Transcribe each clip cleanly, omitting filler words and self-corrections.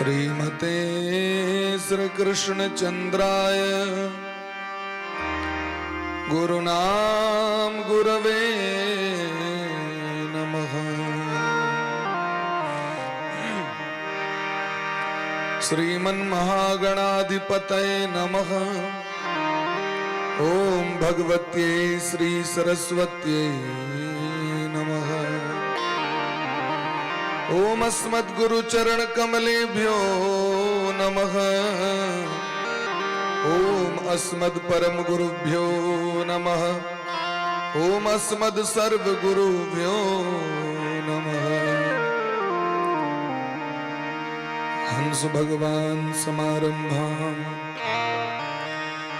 श्रीमते श्री कृष्ण चंद्राय गुरुनाम गुरवे नमः। श्रीमन्महागणाधिपतये नमः। ॐ भगवत्यै श्री सरस्वत्यै नमः। ॐ अस्मद्गुरुचरणकमलेभ्यो नमः। ॐ अस्मत्परमगुरुभ्यो नमः। ॐ अस्मद् सर्वगुरुभ्यो नमः। हंस भगवान समारंभाम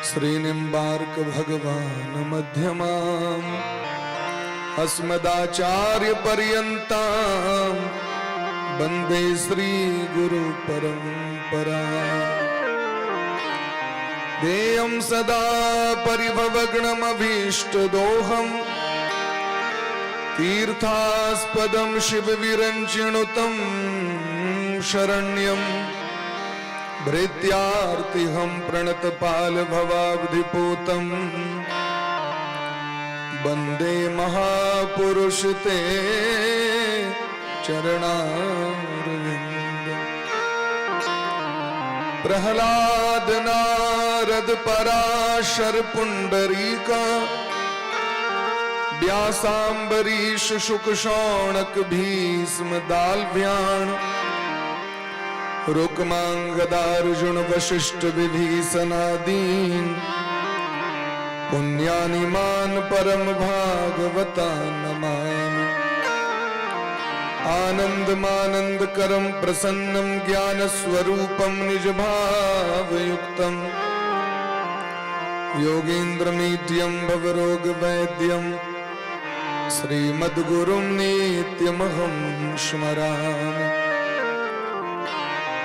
श्री निम्बार्क भगवान मध्यमाम अस्मदाचार्य पर्यन्ताम वंदे श्री गुरु परंपरा। देयं सदा परिभवग्नमभीष्टदोहम् तीर्थास्पदं शिवविरञ्चिनुतं शरण्यं भृत्यार्तिहं प्रणतपालभवाब्धिपूतम् वन्दे महापुरुष ते चरणारविन्द। प्रहलाद नारद पराशर पुंडरीका व्यासाम्बरीश शुक शौनक भीष्म दाल्भ्याण रुक्मांगदार्जुन वशिष्ठ विभीषणादीन पुण्यानिमान परम भागवता नमामि। आनंदमानंद करम प्रसन्नम ज्ञान स्वरूपम निज भावयुक्तम योगीन्द्रमीड्यं भवरोग वैद्यम श्रीमद्गुरुं नित्यमहं स्मरामि।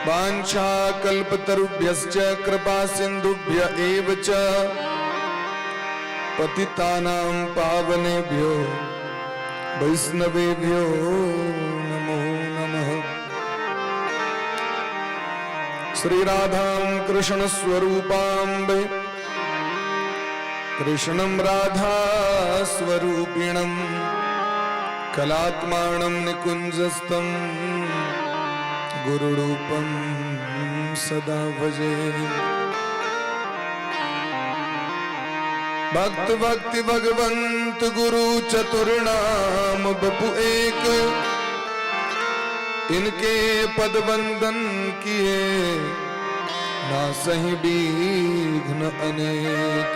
वाञ्छाकल्पतरुभ्यश्च कृपा सिन्धुभ्य एव च पतितानां पावनेभ्यो वैष्णवेभ्यो नमो नमः। श्री राधां कृष्ण स्वरूपाम्बे कृष्णं राधा स्वरूपिणं कलात्मानं निकुञ्जस्थं गुरुरूपं सदा भजे। भक्त भक्ति भगवंत गुरु चतुर नाम बपु एक, इनके पद वंदन किए ना सही विघ्न अनेक।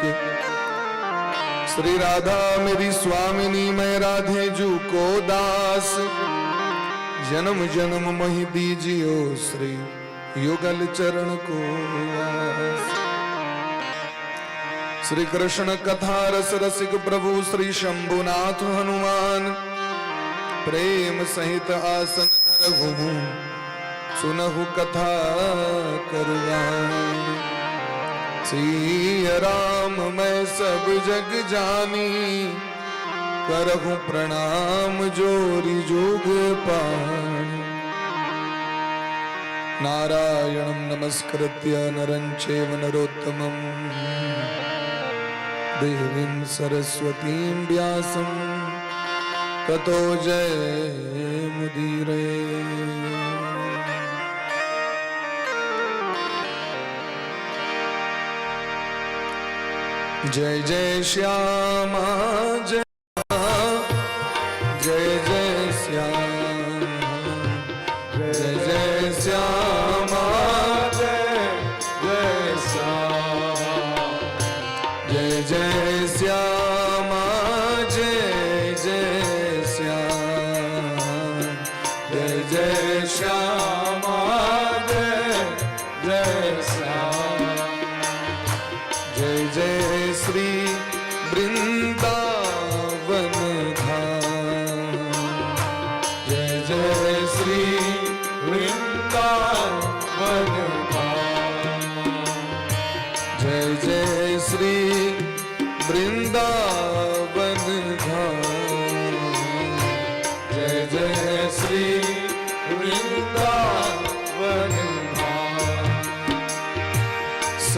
श्री राधा मेरी स्वामिनी, मैं राधे जू को दास। जन्म जन्म मही दीजियो श्री युगल चरण को वास। श्री कृष्ण कथा रस रसिक प्रभु श्री शंभुनाथ हनुमान प्रेम सहित आसन धरहु सुनहु कथा करुगान। सिय राम मैं सब जग जानी, करहु प्रणाम जोरी जोग पाणी। नारायणं नमस्कृत्य नरं चैव नरोत्तमम् देवीं सरस्वतीं व्यासं ततो जय मुदीरये। जय जय श्यामा जय जय जय श्याम जय जय श्यामा जय जय श्याम जय जय श्यामा जय जय श्याम जय जय श्यामा जय जय श्याम जय जय श्री वृंदावन धाम जय जय श्री वृंदावन धाम जय जय श्री वृंदावन धाम जय जय श्री वृंदावन धाम।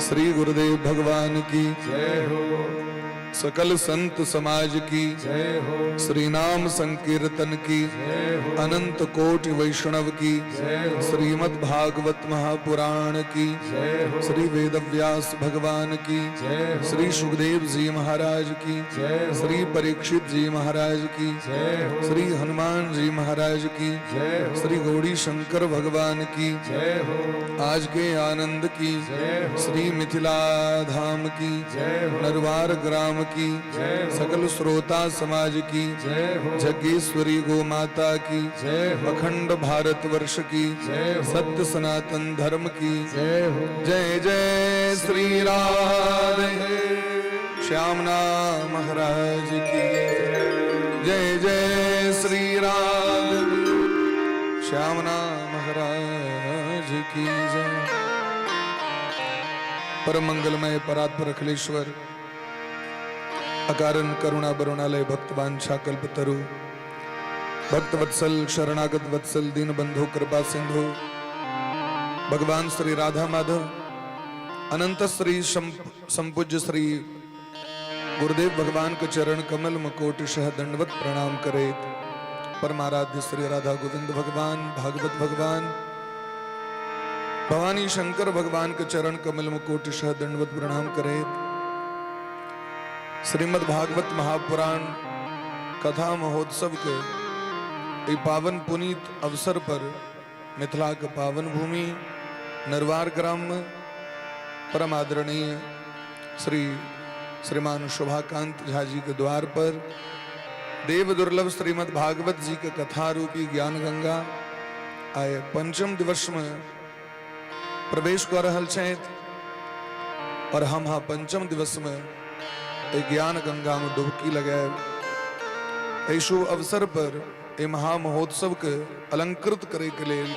श्री गुरुदेव भगवान की जय हो। सकल संत समाज की जय हो। श्री नाम संकीर्तन की जय हो। अनंत कोटि वैष्णव की जय हो। श्रीमद् भागवत महापुराण की जय हो। श्री वेदव्यास भगवान की जय हो। श्री सुखदेव जी महाराज की जय हो। श्री परीक्षित जी महाराज की जय हो। श्री हनुमान जी महाराज की जय हो। श्री गौरी शंकर भगवान की जय हो। आज के आनंद की जय हो। श्री मिथिला धाम की जय हो। नरवार ग्राम की जय हो। सकल श्रोता समाज की जय हो। जगेश्वरी गो माता की जय हो। अखंड भारत वर्ष की जय हो। सत्य सनातन धर्म की जय हो। जय जय श्री राधे श्याम नाम महाराज की जय जय श्री राधे श्याम नाम महाराज की जय। परम मंगलमय परात्पर अखिलेश्वर अकारण करुणा बरुणालय भक्तवांछा कल्पतरु भक्त वत्सल शरणागत वत्सल दीन बंधु कृपा सिंधु भगवान श्री राधा माधव अनंत श्री संपूज्य श्री गुरुदेव भगवान के चरण कमल मकोटिशः दंडवत प्रणाम करे परमाराध्य श्री राधा गोविंद भगवान, भागवत भगवान, भवानी शंकर भगवान के चरण कमल मकोटिशः दंडवत प्रणाम करे। श्रीमद् भागवत महापुराण कथा महोत्सव के ई पावन पुनीत अवसर पर मिथिला के पावन भूमि नरवार ग्राम में परम आदरणीय श्री श्रीमान शोभाकांत झा जी के द्वार पर देव दुर्लभ श्रीमद् भागवत जी के कथा रूपी ज्ञान गंगा आए पंचम दिवस में प्रवेश कर रहल छथि और हम हाँ पंचम दिवस में एहि ज्ञान गंगा में डुबकी लगायब। एहि शुभ अवसर पर एहि महामहोत्सव के अलंकृत करे के लेल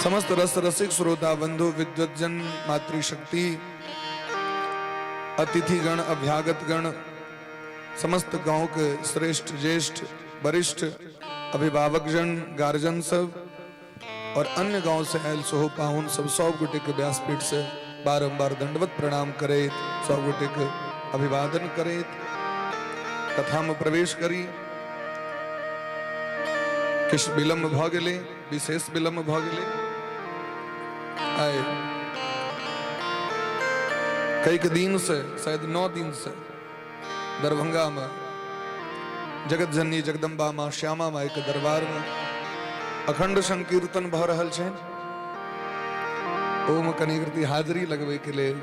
समस्त रस रसिक श्रोता बंधु विद्वज्जन मातृशक्ति अतिथिगण अभ्यागत गण समस्त गांव के श्रेष्ठ ज्येष्ठ वरिष्ठ अभिभावक जन गार्जन सब और अन्य गांव से आयल सोहो पाहुन सब सब गोटे के व्यासपीठ से बारंबार दंडवत प्रणाम करैत सब गोटे के अभिवादन करैत कथा में प्रवेश करी। किछु विलम्ब भऽ गेलै, विशेष विलम्ब भऽ गेलै। आइ कईक दिन से, शायद 9 दिन से दरभंगा में जगत जननी जगदम्बा माँ श्यामा माई के दरबार में अखंड संकीर्तन भऽ रहल छै। ओहिमे कनि कृति हाजिरी लगबै के लेल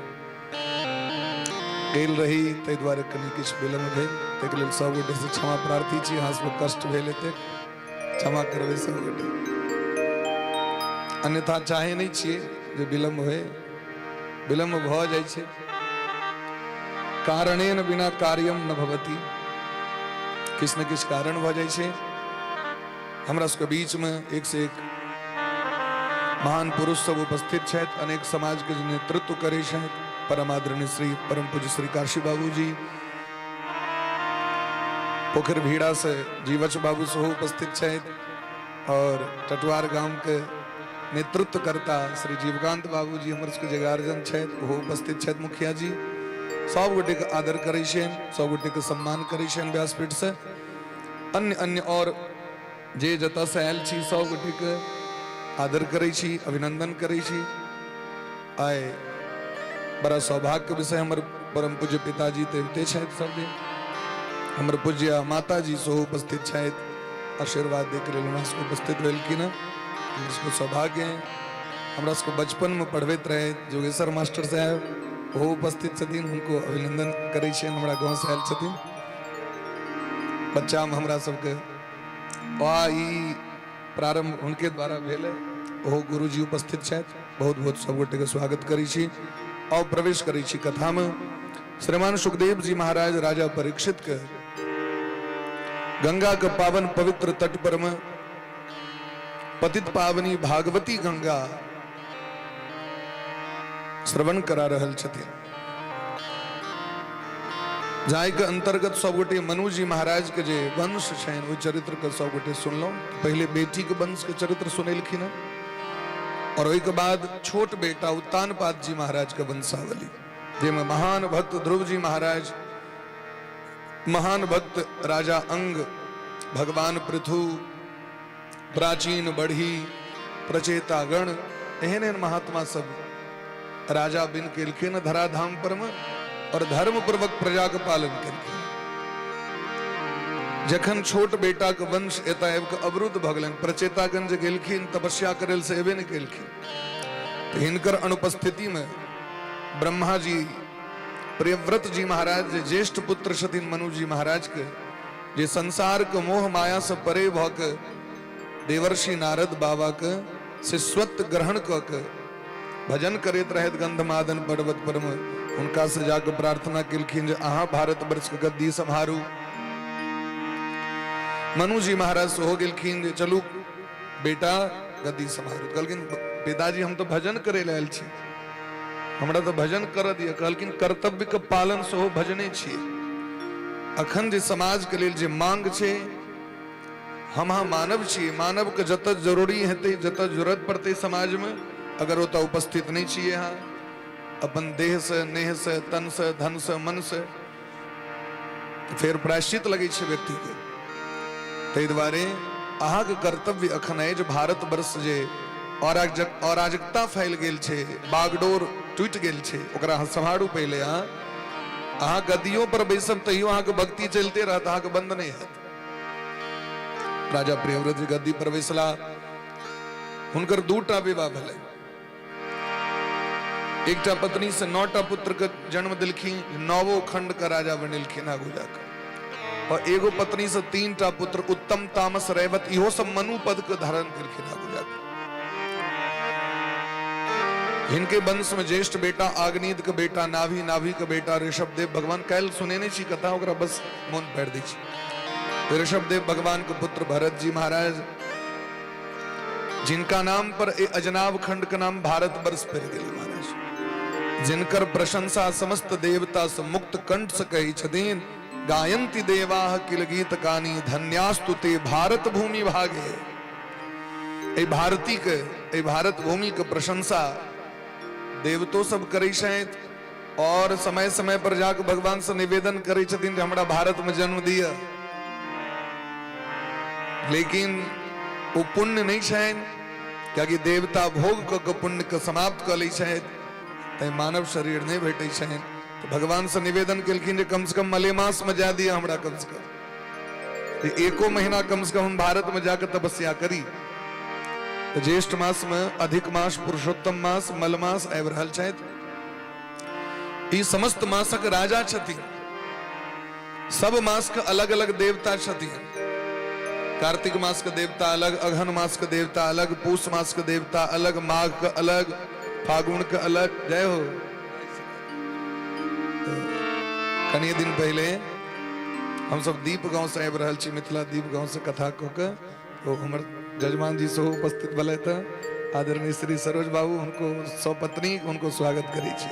गेल रही, ताहि दुआरे कनि किछु विलम्ब भेल। ताहिके लेल सब गोटे से क्षमा प्रार्थी छी। अहाँ सबके कष्ट भेल एतेक, क्षमा करबै सब गोटे। अन्यथा चाहे नहि छियै जे विलम्ब होय, विलम्ब भऽ जाइ छै। कारणेन बिना कार्यम न भवति, किछु ने किछु कारण भऽ जाइ छै। हमरा सबके बीच में एक से एक महान पुरुष सब उपस्थित छथि, अनेक समाज के जे नेतृत्व करै छथि। परम आदरणीय श्री परम पूज्य श्री काशी बाबूजी, पोखर भीड़ा से जीवच बाबू सेहो उपस्थित छथि और टटवार गाम के नेतृत्व करता श्री जीवकांत बाबूजी हमर सबके जे गार्जियन छथि ओहो उपस्थित छथि। मुखिया जी सब गोटे के आदर करै छियनि, सब गोटे के सम्मान करै छियनि व्यासपीठ से। अन्य अन्य और जे जतऽ से आयल छी सब गोटे के आदर करै छी, अभिनंदन करै छी। आइ बड़ा सौभाग्य के विषय, हमर परम पूज्य पिताजी तऽ अबिते छथि सब दिन, हमर पूज्य माताजी सेहो उपस्थित छथि। आशीर्वाद दैके लेल हमरा सबके उपस्थित भेलखिन हँ, हमर सबके सौभाग्य है। हमरा सबके बचपनमे पढ़बैत रहे जोगेश्वर मास्टर साहेब ओहो उपस्थित छथिन, हुनको अभिनंदन करै छियनि। हमरा गाँवसँ आयल छथिन। बच्चामे हमरा सबके आ ई प्रारंभ हुनके द्वारा भेल है, ओहो गुरुजी उपस्थित छथि। बहुत बहुत सब गोटे के स्वागत करै छी और प्रवेश करै छी कथा में। श्रीमान सुखदेव जी महाराज राजा परीक्षित के गंगा के पावन पवित्र तट पर में पतित पावनी भागवती गंगा श्रवण करा रहल छथिन, जाहि के अंतर्गत सब गोटे मनु जी महाराज के जे वंश छनि ओहि चरित्र के सब गोटे सुनलहुँ। पहिले बेटी के वंश के चरित्र सुनेलखिन हँ, और ओहिके बाद छोट बेटा उत्तानपाद जी महाराज के वंशावली, जाहिमे महान भक्त ध्रुव जी महाराज, महान भक्त राजा अंग, भगवान पृथु, प्राचीन बढ़ी, प्रचेतागण, एहन एहन महात्मा सब राजा बिन केलखिन धराधाम पर में और धर्म पूर्वक प्रजा के पालन केलखिन। जखन छोट बेटा के वंश एतय आबि कऽ अवरुद्ध भऽ गेलनि, प्रचेतागण जे गेलखिन तपस्या करै से एबे नहि केलखिन, तऽ हिनकर अनुपस्थिति में ब्रह्मा जी प्रियव्रत जी महाराज जे ज्येष्ठ पुत्र छथिन मनु जी महाराज के, जे संसार के मोह माया से परे भऽ के देवर्षि नारद बाबा के शिष्यत्व ग्रहण कऽ के भजन करैत रहैत गंधमादन पर्वत पर में, हुनका से जाके प्रार्थना केलखिन जे अहाँ भारत वर्ष के गद्दी सम्हारू। मनु जी महाराज सेहो गेलखिन जे चलू बेटा गद्दी सम्हारू। कहलखिन पिताजी हम तो भजन करे लए आयल छी, हमरा तो भजन कर दिअ। कहलखिन कर्तव्य के पालन सेहो भजने छियै। अखन जे समाज के लेल जे मांग छै, हम अहाँ मानव छी, मानव के जतऽ जरूरी हेतै, जतऽ जरूरत पड़तै समाज में, अगर ओतऽ उपस्थित नहि छियै अहाँ अपन देह से, नेह से, तन से, धन से, मन से, तऽ फेर प्रायश्चित लगै छै व्यक्ति के। ताहि दुआरे अहाँके कर्तव्य अखन अछि जे भारतवर्ष जे अराजकता फैल गेल छै, बागडोर टूटि गेल छै, ओकरा अहाँ सम्हारू पहिले। अहाँ गद्दियो पर बैसब तैयो अहाँके भक्ति चलिते रहत, अहाँके बंद नहि हैत। राजा प्रियव्रत जी गद्दी पर बैसला, हुनकर दूटा विवाह भेलै। एकटा पत्नी से 9टा पुत्र के जन्म दिलखिन, 9 खंड के राजा बनेलखिन आगू जाकर। और एगो पत्नी से 3टा पुत्र उत्तम, तामस, रैवत, इहो सब मनु पद के धारण केलखिन आगू जाकर। हिनके वंश में ज्येष्ठ बेटा आग्नेद के बेटा नाभि, नाभि के बेटा ऋषभदेव भगवान। काल्हि सुनेने छी कथा, ओकरा बस मोन पारि दै छी। ऋषभदेव भगवान के पुत्र भरत जी महाराज, जिनका नाम पर ए अजनाब खंड के नाम भारत वर्ष पड़ि गेल महाराज, जिनकर प्रशंसा समस्त देवता से मुक्त कंठ से कहै छथिन, गायंती देवाह किल गीत कानी धन्यास्तु ते भारत भूमि भागे। एहि भारती के, एहि भारत भूमि के प्रशंसा देवतो सब करै छथि और समय समय पर जाके भगवान से निवेदन करै छथिन जे हमरा भारत में जन्म दिअ। लेकिन ओ पुण्य नहीं छनि, कियाकि देवता भोग कऽ के पुण्य के समाप्त कऽ लै छथि, तैं मानव शरीर नहीं भेटै छनि। तो भगवान से निवेदन केलखिन जे कम से कम मलेमास में जा दिया हमरा, कम से कम एको महीना कम से कम हम भारत में जाकर तपस्या करी। तो ज्येष्ठ मास में अधिक मास, पुरुषोत्तम मास, मलमास आबि रहल छथि। ई समस्त मासक राजा छथिन, सब मास के अलग अलग देवता छथिन। कार्तिक मास के देवता अलग, अघन मास के देवता अलग, पूस मास के देवता अलग, माघ के अलग, फागुन के अलग। जय हो। कनि दिन पहले हम सब दीप गांव से आबि रहल छी, मिथिला दीप गांव से कथा कऽ के, तो हमर जजमान जी सेहो उपस्थित भेलथि तऽ आदरणीय श्री सरोज बाबू, हुनको सपत्नी, हुनको स्वागत करै छी।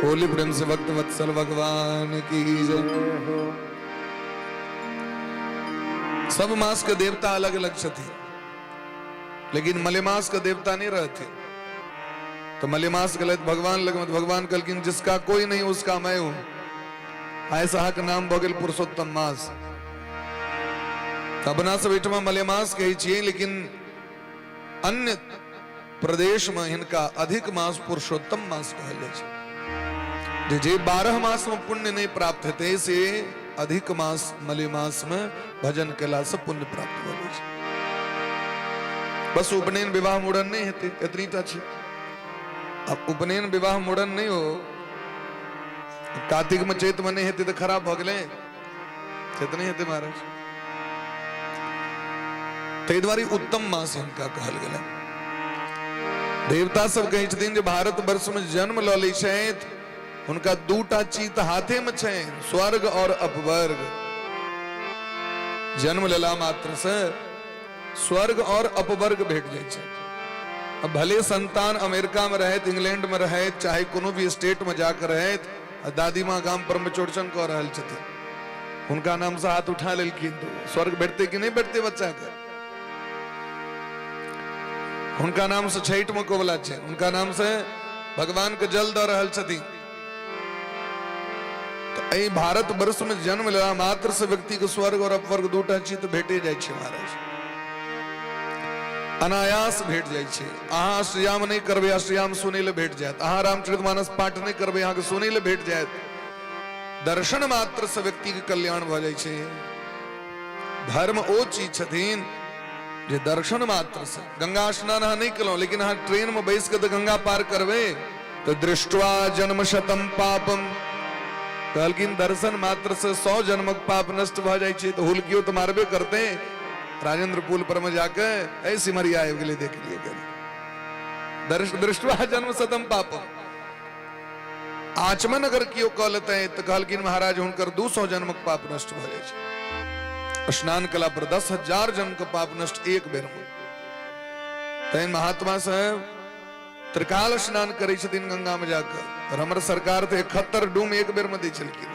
होली प्रेम से भक्त वत्सल भगवान की जय। सब मास के देवता अलग अलग छथिन, लेकिन मलेमास के देवता नहीं रहते। तो मलेमास गलत भगवान लग, भगवान कहलखिन जिसका कोई नहीं उसका मैं हूं। ऐसा अहाँके नाम भऽ गेल पुरुषोत्तम मास। अपना सब एहिठमा मलेमास कहै छियै, लेकिन अन्य प्रदेश में हिनका अधिक मास पुरुषोत्तम मास कहल जाइ छै। जे जे 12 मास में पुण्य नहीं प्राप्त हेतै से अधिक मास मलेमास में भजन केला से पुण्य प्राप्त भऽ जाइ छै। बस उपनयन विवाह मुड़न नहीं हेतै, एतनी टा छै। अब उपनयन विवाह मुड़न नहीं हो, कार्तिक में चैत में नहीं हेतै तऽ खराब भऽ गेलै, से तऽ नहि हेतै महाराज। ताहि दुआरे उत्तम मास हिनका कहल गेलै। देवता सब कहै छथिन जे भारत वर्ष में जन्म लऽ लै छथि, हुनका दूटा चीज हाथे में छनि, स्वर्ग और अपवर्ग। जन्म लेला मात्र से स्वर्ग और अपवर्ग भेट जाइ छै। अब भले संतान अमेरिका में रहैत, इंग्लैंड में रहैत, चाहे कोनो भी स्टेट में जाकर रहैत, आ दादी माँ गाम पर में चौड़चन कऽ रहल छथिन, हुनका नाम से हाथ उठा लेलखिन, तो स्वर्ग भेटते कि नहीं भेटते बच्चा के? हुनका नाम से छठि में कोबला छै, हुनका नाम से भगवान के जल दऽ रहल छथिन। तऽ एहि भारत वर्ष में जन्म लेला मात्र से व्यक्ति के स्वर्ग और अपवर्ग दूटा चीज तऽ भेटे जाइ छै महाराज, अनायास भेट जाइ छै। अहाँ अष्टयाम नहि करबै, अष्टयाम सुनै लए भेट जायत। अहाँ रामचरितमानस पाठ नहि करबै, अहाँके सुनै लए भेट जायत। दर्शन मात्र से व्यक्ति के कल्याण भऽ जाइ छै। धर्म ओ चीज छथिन जे दर्शन मात्र से, गंगा स्नान अहाँ नहि केलहुँ लेकिन अहाँ ट्रेन में बैस के तऽ गंगा पार करबै तऽ दृष्ट्वा जन्म शतम पापम, कहलखिन दर्शन मात्र से 100 जन्मक पाप नष्ट भऽ जाइ छै। तऽ हुलकियो तऽ मारबे करते, राजेंद्र पुल पर में जाके ऐ सिमरिया आबि गेलै, देख लियौ कनि। दृष्ट्वा जन्म शतम पापम। आचमन अगर केओ कऽ लेतै तऽ कहलखिन महाराज हुनकर 200 जन्मक पाप नष्ट भऽ जाइ छै। स्नान कला पर 10,000 जन्म के पाप नष्ट एक बेर में। तैं महात्मा साहेब त्रिकाल स्नान करै छथिन गंगा में जाकर। और हमर सरकार तऽ 71 डूम एक बेर में दै छलखिन,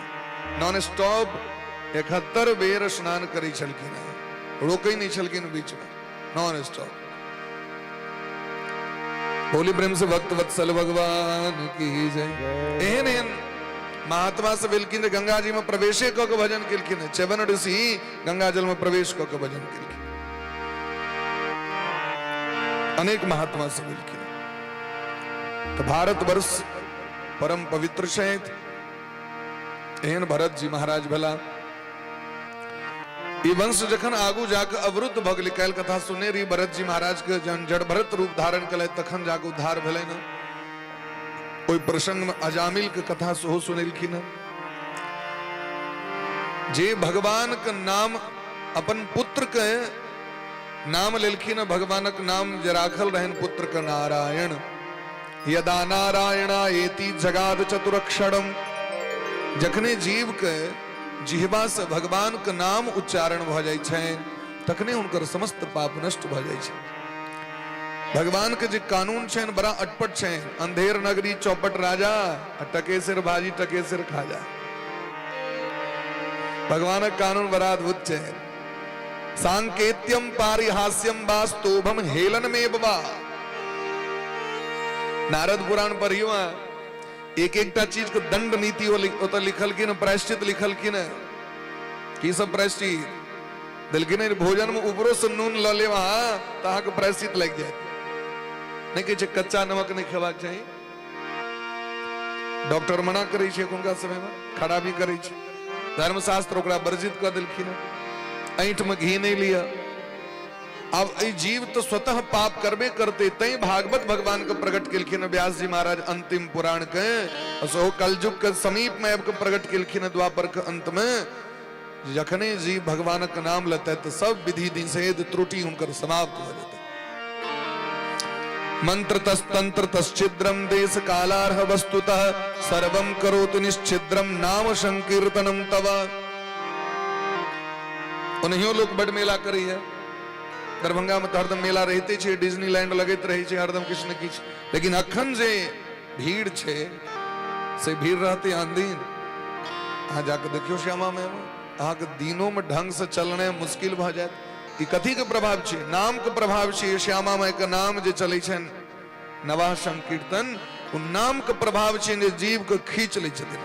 नॉन स्टॉप 71 बेर स्नान करै छलखिन, रोकै नहि छलखिन बीच में, नॉन स्टॉप। बोली प्रेम से भक्त वत्सल भगवान की जय। एहन एहन महात्मा से भेलखिन जे गंगा जी में प्रवेशे कऽ के भजन केलखिन। च्यवन ऋषि गंगा जल में प्रवेश कऽ के भजन केलखिन। अनेक महात्मा से भेलखिन। तऽ भारतवर्ष परम पवित्र छथि। एहन भरत जी महाराज भेला। ई वंश जखन आगू जाके अवरुद्ध भऽ गेलै, काल्हि कथा सुनने रही, भरत जी महाराज के जहन जड़ भरत रूप धारण केलथि तखन जाके उद्धार भेलै ने। ओहि प्रसंग में अजामिल के कथा सेहो सुनेलखिन हन, जे भगवान के नाम अपन पुत्र के नाम लेलखिन, भगवानक नाम जे राखल रहनि पुत्र के नारायण। यदा नारायणा एति जगाद चतुरक्षरम, जखने जीव के जिहबा से भगवान के नाम उच्चारण भऽ जाइ छै तखने हुनकर समस्त पाप नष्ट भऽ जाइ छै। भगवान के जे कानून छनि बड़ा अटपट छनि। अंधेर नगरी चौपट राजा, आ टके सिर भाजी टके सिर खाजा। भगवानक कानून बड़ा अद्भुत छै। सांकेत्यम पारिहास्यम वास्तोभम हेलन में बा। नारद पुराण पढ़ियो, एक एकटा चीज के दंड नीति ओतऽ लिखलखिन, प्रायश्चित लिखलखिन। की सब प्रायश्चित देलखिन? भोजन में ऊपरो से नून लऽ लेब अहाँ तऽ अहाँके प्रायश्चित लागि जायत। नहि कहै छै कच्चा नमक नहि खेबाक चाही, डॉक्टर मना करै छै एखुनका समय में, खराबी करै छै। धर्मशास्त्र ओकरा वर्जित कऽ देलखिन। ऐंठ में घी नहि लिअ। अब एहि जीव तो स्वतः पाप करबे करते, तै भागवत भगवान के प्रकट केलखिन व्यास जी महाराज अंतिम पुराण के, सेहो कलयुग के समीप में आबि के प्रकट केलखिन द्वापर के अंत में। जखने जीव भगवानक नाम लेते तो सब विधि निषेध त्रुटि हुनकर समाप्त हो जेतै। मंत्र तस्तंत्र तश्छिद्रम देश कालार्ह वस्तुतः सर्वं करोति निश्छिद्रम नाम संकीर्तनम तव। ओनहियो लोक बड मेला करैया दरभंगा में, तऽ हरदम मेला रहिते छै, डिज्नीलैंड लगैत रहै छै हरदम किछु ने किछु। लेकिन अखन जे भीड़ छै से भीड़ रहते आन दिन। अहाँ जाके देखियौ श्यामा में, अहाँके दिनों में ढंग से चलने मुश्किल भऽ जायत। ई कथी के प्रभाव छै? नाम के प्रभाव छै। श्यामा माय के नाम जे चलै छनि नवाह संकीर्तन, ओ नाम के प्रभाव छै जे जीव के खींच लै छथिन।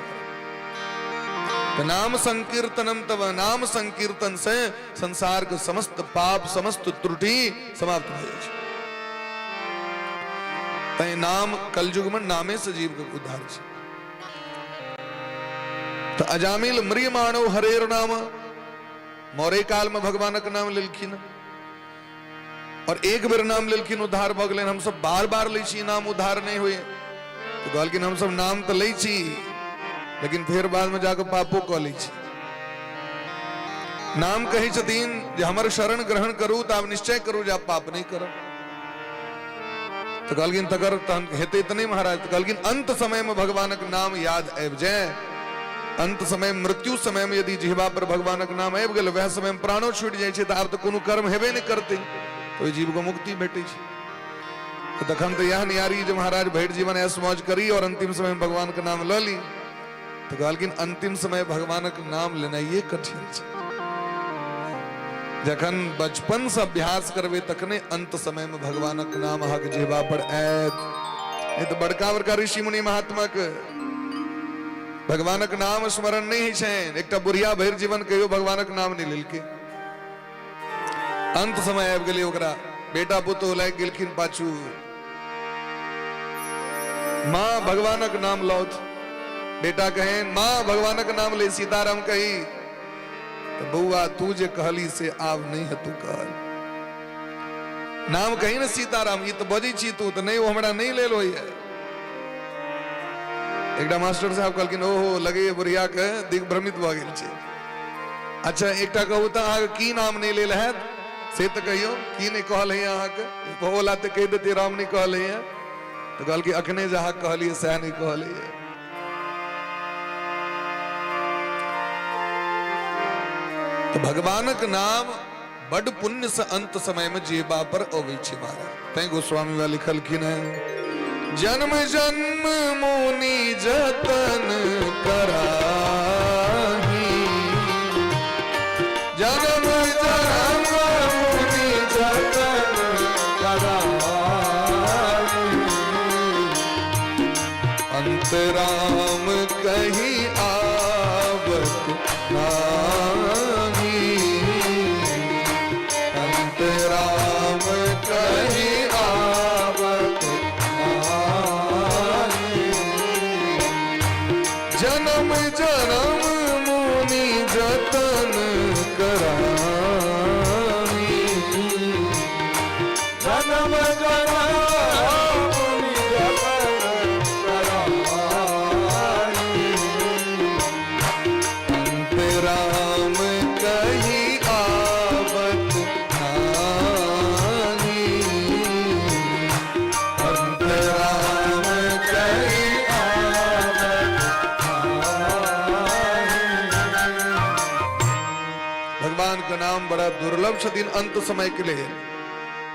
तऽ नाम संकीर्तनम तब नाम संकीर्तन से संसार के समस्त पाप समस्त त्रुटि समाप्त भऽ जाइ छै। तैं नाम कलयुग में नामे से जीव के उद्धार छै। तऽ अजामिल म्रियमाणो हरेर नाम, मरे काल में भगवानक नाम लेलखिन और एक बेर नाम लेलखिन उद्धार भऽ गेलनि। हमसब बार बार लै छी नाम, उद्धार नहि होइए। तऽ कहलखिन हमसब नाम तऽ लै छी लेकिन फेर बाद में जाकऽ पापो कऽ लै छी। नाम कहै छथिन जे हमर शरण ग्रहण करू तऽ आब निश्चय करू जे आब पाप नहि करब। तऽ कहलखिन तकर तहन हेतै तऽ नहि महाराज। तऽ कहलखिन अंत समय में भगवानक नाम याद आबि जाय, अंत समय मृत्यु समय में यदि जिहबा पर भगवानक नाम आबि गेल, वएह समय में प्राणो छूटि जाइ छै तऽ आब तऽ कोनो कर्म हेबे नहि करतै, तऽ ओहि जीव के मुक्ति भेटै छै। तऽ तखन तऽ इएह नियारी जे महाराज भरि जीवन ऐश मौज करी और अंतिम समय में भगवान के नाम लऽ ली। तऽ कहलखिन अंतिम समय भगवानक नाम लेनाइए कठिन छै। जखन बचपन से अभ्यास करबै तखने अंत समय में भगवानक नाम अहाँके जेबा पर आयत। नहीं तो बड़का बड़का ऋषि मुनि महात्मा के भगवानक नाम स्मरण नहीं होइ छनि। एकटा बुढ़िया भरि जीवन कहियो भगवानक नाम नहीं लेलकै, अंत समय आबि गेलै, ओकरा बेटा पुतोह लागि गेलखिन पाछू, माँ भगवानक नाम लौथ। बेटा कहें माँ भगवानक नाम ले, सीताराम कही। तो बउआ तू जे कहली से आब नहीं है तू कहल नाम कही ने सीताराम, ई तो बजै छी तू तो नहीं, वो हमरा नहीं लेल होइए। एकटा मास्टर साहब कहलखिन ओहो लगैए बुढ़िया के दिग्भ्रमित भऽ गेल छै। अच्छा एकटा कहू तऽ अहाँके की नाम नहि लेल हैत से तऽ कहियौ, की नहि कहल है अहाँके? ओला तऽ कहि देतियै राम नहि कहल है। तऽ कहलकै अखने जे अहाँ कहलियै सएह नहि कहल है। तऽ भगवानक नाम बड पुण्य से अंत समय में जेबा पर अबै छै महाराज। तैं गोस्वामी बा लिखलखिन है, जन्म जन्म मुनि जतन कराही, जन्म जन्म मुनि जतन कराही, अंत राम कही आवत नाही, अंत राम कही आवत नाही, जन्म जन्म मुनि जतन कराही, जन्म जन्म मुनि जतन कराही, अंत राम कही आवत नाही, अंत राम कही आवत नाही। भगवान का नाम बड़ा दुर्लभ छथिन अंत समय के लिए।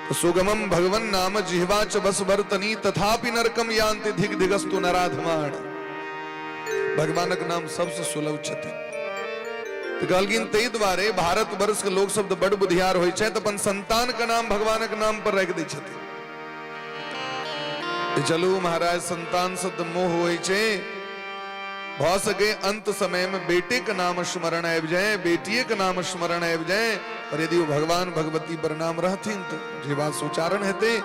तो सुगमम भगवन नाम जिह्वा च बस वर्तनी, तथापि नरकम यान्ति धिग धिगस्तु नराधमाण। भगवानक नाम सबसे सुलभ छथिन। तो कहलखिन ताहि दुआरे भारत वर्ष के लोक सब तऽ बड बुधियार होइ छथि, अपन संतान के नाम भगवानक नाम पर राखि दै छथिन। चलू महाराज, संतान से तऽ मोह होइ छै, भऽ सके अंत समय में बेटे के नाम स्मरण आबि जाए, बेटिए के नाम स्मरण आबि जाए, और यदि वो भगवान भगवती पर नाम रहथिन तो जे बात सुचारण हेतै,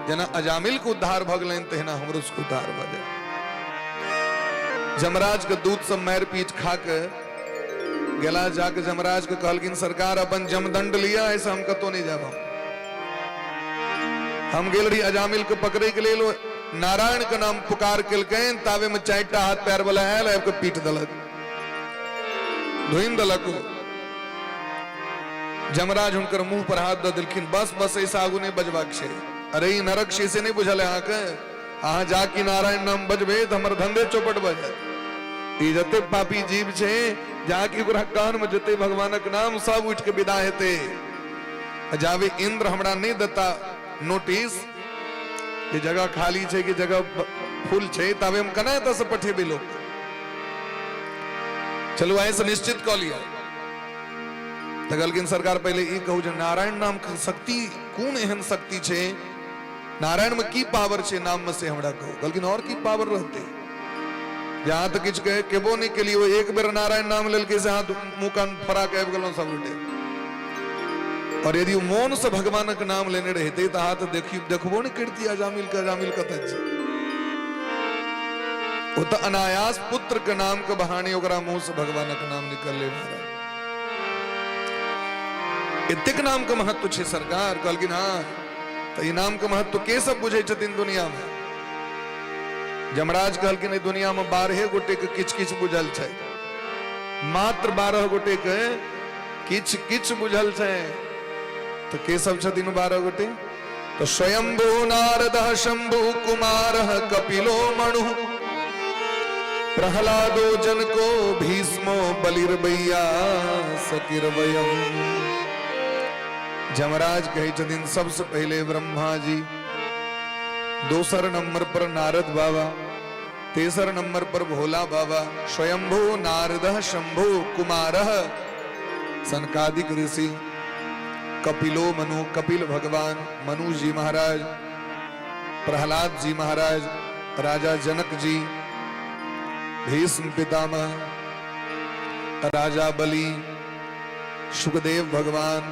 जेना अजामिल के उद्धार भऽ गेलनि तहिना हमरो सबके उद्धार भऽ जाए। जमराज के दूत सब मारि पीट खा के गेला, जाके जमराज के कहलखिन सरकार अपन जमदंड लिया, ऐसे हम कतौ नहीं जाब। हम गेल रही अजामिल के पकड़े के लेल, नारायण के नाम पुकार केलकनि, ताबे में 4टा हाथ पैर वाला आयल, आबि के पीट देलक, धुइन देलक। जमराज हुनकर मुंह पर हाथ दऽ देलखिन, बस बस ऐसा आगू नहीं बजबाक छै। अरे ई नरक छै से नहीं बुझल है अहाँके, अहाँ जाके नारायण नाम बजबे तऽ हमर धंधे चौपट भऽ जायत। ई जते पापी जीव छै, जाके ओकरा कान में जते भगवानक नाम सब उठि के विदा हेतै। जाबे इंद्र हमरा नहीं देता नोटिस कि जगह खाली छै कि जगह फुल छै, ताबे हम केना एतऽ से पठेबै लोक। चलू आइ से निश्चित कऽ लिअ। तऽ कहलखिन सरकार पहिले ई कहू जे नारायण नाम के शक्ति कोन एहन शक्ति छै, नारायण में की पावर छै नाम में से हमरा कहू। कहलखिन और की पावर रहते, जे अहाँ तऽ किछु कहे केबो नहि केलियै, ओ एक बेर नारायण नाम लेलकै से अहाँ मुँह कान फड़ा के आबि गेलहुँ सब गोटे। और यदि ओ मोन से भगवानक नाम लेने रहितै तऽ अहाँ तऽ देखबो नहि करितियै अजामिल के, अजामिल कतऽ छै। ओ तऽ अनायास पुत्र के नाम के बहाने ओकरा मुँह से भगवानक नाम निकललै। महाराज एतेक नाम के महत्व छै सरकार। कहलखिन हाँ, तऽ ई नाम के महत्व के सब बुझै छथिन दुनिया में? जमराज कहलखिन एहि दुनिया में 12 गोटे के किछु किछु बुझल छै, मात्र 12 गोटे के किछु किछु बुझल छै। तऽ के सब छथिन 12 गोटे? तऽ स्वयंभू नारद शंभु कुमार कपिलो मणु प्रहलादो जनको भीष्मो बलिर्बैया सकिर्वयम। जमराज कहै छथिन सबसे पहिले ब्रह्मा जी, दोसर नंबर पर नारद बाबा, तेसर नंबर पर भोला बाबा, स्वयंभू नारद शंभु कुमार सनकादिक ऋषि, कपिलो मनु, कपिल भगवान, मनु जी महाराज, प्रहलाद जी महाराज, राजा जनक जी, भीष्म पितामह, राजा बलि, सुखदेव भगवान।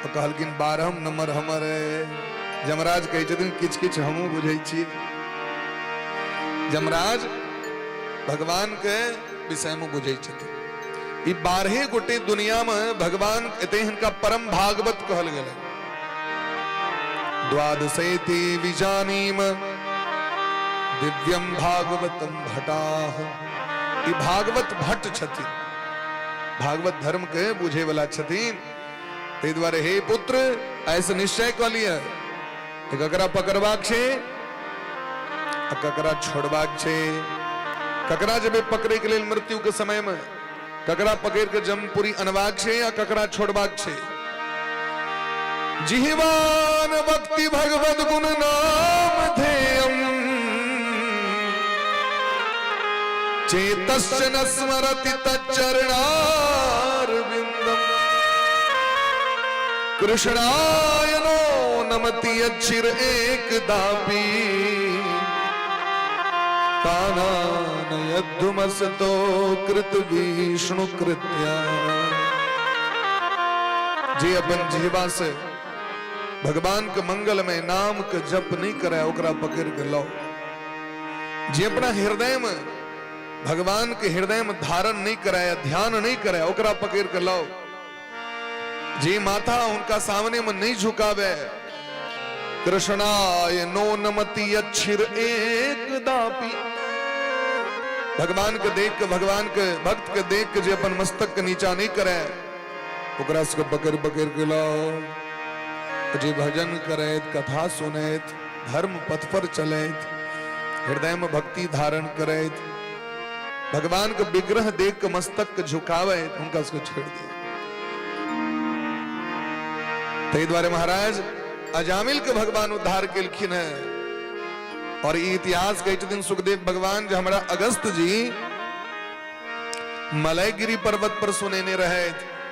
तो कहलखिन 12 नंबर हमर है। जमराज कहै छथिन किछु किछु हमहूँ बुझै छी। जमराज भगवान के विषय में बुझै छथिन। ई 12 गोटे दुनिया में भगवान एते हिनका परम भागवत कहल गेलै। द्वादशेति विजानीम दिव्यम भागवतम भटाह। ई भागवत भट्ट छथिन, भागवत धर्म के बुझे वाला छथिन। ताहि दुआरे हे पुत्र, ऐसे निश्चय कऽ लिअ कि ककरा पकड़बाक छै आ ककरा छोड़बाक छै। ककरा जेबै पकड़े के लेल मृत्यु के समय में, ककरा पकड़ के जमपुरी अनबाक छै आ ककरा छोड़बाक छै। जिहवान भक्ति भगवत गुण नाम ध्येयम चेतश्च न स्मरति तच्चरणारविन्दम कृष्णाय नो नमति अक्षिर एकदापि कानानयद्धुमसतो कृत विष्णु कृत्या। जे अपन जीवा से भगवान के मंगलमय नाम के जप नहीं करे ओकरा पकड़ के लाओ। जे अपना हृदय में भगवान के हृदय में धारण नहीं कराया, ध्यान नहीं कराया, ओकरा पकड़ के लाओ। जे माथा उनका सामने में नहीं झुकावे, कृष्णाय नो नमति अक्षिर एक दापी। भगवान के देख के, भगवान के भक्त के देख के जे अपन मस्तक के नीचा नहीं करे ओकरा सबके पकड़ पकड़ के लाओ। जे भजन करैत, कथा सुनैत, धर्म पथ पर चलैत, हृदय में भक्ति धारण करैत, भगवान के विग्रह देख के मस्तक के झुकावे, उनका उसको छोड़ दिया। ताहि दुआरे महाराज अजामिल के भगवान उद्धार केलखिन है। और ई इतिहास कहै छथिन सुखदेव भगवान जे हमरा अगस्त जी मलयगिरी पर्वत पर सुनेने रहे,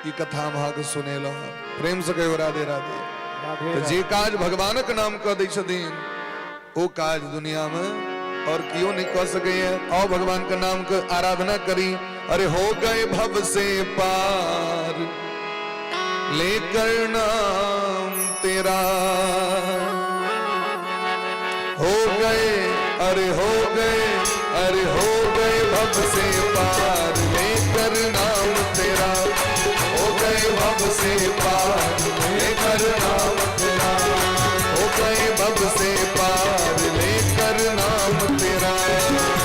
ई कथा हम अहाँके सुनेलहुँ। प्रेम से कहियो राधे राधे। तो जे काज भगवानक नाम कह दै छथिन ओ काज दुनिया में और क्यों नहीं कह सकैया। आओ भगवान के नाम के आराधना करी। अरे हो गए भव से पार लेकर नाम तेरा, हो गए, अरे हो गए, अरे हो गए भव से पार लेकर नाम तेरा, हो गए भव से पार लेकर नाम तेरा, हो गए भव से पार लेकर नाम तेरा,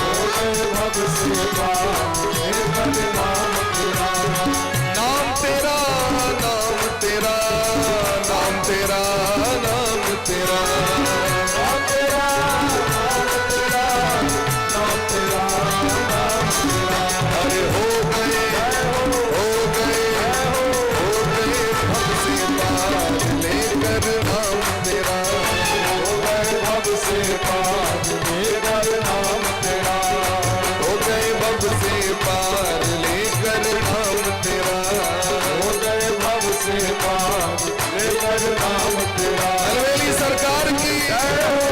हो गए भव से पार लेकर नाम तेरा, नाम तेरा, नाम तेरा, नाम तेरा, नाम तेरा, नाम तेरा, नाम तेरा, नाम तेरा, नाम तेरा। अरे हो गए, हो गए, हो गए भव से पार लेकर नाम तेरा, हो गए भव से पार लेकर नाम तेरा, हो गए भव से पार लेकर नाम तेरा, हो गए भव से पार लेकर नाम तेरा। अलवेली सरकार की जय हो।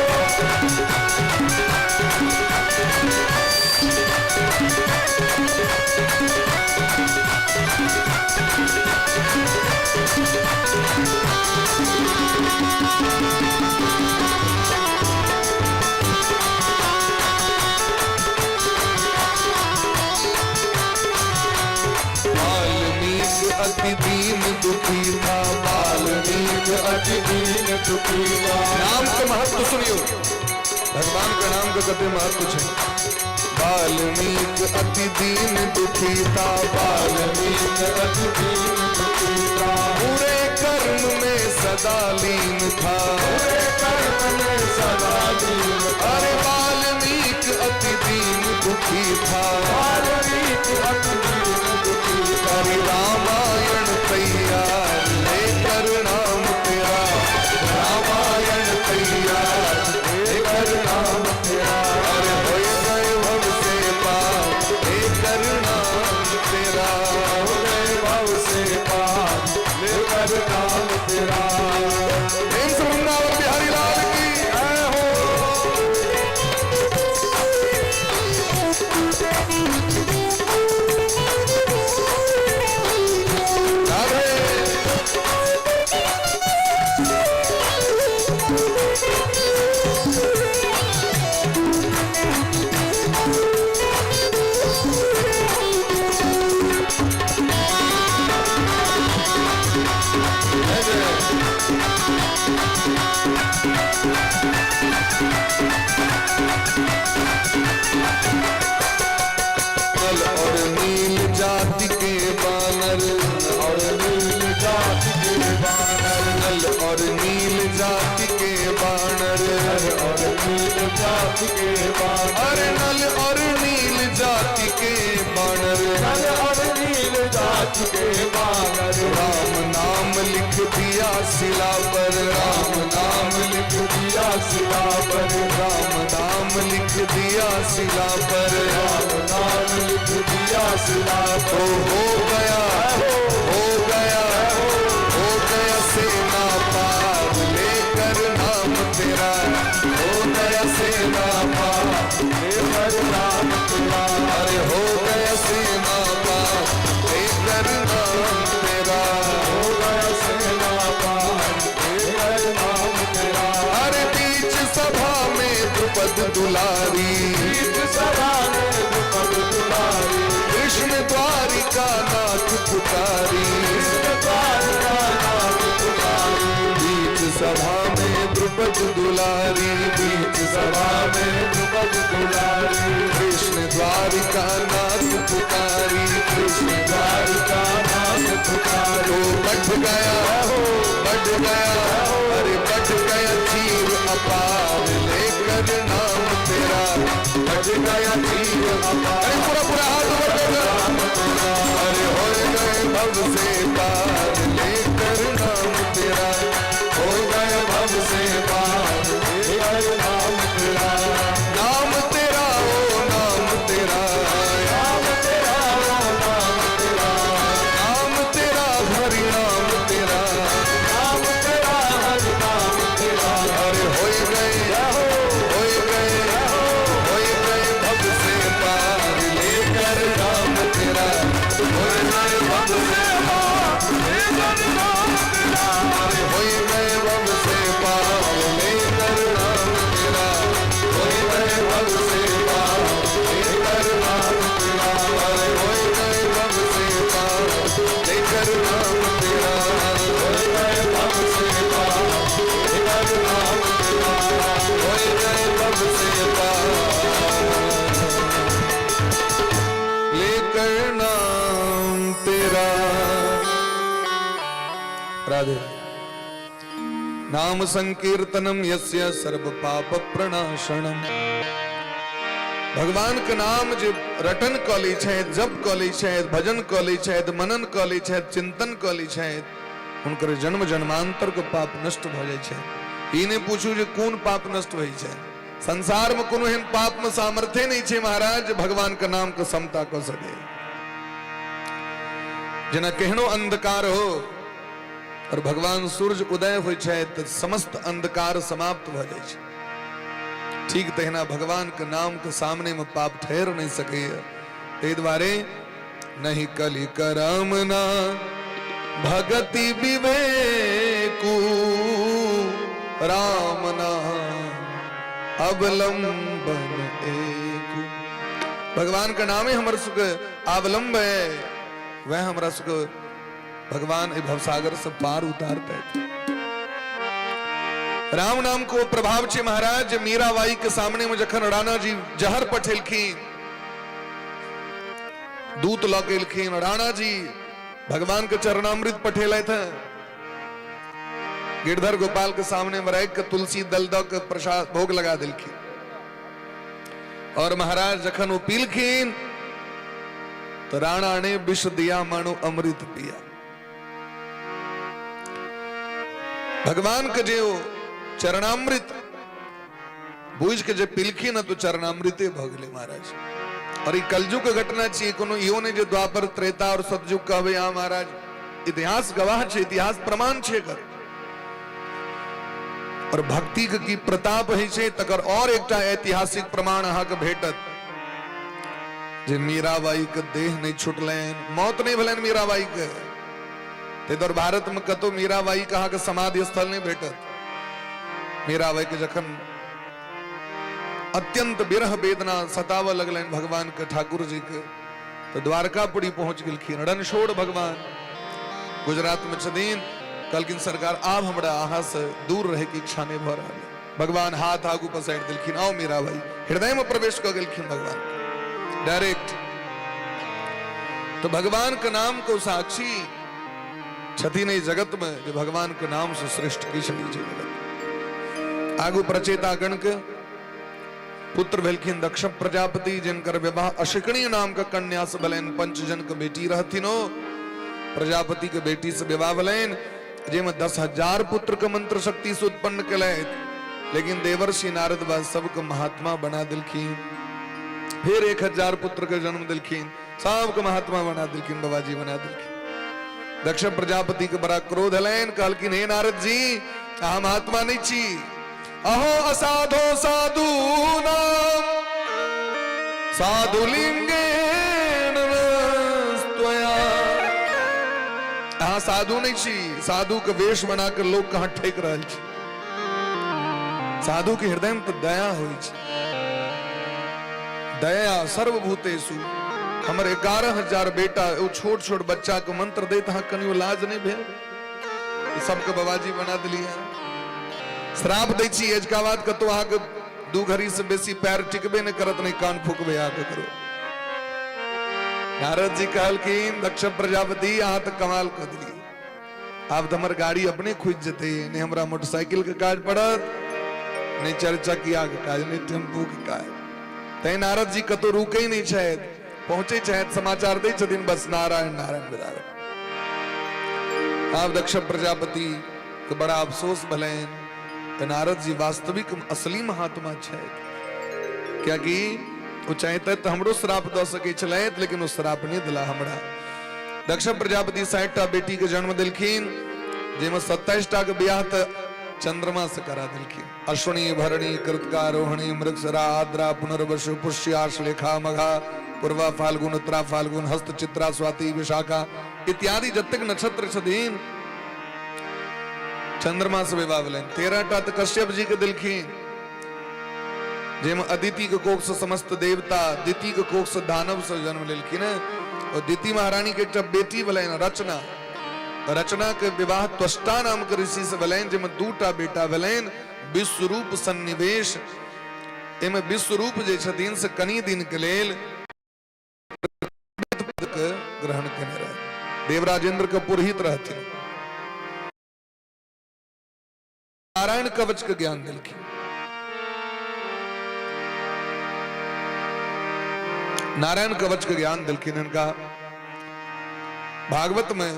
वाल्मीकि अति दीन दुखी था, वाल्मीकि अति दीन दुखी था। नाम के महत्व सुनियो, भगवान के नाम के कते महत्व छे। वाल्मीकि अति दीन दुखी था, वाल्मीकि अति दीन दुखी था, पूरे कर्म में सदा लीन था, पूरे कर्म में सदा लीन था। अरे वाल्मीकि अति दीन दुखी था, वाल्मीकि अति दीन दुखी था। अरे रामायण तैयार लेकर नाम तेरा, रामायण तैयार लेकर नाम तेरा, अरे हो गए भव से पार लेकर नाम तेरा, हो गए भव से पार लेकर नाम तेरा। जाति के बानर। अरे नल और नील जाति के बानर। नल और नील जाति के बानर। राम नाम लिख दिया शिला पर, राम नाम लिख दिया शिला पर, राम नाम लिख दिया शिला पर, राम नाम लिख दिया शिला तो पर। हो गया, हो गया, हो गया सेना पार लेकर नाम तेरा, हो गया सेना पार लेकर नाम तेरा। अरे हो गया सेना पार लेकर नाम तेरा, हो गया सेना पार लेकर नाम तेरा। अरे बीच सभा में द्रुपद दुलारी, बीच सभा में द्रुपद दुलारी, कृष्ण द्वारिका नाथ पुकारी, कृष्ण द्वारिका नाथ पुकारी। बीच सभा में द्रुपद दुलारी, बीच सभा में द्रुपद दुलारी, कृष्ण द्वारिका नाथ पुकारी, कृष्ण द्वारिका नाथ पुकारी। तो बढ़ गया, बढ़ गया, अरे बढ़ गया चीर अपार लेकर नाम तेरा, बढ़ गया चीर अपार। अरे पूरा पूरा हाथ ऊपर कर दो। अरे हो गए भव से पार लेकर नाम तेरा, हो गए भव से पार लेकर नाम तेरा। नाम तेरा ओ नाम तेरा, नाम तेरा ओ नाम तेरा, नाम तेरा हरि नाम तेरा, नाम तेरा हरि नाम तेरा। अरे हो गए, हो गए, हो गए भव से पार लेकर नाम तेरा, हो गए भव से पार लेकर नाम तेरा। अरे हो गए भव से पार लेकर नाम तेरा, हो गए भव से पार लेकर नाम तेरा। अरे हो गए भव से पार लेकर नाम तेरा, हो गए भव से पार लेकर नाम तेरा। हो गए भव से पार लेकर नाम तेरा। राधे। नाम संकीर्तनम यस्य सर्व पाप प्रणाशनम। भगवान के नाम जे रटन कऽ लै छथि, जप कऽ लै छथि, भजन कऽ लै छथि, मनन कऽ लै छथि, चिंतन कऽ लै छथि, हुनकर जन्म जन्मांतर के पाप नष्ट भऽ जाइ छै। ई नहि पूछू जे कोन पाप नष्ट होइ छै। संसार में कोनो एहन पाप में सामर्थ्य नहीं छै महाराज जे भगवान के नाम के समता कऽ सके। जेना केहनो अंधकार हो और भगवान सूर्य उदय होइ छै तऽ समस्त अंधकार समाप्त भऽ जाइ छै। ठीक तहिना भगवान के नाम के सामने में पाप ठहर नहीं सकैया। ताहि दुआरे नहीं कलि करम ना भगति विवेकू, राम नाम अवलंबन एकू। भगवान के नामे हमर सुख अवलंब है, वह हमरा सुख भगवान एहि भवसागर से पार उतारते थे। राम नाम को प्रभाव छे महाराज। मीराबाई के सामने में जखन राणा जी जहर पठेलखिन, दूत लऽ के एलखिन, राणा जी भगवान के चरणामृत पठेलथि हैं। गिरधर गोपाल के सामने में राखि के तुलसी दल दऽ के प्रसाद भोग लगा देलखिन। और महाराज जखन ओ पीलखिन तो राणा ने विष दिया मानो अमृत पिया। भगवान के जे ओ चरणामृत बुझ के जे पीलखिन तो चरणामृते भऽ गेलै महाराज। और ई कलयुग के घटना छियै, कोनो इहो नहि जे द्वापर त्रेता और सतयुग कहबै अहाँ महाराज। इतिहास गवाह छै, इतिहास प्रमाण छै एकर। और भक्ति के की प्रताप होइ छै तकर और एकटा ऐतिहासिक प्रमाण अहाँके भेटत जे मीराबाई के देह नहि छुटलनि, मौत नहि भेलनि मीराबाई के। ताहि दुआरे भारत में कतौ मीराबाई के अहाँके समाधि स्थल नहि भेटत। मीराबाई के जखन अत्यंत विरह वेदना सतावऽ लगलनि भगवान के, ठाकुर जी के, तो द्वारकापुरी पहुंच गेलखिन। रणछोड़ भगवान गुजरात में छथिन। कहलखिन सरकार आब हमरा अहाँ से दूर रहे के इच्छा नहीं भऽ रहल है। भगवान हाथ आगू पसारि देलखिन, आओ मीराबाई। हृदय में प्रवेश कऽ गेलखिन भगवान डायरेक्ट। तो भगवान के नाम को साक्षी छथिन एहि जगत में जे भगवान के नाम से श्रेष्ठ किछु नहि छै जगत। आगू प्रचेता गण के पुत्र भेलखिन दक्ष प्रजापति, जिनकर विवाह अशिकणी नाम के कन्या से भेलनि। पंचजन के बेटी रहथिन, ओ प्रजापति के बेटी से विवाह भेलनि, जाहिमे 10,000 पुत्र के मंत्र शक्ति से उत्पन्न केलथि। लेकिन देवर्षि नारद बा सबके महात्मा बना दिलखिन। फिर 1000 पुत्र के जन्म दिलखिन, सबके महात्मा बना दिलखिन, बाबाजी बना दिलखिन। दक्ष प्रजापति के बड़ा क्रोध हलनि, कहलखिन हे नारद जी, अहाँ महात्मा नहीं छी, अहो असाधो साधु नाम साधु लिंगेन त्वया। अहाँ साधु नहीं छी, साधु के वेश बना के लोग कहाँ ठेक रहल छी। साधु के हृदय में तो दया होइ छै, दया सर्वभूतेषु। हमर 11,000 बेटा, ओ छोट छोट बच्चा के मंत्र दैत अहाँ कनियो लाज नहीं भेल? सबके बाबाजी बना दिलियै। श्राप दै छी, अजुका बाद कतौ अहाँके 2 घड़ी से बेसी पैर टिकबे नहि करत, नहि कान फूकबे अहाँके करो। नारद जी कहलखिन दक्ष प्रजापति, अहाँ तऽ कमाल कऽ देलियै। आब तऽ हमर गाड़ी अपने खुजि जेतै, नहि हमरा मोटरसाइकिल के काज पड़त, नहि चारि चकिया के काज, नहि टेम्पू के काज। तैं नारद जी कतौ रुकै नहि छथि, पहुंचे छथि, समाचार दै छथिन, बस नारायण नारायण बजाबै। आब दक्ष प्रजापति के बड़ा अफसोस भेलनि तऽ नारद जी वास्तविक असली महात्मा छथि, कियाकि ओ चाहते तऽ हमरो श्राप दऽ सकै छलथि, लेकिन ओ श्राप नहि दिला हमरा। दक्ष प्रजापति 60 टा बेटी के जन्म देलखिन, जाहिमे 27 टा के बियाह तऽ चंद्रमा से करा देलखिन। अश्विनी, भरणी, कृतिका, रोहिणी, मृगशरा, आद्रा, पुनर्वसु, पुष्या, श्लेखा, मघा, पूर्वा फाल्गुन, उत्तरा फाल्गुन, हस्त, चित्रा, स्वाति, विशाखा इत्यादि जतेक नक्षत्र छथिन चंद्रमा से विवाह भेलनि। 13 टा तऽ कश्यप जी के देलखिन, जाहिमे अदिति के कोख से समस्त देवता, दिति के कोख से दानव से जन्म लेलखिन। और दिति महारानी के एकटा बेटी भेलनि रचना। रचना के विवाह त्वष्टा नाम के ऋषि से भेलनि, जाहिमे 2टा बेटा भेलनि, विश्वरूप सन्निवेश। एहिमे विश्वरूप जे छथिन से कनि दिन के लेल के ग्रहण केने रहे, देवराजेंद्र के पुरोहित रहथिन। नारायण कवच के ज्ञान देलखिन। नारायण कवच के ज्ञान देलखिन हिनका। भागवत में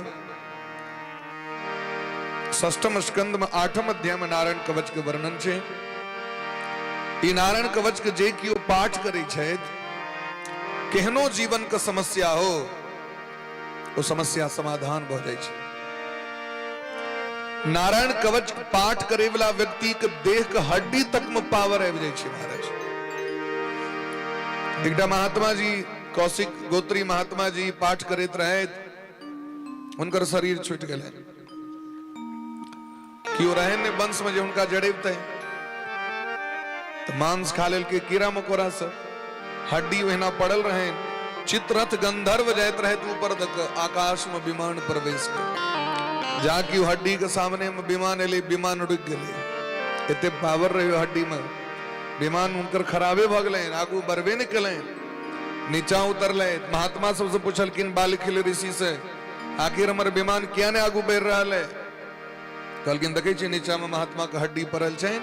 षष्ठम स्कंद में 8म अध्याय में नारायण कवच के वर्णन छै। ई नारायण कवच के जे केओ पाठ करै छथि, केहनो जीवन के समस्या हो, ओ समस्या समाधान भऽ जाइ छै। नारायण कवच पाठ करे वाला व्यक्ति के देह के हड्डी तक में पावर आबि जाइ छै। महाराज, एकटा महात्मा जी, कौशिक गोत्री महात्मा जी पाठ करैत रहथि, हुनकर शरीर छूटि गेलनि। केओ रहनि नहि वंश में जे हुनका जड़ेबतै, तऽ मांस खा लेलकै कीड़ा मकोड़ा सब, हड्डी ओहिना पड़ल रहनि। चित्ररथ गंधर्व जाइत रहथि ऊपर दक आकाश में विमान प्रवेश कर, जा कि हड्डी के सामने में विमान एलै, विमान रुकि गेलै। एते पावर रहे हड्डी में, विमान हुनकर खराबे भऽ गेलनि, आगू बढ़बे नहि केलनि, नीचा उतरलै। महात्मा सबसे पुछलखिन बालखिल ऋषि से, आखिर हमर विमान किया नहि आगू बढ़ि रहल है? कहलखिन देखै छियै नीचा में महात्मा के हड्डी पड़ल छै,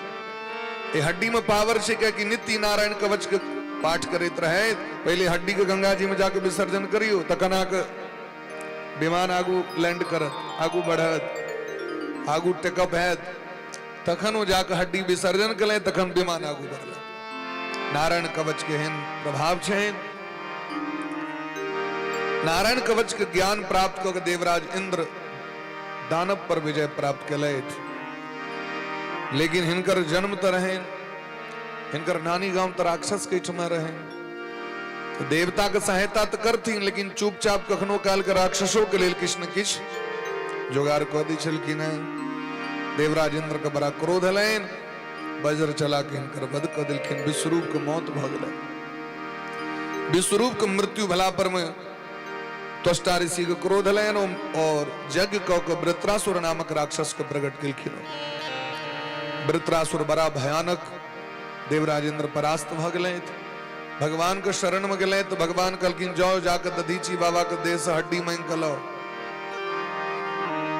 ए हड्डी में पावर छै, कियाकि नित्य नारायण कवच के पाठ करैत रहे। पहिले हड्डी के गंगा जी में जाके विसर्जन करियो, तखन अहाँके विमान आगू लैंड करत, आगू बढ़त, आगू टेकअप हैत। तखन ओ जाके हड्डी विसर्जन केलनि, तखन विमान आगू बढ़ल। नारायण कवच के एहन प्रभाव छै। नारायण कवच के ज्ञान प्राप्त कऽ के देवराज इंद्र दानव पर विजय प्राप्त केलथि। लेकिन हिनकर जन्म तऽ रहनि, हिनकर नानी गाम तऽ राक्षस के एहिठमा रहनि, तऽ देवता के सहायता तऽ करथिन, लेकिन चुपचाप कखनो काल के राक्षसों के लेल किछु ने किछु जोगाड़ कऽ दै छलखिन हेँ। देवराज इंद्र के बड़ा क्रोध एलनि, वज्र चला के हिनकर वध कऽ देलखिन। विश्वरूप के मौत भऽ गेलै। विश्वरूप के मृत्यु भेला पर में त्वष्टा ऋषि के क्रोध एलनि और यज्ञ कऽ के वृत्रासुर नामक राक्षस के प्रकट केलखिन। वृत्रासुर बड़ा भयानक, देवराज इंद्र परास्त भऽ गेलथि। भगवान के शरण में गेलथि तऽ भगवान कहलखिन जाओ जाके दधीची बाबा के देह से हड्डी मांगि के लाओ।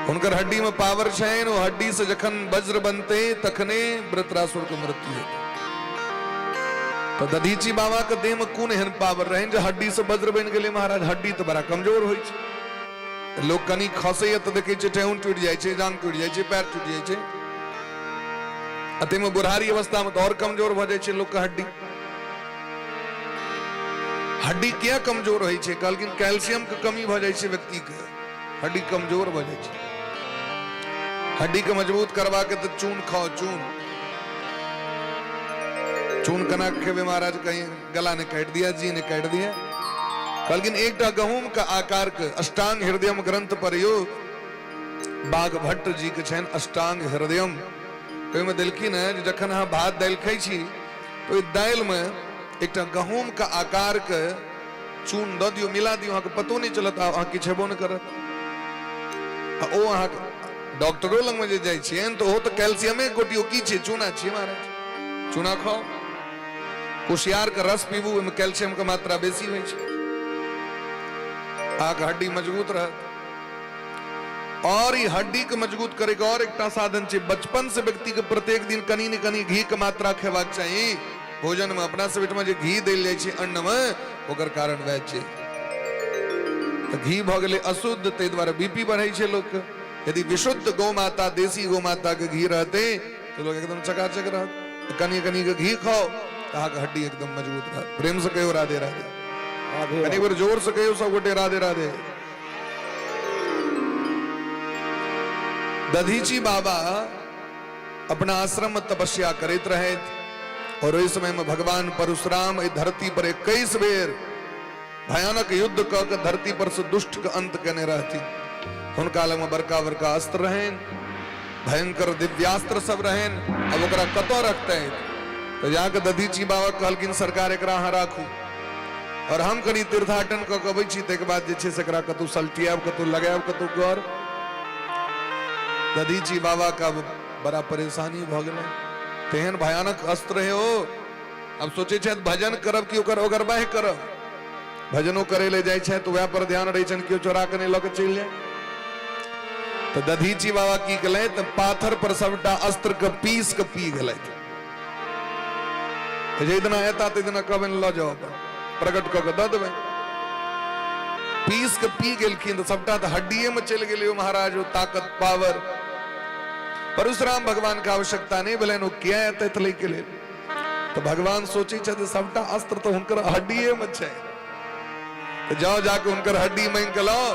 हुनकर हड्डी में पावर छनि, ओ हड्डी से जखन वज्र बनते तखने वृत्रासुर के मृत्यु हेतै। तऽ दधीची बाबा के देह में कोन एहन पावर रहनि जे हड्डी से वज्र बनि गेलै महाराज? हड्डी तऽ बड़ा कमजोर होइ छै। लोक कनि खसैया तऽ देखै छै ठेहुन टूटि जाइ छै, जांग टूटि जाइ छै, पैर टूटि जाइ छै। आ ताहिमे बुढ़ारी अवस्था में तऽ आओर कमजोर भऽ जाइ छै लोकके हड्डी। हड्डी किया कमजोर होइ छै? कहलखिन कैल्शियम के कमी भऽ जाइ छै व्यक्ति के, हड्डी कमजोर भऽ जाइ छै। हड्डी के मजबूत करबाके तऽ चून खाओ, चून। चून केना खेबै महाराज? कहीं गला ने काटि दिया, जी ने काटि दिया। कहलखिन एकटा गहूम के आकार के अष्टांग हृदयम ग्रंथ पर यो बाघ भट्ट जी के छनि अष्टांग हृदयम, ओहिमे देलखिन हेँ जे जखन अहाँ भात दालि खाइ छी तऽ ओहि दालिमे एकटा गहूम के आकार के चून दऽ दियौ, मिला दियौ, अहाँके पतो नहि चलत, आ अहाँ किछु हेबो नहि करत। आ ओ अहाँके डॉक्टरो लगमे जे जाइ छियनि तऽ ओहो तऽ कैल्सियमे गोटी की छै, चूना छियै महाराज, चूना खाउ, कुसियारके रस पीबू, ओहिमे कैल्सियमके मात्रा बेसी होइ छै, अहाँके हड्डी मजबूत रहत। और ई हड्डी के मजबूत करे के और एकटा साधन छै, बचपन से व्यक्ति के प्रत्येक दिन कनि ने कनि घी के मात्रा खेबाक चाही भोजन में। अपना सब ओहिठमा जे घी देल जाइ छै अन्न में, ओकर कारण वएह छै। तऽ घी भऽ गेलै अशुद्ध, ताहि दुआरे बीपी बढ़ै छै लोकके। यदि विशुद्ध गौ माता, देसी गौ माता के घी रहतै तऽ लोक एकदम चकाचक रहत। कनि कनि के घी खाओ तऽ अहाँके हड्डी एकदम मजबूत रहत। प्रेम से कहियो राधे राधे, राधे। कनि बेर जोर से कहियो सब गोटे राधे राधे। दधीची बाबा अपना आश्रम में तपस्या करैत रहथि और ओहि समय में भगवान परशुराम एहि धरती पर 21 बेर भयानक युद्ध कऽ के धरती पर से दुष्ट के अंत केने रहथिन। हुनका लग में बड़का बड़का अस्त्र रहनि, भयंकर दिव्यास्त्र सब रहनि। अब ओकरा कतऽ रखतै? तऽ जाके दधीची बाबा कहलखिन सरकार एकरा अहाँ राखू और हम कनि तीर्थाटन कऽ के अबै छी, ताहिके बाद जे छै से एकरा कतहु सलटियाब, कतहु लगायब, कतहु कर। दधीची बाबा का बड़ा परेशानी भऽ गेलै, तेहन भयानक अस्त्र है ओ। अब सोचै छथि भजन करब कि ओकर ओगरबाह करब। भजनो करे ले जाइ छथि वएह पर ध्यान रहै छनि केओ चोरा के नहि लऽ के चलि जाय। तऽ दधीची बाबा की केलथि तऽ पाथर पर सबटा अस्त्र के पीस के पी गेलथि। जाहि दिना एता ताहि दिना कहबनि लऽ जाओ, अपन प्रकट कऽ के दऽ देबै। पीस के पी गेलखिन तऽ सबटा तऽ हड्डिये में चलि गेलै ओ महाराज, ओ ताकत पावर। परशुराम भगवान के आवश्यकता नहि भेलनि, ओ किया एतै लै के लेल। तऽ भगवान सोचै छथि सबटा अस्त्र तऽ हुनकर हड्डिये में छै, तऽ जाओ जाके हुनकर हड्डी मांगि के लाओ,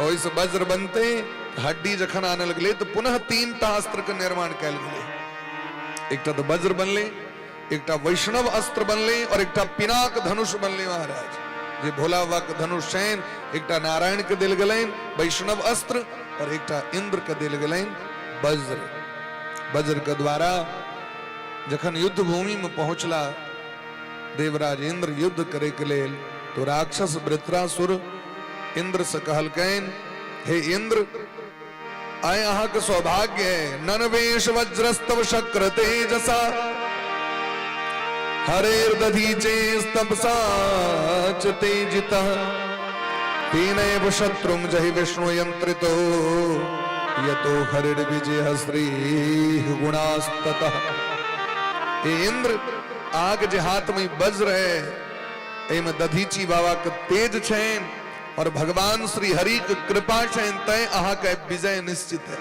ओहिसँ वज्र बनतै। हड्डी जखन आनल गेलै तऽ पुनः 3टा अस्त्र के निर्माण कयल गेलै। एकटा तऽ वज्र बनलै, एकटा वैष्णव अस्त्र बनलै और एकटा पिनाक धनुष बनलै महाराज, जे भोला बाबा के धनुष छनि। एकटा नारायण के देल गेलनि वैष्णव अस्त्र और एकटा इंद्र के देल गेलनि वज्र। वज्र के द्वारा जखन युद्ध भूमि में पहुंचला देवराज इंद्र युद्ध करे के लेल, तो राक्षस वृत्रासुर इंद्र से कहलकनि, हे इंद्र, आय अहाँ के सौभाग्य है, ननवेश वज्रस्तव शक्र तेजसा हरेर दधीचे स्तपसा च तेजितः तेनैव शत्रुं जहि विष्णु यंत्रितो यतो हरिर्विजय श्री गुणास्ततः। हे इंद्र, आग जे हाथ में वज्र है, एहिमे दधीची बाबा के तेज छनि और भगवान श्री हरि के कृपा छनि, तैं अहाँ के विजय निश्चित है।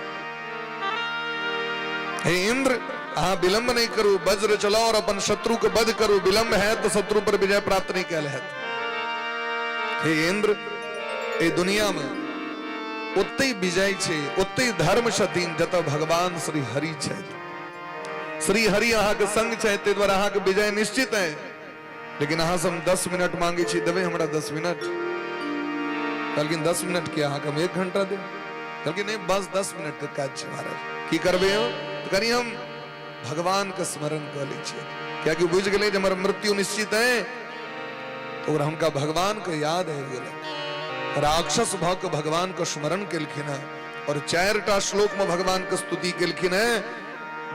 हे इंद्र, अहाँ विलंब नहीं करू, वज्र चलाओ और अपन शत्रु के वध करू। विलंब है तो शत्रु पर विजय प्राप्त नहीं कैल है। हे इंद्र, ए दुनिया में ओते विजय छे, ओते धर्म छथिन जतऽ भगवान श्री हरि छथि। श्री हरि अहाँ के संग छथि, ताहि दुआरे अहाँ के विजय निश्चित है। लेकिन अहाँ से हम 10 मिनट मांगे छी, देबै हमरा 10 मिनट? कहलखिन 10 मिनट के अहाँके हम 1 घंटा देब। कहलखिन नहीं, बस 10 मिनट के काज छै महाराज, की करबै हम? तऽ कनि हम भगवान के स्मरण कऽ लै छियै, कियाकि बुझि गेलै जे हमर मृत्यु निश्चित है। तऽ ओकरा हुनका भगवान के याद आबि गेलै, राक्षस भऽ के भगवान के स्मरण केलखिन हेँ और 4टा श्लोक में भगवान के स्तुति केलखिन हेँ।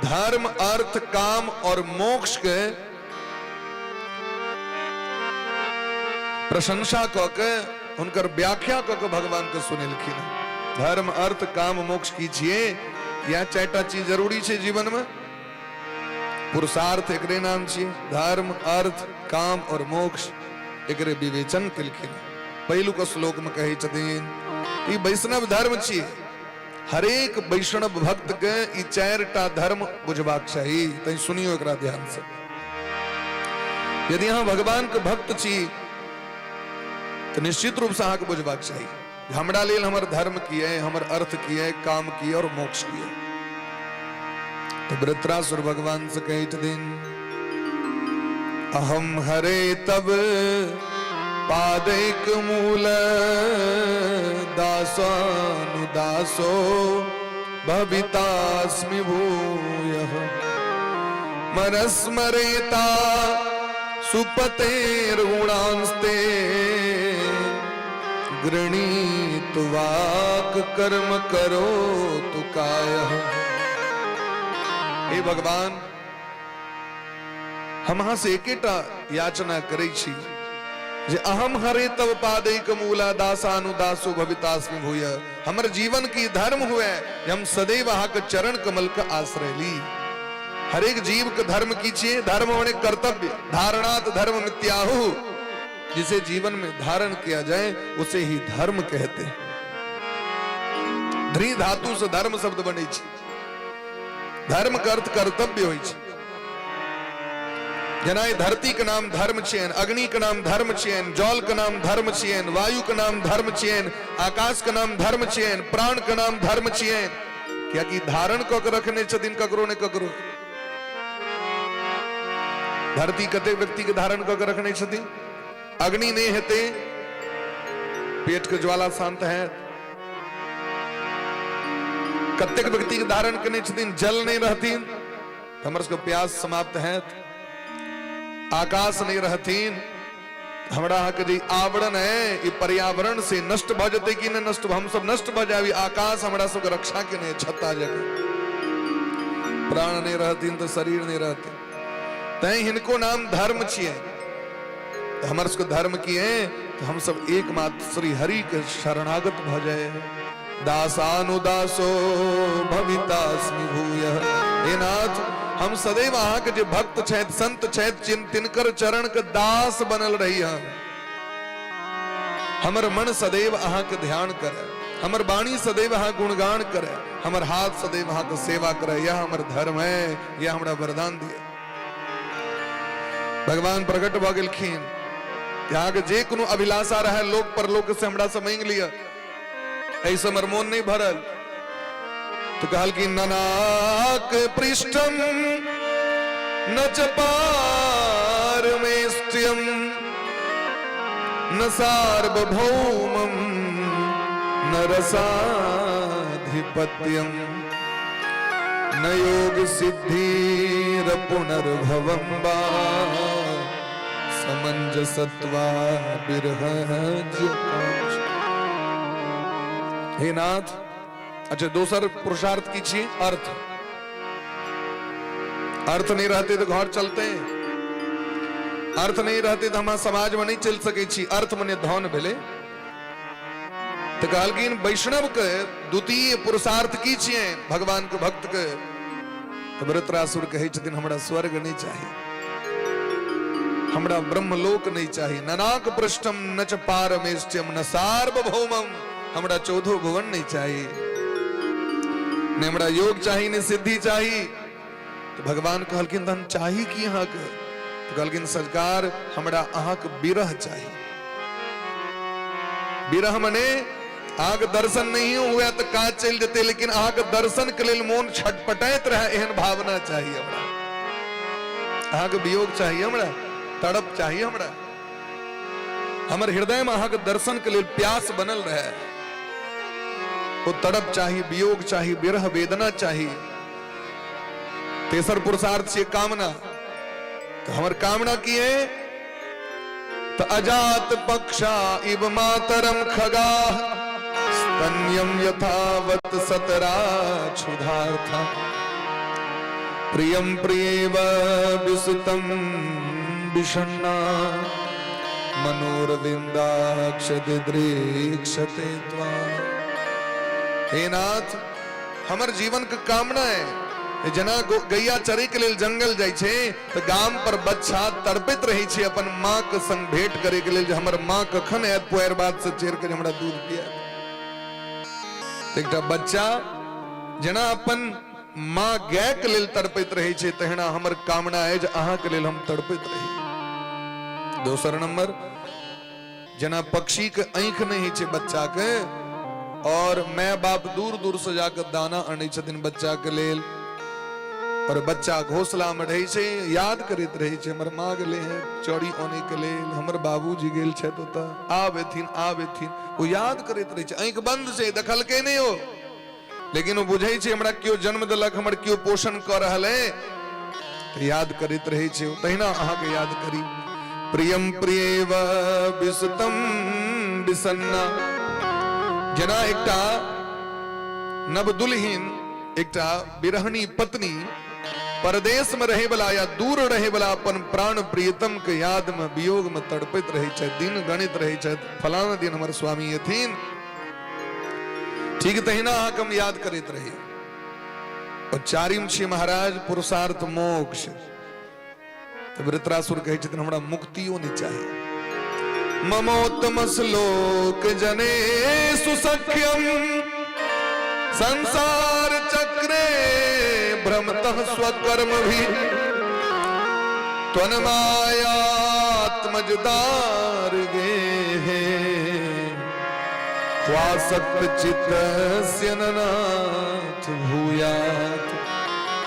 धर्म, अर्थ, काम और मोक्ष के प्रशंसा कऽ के, हुनकर व्याख्या कऽ के भगवान के सुनेलखिन। धर्म, अर्थ, काम, मोक्ष की छियै, यह 4टा चीज जरूरी छै जीवन में। पुरुषार्थ एकरे नाम छियै। धर्म, अर्थ, काम और मोक्ष, एकरे विवेचन केलखिन। पहिलुक श्लोक में कहै छथिन ई वैष्णव धर्म छियै। हरेक वैष्णव भक्त के ई चारिटा धर्म बुझबाक चाही। तैं सुनियो एकरा ध्यान से। यदि अहाँ भगवान के भक्त छी तऽ निश्चित रूप से अहाँके बुझबाक चाही हमरा लेल हमर धर्म की है, हमर अर्थ की है, काम की है और मोक्ष की है। तो वृत्रासुर भगवान से कहै छथिन, अहम हरे तब पादैक मूल दासानुदासो भवितास्मि भूयः मनस्मरेता सुपतेर्गुणांस्ते गृणीत वाक कर्म करो तु कायः। हे भगवान, हम अहाँ से एकेटा याचना करै छी जे अहम हरे तव पादैक मूला दासानुदासो भवितास्मि भूय, हमर जीवन की धर्म हुए जे हम सदैव अहाँके चरण कमल के आश्रय ली। हरेक जीव के धर्म की छियै? धर्म होने कर्तव्य, धारणात धर्म मित्याहु, जिसे जीवन में धारण किया जाए उसे ही धर्म कहते हैं। ध्री धातु से धर्म शब्द बने छै। धर्म के अर्थ कर्तव्य होइ छै। जेना ई धरती के नाम धर्म छियनि, अग्नि के नाम धर्म छियनि, जल के नाम धर्म छियनि, वायु के नाम धर्म छियनि, आकाश के नाम धर्म छियनि, प्राण के नाम धर्म छियनि, कियाकि धारण कऽ के रखने छथिन ककरो ने ककरो। धरती कते व्यक्ति के धारण कऽ के रखने छथिन। अग्नि नहि हेतै, पेट के ज्वाला शांत है। कतेक व्यक्ति के धारण केने छथिन। जल नहीं रहथिन तऽ हमर सबके प्यास समाप्त हैत। आकाश नहीं रहथिन, हमरा अहाँके जे आवरण है ई पर्यावरण से नष्ट भऽ जेतै कि नहि नष्ट, हम सब नष्ट भऽ जाबी। आकाश हमरा सबके रक्षा केने छत्ता जकाँ। प्राण नहीं रहथिन तऽ शरीर नहीं रहतै। तैं हिनको नाम धर्म छियै। तऽ हमर सबके धर्म की है तऽ हम सब एकमात्र श्री हरि के शरणागत भऽ जाए। दासानुदासो भवितास्मि भूय, हे नाथ, हम सदैव अहाँके जे भक्त छथि, संत छथि, जिन तिनकर चरण के दास बनल रही। हम हमर मन सदैव अहाँके ध्यान करे, हमर वाणी सदैव अहाँ गुणगान करे, हमर हाथ सदैव अहाँके सेवा करे। यह हमर धर्म है, यह हमरा वरदान दिया। भगवान प्रकट भऽ गेलखिन। अहाँके जे कोनो अभिलाषा रहे लोक परलोक से हमरा से मांगि लिअ, एहिसँ हमर मोन नहि भरल। तऽ कहलखिन, ननाक पृष्ठम न च पारमेष्ट्यम न सार्वभौमम न रसाधिपत्यम न योग सिद्धिर पुनर्भवम वा समंजसत्वा बिरहज। हे नाथ, अच्छा, दोसर पुरुषार्थ की छी अर्थ। अर्थ नहीं रहते तो घर चलते? अर्थ नहीं रहते तो हम समाज में नहीं चल सके छी। अर्थ मने धन भेले। तो कहलखिन वैष्णव के द्वितीय पुरुषार्थ की छियै भगवान के भक्त के? तो वृत्रासुर कहै छथिन, हमरा स्वर्ग नहीं चाही, हमरा ब्रह्मलोक नहीं चाही। ननाक पृष्ठम न च पारमेष्ट्यम न सार्वभौमम, हमरा चौदहो भुवन नहीं चाही, ने हमरा योग चाही, ने सिद्धि चाही। तो भगवान कहलखिन, तहन चाही की अहाँके? तो कहलखिन, सरकार, हमरा अहाँके विरह चाही। विरह मने अहाँके दर्शन नहीं हुए तो काज चलि जेतै, लेकिन अहाँके दर्शन के लेल मोन छटपटाइत रहे, एहन भावना चाही हमरा। अहाँके वियोग चाही हमरा, तड़प चाही हमरा। हमर हृदय में अहाँके दर्शन के लेल प्यास बनल रहे, वो तड़प चाही, वियोग चाही, विरह वेदना चाही। तेसर पुरुषार्थ से कामना। तो हमर कामना की है? तो अजात पक्षा इव मातरम खगा स्तन्यम यथावत सतरा क्षुधार्था प्रियम प्रियेव विसुतम विषण्णा मनोरविंदाक्ष दिदृक्षते त्वा। हे नाथ, हमर जीवन के कामना है जेना गैया चरै के लेल जंगल जाइ छै तऽ गाम पर बच्चा तड़पैत रहै छै अपन माँ के संग भेंट करे के लेल जे हमर माँ कखन आयत पुआरि बाद से चढ़ि के जे हमरा दूध पियात। तऽ एकटा बच्चा जेना अपन माँ गाय के लेल तड़पैत रहै छै, तहिना हमर कामना अछि जे अहाँके लेल हम तड़पैत रही। दोसर नंबर, जेना पक्षी के आँखि नहि होइ छै बच्चा के, और my बाप दूर दूर से जाके दाना अनै छथिन बच्चा के लेल, और बच्चा घोंसला में रहै छै, याद करैत रहै छै हमर माँ गेलै हैं चौरी अनै के लेल, हमर बाबूजी गेल छथि ओतऽ, आब एथिन आब एथिन, ओ याद करैत रहै छै। आँखि बंद छै, देखलकै नहि ओ, लेकिन ओ बुझै छै हमरा केओ जन्म देलक, हमर केओ पोषण कऽ रहल है, तऽ याद करैत रहै छै। तहिना अहाँके याद करी। प्रियम प्रियेव विसतम विसन्ना, जेना एकटा नवदुलहिन, एकटा विरहणी पत्नी परदेश में रहे वाला या दूर रहे वाला अपन प्राण प्रियतम के याद में वियोग में तड़पैत रहे छथि, दिन गणित रहे छथि, फलाना दिन हमर स्वामी एथिन, ठीक तहिना अहाँके हम याद करैत रही। और चारिम छी महाराज पुरुषार्थ मोक्ष। तऽ वृत्रासुर कहै छथिन हमरा मुक्तियो नहि चाही। ममोत्तम श्लोक जने सुसख्यम संसार चक्रे भ्रमतः स्वकर्म भी त्वन्मायात्मजदार गेहे ख्वासक्त चित्तस्य ननाथ भूयात।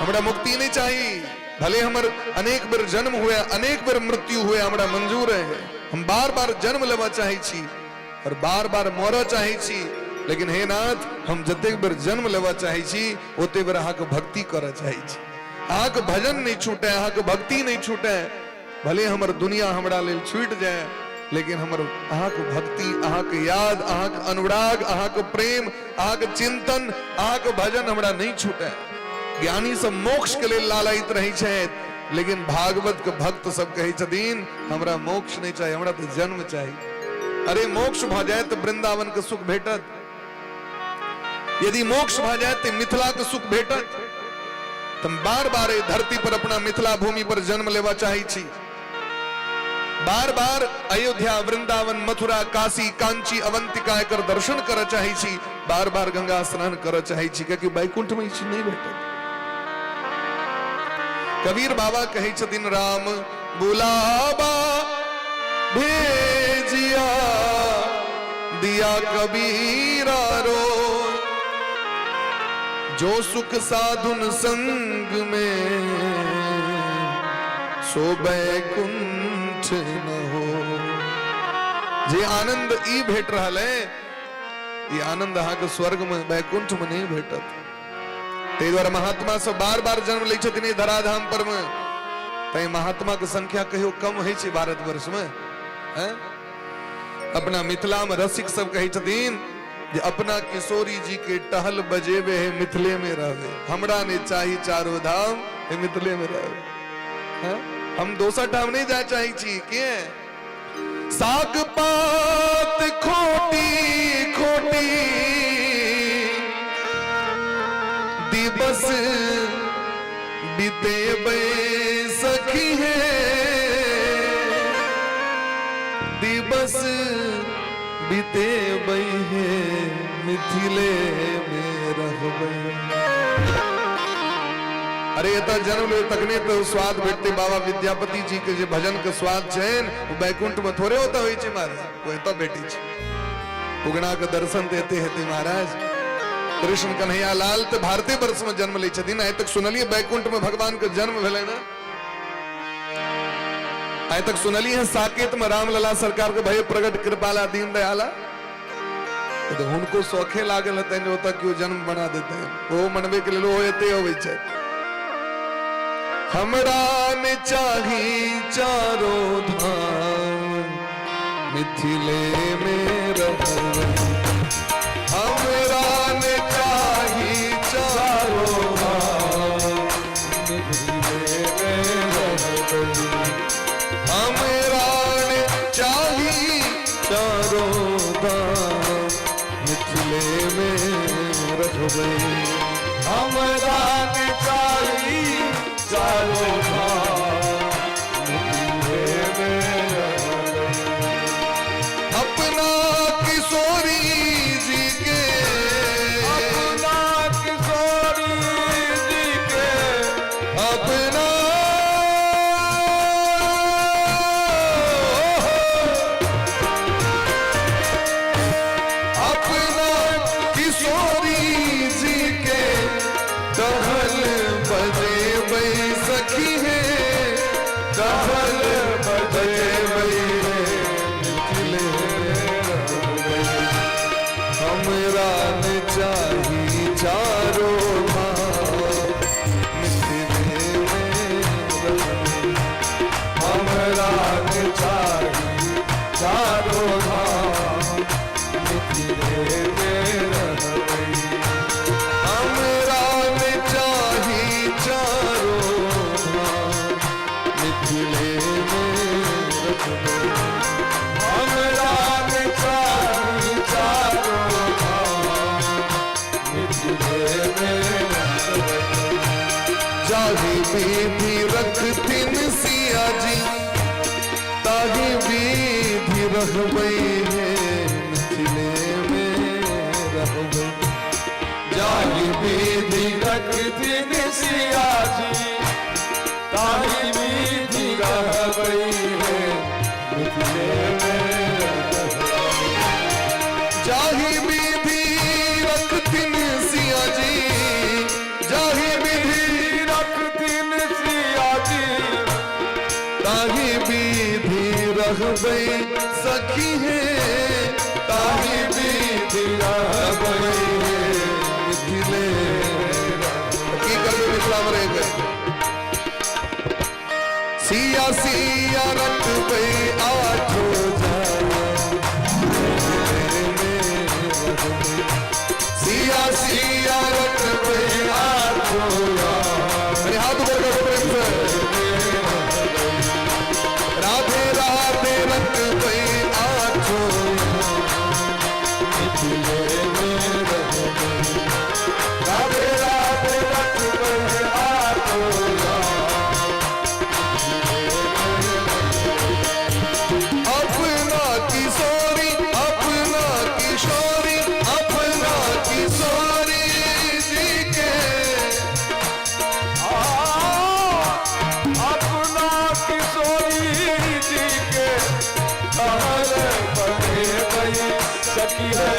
हमरा मुक्ति नहीं चाहिए, भले हमर अनेक बेर जन्म हुए, अनेक बेर मृत्यु हुए, हमरा मंजूर है, हम बार बार जन्म लेबा चाहे छी और बार बार मरऽ चाहे छी, लेकिन हे नाथ हम जतेक बेर जन्म लेबा चाहे छी ओते बेर अहाँके भक्ति करऽ चाहे छी, अहाँके भजन नहीं छूटे, अहाँके भक्ति नहीं छूटे, भले हमर दुनिया हमरा लेल छूटि जाए, लेकिन हमर अहाँके भक्ति, अहाँके याद, अहाँके अनुराग, अहाँके प्रेम, अहाँके चिंतन, अहाँके भजन हमरा नहीं छूटे। ज्ञानी सब मोक्ष के लेल लालायित रहै छथि, लेकिन भागवत के भक्त सब कहै छथिन हमरा मोक्ष नहीं चाही, हमरा तऽ जन्म चाही। अरे मोक्ष भऽ जाए तऽ वृंदावन के सुख भेटत, यदि मोक्ष भऽ जाए तऽ मिथिला के सुख भेटत। तऽ हम बार बार एहि धरती पर अपना मिथिला भूमि पर जन्म लेबा चाहै छी, बार बार अयोध्या, वृंदावन, मथुरा, काशी, कांची, अवंतिका एकर दर्शन करऽ चाहै छी, बार बार गंगा स्नान करऽ चाहै छी, कियाकि वैकुंठ में ई चीज नहि भेटत। कबीर बाबा कहै छथिन राम बुलाबा भेजिया दिया कबीरा रो, जो सुख साधुन संग में सो बैकुंठ न हो। जे आनंद ई भेट रहल है, ई आनंद अहाँके स्वर्ग में बैकुंठ में नहीं भेटत। ताहि दुआरे महात्मा सब बार बार जन्म लै छथिन एहि धराधाम पर में, तैं महात्मा के संख्या कहियो कम होइ छै भारतवर्ष में। हैं? अपना मिथिला में रसिक सब कहै छथिन जे अपना किशोरी जी के टहल बजेबे है मिथिले में रहबे, हमरा नहीं चाही चारो धाम है मिथिले में रहबे। हैं? हम दोसर ठाम नहीं जाय चाहे छी, के साग पात खोटी खोटी दिवस बीतेबे सखी है, दिवस बीतेबे है मिथिले में रहबे। अरे एतऽ जन्म लेबै तखने तऽ स्वाद भेटतै। बाबा विद्यापति जी के जे भजन के स्वाद छनि ओ बैकुंठ में थोड़े ओतऽ होइ छै महाराज, ओ एतऽ भेटै छै। उगना के दर्शन तऽ एते हेतै महाराज। कृष्ण कन्हैया लाल तऽ भारते वर्ष में जन्म लै छथिन। आइ तक सुनलियै बैकुंठ में भगवान के जन्म भेलै ने? आइ तक सुनलियै हैं साकेत में रामलला सरकार के भय प्रगट कृपाला दीन दयाला? तऽ हुनको शौखे लागल हेतनि जे ओतऽ केओ जन्म बना देतै, ओ मनबै के लेल ओहो एते अबै छै। हमरा ने चाही चारो धाम मिथिले में रहबै, हमरा ने चाही चारो धाम मिथिले में रहबै, हमरा ने चाही चारो धाम मिथिले में रहबै, हमरा ने चाही चारो धाम मिथिले में रहबै। अपना किशोरी जी के, अपना किशोरी जी के, अपना अपना किशोरी जी के टहल बजेबै सखी हे, टहल बजेबै मिथिले रहबै। हमरा न चाही चारो धाम मिथिले में रहबै। हमरा न चाही चारो धाम मिथिले में रहबै। हमरा न चाही चारो धाम मिथिले में रहबै। हमरा न चाही चारो धाम मिथिले में रहबै। जाहि विधि रखथिन सिया जी ताहि विधि रहबै हे, मिथिले में रहबै। जाहि विधि रखथिन सिया जी ताहि विधि रहबै हे, मिथिले में रहबै। जाहि विधि रखथिन सिया जी, जाहि विधि रखथिन सिया जी ताहि विधि रहबै सखी हे, ताहि विधि रहबै हे, मिथिले। की करबै मिथिला में रह के? सिया सिया रटबै आठो जाम मिथिले में रहबै। सिया सिया रटबै आठो जाम। मेरे हाथ ऊपर करो प्रेम से। राधे राधे रटबै आठो मिथिले में रहबै। राधे राधे रटबै आठो जाम। अपना किशोरी, अपना किशोरी, अपना किशोरी जी के, अपना किशोरी जी के टहल बजेबै सखी रे,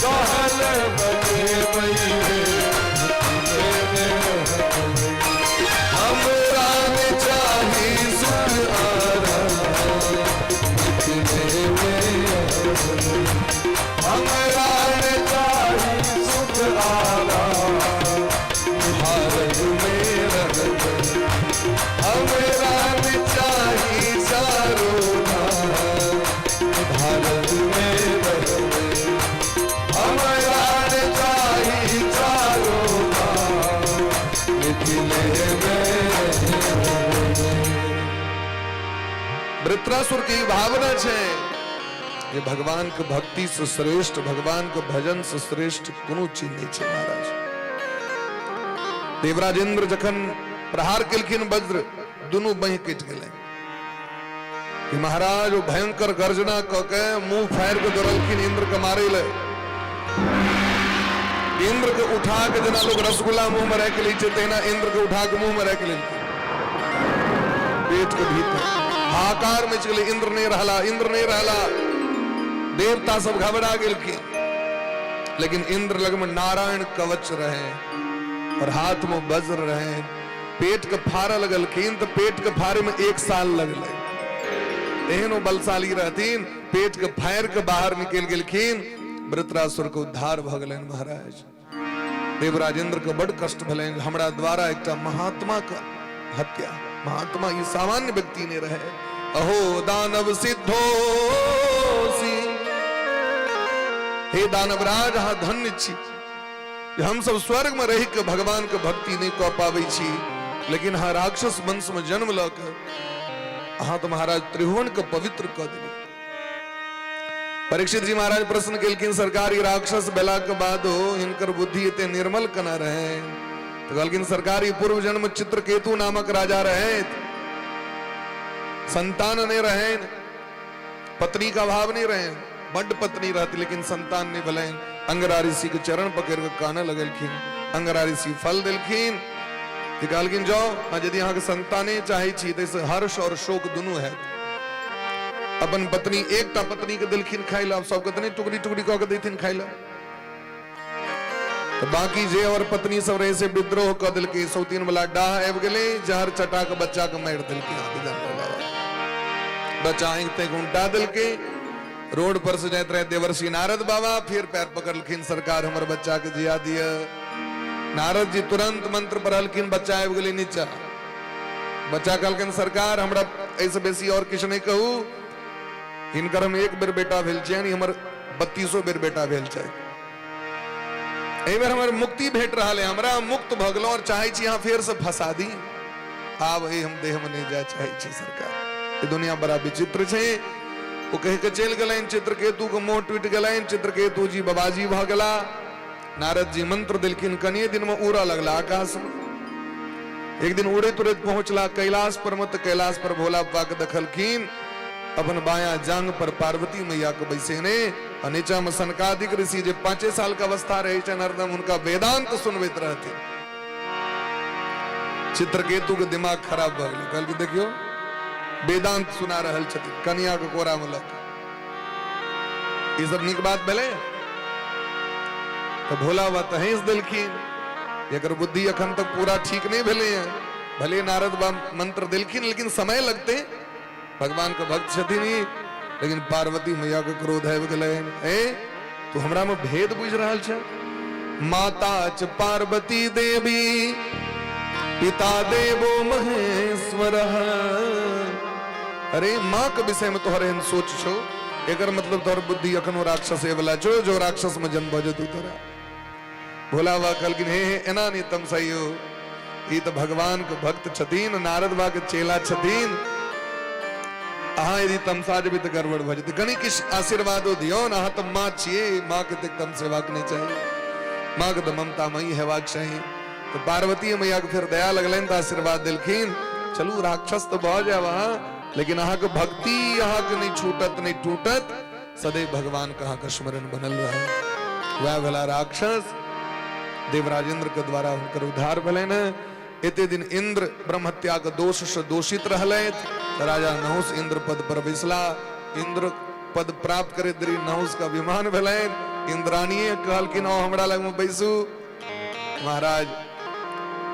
टहल बजेबै रे, मिथिले में रहबै। हमरा न चाही सुख आराम मिथिले में रहबै। हमरा न चाही सुख आराम भारत में रहबै। हमरा न चाही चारो धाम भारत में रहबै। हमरा न चाही चारो धाम मिथिले में रहबै। वृत्रासुर की भावना छै जे भगवान के भक्ति से श्रेष्ठ, भगवान के भजन से श्रेष्ठ कोनो चीज नहीं छै। महाराज देवराज इंद्र जखन प्रहार केलखिन वज्र, दुनू बहि कटि गेलै कि महाराज ओ भयंकर गर्जना क के मुंह फाड़ि के दौड़लखिन इंद्र के मारे ले। इंद्र के उठा के जेना लोग रसगुल्ला मुंह में राखि लै छै, तहिना इंद्र के उठा के मुंह में राखि लेलखिन। पेट के भीतर हाहाकार मचि गेलै, इंद्र नहीं रहला, इंद्र नहीं रहला। देवता सब घबरा गेलखिन, लेकिन इंद्र लग में नारायण कवच रहे और हाथ में वज्र रहे। पेट के फाड़ लगलखिन तो पेट के फाड़े में 1 साल लगलै। तेहन ओ बलशाली रहथिन, पेट के फाड़ के बाहर निकल गेलखिन। वृत्रासुर के उद्धार भ गेलनि। महाराज देवराजेंद्र के बड़ कष्ट भेलनि, हमरा द्वारा एकटा महात्मा के हत्या। महात्मा ई सामान्य व्यक्ति नहीं रहे। अहो दानव सिद्धोसी, हे दानवराज, अहाँ धन्य छी जे हम सब स्वर्ग में रहि के भगवान के भक्ति नहीं कऽ पाबै छी, लेकिन अहाँ राक्षस वंश में जन्म लऽ के अहाँ तो महाराज त्रिभुवन के पवित्र कऽ देली। परीक्षित जी महाराज प्रश्न केलखिन, सरकार ई राक्षस भेला के बादो हिनकर बुद्धि एते निर्मल केना रहे? तऽ कहलखिन सरकार ई पूर्व जन्म चित्रकेतु नामक राजा रहथि, संतान नहि रहनि, पत्नी का अभाव नहीं रहे, बड्ड पत्नी रहती लेकिन संतान नहीं भेलनि। अंगरा ऋषि के चरण पकड़ के काने लगलखिन। अंगरा ऋषि फल देलखिन जे कहलखिन जाओ यदि अहाँके संताने चाहै छी तऽ हर्ष और शोक दुनू हैत। अपन पत्नी एकटा पत्नी के देलखिन खाइ लए, सबके तऽ नहि टुकड़ी टुकड़ी कऽ के देथिन खाइ लए, तऽ बाकी जे और पत्नी सब रहे से विद्रोह कऽ देलकै। सौतीन वाला डाह आबि गेलै, जहर चटा के बच्चा के मारि देलकै। अहाँके जानवर बाबा बच्चा आँखि ताँखि उल्टा देलकै। रोड पर से जाइत रहे देवर्षि नारद बाबा, फिर पैर पकड़लखिन, सरकार हमर बच्चा के जिया दिअ। नारद जी तुरंत मंत्र पढ़लखिन, बच्चा आबि गेलै नीचा। बच्चा कहलखिन सरकार हमरा एहिसँ बेसी और किछु नहि कहू, हिनकर हम एक बेर बेटा भेल छियनि, हमर 32 बेर बेटा भेल छथि, एहि बेर हमर मुक्ति भेट रहल है, हमरा हम मुक्त भऽ गेलहुँ और चाहै छी अहाँ फेरसँ फंसा दी, आब एहि हम देहमे नहि जाय चाहै छी सरकार, ई दुनिया बड़ा विचित्र छै। ओ कहि के चलि गेलनि, चित्रकेतु के मोह टूटि गेलनि, चित्रकेतु जी बाबाजी भऽ गेला। नारद जी मंत्र देलखिन, कनिए दिन में उड़ऽ लगला आकाश में। एक दिन उड़ैत उड़ैत पहुंचला कैलाश पर में, तऽ कैलाश पर भोला बाबा के देखलखिन अपन बायां जांग पर पार्वती मैया के बैसेने, आ नीचा में सनकादिक ऋषि जे 5 साल के अवस्था रहे छनि हरदम हुनका वेदांत सुनबैत रहथिन। चित्रकेतु के दिमाग खराब भऽ गेलै, कहलखिन देखियौ वेदांत सुना रहल छथिन कनिया के कोरा में लऽ के, ई सब नीक बात भेलै? तऽ भोला बाबा तऽ हँसि देलखिन, एकर बुद्धि अखन तक पूरा ठीक नहि भेलै हँ, भले नारद बाबा मंत्र देलखिन लेकिन समय लगतै, भगवान के भक्त छथिन ई। लेकिन पार्वती मैया के क्रोध आबि गेलै, ए तू हमरा में भेद बुझि रहल छ? माता च पार्वती देवी पिता देवो महेश्वर, अरे माँ के विषय में तोहर एहन सोच छौ, एकर मतलब तोहर बुद्धि अखनो राक्षसे वाला छौ, जो राक्षस में जन्म भऽ जेतौ तोरा। भोला बाबा कहलखिन हे हे एना नहि तमसैयो, ई तऽ भगवान के भक्त छथिन, नारद बाबा के चेला छथिन, अहाँ यदि तमसा जेबै तऽ गड़बड़ भऽ जेतै, कनि किछु आशीर्वादो दियौ ने, अहाँ तऽ माँ छियै, माँ के तऽ तमसेबाक नहि चाही, माँ के तऽ ममतामयी हेबाक चाही। तऽ पार्वती मैया के फेर दया लगलनि तऽ आशीर्वाद देलखिन, चलू राक्षस तऽ भऽ जायब अहाँ, लेकिन अहाँके भक्ति अहाँके नहि छूटत नहि टूटत, सदैव भगवान के अहाँके स्मरण बनल रहत। वएह भेला राक्षस, देवराजेंद्र के द्वारा हुनकर उद्धार भेलनि। एते दिन इंद्र ब्रह्महत्या के दोष से दोषित रहलथि, राजा नहुष इंद्र पद पर बैसला। इंद्र पद प्राप्त करैत देरी नहुष के अभिमान भेलनि, इंद्राणीए कहलखिन आओ हमरा लग में बैसू। महाराज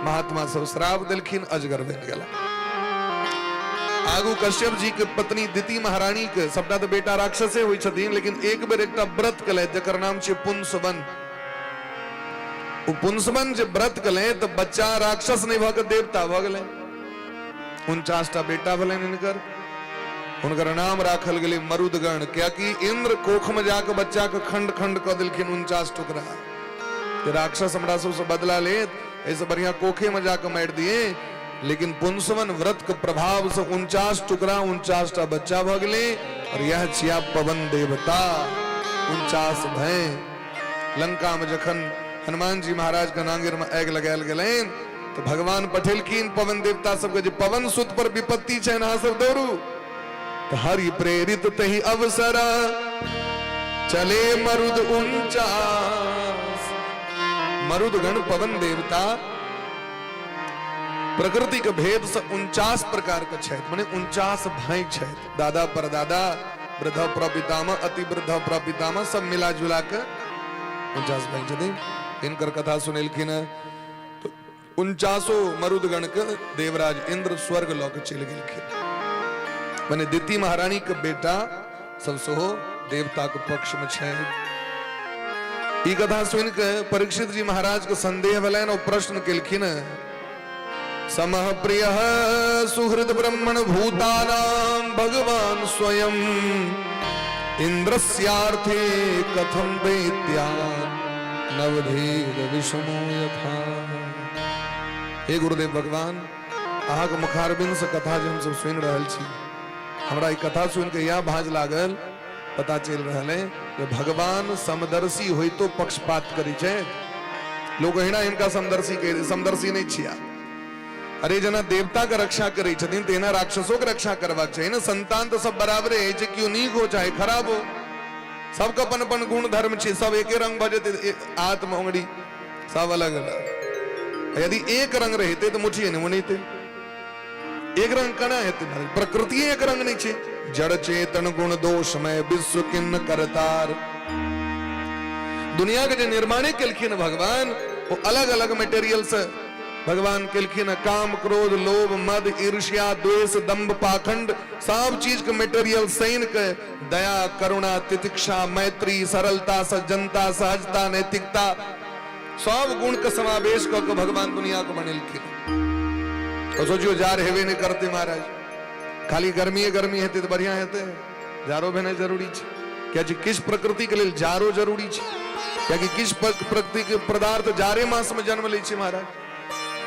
महात्मा सब श्राप देलखिन, अजगर बनि गेला। आगू कश्यप जी के पत्नी दिति महारानी के सबटा तऽ बेटा राक्षसे होइ छथिन, लेकिन एक बेर एकटा व्रत केलथि जकर नाम छै पुंसवन। ओ पुंसवन जे व्रत केलथि तऽ बच्चा राक्षस नहि भऽ कऽ देवता भऽ गेलै। 49 टा बेटा भेलनि हिनकर, हुनकर नाम राखल गेलै मरुदगण, कियाकि इंद्र कोख में जाके बच्चा के खंड खंड कऽ देलखिन 49 टुकड़ा। राक्षस हमरा सबसे बदला लेत, एहिसँ बढ़िया कोखे में जाके मारि दिए। लेकिन पुंसवन व्रत के प्रभाव से 49 टुकड़ा 49 टा बच्चा भऽ गेलै, और यह छिया पवन देवता 49 भय। लंका में जखन हनुमान जी महाराज के नांगेर में आगि लगायल गेलनि तो भगवान पठेलखिन पवन देवता सबके जे पवन सुत पर विपत्ति छै अहाँ सब दौड़ू। तो हरि प्रेरित तही अवसर चले मरुद 49। मरुदगण पवन देवता प्रकृति के भेद से 49 प्रकार के छथि, माने 49 भाई छथि, दादा परदादा वृद्ध प्रपितामह अति वृद्ध प्रपितामह सब मिला जुला के 49 भाई छथिन। हिनकर कथा सुनेलखिन तो 49 मरुदगण के देवराज इंद्र स्वर्ग लऽ के चलि गेलखिन। माने दिति महारानी के बेटा सब सेहो देवता के पक्ष में छथि। ई कथा सुनि के परीक्षित जी महाराज के संदेह भेलनि, ओ प्रश्न केलखिन, समः प्रिय सुहृद ब्रह्मण भूतानां भगवान स्वयं इंद्रस्यार्थे कथम दैत्यान् नवधेद विषमो यथा। हे गुरुदेव भगवान, अहाँके मुखारबिंद से कथा जे हमसब सुनि रहल छी, हमरा ई कथा सुनि के इएह भाँज लागल, पता चलि रहल है जे भगवान समदर्शी होइतो पक्षपात करै छै। लोक अहिना हिनका समदर्शी कहि समदर्शी नहि छिया। अरे जेना देवता के रक्षा करै छथिन तेना राक्षसो के रक्षा करबाक चाही ने। संतान तऽ सब बराबरे होइ छै, केओ नीक हो चाहे खराब हो, सबके अपन अपन गुण धर्म छै, सब एके रंग भऽ जेतै, आत्म उंगली सब अलग अलग। यदि एक रंग रहितै तऽ मुठिए नहि मुनेतै। एक रंग केना हेतै महाराज? प्रकृति एक रंग नहि छै। जड़ चेतन गुण दोषमय विश्व किन्न करतार। दुनिया के जे निर्माणे केलखिन भगवान, वो अलग अलग मटेरियल से भगवान केलखिन। काम क्रोध लोभ मद ईर्ष्या द्वेष दंभ पाखंड सब चीज के मटेरियल सैन के दया करुणा तितिक्षा मैत्री सरलता सज्जनता सहजता नैतिकता सब गुण के समावेश कऽ के भगवान दुनिया के बनेलखिन। तो सोचियो जार हेबे नहीं करते महाराज, खाली गर्मी गर्मी हेतै तऽ बढ़िया हेतै, जारो भेनाइ जरूरी छै। कियाकि किछु प्रकृति के लेल जारो जरूरी छै, कियाकि किछु प्रकृति के पदार्थ जारे मास में जन्म लै छै महाराज।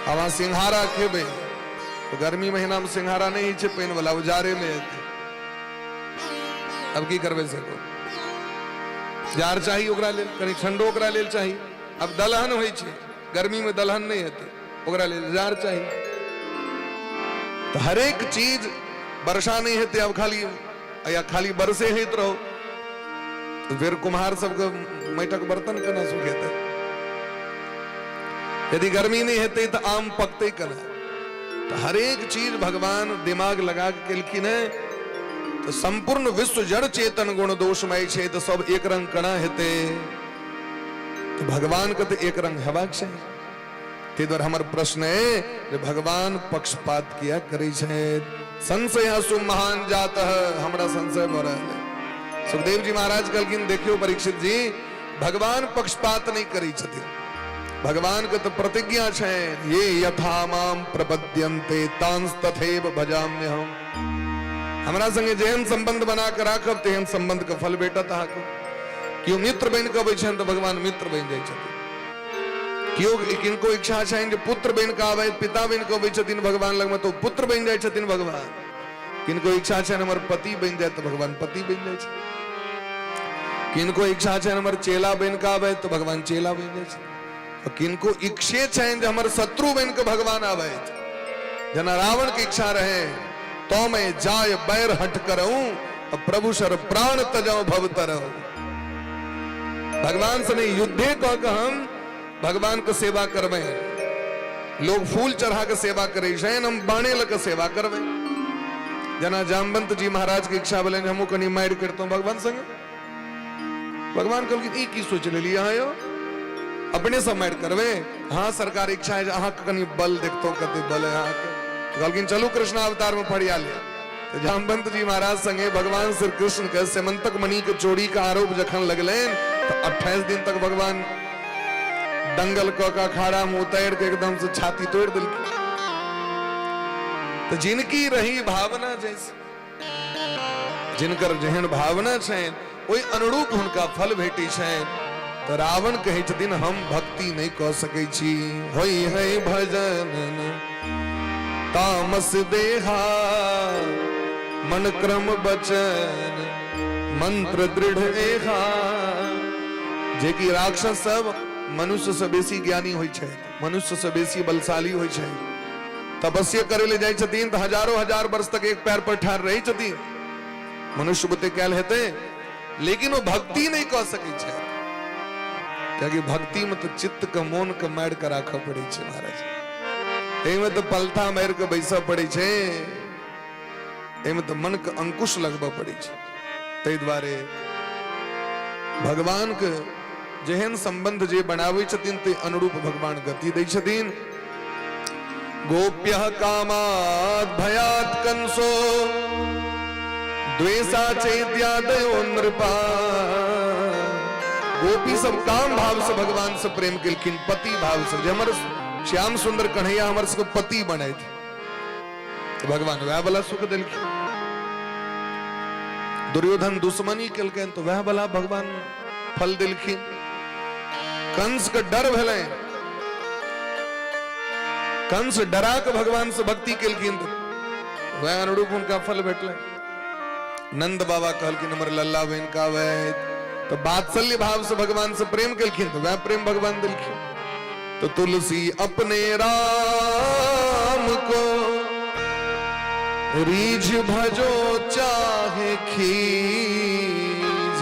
आब अहाँ सिंघारा खेबै तऽ गर्मी महीना में सिंघारा नहि होइ छै पानि वाला, ओ जारे में हेतै। अब की करबै से कहू? जार चाही ओकरा लेल, कनि ठंडो ओकरा लेल चाही। अब दलहन होइ छै, गर्मी में दलहन नहि हेतै, ओकरा लेल जार चाही। तऽ हरेक चीज वर्षा नहि हेतै, अब खाली या खाली बरसे होइत रहो तऽ फेर कुम्हार सबके माटिक बर्तन केना सुखेतै? यदि गर्मी नहि हेतै तऽ आम पकतै केना? तऽ हरेक चीज भगवान दिमाग लगा के केलखिन है। तऽ संपूर्ण विश्व जड़ चेतन गुण दोषमय छै, तऽ सब एक रंग केना हेतै? तऽ भगवान के तऽ एक रंग हेबाक चाही। ताहि दुआरे हमर प्रश्न अइ जे भगवान पक्षपात किया करै छथि? संशय सु महान जात, हमरा संशय भऽ रहल है। सुखदेव जी महाराज कहलखिन देखियौ परीक्षित जी, भगवान पक्षपात नहि करै छथिन। भगवान के तऽ प्रतिज्ञा छनि, ये यथा माम प्रपद्यन्ते तांस तथैव भजाम्यहम। हमरा संगे जेहन संबंध बना के राखब तेहन संबंध के फल भेटत अहाँके। केओ मित्र बनि कऽ अबै छनि तऽ भगवान मित्र बनि जाइ छथिन। केओ किनको इच्छा छनि जे पुत्र बनि कऽ आबै, पिता बनि कऽ अबै छथिन भगवान लगमे तऽ ओ पुत्र बनि जाइ छथिन भगवान। किनको इच्छा छनि हमर पति बनि जाय तऽ भगवान पति बनि जाइ छथिन। किनको इच्छा छनि हमर चेला बनि कऽ आबै तऽ भगवान चेला बनि जाइ छथिन। किनको इच्छे छनि जे हमर शत्रु बनि कऽ भगवान आबै, जेना रावण के इच्छा रहे तो मैं जाय बैर हट करऊं प्रभु सर प्राण तजाऊं भव तरऊं। भगवान से नहीं युद्धे कह के हम भगवान के सेवा करबै। लोग फूल चढ़ा के सेवा करे छै, हम बाणे लऽ के सेवा करबै। जेना जामवंत जी महाराज के इच्छा भेलनि हमहूँ कनि मारि करितहुँ भगवान संगे। भगवान कहलखिन ई की सोचि लेलियै अहाँ यौ, अपने से मारि करबै? हाँ सरकार, इच्छा है जे अहाँके कनि बल देखतहुँ, कते बल है अहाँके। कहलखिन चलू कृष्ण अवतार में फरिया ले। तऽ जामवंत जी महाराज संगे भगवान श्री कृष्ण के सेमंतक मणि के चोरी के आरोप जखन लगलनि तऽ 28 दिन तक भगवान दंगल कऽ के अखाड़ा में उतारि के एकदम से छाती तोड़ि देलखिन। तऽ जिनकी रही भावना जैसे, जिनकर जेहन भावना छनि ओहि अनुरूप हुनका फल भेटै छनि। तऽ रावण कहै छथिन हम भक्ति नहि कऽ सकै छी। होई है भजन तामस देहा, मन क्रम बचन मंत्र दृढ़ एहा। जे कि राक्षस सब मनुष्य से बेसी ज्ञानी होइ छै, मनुष्य से बेसी बलशाली होइ छै। तपस्या करे ले जाइ छथिन तऽ हजारो हजार वर्ष तक एक पैर पर ठाढ़ रहै छथिन। मनुष्य बुते कैल हेतै, लेकिन ओ भक्ति नहि कऽ सकै छै, कियाकि भक्ति में तऽ चित्त के मोन के मारि के राखऽ पड़ै छै महाराज। एहिमे तऽ पलथा मारि के बैसऽ पड़ै छै, एहिमे तऽ मन के अंकुश लगबऽ पड़ै छै। ताहि दुआरे भगवान के जेहन संबंध जे बनाबै छथिन ते अनुरूप भगवान गति दै छथिन। गोप्य कामात् भयात् कंसो द्वेषा चैत्यादयो नृपा। गोपी सब काम भाव से भगवान से प्रेम केलखिन, पति भाव से, जे हमर श्याम सुंदर कन्हैया हमर सबके पति बनैत, तो भगवान वएह वाला सुख देलखिन। दुर्योधन दुश्मनी केलकनि तो वएह वाला भगवान फल देलखिन। कंस के डर भेलै, कंस डरा के भगवान से भक्ति केलखिन तो वएह अनुरूप हुनका फल भेटलै। नंद बाबा कहलखिन हमर लल्ला बहन का वैद, तो वात्सल्य भाव से भगवान से प्रेम केलखिन तो वह प्रेम भगवान देलखिन। तो तुलसी अपने राम को रीझ भजो चाहे खीज,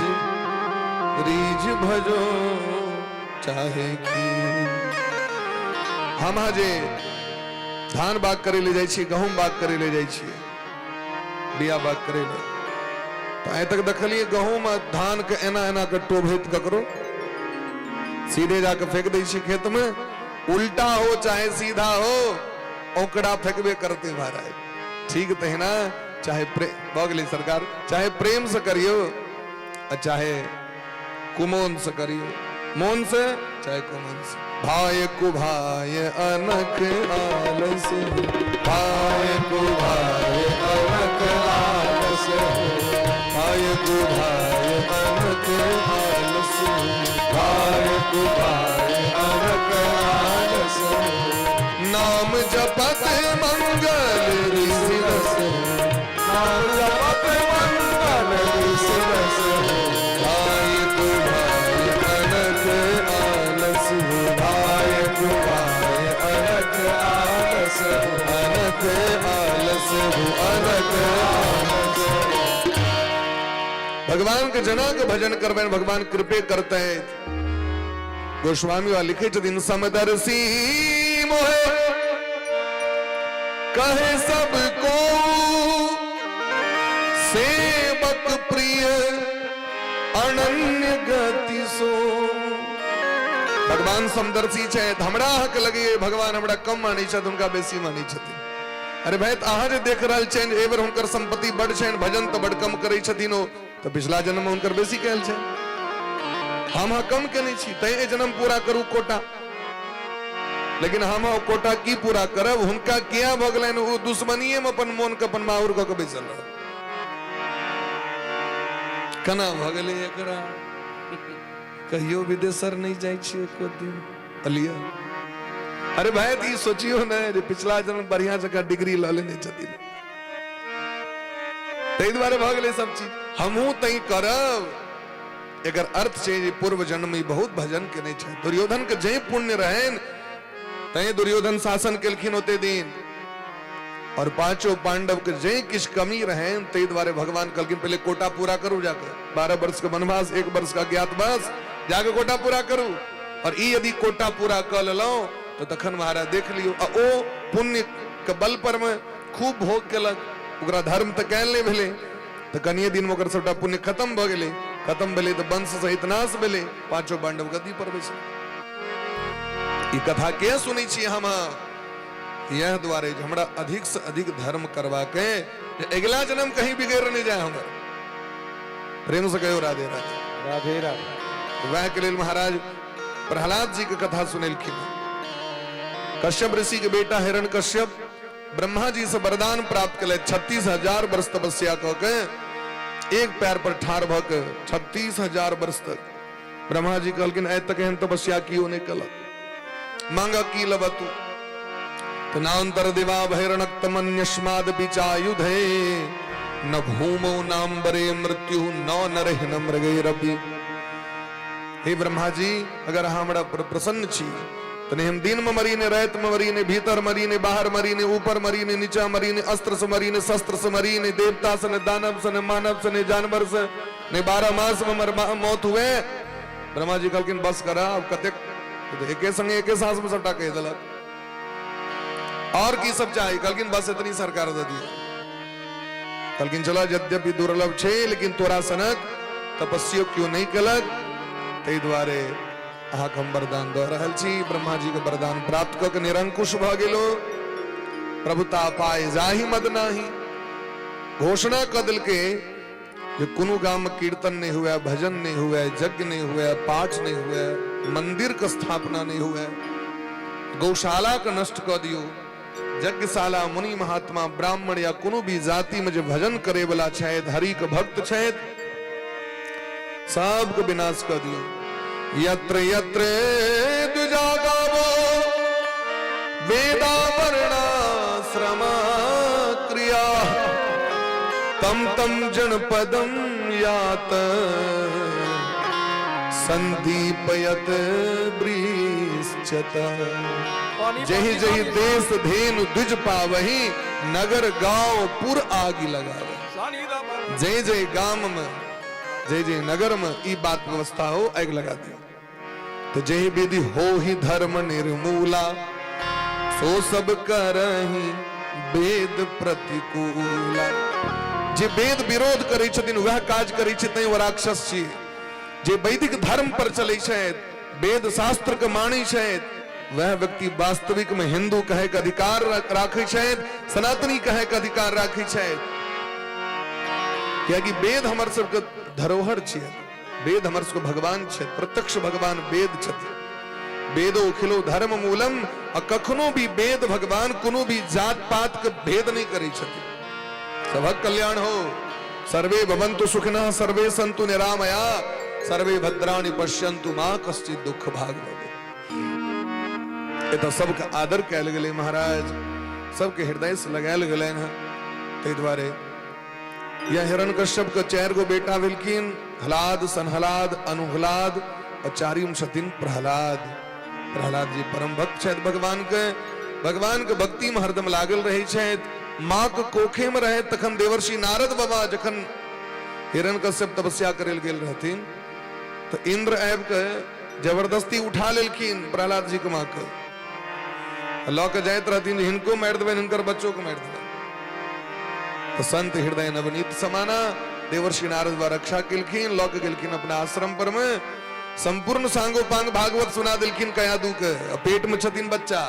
रीझ भजो चाहे खीज। हम अहाँ जे धान बाग करे ले जाइ छियै, गहूम बाग करे ले जाइ छियै, बिया बाग करे ले, तऽ आइ तक देखलियै गहूम आ धान के एना एना के टोभैत ककरो? सीधे जाके फेंक दै छियै खेत में, उल्टा हो चाहे सीधा हो, ओकरा फेंकबे करते महाराज। ठीक तहिना चाहे प्रेम भऽ गेलै सरकार, चाहे प्रेम से करियौ आ चाहे कुमोन से करियौ, मोन से चाहे कुमोन से। भाय कुभाय अनक आलस, भाय कुभाय अनक आलस, भाय कुभाय अनक आलस, भाय कुभाय अनक आलस, नाम जपत मंगल ऋषि रस, नाम जपत मंगल ऋषि रस, भाय कुभाय अनक आलस, भाय कुभाय अनक आलस, अनक आलस, अनक आलस। भगवान के जना के भजन करबनि, भगवान कृपे करते। गोस्वामी वा लिखे छथिन, समदर्शी मोहे कहे सबको सेवक प्रिय अनन्य गति सो। भगवान समदर्शी छथि, हमरा अहाँके लगैए भगवान हमरा कम मानै छथि, हुनका बेसी मानै छथिन। अरे भाई, तऽ अहाँ जे देख रहल छियनि एहि बेर हुनकर संपत्ति बड छनि, भजन तऽ बड कम करै छथिन ओ, तऽ पिछला जन्म मे हुनकर बेसी कयल छनि, हम अहाँ कम केने छी, तैं एहि जन्म पूरा करू कोटा। लेकिन हम ओ कोटा की पूरा करब? हुनका किया भऽ गेलनि? ओ दुश्मनीये मे अपन मोन के अपन माहुर कऽ के बैसल रहल। केना भऽ गेलै एकरा? कहियो विदेशर नहि जाइ छी एको दिन अलिया। अरे भाई, तऽ ई सोचियो ने जे पिछला जन्म बढ़िया जकाँ डिग्री लऽ लेने छथिन, ताहि दुआरे भऽ गेलै सब चीज। हमहूँ तैं करब। एकर अर्थ छै जे पूर्व जन्म ई बहुत भजन केने छै। दुर्योधन के जै पुण्य रहनि तैं दुर्योधन शासन केलखिन ओते दिन, और पांचों पांडव के जै किछु कमी रहनि ताहि दुआरे भगवान कहलखिन पहिले कोटा पूरा करू जाके, 12 वर्ष के वनवास, 1 वर्ष का अज्ञातवास, जाके कोटा पूरा करू। और ई यदि कोटा पूरा कऽ लेलहुँ तऽ तखन महाराज देख लियौ। आ ओ पुण्य के बल पर मे खूब भोग केलक, ओकरा धर्म तऽ कयल नहि भेलै, तऽ कनिये दिन मे ओकर सबटा पुण्य खत्म भऽ गेलै। खत्म भेलै तऽ वंश सहित नाश भेलै, पांचों पांडव गद्दी पर बैसल। ई कथा के सुनै छी हम? यह दुआरे जे हमरा अधिक से अधिक धर्म करबाके, जे अगिला जन्म कहीं बिगड़ नहि जाय हमर। प्रेम से कहियो राधे राधे। राधे राधे। वएह के लेल महाराज प्रहलाद जी के कथा सुनेलखिन। कश्यप ऋषि के बेटा हिरण कश्यप ब्रह्मा जी से वरदान प्राप्त कले, 36,000 वर्ष तपस्या कऽ के एक पैर पर ठाढ़ भऽ के 36,000 वर्ष तक। ब्रह्मा जी कहलखिन आइ तक एहन तपस्या कियो नहि कलक, मांग की लब तू? तऽ नान्तर दिवा भैरणक्तमन्यस्माद बिचायुधे न भूमौ नाम्बरे मृत्यु न नरहि न मृगैरपि। हे ब्रह्मा जी, अगर अहाँ हमरा पर प्रसन्न छी तऽ नहि हम दिन में मरी, ने राति में मरी, ने भीतर मरी, ने बाहर मरी, ने ऊपर मरी, ने नीचा मरी, ने अस्त्र से मरी, ने शस्त्र से मरी, ने देवता से, ने दानव से, ने मानव से, ने जानवर से, ने 12 मास में हमर मौत हुए। ब्रह्मा जी कहलखिन बस करा, अब कतेक एके संगे एके सांस में सबटा कहि देलक, और की सब चाही? कहलखिन बस इतनी सरकार दऽ दियौ। कहलखिन चल, यद्यपि दुर्लभ छै लेकिन तोरा सनक तपस्यो केओ नहि केलक, ताहि दुआरे अहाँके हम वरदान दऽ रहल छी। ब्रह्मा जी के वरदान प्राप्त कऽ के निरंकुश भऽ गेलो, प्रभुता पाय जाहि मद नाही। घोषणा कऽ देलकै जे कोनो गाम में कीर्तन नहीं हुए, भजन नहीं हुए, यज्ञ नहीं हुए, पाठ नहीं हुए, मंदिर के स्थापना नहीं हुए, गौशाला के नष्ट कऽ दियौ, यज्ञशाला मुनि महात्मा ब्राह्मण या कोनो भी जाति में जे भजन करे वाला छथि, हरि के भक्त छथि, सबके विनाश कऽ दियौ। यत्र यत्र द्विजा गावो वेदा वर्णाश्रम क्रिया तम तम जनपदम यात संदीपयत वृश्चिकाः। बेचत। जही जही देश धेनु द्विज पावही, नगर गांव पुर आगि लगावे। जय जय गाम में, जय जय नगर में ई बात व्यवस्था हो, आगि लगा दियो। तो जय विधि हो ही धर्म निर्मूला, सो सब करही वेद प्रतिकूला। जे वेद विरोध करै छथिन वएह काज करै छै, तैं ओ राक्षस छी। जे वैदिक धर्म पर चलै छथि, वेद शास्त्र के मानै छथि, वह व्यक्ति वास्तविक में हिंदू कहे के अधिकार राखै छथि, सनातनी कहे के अधिकार राखै छथि। कियाकि वेद हमर सबके धरोहर छियै, वेद हमर सबके भगवान छथि, प्रत्यक्ष भगवान वेद छथि। वेदो अखिलो धर्म मूलम। आ कखनो भी वेद भगवान कोनो भी जात पात के भेद नहीं करै छथि। सबक कल्याण हो। सर्वे भवन्तु सुखिनः, सर्वे सन्तु निरामया, सर्वे भद्राणि पश्यन्तु मा कश्चित् दुःख भाग भवेत्। एतऽ सबके आदर कयल गेलै महाराज, सबके हृदय से लगायल गेलनि हँ। ताहि दुआरे यह हिरण्यकश्यप के 4 गो बेटा भेलखिन, हलाद, सनहलाद, अनुहलाद और चारिम छथिन प्रहलाद। प्रहलाद जी परम भक्त छथि भगवान के, भगवान के भक्ति में हरदम लागल रहै छथि। माँ के कोखे में रहे तखन देवर्षि नारद बाबा जखन हिरण्यकश्यप तपस्या करे लए गेल रहथिन तो इंद्र आबि के जबरदस्ती उठा लेलखिन प्रहलाद जी के माँ के, लऽ के जाइत रहथिन जे हिनको मारि देबनि, हिनकर बच्चो के मारि देबनि। तो संत हृदय नवनीत समाना देवर्षि नारद बाबा रक्षा केलखिन, लऽ के गेलखिन अपना आश्रम पर में, संपूर्ण सांगोपांग भागवत सुना देलखिन कयादू के। पेट में छथिन बच्चा,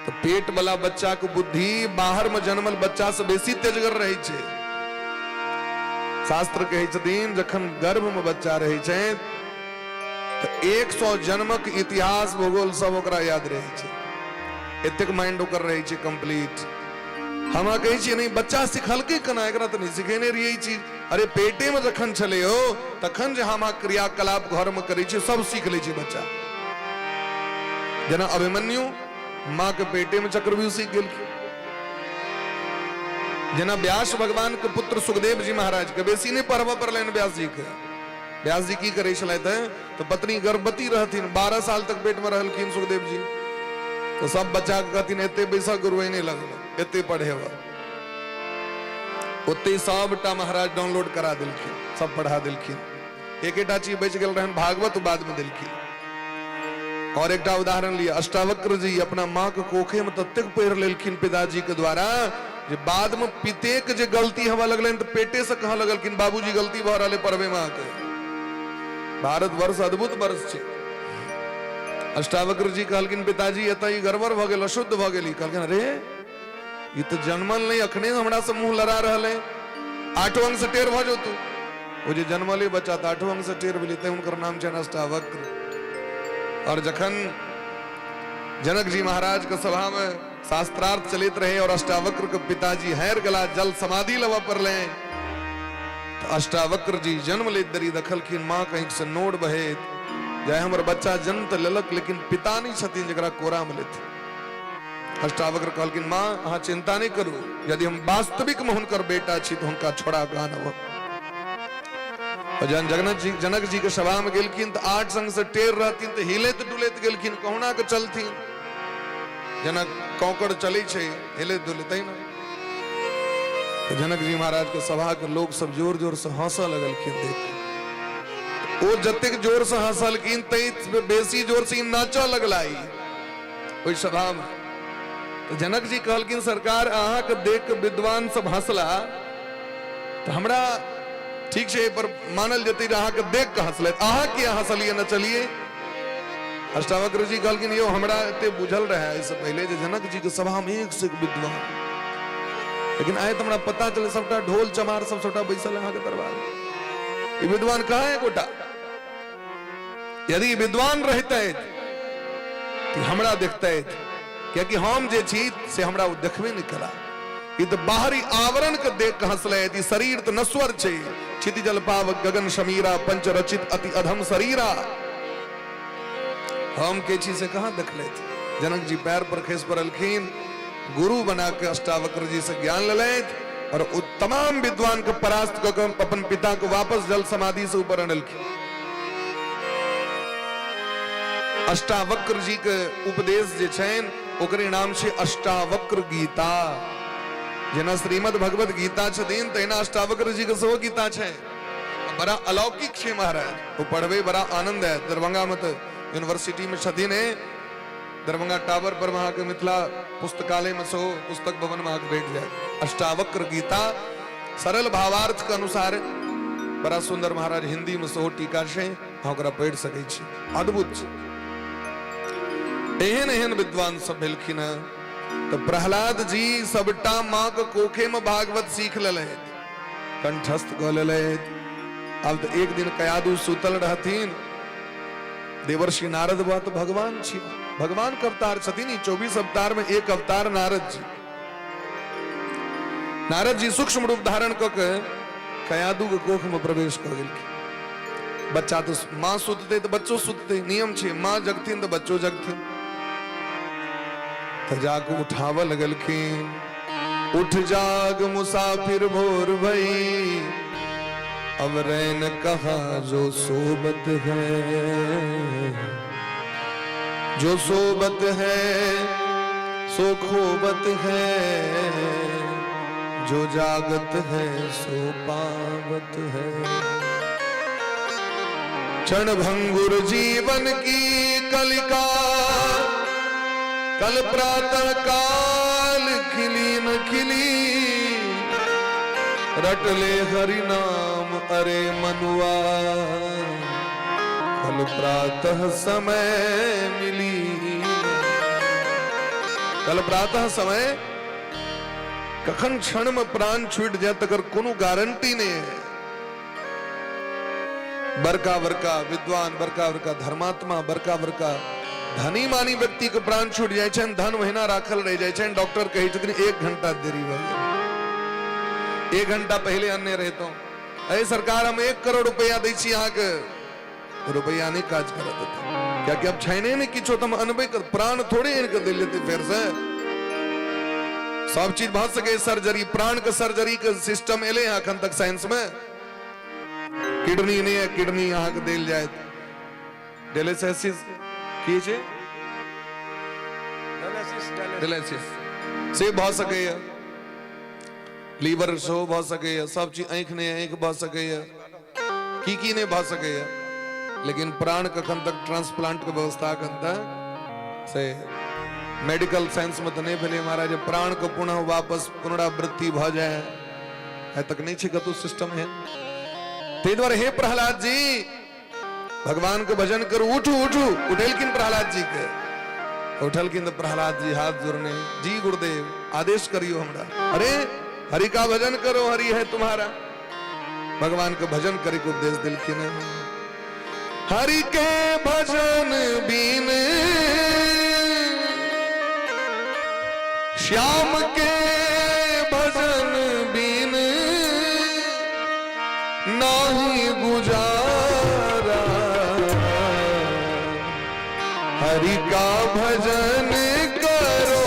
तो पेट वाला बच्चा के बुद्धि बाहर में जन्मल बच्चा से बेसी तेजगर रहे छै। शास्त्र कहै छथिन जखन गर्भ में बच्चा रहे छै तो 100 जन्मक इतिहास भूगोल सब ओकरा याद रहे छै, एतेक माइंड ओकर रहे छै कंप्लीट। हमरा कहै छियै नहीं बच्चा सिखलकै केना, एकरा तऽ नहि सिखेने रहियै ई चीज। अरे पेटे में जखन छलै हो तखन जे हम क्रियाकलाप घर में करै छियै सब सीख लै छै बच्चा। जेना अभिमन्यु माँ के पेटे में चक्रव्यूह सीख गेलखिन। जेना व्यास भगवान के पुत्र सुखदेव जी महाराज के बेसी नहीं पढ़बऽ पड़लनि व्यास जी के। व्यास जी की करै छलथि तऽ पत्नी गर्भवती रहथिन, 12 साल तक पेट में रहलखिन सुखदेव जी, तो सब बच्चा के कहथिन एते बैसऽ गुरु नहीं लगल, एते पढ़ेबऽ। ओते सबटा महाराज डाउनलोड करा देलखिन, सब पढ़ा देलखिन। एकेटा चीज बचि गेल रहनि भागवत, बाद में देलखिन। और एकटा उदाहरण लिअ, अष्टावक्र जी अपना माँ के कोखे में ततेक पढ़ि लेलखिन पिताजी के द्वारा जे बाद में पिते के जे गलती हवा लगलनि तऽ पेटे से कहऽ लगलखिन बाबूजी गलती भऽ रहल है पढ़बे में अहाँके। भारत वर्ष अद्भुत वर्ष छै। अष्टावक्र जी कहलखिन पिताजी एतऽ ई गड़बड़ भऽ गेल, अशुद्ध भऽ गेल। कहलखिन अरे ई तऽ जन्मल नहि, अखने हमरा से मुंह लड़ा रहल है, आठो अंग से टेढ़ भऽ जाउ तू। ओ जे जन्मले बच्चा तऽ आठो अंग से टेढ़ भेलै, तैं हुनकर नाम छनि अष्टावक्र। और जखन जनक जी महाराज के सभा में शास्त्रार्थ चलैत रहे और अष्टावक्र के पिताजी हारि गेला, जल समाधि लेबऽ पड़लै, तऽ अष्टावक्र जी जन्म लैत देरी देखलखिन माँ के आँखि से नोर बहैत, जे हमर बच्चा जन्म तऽ लेलक लेकिन पिता नहि छथिन जकरा कोरा में लेथिन। अष्टावक्र कहलखिन माँ अहाँ चिंता नहि करू, यदि हम वास्तविक में हुनकर बेटा छी तऽ हुनका छोड़ा कऽ आनब। जहन जनक जी के सभा में गेलखिन तऽ 8 संग से टेढ़ रहथिन तऽ हिलैत डुलैत गेलखिन, कहुना के चलथिन, जेना कौकड़ चलै छै हिलैत डुलैत तहिना। तऽ जनक जी महाराज के सभा के लोग सब जोर जोर से हंसऽ लगलखिन देख के। ओ जतेक जोर से हंसलखिन तै बेसी जोर से ई नाचऽ लगला ई ओहि सभा में। तऽ जनक जी कहलखिन सरकार अहाँके देख के विद्वान सब हंसला तऽ हमरा ठीक छै, पर मानल जेतै जे अहाँके देख के हंसलथि, अहाँ किया हंसलियै नचलियै? अष्टावक्र जी कहलखिन यौ हमरा एते बुझल रहै एहिसँ पहिले जे जनक जी के सभा में एक से एक विद्वान, लेकिन आइ तऽ हमरा पता चलल सबटा ढोल चमार सब सबटा बैसल अहाँके दरबार में, ई विद्वान कहाँ एकोटा? यदि विद्वान रहितै तऽ हमरा देखतै, कियाकि हम जे छी से हमरा ओ देखबे नहि करा। ई तऽ बाहरी आवरण के देख के हंसलै, ई शरीर तऽ नश्वर छै। क्षिति जल पावक गगन समीरा पंच रचित अति अधम शरीरा, हम के छी से कहाँ देखलथि? जनक जी पैर पर खसि पड़लखिन, गुरु बना के अष्टावक्र जी से ज्ञान लेलथि और ओ तमाम विद्वान के परास्त कऽ के अपन पिता के वापस जल समाधि से ऊपर अनलखिन। अष्टावक्र जी के उपदेश जे छनि ओकरे नाम छै अष्टावक्र गीता। जेना श्रीमद् भगवत गीता छथिन तहिना अष्टावक्र जी के सेहो गीता छै। बड़ा अलौकिक छै महाराज, ओ पढ़बै बड़ा आनंद आयत। दरभंगा में तऽ यूनिवर्सिटी में छथिन, दरभंगा टावर पर अहाँके मिथिला पुस्तकालय में सेहो पुस्तक भवन में अहाँके भेट जायत अष्टावक्र गीता सरल भावार्थ के अनुसार। बड़ा सुंदर महाराज, हिंदी में सेहो टीका छै, अहाँ ओकरा पढ़ि सकै छी, अद्भुत छै। एहन एहन विद्वान सब भेलखिन हेँ। तऽ प्रहलाद जी सबटा माँ के कोखे में भागवत सीख लेलथि, कंठस्थ कऽ लेलथि। आब तऽ एक दिन कयादू सुतल रहथिन, देवर्षि नारद बाबा तऽ भगवान छी, भगवान के अवतार छथिन ई, 24 अवतार में एक अवतार नारद जी। नारद जी सूक्ष्म रूप धारण कऽ के कयादू के कोख में प्रवेश कऽ गेलखिन। बच्चा तऽ माँ सुतते तऽ बच्चो सुतते, नियम छै, माँ जगथिन तऽ बच्चो जगथिन। तऽ जाके उठाबऽ लगलखिन, उठ जाग मुसाफिर भोर भई, अब रैन कहा जो सोबत है, जो सोबत है सो खोबत है, जो जागत है सो पावत है। क्षण भंगुर जीवन की कलिका, कल प्रातः काल खिली न खिली, रट ले हरि नाम अरे मनुआ, कल प्रातः समय मिली। कल प्रातः समय कखन क्षण में प्राण छूट जाए तकर कोनो गारंटी नहीं है। बड़का बड़का विद्वान, बड़का बड़का धर्मात्मा, बड़का बड़का धनी मानी व्यक्ति के प्राण छूट जाइ छनि, धन ओहिना राखल रहि जाइ छनि। डॉक्टर कहै छथिन 1 घंटा देरी भऽ गेल, 1 घंटा पहिले अनने रहितहुँ। अरे सरकार हम 1 करोड़ रुपया दै छी अहाँके, रुपया नहि काज करत एतऽ, कियाकि आब छैने नहि किछो तऽ हम अनबै कर, प्राण थोड़े आनि कऽ देल जेतै फेर से। सब चीज भऽ सकै सर्जरी, प्राण के सर्जरी के सिस्टम एलै हँ अखन तक साइंस में। किडनी नहि है, किडनी अहाँके देल जायत, डायलिसिस की छै, डायलिसिस से भऽ सकैए, लीवर सेहो भऽ सकैए, सब चीज, आँखि नहि आँखि भऽ सकैए, की की नहि भऽ सकैए, लेकिन प्राण कखन तक ट्रांसप्लांट के व्यवस्था अखन तक से मेडिकल साइंस में तऽ नहि भेलै महाराज, प्राण के पुनः वापस पुनरावृत्ति भऽ जाय आइ तक नहि छै कतहु सिस्टम एहन। ताहि दुआरे हे प्रहलाद जी भगवान के भजन करू, उठू उठू। उठेलखिन प्रहलाद जी के, उठलखिन तऽ प्रहलाद जी हाथ जोड़ने, जी गुरुदेव आदेश करियो हमरा। अरे हरि का भजन करो, हरि है तुम्हारा। भगवान के भजन करे के उपदेश दिलखिन। हरि के भजन बीन श्याम के भजन बीन नाही गुजारा, हरि का भजन करो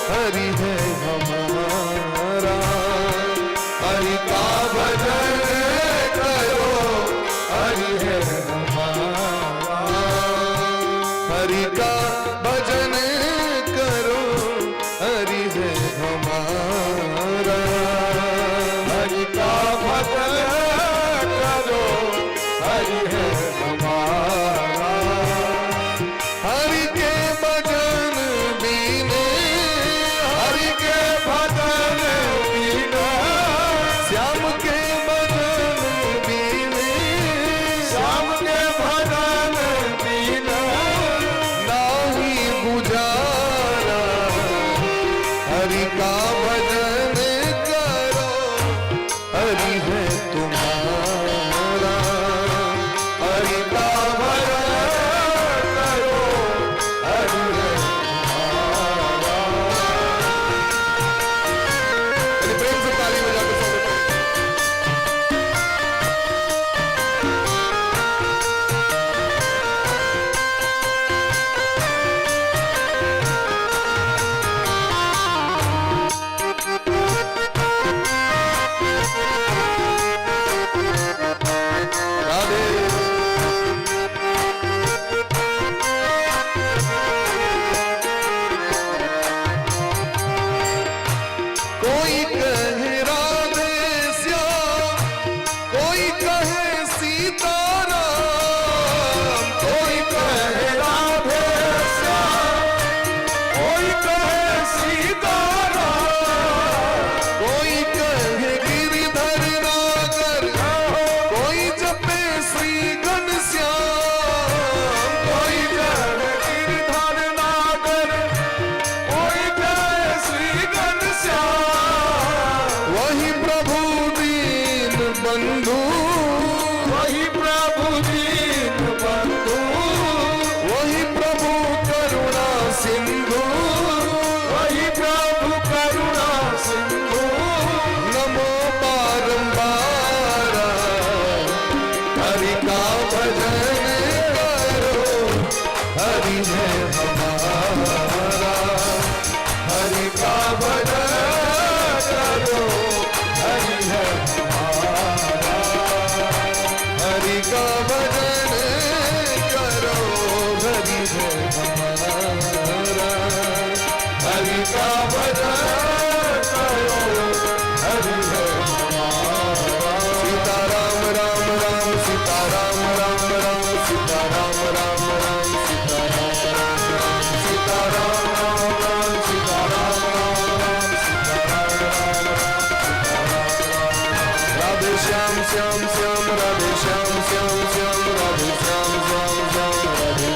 हरि है हमारा, हरि का भजन करो हरि है हमारा, हरि का भजन करो हरि है हमारा, हरि का भजन करो हरि है हमारा, हरि के भजन बीन, हरि के भजन बीन, श्याम के भजन बंधु, वही प्रभु दीन बंधु, वही प्रभु करुणा सिंधु, वही प्रभु करुणा सिंधु। नमो बारंबार हरि का भजन करो, हरि है हमारा। हरि का भजन करो, हरि है हमारा। हरि का भजन करो, हरि है हमारा। हरि का भजन करो, हरि है हमारा। सीता राम राम राम सीता राम राम राम सीता राम राम राम सीता राम राम राम सीता राम राम राम सीता राम राम राम सीता राम राम राम सीता राम राम राधे श्याम श्याम श्याम राधे श्याम श्याम श्याम राधे श्याम श्याम श्याम राधे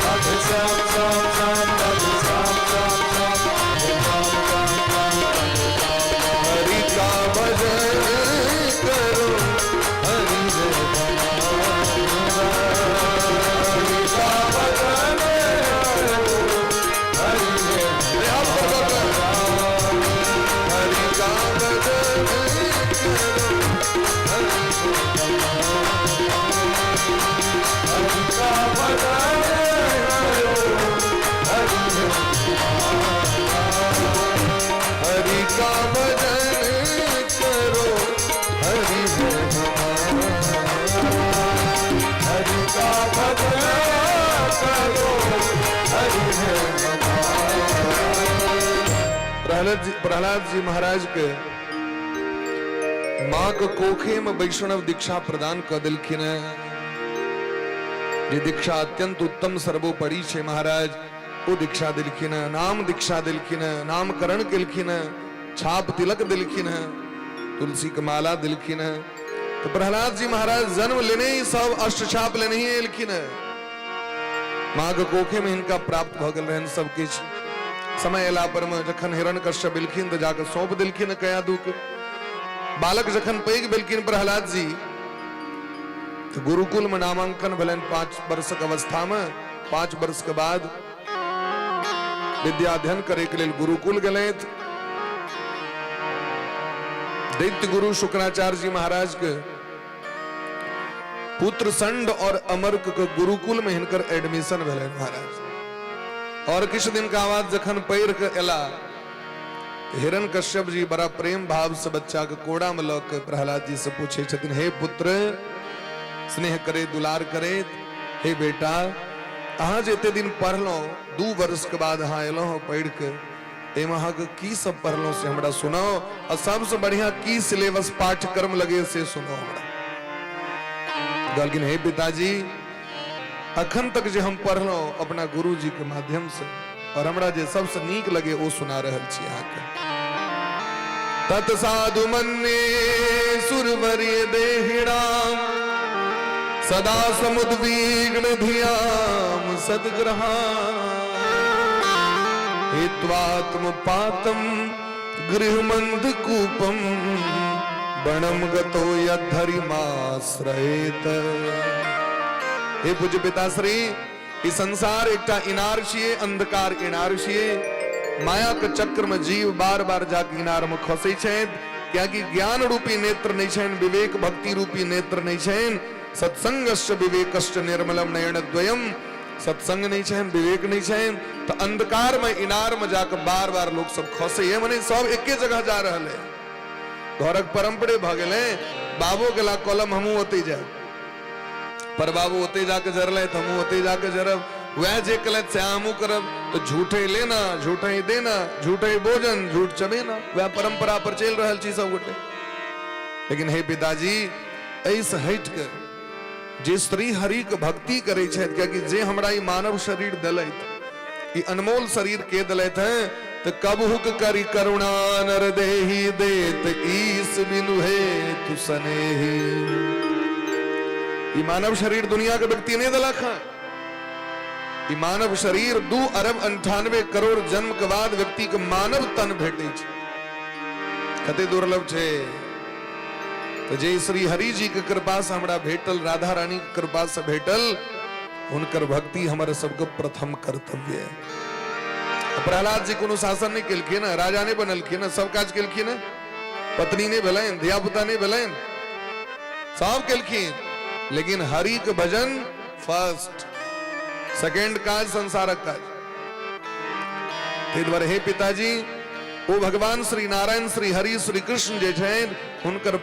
राधे श्याम श्याम श्याम राधे श्याम श्याम श्याम राधे श्याम श्याम श्याम राधे श्याम। हरि का भजन करो, हरि है हमारा। हरि का भजन करो, हरि है हरि का भजन करो, हरि का भजन करो, हरि है हरि का भजन करो, हरि है हमारा। हरि का भजन करो, हरि है प्रहलाद जी महाराज के माँ के कोखे में वैष्णव दीक्षा प्रदान कर दिलखिन है। जे दीक्षा अत्यंत उत्तम सर्वोपरि छे महाराज, वो दीक्षा दिलखिन है, नाम दीक्षा दिलखिन है, नामकरण केलखिन है, छाप तिलक दिलखिन है, तुलसी के माला दिलखिन है। तो प्रहलाद जी महाराज जन्म लेने ही सब अष्ट छाप लेने ही एलखिन है। माँ के कोखे में हिनका प्राप्त भ गेल रहन सब किछु। समय एला पर में जखन हिरण कश्यप एलखिन तो जाके सौंप दिलखिन कयादू के। बालक जखन पैघ भेलखिन प्रहलाद जी तो गुरुकुल में नामांकन भेलनि 5 वर्षक अवस्था में। 5 वर्ष के बाद विद्या अध्ययन करे के लेल गुरुकुल गेलथि। दैत्य गुरु शुक्राचार्य जी महाराज के पुत्र संड और अमर्क के गुरुकुल में हिनकर एडमिशन भेलनि महाराज। और किछु दिन के बाद जखन पढ़ि के एला, हिरण कश्यप जी बड़ा प्रेम भाव से बच्चा के कोड़ा में लऽ के प्रहलाद जी से पूछे छथिन, हे पुत्र, स्नेह करे दुलार करे, हे बेटा, अहाँ जे एते दिन पढ़लहुँ, 2 वर्ष के बाद अहाँ एलहुँ पढ़ि के, एहिमे अहाँके की सब पढ़लहुँ से हमरा सुनाउ, आ सबसँ बढ़िया की सिलेबस पाठ्यक्रम लगे से सुनाउ हमरा। कहलखिन, हे पिताजी, अखन तक जे हम पढ़लहुँ अपना गुरुजी के माध्यम से और हमरा जे सबसँ नीक लगे ओ सुना रहल छी अहाँके। तत्साधु मन्ये सुरवर्य देहिणाम सदा समुद्विग्न धियाम सद्ग्रहा हित्वात्मपातम गृहमंदकूपम वनम गतो यद्धरिमाश्रयेत। हे पूज्य पिताश्री, ई संसार एकटा इनार छियै, अंधकार इनार छियै। माया के चक्र में जीव बार बार जाके इनार में खसै छथि, कियाकि ज्ञान रूपी नेत्र नहीं छनि, विवेक भक्ति रूपी नेत्र नहीं छनि, सत्संगश्च विवेकश्च निर्मलम नयन द्वयम, सत्संग नहीं छनि, विवेक नहीं छनि, तो अंधकार में इनार में जाके बार बार लोग सब खसै है, मने सब एके जगह जा रहल है। घरक परंपरे भ गेलै, बाबो गेला कलम हमहूँ ओतै जायब, पर बाबू ओतै जाके जरलै तऽ हमहूँ ओतै जाके जरब, वएह जे केलथि सएह हमहूँ करब, तो झूठे लेना झूठे ही देना झूठे ही भोजन झूठ चबेना, वएह परंपरा पर चलि रहल छी सब गोटे। लेकिन हे पिताजी, एहिसँ हटि कऽ जे श्री हरि के भक्ति करै छथि, कियाकि जे हमरा ई मानव शरीर देलथि, ई अनमोल शरीर के देलथि हैं, तो कबहुक करी करुणा नर देही देत ईस बिनु हेतु सनेही। ई मानव शरीर दुनिया के व्यक्ति नहीं देलक हँ। ई मानव शरीर 2 अरब 98 करोड़ जन्म के बाद व्यक्ति के मानव तन भेटै छै, कते दुर्लभ छै। तऽ जे श्री हरि जी के कृपा से हमरा भेटल, राधा रानी के कृपा से भेटल, हुनकर भक्ति हमर सबके प्रथम कर्तव्य है। प्रहलाद जी कोनो शासन नहीं केलखिन, राजा नहीं बनलखिन, सब काज केलखिन, पत्नी नहीं भेलनि, धिया पुता नहीं भेलनि, सब केलखिन, लेकिन हरि के भजन फर्स्ट, सेकेंड काज संसारक काज। ताहि दुआरे हे पिताजी, ओ भगवान श्री नारायण श्री हरि श्री कृष्ण जे छनि हुनकर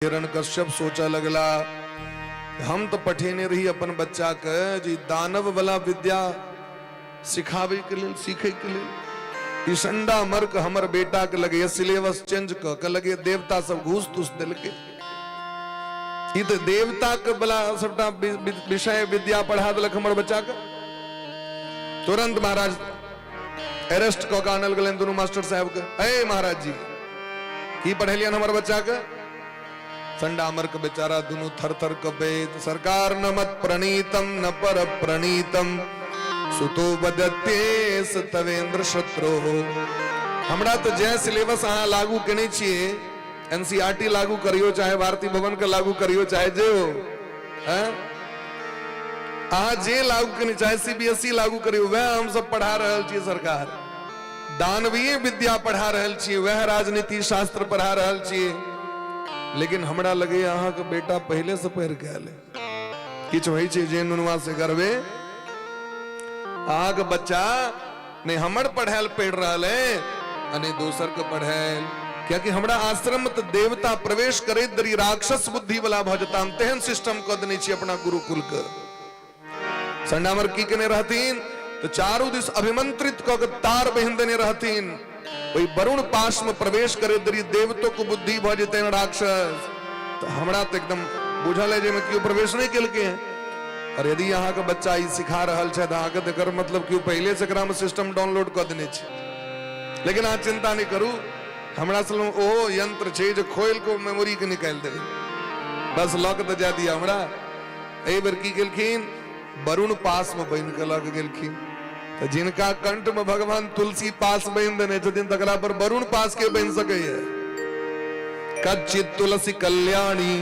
हिरण्यकश्यप सोचा लगला, हम तो पठेने रही अपन बच्चा के जे दानव वाला विद्या सिखावे के लेल, सीखे के लेल। ई संडा मर्क हमर बेटा के लगे सिलेबस चेंज क के लगे देवता सब घूस तूस देलके। ई तो देवता के बला सबटा विषय विद्या पढ़ा देलक हमर बच्चा के। तुरंत महाराज अरेस्ट क के आनल गेलनि दुनू मास्टर साहब के। ए महाराज जी, की पढ़ेलियन हमर बच्चा के? चंडामर के बेचारा दुनू थर थर कपैत, सरकार न मत प्रणीतम न पर प्रणीतम सुतो बदतेस तवेंद्र शत्रु। हमरा तो जे सिलेबस अहाँ लागू केने छियै, एनसीईआरटी लागू करियो चाहे भारती भवन के लागू करियो चाहे जे हो, हैं अहाँ जे लागू केने चाहे सीबीएसई लागू करियो, वह हम सब पढ़ा रहल छियै। सरकार दानवीय विद्या पढ़ा रहल छियै, वह राजनीति शास्त्र पढ़ा रहल छियै, लेकिन हमरा लगैए अहाँके बेटा पहिले से पढ़ि के आयल। किछु होइ छै जे नुनवा से करबे, अहाँके बच्चा नहि हमर पढ़ायल पढ़ि रहल है आ नहि दोसर के पढ़ायल, कियाकि हमरा आश्रम में तऽ देवता प्रवेश करैत देरी राक्षस बुद्धि वाला भऽ जेता, हम तेहन सिस्टम कऽ देने छी अपना गुरुकुल के। संडामर की केने रहथिन तऽ चारू दिस अभिमंत्रित कऽ के तार बहिन देने रहथिन। ओहि वरुण पाश में प्रवेश करैत देरी देवतो के बुद्धि भऽ जेतै राक्षस। तऽ हमरा तऽ एकदम बुझल है जाहिमे केओ प्रवेश नहि केलकै हैं, और यदि अहाँके बच्चा ई सिखा रहल छथि अहाँके, तऽ एकर मतलब केओ पहिले से एकरामे सिस्टम डाउनलोड कऽ देने छै। लेकिन अहाँ चिंता नहि करू, हमरा सब ओहो यंत्र छै जे खोलि कऽ मेमोरी के निकालि देबै, बस लऽ के तऽ जाय दिअ हमरा। एहि बेर की केलखिन, वरुण पास में बनि के लऽ के गेलखिन। तऽ जिनका कंठ में भगवान तुलसी पास बनि देने छथिन तकरा पर वरुण पास के बनि सकैए। कच्चित तुलसी कल्याणी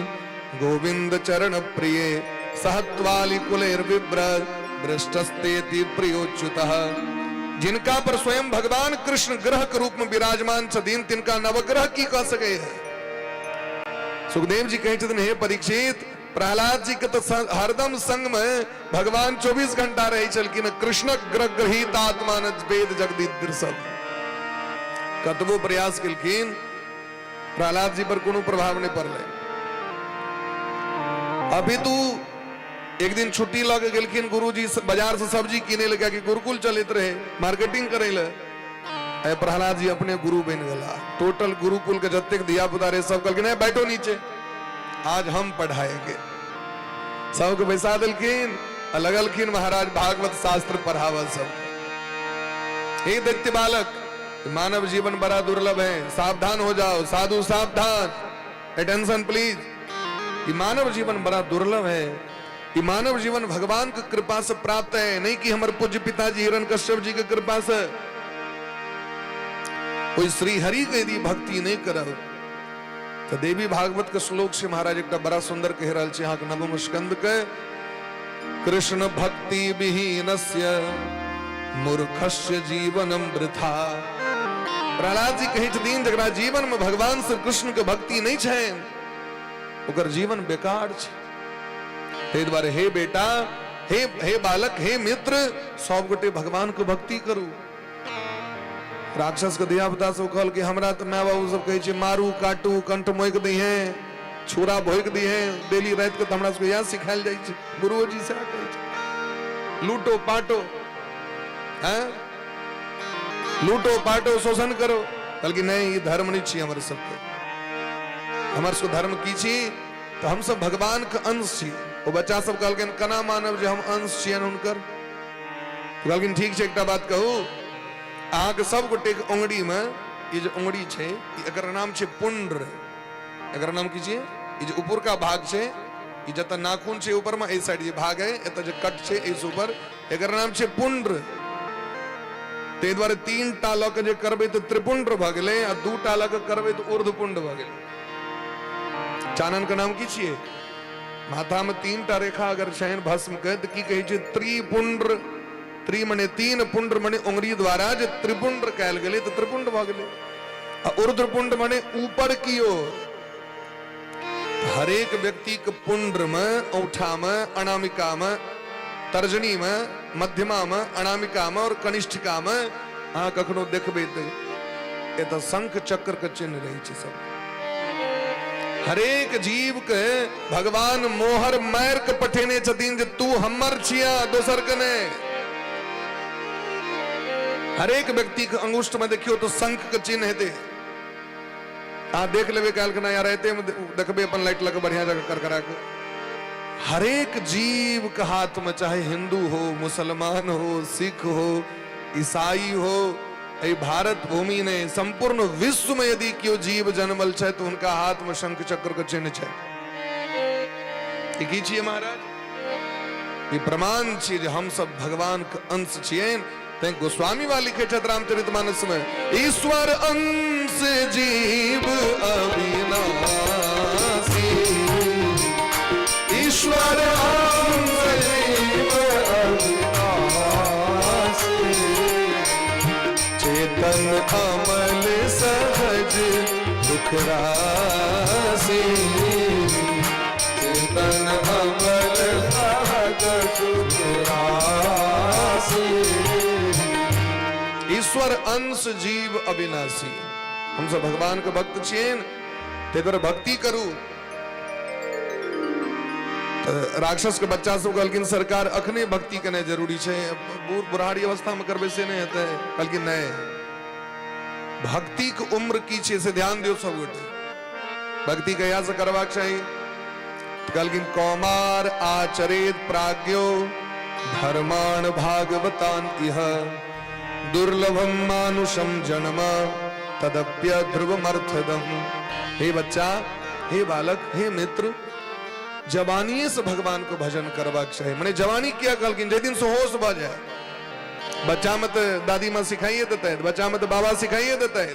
गोविंद चरण प्रिय सहत्वाली कुलेर विभ्र दृष्टस्तेति प्रियोच्युतः। जिनका पर स्वयं भगवान कृष्ण ग्रह के रूप में विराजमान छथिन तिनका नवग्रह की कह सकै है। सुखदेव जी कहै छथिन, हे परीक्षित, प्रहलाद जी के तो हरदम संग में भगवान 24 घंटा रहे छलखिन। कृष्णक ग्रह गृहीत आत्मा न वेद जगदीश सब कतबो प्रयास केलखिन, प्रहलाद जी पर कोनो प्रभाव नहीं पड़लै। अभी तू एक दिन छुट्टी लऽ के गेलखिन गुरुजी बाजार से सब्जी किने लए, कियाकि गुरुकुल चलैत रहे, मार्केटिंग करे लए। प्रहलाद जी अपने गुरु बनि गेला। टोटल गुरुकुल के जतेक धिया पुता रहे सब कहलखिन, बैठो नीचे, आज हम पढ़ाएंगे। सबके बैसा देलखिन आ लगलखिन महाराज भागवत शास्त्र पढ़ावल सब। हे दैत्य बालक, मानव जीवन बड़ा दुर्लभ है, सावधान हो जाओ, साधु सावधान, अटेंशन प्लीज। ये मानव जीवन बड़ा दुर्लभ है, ये मानव जीवन भगवान की कृपा से प्राप्त है, नहीं कि हमारे पूज्य पिताजी हिरण कश्यप जी की कृपा से। कोई श्री हरि के यदि भक्ति नहीं करब तो देवी भागवत के श्लोक से महाराज एक बड़ा सुंदर कह रहल छी अहाँके नवम स्कंद के, कृष्ण भक्ति विहीनस्य मूर्खस्य जीवनम वृथा। प्रहलाद जी कहै छथिन जकरा जीवन में भगवान श्री कृष्ण के भक्ति नहीं छै ओकर जीवन बेकार छै। ताहि दुआरे हे बेटा, हे हे बालक, हे मित्र, सब गोटे भगवान के भक्ति करू। राक्षस के धिया पुता सब कहल कि हमरा तऽ माय बाबू सब कहै छै मारू काटू कंठ मोकि दिहे, छुरा भोकि दिहे, डेली राति के तऽ हमरा सबके इएह सिखायल जाइ छै, गुरुओ जी सएह कहै छै, लूटो पाटो, हैं लूटो पाटो शोषण करो। कहलखिन नहि, ई धर्म नहि छी हमर सबके। हमर सबके धर्म की छी? तऽ हमसब भगवान के अंश छी। ओ बच्चा सब कहलखिन केना मानब जे हम अंश छियनि हुनकर? कहलखिन ठीक छै, एकटा बात कहू, अहाँके सब गोटेके उंगरीमे ई जे उंगरी छै एकर नाम छै पुण्ड्र। एकर नाम की छियै? ई जे ऊपरका भाग छै, ई जतऽ नाखून छै ऊपरमे, एहि साइड जे भाग है, एतऽ जे कट छै एहिसँ ऊपर, एकर नाम छै पुण्ड्र। ताहि दुआरे तीन टा लऽ के जे करबै तऽ त्रिपुण्ड्र भऽ गेलै, आ दू टा लऽ के करबै तऽ ऊर्ध्वपुण्ड भऽ गेलै। चानन के नाम की छियै? माथा में तीन टा रेखा अगर छनि भस्म के तऽ की कहै छै? त्रिपुण्ड्र। त्रि मने तीन, पुण्ड्र मने उंगरी द्वारा जे त्रिपुण्ड्र कयल गेलै तऽ त्रिपुण्ड भऽ गेलै। आ ऊर्ध्वपुण्ड मने ऊपर की ओर। हरेक व्यक्ति के पुण्ड्र में, औठा में, अनामिका में, तर्जनी में, मध्यमा में, अनामिका में और कनिष्ठिका में अहाँ कखनो देखबै तऽ एतऽ शंख चक्र के चिन्ह रहै छै सब। हरेक जीव के भगवान मोहर मारि के पठेने छथिन जे तू हमर छिया, दोसर के नहि। हरेक व्यक्ति के अंगुष्ठ में देखियो तो शंख के चिन्ह हेतै। अहाँ देख लेबै काल्हि खना या राइते में देखबै अपन लाइट लग बढ़िया जगह करकरा के। हरेक जीव के हाथ में, चाहे हिंदू हो, मुसलमान हो, सिख हो, ईसाई हो, एहि भारत भूमि ने संपूर्ण विश्व में यदि केओ जीव जन्मल छै तऽ हुनका हाथ में शंख चक्र के चिन्ह छै। ई की छियै महाराज? ई प्रमाण छियै जे हम सब भगवान के अंश छियै। तैं गोस्वामी बा लिखे छथि रामचरित मानस में, ईश्वर अंश जीव अविनाशी, ईश्वर अंश जीव अविनाशी, चेतन अमल सहज दुख राशि, चेतन अमल सहज सुख राशि। ईश्वर अंश जीव अविनाशी। हम सब भगवान के भक्त छियनि, ताहि दुआरे भक्ति करू। तऽ राक्षस के बच्चा सब कहलखिन, सरकार अखने भक्ति केनाइ जरूरी छै, बूढ़ बुढ़ारी अवस्था में करबै से नहि हेतै। कहलखिन नहि, भक्ति के उम्र की छै से ध्यान दियौ सब गोटे। भक्ति कहिया से करबाक चाही? कहलखिन कौमार आचरेत प्राज्ञो धर्माण भागवतान इह दुर्लभम मानुषम जन्म तदप्य ध्रुवमर्थदम। हे बच्चा, हे बालक, हे मित्र, जवानीये से भगवान को भजन करबाक चाही। मने जवानी किया कहलखिन? जाहि दिन से होश भऽ जाय। बच्चा में तऽ दादी माँ सिखाइए देतै, बच्चा में तऽ बाबा सिखाइए देतै,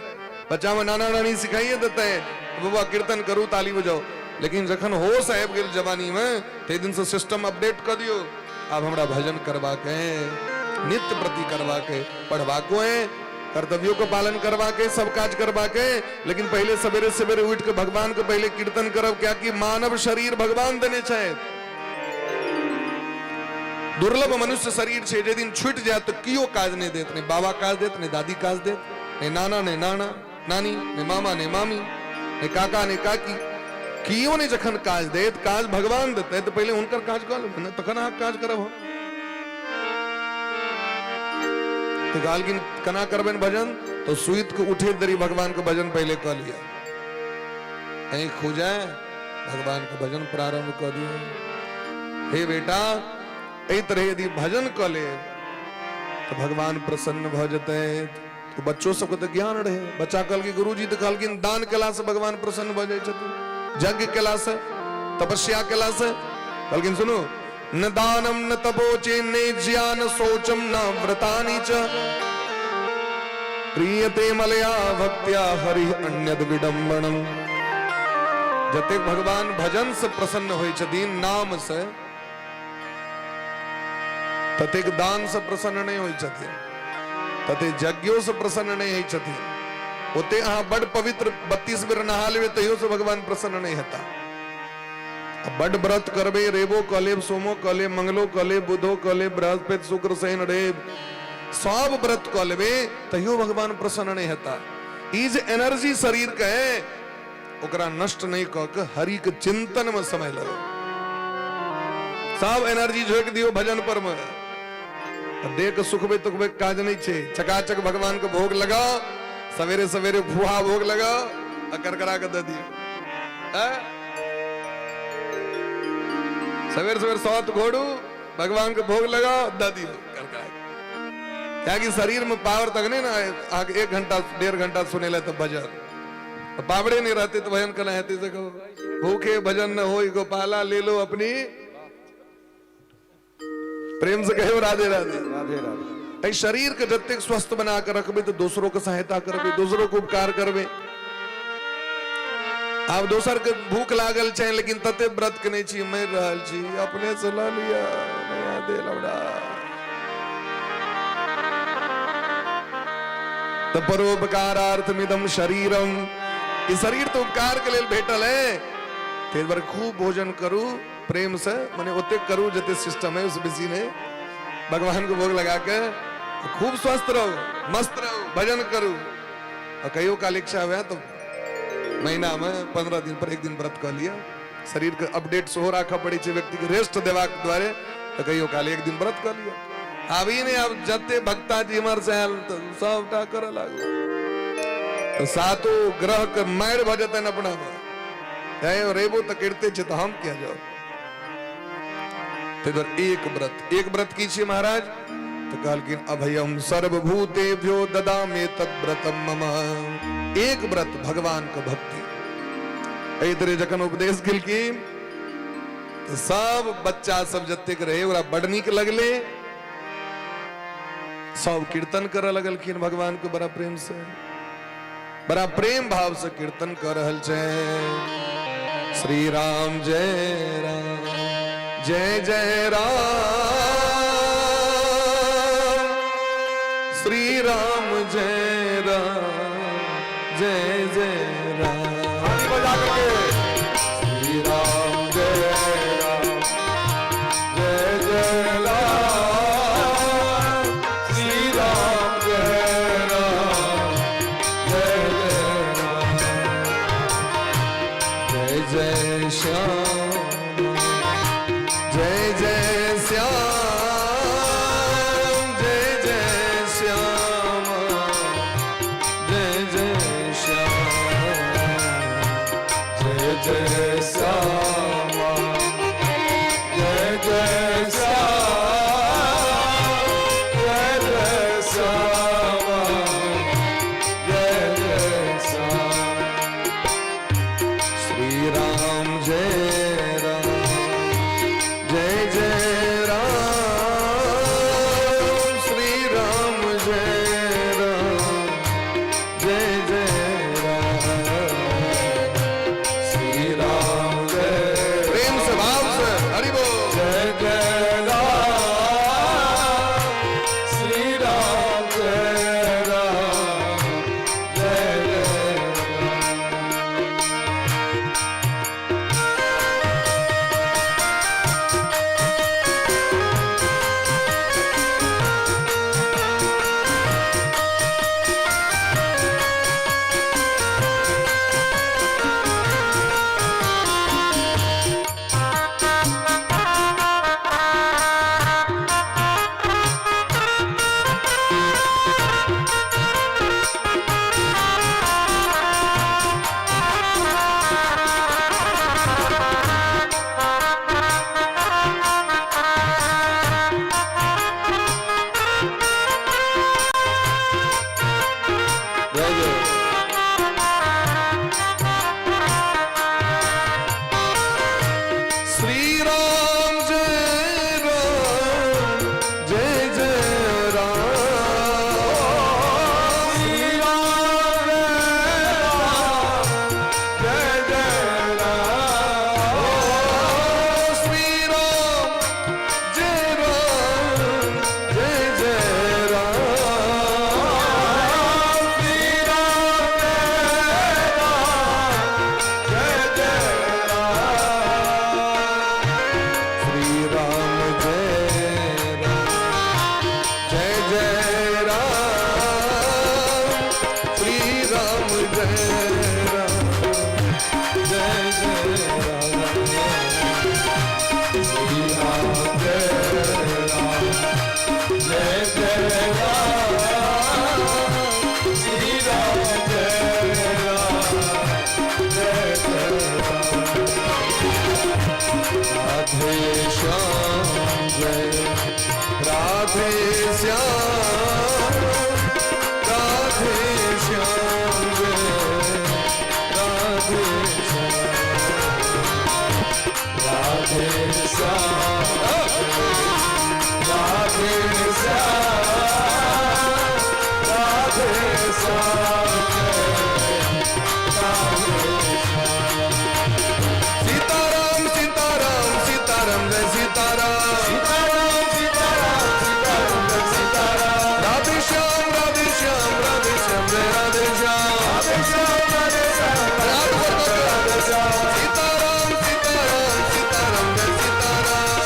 बच्चा में नाना नानी सिखाइए देतै, बबुआ कीर्तन करू, ताली बजाओ। लेकिन जखन होश आबि गेल जवानी में, ताहि दिन से सिस्टम अपडेट कऽ दियौ, आब हमरा भजन करबाक है, नित्य प्रति करबाक है, पढ़बाको है, कर्तव्यों को पालन करवा के, सब काज करवा के, लेकिन पहले सवेरे सवेरे उठ के भगवान के पहले कीर्तन करब। क्या कि मानव शरीर भगवान देने छथि। दुर्लभ मनुष्य शरीर छै, जे दिन छूटि जायत तऽ कियो काज नहि देत, नहि बाबा काज देत, नहि दादी काज देत, नहि नाना, नहि नाना नानी, नहि मामा, नहि मामी, नहि काका, नहि काकी, कियो नहि जखन काज देत। काज भगवान देतै तऽ पहिले हुनकर काज कऽ लेबै ने, तखन अहाँ काज करब हम। तऽ कहलखिन केना करबनि भजन? तऽ सुति के उठे देरी भगवान के भजन पहिले कऽ लिअ, आँखि खुजै भगवान के भजन प्रारंभ कऽ दिअ। हे बेटा, एहि तरह यदि भजन कऽ ले तऽ भगवान प्रसन्न भऽ जेतै। तो बच्चो सबके तऽ ज्ञान रहे। बच्चा कहलकै गुरुजी तऽ कहलखिन दान केलासँ भगवान प्रसन्न भऽ जाइ छथिन, यज्ञ केलासँ, तपस्या केलासँ। कहलखिन सुनू, न दानम न तपोचे ने ज्ञान शौचम न व्रतानि च प्रियते मलया भक्त्या हरि अन्यद विडंबनम। जतेक भगवान भजन से प्रसन्न होइ छथिन, नाम से, ततेक दान से प्रसन्न नहि होइ छथिन, तते यज्ञो से प्रसन्न नहि होइ छथिन। ओते अहाँ बड पवित्र 32 बेर नहा लेबै तैयो से भगवान प्रसन्न नहि हेता। बड व्रत करबै, रेबो कऽ लेब, सोमो कऽ लेब, मंगलो कऽ लेब, बुधो कऽ लेब, बृहस्पति शुक्र शनि रेब सब व्रत कऽ लेबै तैयो भगवान प्रसन्न नहि हेता। ई जे एनर्जी शरीर के है ओकरा नष्ट नहि कऽ के हरि के चिंतन में समय लगो। सब एनर्जी झोंकि दियौ भजन पर में। देह के सुखबै तुखबै के काज नहि छै। चकाचक भगवान के भोग लगाओ, सवेरे सवेरे फुहा भोग लगाओ आ करकरा के दऽ दियौ। सवेरे सवेरे सौत घोड़ू, भगवान के भोग लगाओ, दऽ दियौ करकरा के। कियाकि शरीर में पावर तक नहीं ना, अहाँके 1 घंटा 1.5 घंटा सुनेला तऽ भजन पावरे नहीं रहते तो भजन केना हेतै से कहू। भूखे भजन न होई गोपाला, ले लो अपनी प्रेम से कहियो राधे राधे। राधे राधे। एहि शरीर के जतेक स्वस्थ बना के रखबै तऽ दोसरो के सहायता करबै, दोसरो के उपकार करबै। आब दोसर के भूख लागल छै लेकिन तते व्रत के नहि छी, मरि रहल छी, अपने से लऽ लिअ, नया देल हमरा। तऽ परोपकारार्थमिदम शरीरम, ई शरीर तऽ उपकार के लेल भेटल है, ताहि दुआरे खूब भोजन करू प्रेम से, मने ओतेक करू जते सिस्टम है, उससे बेसी नहीं। भगवान को भोग लगा के खूब स्वस्थ रहो, मस्त रहो, भजन करू। और कहियो काल इच्छा हुए तो महीना में 15 दिन पर एक दिन व्रत कऽ लिअ। शरीर के अपडेट सेहो राखऽ पड़ै छै व्यक्ति के रेस्ट देबाक दुआरे, तऽ कहियो काल एक दिन व्रत कऽ लिअ। आब ई नहि, आब जते भक्ता जी इम्हर से आयल तऽ सबटा करऽ लागू तऽ सातो ग्रह के मारि भऽ जेतनि अपना मे। रेबो तऽ करिते छै तऽ हम किया जाउ? ताहि दुआरे एक व्रत, एक व्रत की छियै महाराज? तऽ कहलखिन अभयम सर्वभूतेभ्यो ददामे तद्व्रतम मम। एक व्रत भगवान के भक्ति। एहि तरह जखन उपदेश केलखिन तऽ सब बच्चा सब जतेक रहे ओकरा बड नीक लगले, सब कीर्तन करऽ लगलखिन भगवान के बड़ा प्रेम से, बड़ा प्रेम भाव से कीर्तन कर रहल छै। श्री राम जय राम जय जय राम, श्री राम जय राम जय जय राम। ताली बजा करके श्री राम जय राम जय जय राम, श्री राम जय राम जय जय राम, जय जय श्याम जय जय श्याम जय जय श्याम जय जय श्याम जय जय श्याम जय जय श्याम जय जय श्याम जय जय श्याम। श्री राम जय राम जय जय राम, श्री राम जय राम जय जय राम, श्री राम जय प्रेम से भाव से हरि बोल। जय जय राम, श्री राम जय राम जय जय राम। जय जय श्री राम जय राम जय जय राम, श्री राम जय जय राम, श्री राम जय राम जय जय राम, श्री राम जय जय राम, श्री राम जय राम जय जय राम, श्री राम जय राम जय जय राम, श्री राम जय राम जय जय राम, श्री राम जय राम जय जय राम। राधे श्याम जय राधे श्याम, राधे श्याम जय राधे श्याम, राधे श्याम राधे श्याम राधे श्याम सीताराम सीताराम सीताराम जय सीताराम, सीताराम सीताराम सीताराम जय सीताराम, राधे श्याम राधे श्याम राधे श्याम जय राधे श्याम, राधे श्याम राधे श्याम राधे राधे श्याम, सीताराम सीताराम सीताराम जय सीताराम,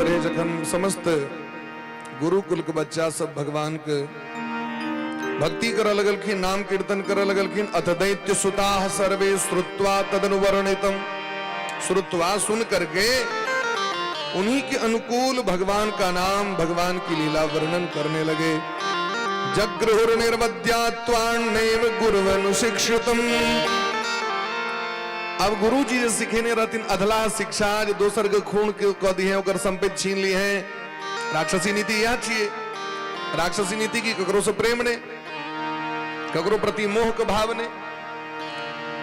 रहे जखन समस्त गुरुकुल के बच्चा सब भगवान के भक्ति करऽ लगलखिन, नाम कीर्तन करऽ लगलखिन। अथ दैत्य सुताः सर्वे श्रुत्वा तदनुवर्णितम, श्रुत्वा सुन करके उन्हीं के अनुकूल भगवान का नाम, भगवान की लीला वर्णन करने लगे। जगृहुर निर्वद्यात्वान्नैव गुरुवनुशिक्षितम। अब गुरु जी जे सिखेने रहथिन अधला शिक्षा, जे दोसर के खून के कऽ दिहे, ओकर संपत्ति छीन ली है। राक्षसी नीति इएह छियै। राक्षसी नीति की ककरो से प्रेम नहीं, ककरो प्रति मोह के भाव नहीं।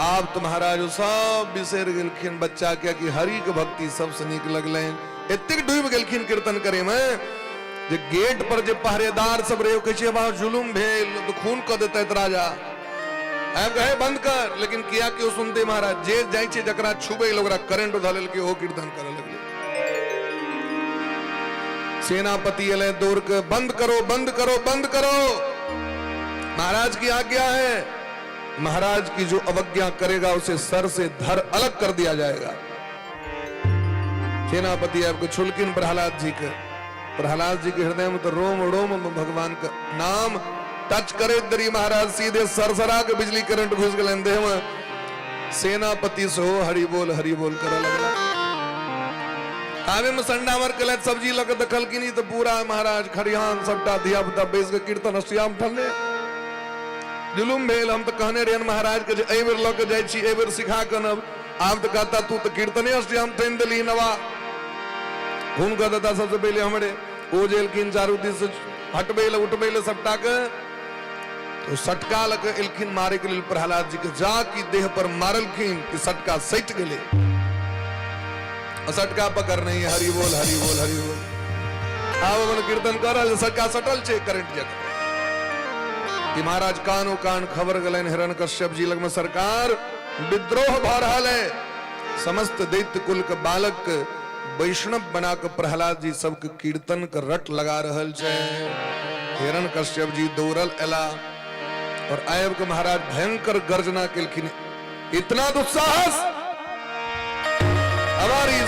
आब तो महाराज सब बिसरि गेलखिन बच्चा के कि हरि के भक्ति सबसे नीक लगलनि। एतेक डूबि गेलखिन कीर्तन करे में जे गेट पर जे पहरेदार सब रहे, कहै छै बा जुलुम भेल तो खून कऽ देतै राजा। आब कहे बंद कर, लेकिन किया क्यों सुनते महाराज। जे जाइ छै जकरा छुबै ओकरा करेंट धऽ लेलकै, ओ कीर्तन करे लगलै। सेनापति एलै दौड़ के, बंद करो, बंद करो, बंद करो, महाराज की आज्ञा है। महाराज की जो अवज्ञा करेगा उसे सर से धर अलग कर दिया जाएगा। सेनापति आपको छुलकिन प्रहलाद जी के। प्रहलाद जी के हृदय में तो रोम रोम में भगवान का नाम टच करे दरी महाराज सीधे सरसरा के बिजली करंट घुस गए देह में। सेनापति सो हरि बोल हरि बोल करे लगला। आवे में संडा मर के सब्जी लग देखलखिन तो पूरा महाराज खरिहान सबटा धिया पुता बैस के कीर्तन अष्टयाम ठल्ले। जुलुम भेल, हम तो कहने रहियन महाराज के जे एहि बेर लऽ के जाइ छी, एहि बेर सिखा के अनब। आब तऽ कहता तू तऽ कीर्तने अष्टयाम ठानि देलही नवा। घूम कऽ देता सबसे पहिले हमरे। ओ जे एलखिन चारू दिस हटबै लए उठबै लए सबटा के, तो सटका लऽ के एलखिन मारे के लेल प्रहलाद जी के। जा की देह पर मारलखिन कि सटका सटि गेलै। सटका पकड़ नहीं, हरि बोल हरि बोल हरि बोल। आब अपन कीर्तन कर रहल, सटका सटल छै करंट जकाँ। कि महाराज कानो कान खबर गेलनि हिरण कश्यप जी लगमे, सरकार विद्रोह भऽ रहल है। समस्त दैत्य कुल के बालक के वैष्णव बना के प्रहलाद जी सबके कीर्तन के रट लगा रहल छै। हिरण कश्यप जी दौड़ल एला और आबि के महाराज भयंकर गर्जना केलखिन, इतना दुस्साहस हमारी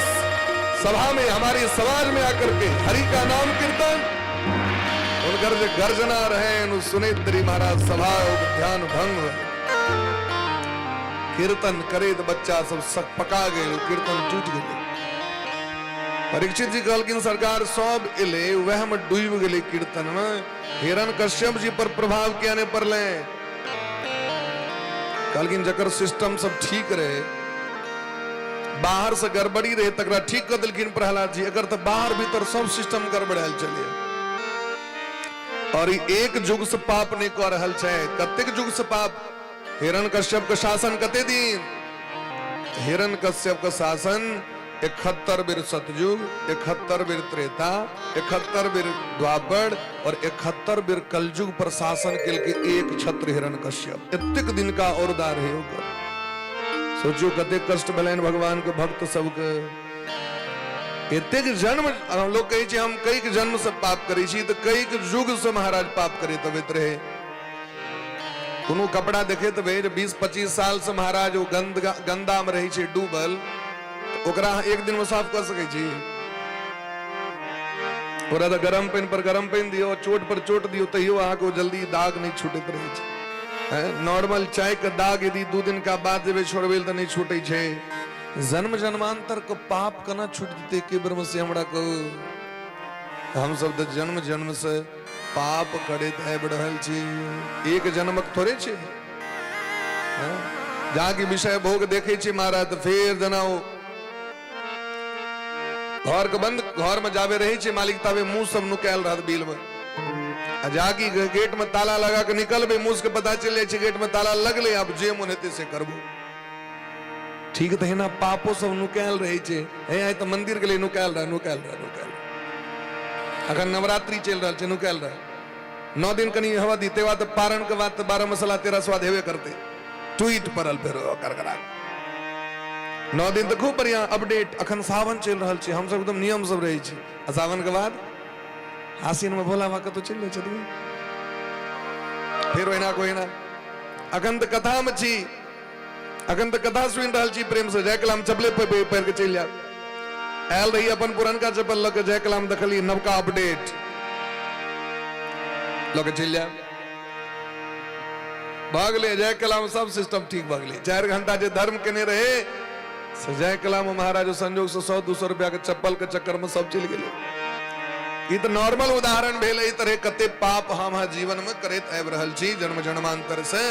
सभा में, हमारी समाज में आकर के हरि का नाम कीर्तन। उनकर जे गर्जना रहे सुने दरी महाराज सभा ध्यान भंग। कीर्तन करे तो बच्चा सब सक पका गए, कीर्तन टूट गए। परीक्षित जी कहलखिन सरकार सब एले वह में डूब गेले कीर्तन में, हिरण कश्यप जी पर प्रभाव किया नहीं पड़ले। कहलखिन जकर सिस्टम सब ठीक रहे, बाहर से गड़बड़ी रहे तकरा ठीक कर देलखिन प्रहलाद जी, एकर तो बाहर भीतर सब सिस्टम गड़बड़ायल चले। और एक युग से पाप नहीं कऽ रहल छै, कतेक युग से पाप। हिरण कश्यप के शासन कते दिन? हिरण कश्यप के शासन 71 बेर सतयुग, 71 बेर त्रेता, 71 बेर द्वापर और 71 बेर कलयुग पर शासन केलकै एक छत्र हिरण कश्यप। एतेक दिन का औरदा रहे ओकर। सोचियो कतेक कष्ट भेलनि भगवान के भक्त सबके। एतेक जन्म हम लोग कहै छी हम कईक जन्म से पाप करै छी, तऽ कईक युग से महाराज पाप करैत अबैत रहे। कोनो कपड़ा देखैत हेबै जे 20-25 साल से महाराज ओ गंदा में रहै छै डूबल, ओकरा अहाँ एक दिन में साफ कऽ सकै छी? ओकरा तऽ गरम पानि पर गरम पानि दियौ, चोट पर चोट दियौ, तैयो अहाँके ओ जल्दी दाग नहि छूटैत रहै छै। नॉर्मल चाय के दाग यदि 2 दिन का बाद जेबै छोड़बै तऽ नहि छूटै छै। जन्म जन्मांतर के पाप केना छूटि जेतै के बेर में से हमरा कहू। हम सब तऽ जन्म जन्म से पाप करैत आबि रहल छी, एक जन्मक थोड़े छै। जाके विषय भोग देखे छी महाराज तऽ फेर जेना ओ घर के बंद घर में जाबे रहे छै मालिक ताबे मुंह सब नुकायल रहत बिल में, आ जाके गेट में ताला लगा के निकलबे मुंह के पता चलि जाइ छै गेट में ताला लगले, आब जे मन हेतै से करबो। ठीक तहिना पापो सब नुकायल रहै छै। हे आइ तऽ मंदिर गेलै, नुकायल रह, नुकायल रह, नुकायल रह। अखन नवरात्रि चलि रहल छै, नुकायल रह। 9 दिन कनि हवा दी, तेवा तऽ पारण के बाद तऽ 12 मसाला 13 स्वाद हेबे करतै। टूटि पड़ल फेर करकरा। 9 दिन तऽ खूब बढ़िया अपडेट। अखन सावन चलि रहल छै, हमसब एकदम नियम सब रहै छी, आ सावन के बाद आसिन में भोला बाबा कतौ चलि जाइ छथिन, फेर ओहिना को ओहिना। अखन तऽ कथा में छी, अखन तऽ कथा सुनि रहल छी प्रेम से, जाय कल हम चपले पहिर के चलि जायब। आयल रही अपन पुरनका चप्पल लऽ के, जय कलाम देखलियै नवका अपडेट लऽ के चलि जायब। भऽ गेलै जय कलाम, सब सिस्टम ठीक भऽ गेलै। 4 घंटा जे धर्म केने रहे से जय कलाम महाराज संजोग से 100-200 रुपया के चप्पल के चक्कर में सब चलि गेलै। ई तऽ नॉर्मल उदाहरण भेल। एहि तरह कते पाप हम अहाँ जीवन में करैत आबि रहल छी जन्म जन्मांतर से,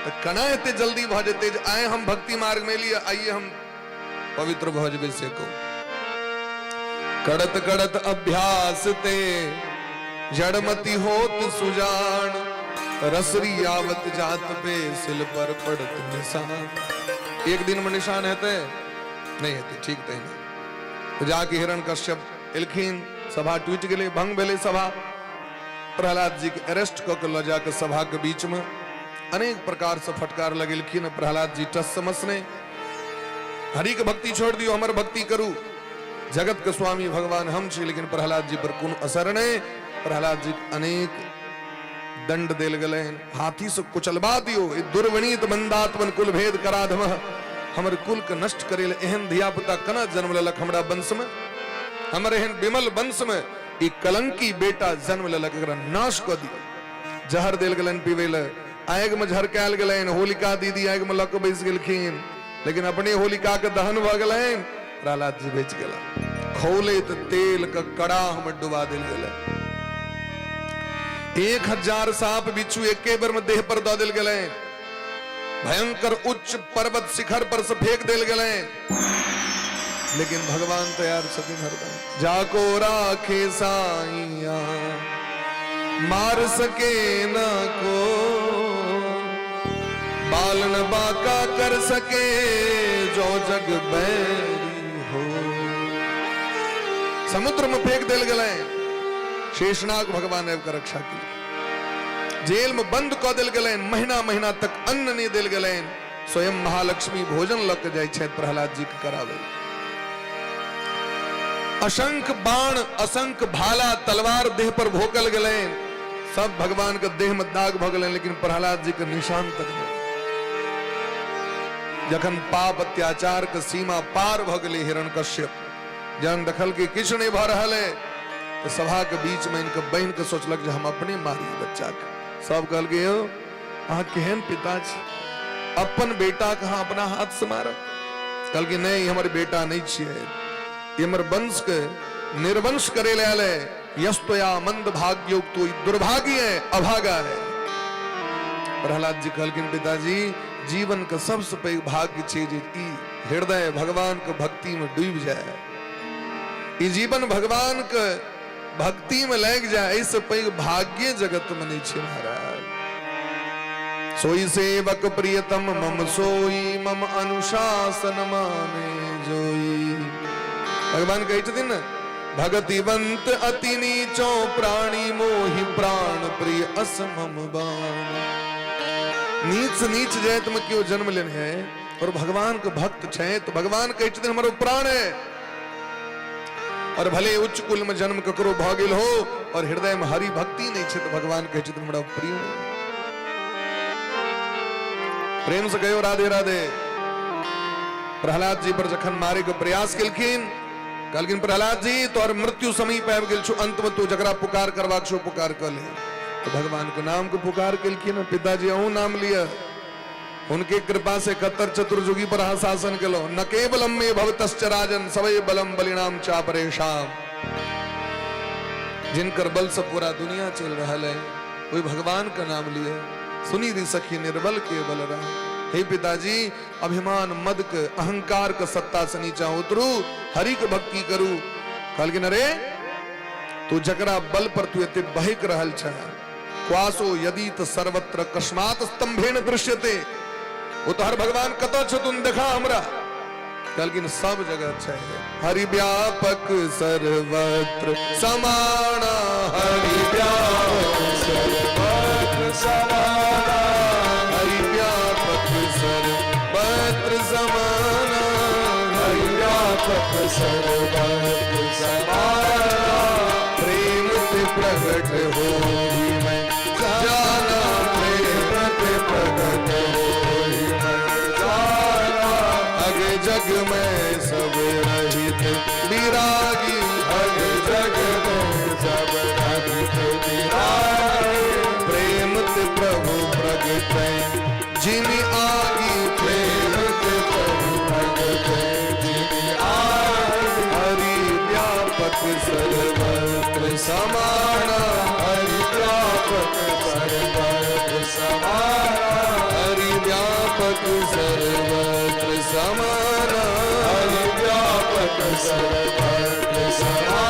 तऽ केना एते जल्दी भऽ जेतै जे आइ हम भक्ति मार्ग में एलियै, आइए हम पवित्र भऽ जेबै से कहू। करत करत अभ्यास ते जड़मति होत सुजान, रसरी आवत जात पे सिल पर पड़त निशान। एक दिन में निशान हेतै नहीं हेतै, ठीक तहिना तो जाके हिरण कश्यप एलखिन, सभा टूटि गेलै, भंग भेलै सभा। प्रहलाद जी के अरेस्ट कऽ के लऽ जाके सभा के बीच में अनेक प्रकार से फटकार लगेलखिन। प्रहलाद जी टस समस नहीं, हरि के भक्ति छोड़ दियो, हमर भक्ति करू, जगत के स्वामी भगवान हम छी। लेकिन प्रहलाद जी पर कोनो असर नहीं। प्रहलाद जी के अनेक दंड देल गेलनि, हाथी से कुचलबा दियो, ई दुर्विनीत मंदात्मन कुल भेद कराधम, हमर कुल के नष्ट करे ले एहन धिया पुता केना जन्म लेलक हमरा वंश में, हमर एहन विमल वंश में ई कलंकी बेटा जन्म लेलक, एकरा नाश कऽ दियो। जहर देल गेलनि पीबै ले, आगि में झरकायल गेलनि, होलिका दीदी आगि में लऽ कऽ बैस गेलखिन, लेकिन अपने होलिका के दहन भऽ गेलनि, प्रहलाद जी बचि गेला। खौलैत तेल के कड़ाह में डुबा देल गेलै। 1000 सांप बिच्छू एके बेर में देह पर दऽ देल गेलै। भयंकर उच्च पर्वत शिखर पर से फेंक देल गेलै, लेकिन भगवान तैयार छथिन हरदम। जाको राखे साइया मार सके न को, बाल न बाका कर सके जो जग बैरी हो। समुद्र में फेंक देल गेलै, शेषनाग भगवान आबि कऽ रक्षा केलखिन। जेल में बंद कऽ देल गेलनि, महीना महीना तक अन्न नहि देल गेलनि। स्वयं महालक्ष्मी भोजन लऽ के जाइ छथि प्रहलाद जी के कराबै। असंख्य बाण, असंख्य भाला, तलवार देह पर भोकल गेलनि, सब भगवान के देह में दाग भऽ गेलनि, लेकिन प्रहलाद जी के निशान तक नहि। जखन पाप अत्याचार के सीमा पार भऽ गेलै हिरण्यकश्यप, जहन देखल कि किछु नहि भऽ रहल है, तऽ सभा के बीच में इनके बहिन के सोचलक जे हम अपने मारी बच्चा के। सब कहलकै, यौ अहाँ केहन पिता छी, अपन बेटा के अहाँ अपना हाथ से मारब? कहलकै, नहि, हमर बेटा नहि छियै, ई हमर वंश के निर्वंश करे ले आयल है। यस्तोया मंद भाग्योक्त, तो दुर्भाग्य है, अभागा है। प्रहलाद जी कहलखिन, पिताजी, जीवन के सबसे पैघ भाग्य छै जे ई हृदय भगवान के भक्ति में डूबि जाए, ई जीवन भगवान के भक्ति में लागि जाए, एहिसँ पैघ भाग्य जगत में नहीं छै महाराज। सोई सेवक प्रियतम मम सोई, मम अनुशासन माने जोई। भगवान कहै छथिन ने, भगतिवंत अति नीचो प्राणी मोहि प्राण प्रिय अस मम बाण। नीच नीच जाति में केओ जन्म लेने है और भगवान के भक्त छै तो भगवान कहै छथिन हमर प्राण है। और भले उच्च कुल में जन्म ककरो भऽ गेल हो और हृदय में हरि भक्ति नहीं छै तो भगवान कहै छथिन हमरा प्रिय। प्रेम से कहियो राधे राधे। प्रहलाद जी पर जखन मारे के प्रयास केलखिन, कहलखिन, प्रहलाद जी, तोहर मृत्यु समीप आबि गेल छौ, अंत में तू जकरा पुकार करबाक छौ पुकार कऽ ले। तो भगवान के नाम के पुकार केलखिन, पिताजी अहूँ नाम लिअ, उनके कृपा से 71 चतुर्जुगी पर अहाँ शासन केलहुँ। न केवलम मे भवतश्च राजन सवै बलम बलिनाम चा परेशान। जिनकर बल से पूरा दुनिया चल रहा है, वही भगवान का नाम लिए। सुनी री सखी निर्बल के बल रहा। हे पिताजी, अभिमान मद के अहंकार के सत्ता से नीचा उतरू, हरि के भक्ति करू। कहलखिन, अरे तू जकरा बल पर तू एते बहक रहल छ, क्वासो यदि त सर्वत्र कस्मात् स्तंभेन दृश्यते, वो तो हर भगवान कतऽ छथुन देखा हमरा। कहलखिन, सब जगह छै, हरि व्यापक सर्वत्र समाना, हरि व्यापक सर्वत्र समाना, हरि व्यापक सर्वत्र समाना, हरि व्यापक सर्वत्र समाना, प्रेम ते प्रकट हो मैं जाना, प्रेम ते प्रकट होई मैं जाना, अगे जग में सब रहित भगत विरागी। भग जग में सब भगत विरागी। प्रेम ते प्रभु प्रगटे जिन आगी। प्रेम ते प्रभु प्रगटे जिन आगी। हरि व्यापक सर्वत्र समाना। हरि व्यापक सर्वत्र समाना। हरि व्यापक सर्वत्र समाना। हरि व्यापक सर्वत्र समाना।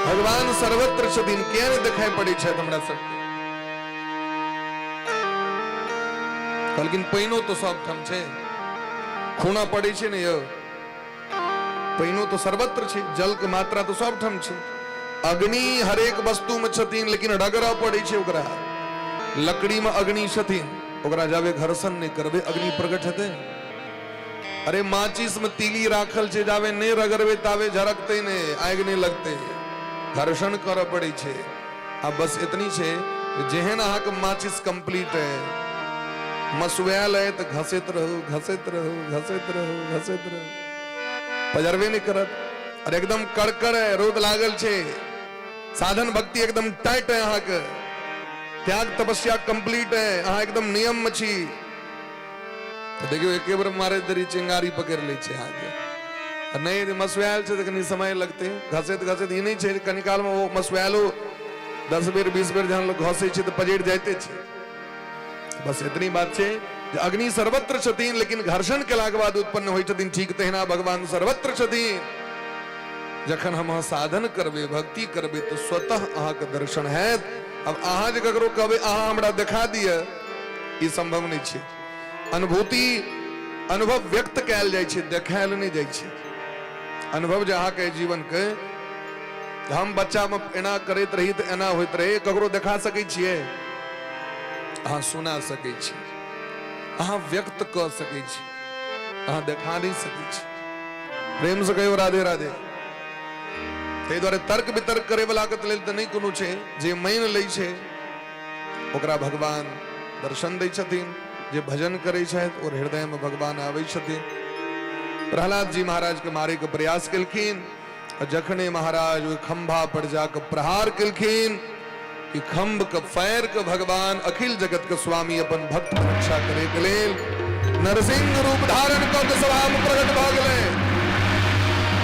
भगवान सर्वत्र छथिन, किया नहि देखाइ पड़ै छथि हमरा सबके? कहलखिन पानिओ तऽ सबठाम छै, खूना पड़ै छै ने यौ, पानिओ तऽ सर्वत्र छै, जल के मात्रा तऽ सबठाम छै। अग्नि हरेक वस्तु में छथिन, लेकिन रगड़ऽ पड़ै छै ओकरा। लकड़ी में अग्नि छथिन, ओकरा जाबे घर्षण नहि करबै अग्नि प्रकट हेतै? अरे माचिस में तीली राखल छै, जाबे नहि रगड़बै ताबे झरकतै नहि, आगि नहि लगतै, घर्षण करऽ पड़ै छै। आ बस एतनी छै, जेहन अहाँके माचिस कंप्लीट है, मसुआयल है, तऽ घसैत रहू, घसैत रहू, घसैत रहू, घसैत रहू, पजरबे नहि करत। और एकदम कड़कड़ है, रौद लागल छै, साधन भक्ति एकदम टाइट है, अहाँके त्याग तपस्या कंप्लीट है, अहाँ एकदम नियम में छी, तऽ देखियौ एके बेर मारैत देरी चिंगारी पकड़ि लै छै अहाँके। आ नहि, यदि मसुआयल छै तऽ कनि समय लगतै घसैत घसैत। ई नहि छै, कनि कालमे ओ मसुआयलो 10 बेर 20 बेर जहन लोक घसै छै तऽ पजरि जाइते छै। बस एतनी बात छै जे अग्नि सर्वत्र छथिन, लेकिन घर्षण केलाके बाद उत्पन्न होइ छथिन। ठीक तहिना भगवान सर्वत्र छथिन। जखन हम अहाँ साधन करबै, भक्ति करबै, तऽ स्वतः अहाँके दर्शन हैत। अब अहाँ जे ककरो कहबै अहाँ हमरा देखा दिअ, ई संभव नहि छै। अनुभूति, अनुभव व्यक्त कयल जाइ छै, देखायल नहि जाइ छै। अनुभव जे अहाँके जीवनके, हम बच्चामे एना करैत रही तऽ एना होइत रहै, ककरो देखा सकै छियै? अहाँ सुना सकै छी, अहाँ व्यक्त कऽ सकै छी, अहाँ देखा नहि सकै छी। प्रेम से कहियो राधे राधे। ताहि दुआरे तर्क वितर्क करे वाला के लेल तऽ नहि कोनो छै। जे मानि लै छै ओकरा भगवान दर्शन दै छथिन, जे भजन करै छथि और हृदय में भगवान आबै छथिन। प्रहलाद जी महाराज के मारे के प्रयास केलखिन, आ जखने महाराज ओहि खंभा पर जाके प्रहार केलखिन कि खंभ के फैर के भगवान अखिल जगत के स्वामी अपन भक्त के रक्षा करे के लेल नरसिंह रूप धारण कऽ के सभा में प्रकट भऽ गेलै।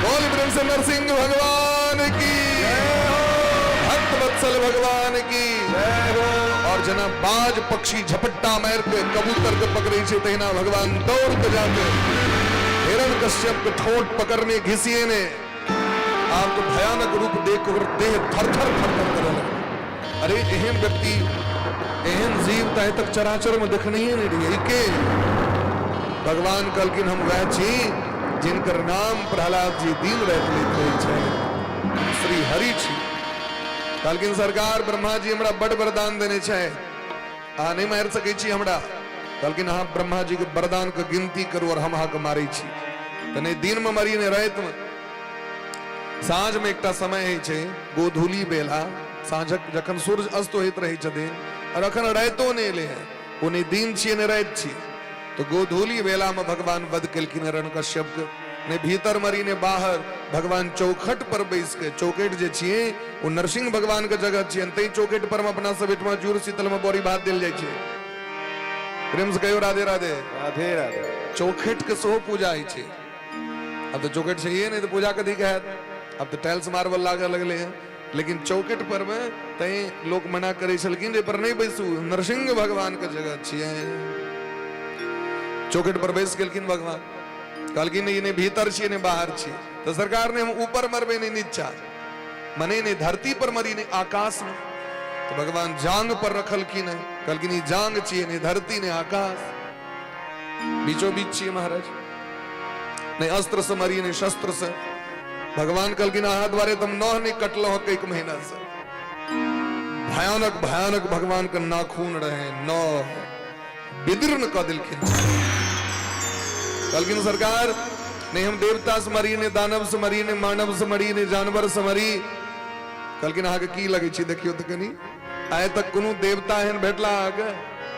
बोल प्रेम से नरसिंह भगवान की, भक्त वत्सल भगवान की जय हो। और जेना बाज पक्षी झपट्टा मारि के कबूतर के पकड़ै छै, तहिना भगवान दौड़ के जाके हिरण कश्यप के ठोट पकड़ने घिसिए ने आब तो भयानक रूप देख के ओकर देह थर थर थर थर करऽ लगलै। अरे एहन व्यक्ति, एहन जीव तऽ आइ तक चराचर में देखनहिए नहि रहियै, ई के? भगवान कहलखिन हम वएह छी जिनकर नाम प्रहलाद जी दिन राति लैत रहै छथि, हम श्री हरि छी। कहलखिन सरकार, ब्रह्मा जी हमरा बड वरदान देने छै, अहाँ नहि मारि सकै छी हमरा। कहलखिन अहाँ ब्रह्मा जी के वरदान के गिनती करू और हम अहाँके मारै छी। तऽ नहि दिन में मरी नहि राति में, साँझ में एकटा समय होइ छै गोधूली बेला, साँझक जखन सूर्य अस्त होइत रहै छथिन और अखन रातिओ नहि एलै हँ, ओ नहि दिन छियै नहि राति छियै, तऽ गोधूली बेला में भगवान वध केलखिन हिरण्यकश्यप के। नहि भीतर मरी नहि बाहर, भगवान चौखट पर बैस के, चौकट जे छियै ओ नरसिंह भगवान के जगह छियनि, ताहि चौकट पर में अपना सब एहिठमा जूड़ शीतल में बड़ी भात देल जाइ छै। प्रेम से कहियो राधे राधे। राधे राधे। चौखट के सेहो पूजा होइ छै। अब तऽ चौखट छैहे नहि तऽ पूजा कथी के हैत? अब तऽ टाइल्स मार्बल लागऽ लगलै हँ, लेकिन चौखट पर में तैं लोक मना करै छलखिन जे पर नहि बैसू, नरसिंह भगवान के जगह छियै। चौखट पर बैस गेलखिन भगवान। कहलखिन ई नहि भीतर छियै नहि बाहर छियै। तऽ सरकार ने हम ऊपर मरबै नहि नीचा, मने नहि धरती पर मरी नहि आकाश में। तऽ भगवान जांग पर रखलखिन है। कहलखिन ई जांग छियै, नहि धरती नहि आकाश, बीचो बीच छियै महाराज, नहि अस्त्र से मरी नहि शस्त्र से। भगवान कहलखिन अहाँ द्वारे तऽ हम नह नहि कटलहुँ कईक महीना से। भयानक भयानक भगवान के नाखून रहे, नह विदीर्ण कऽ देलखिन। कहलखिन सरकार, नहि हम देवता से मरी, नहि दानव से मरी, नहि मानव से मरी, नहि जानवर से मरी। कहलखिन अहाँके की लगै छै देखियौ तऽ कनि, आइ तक कोनो देवता एहन भेटला अहाँके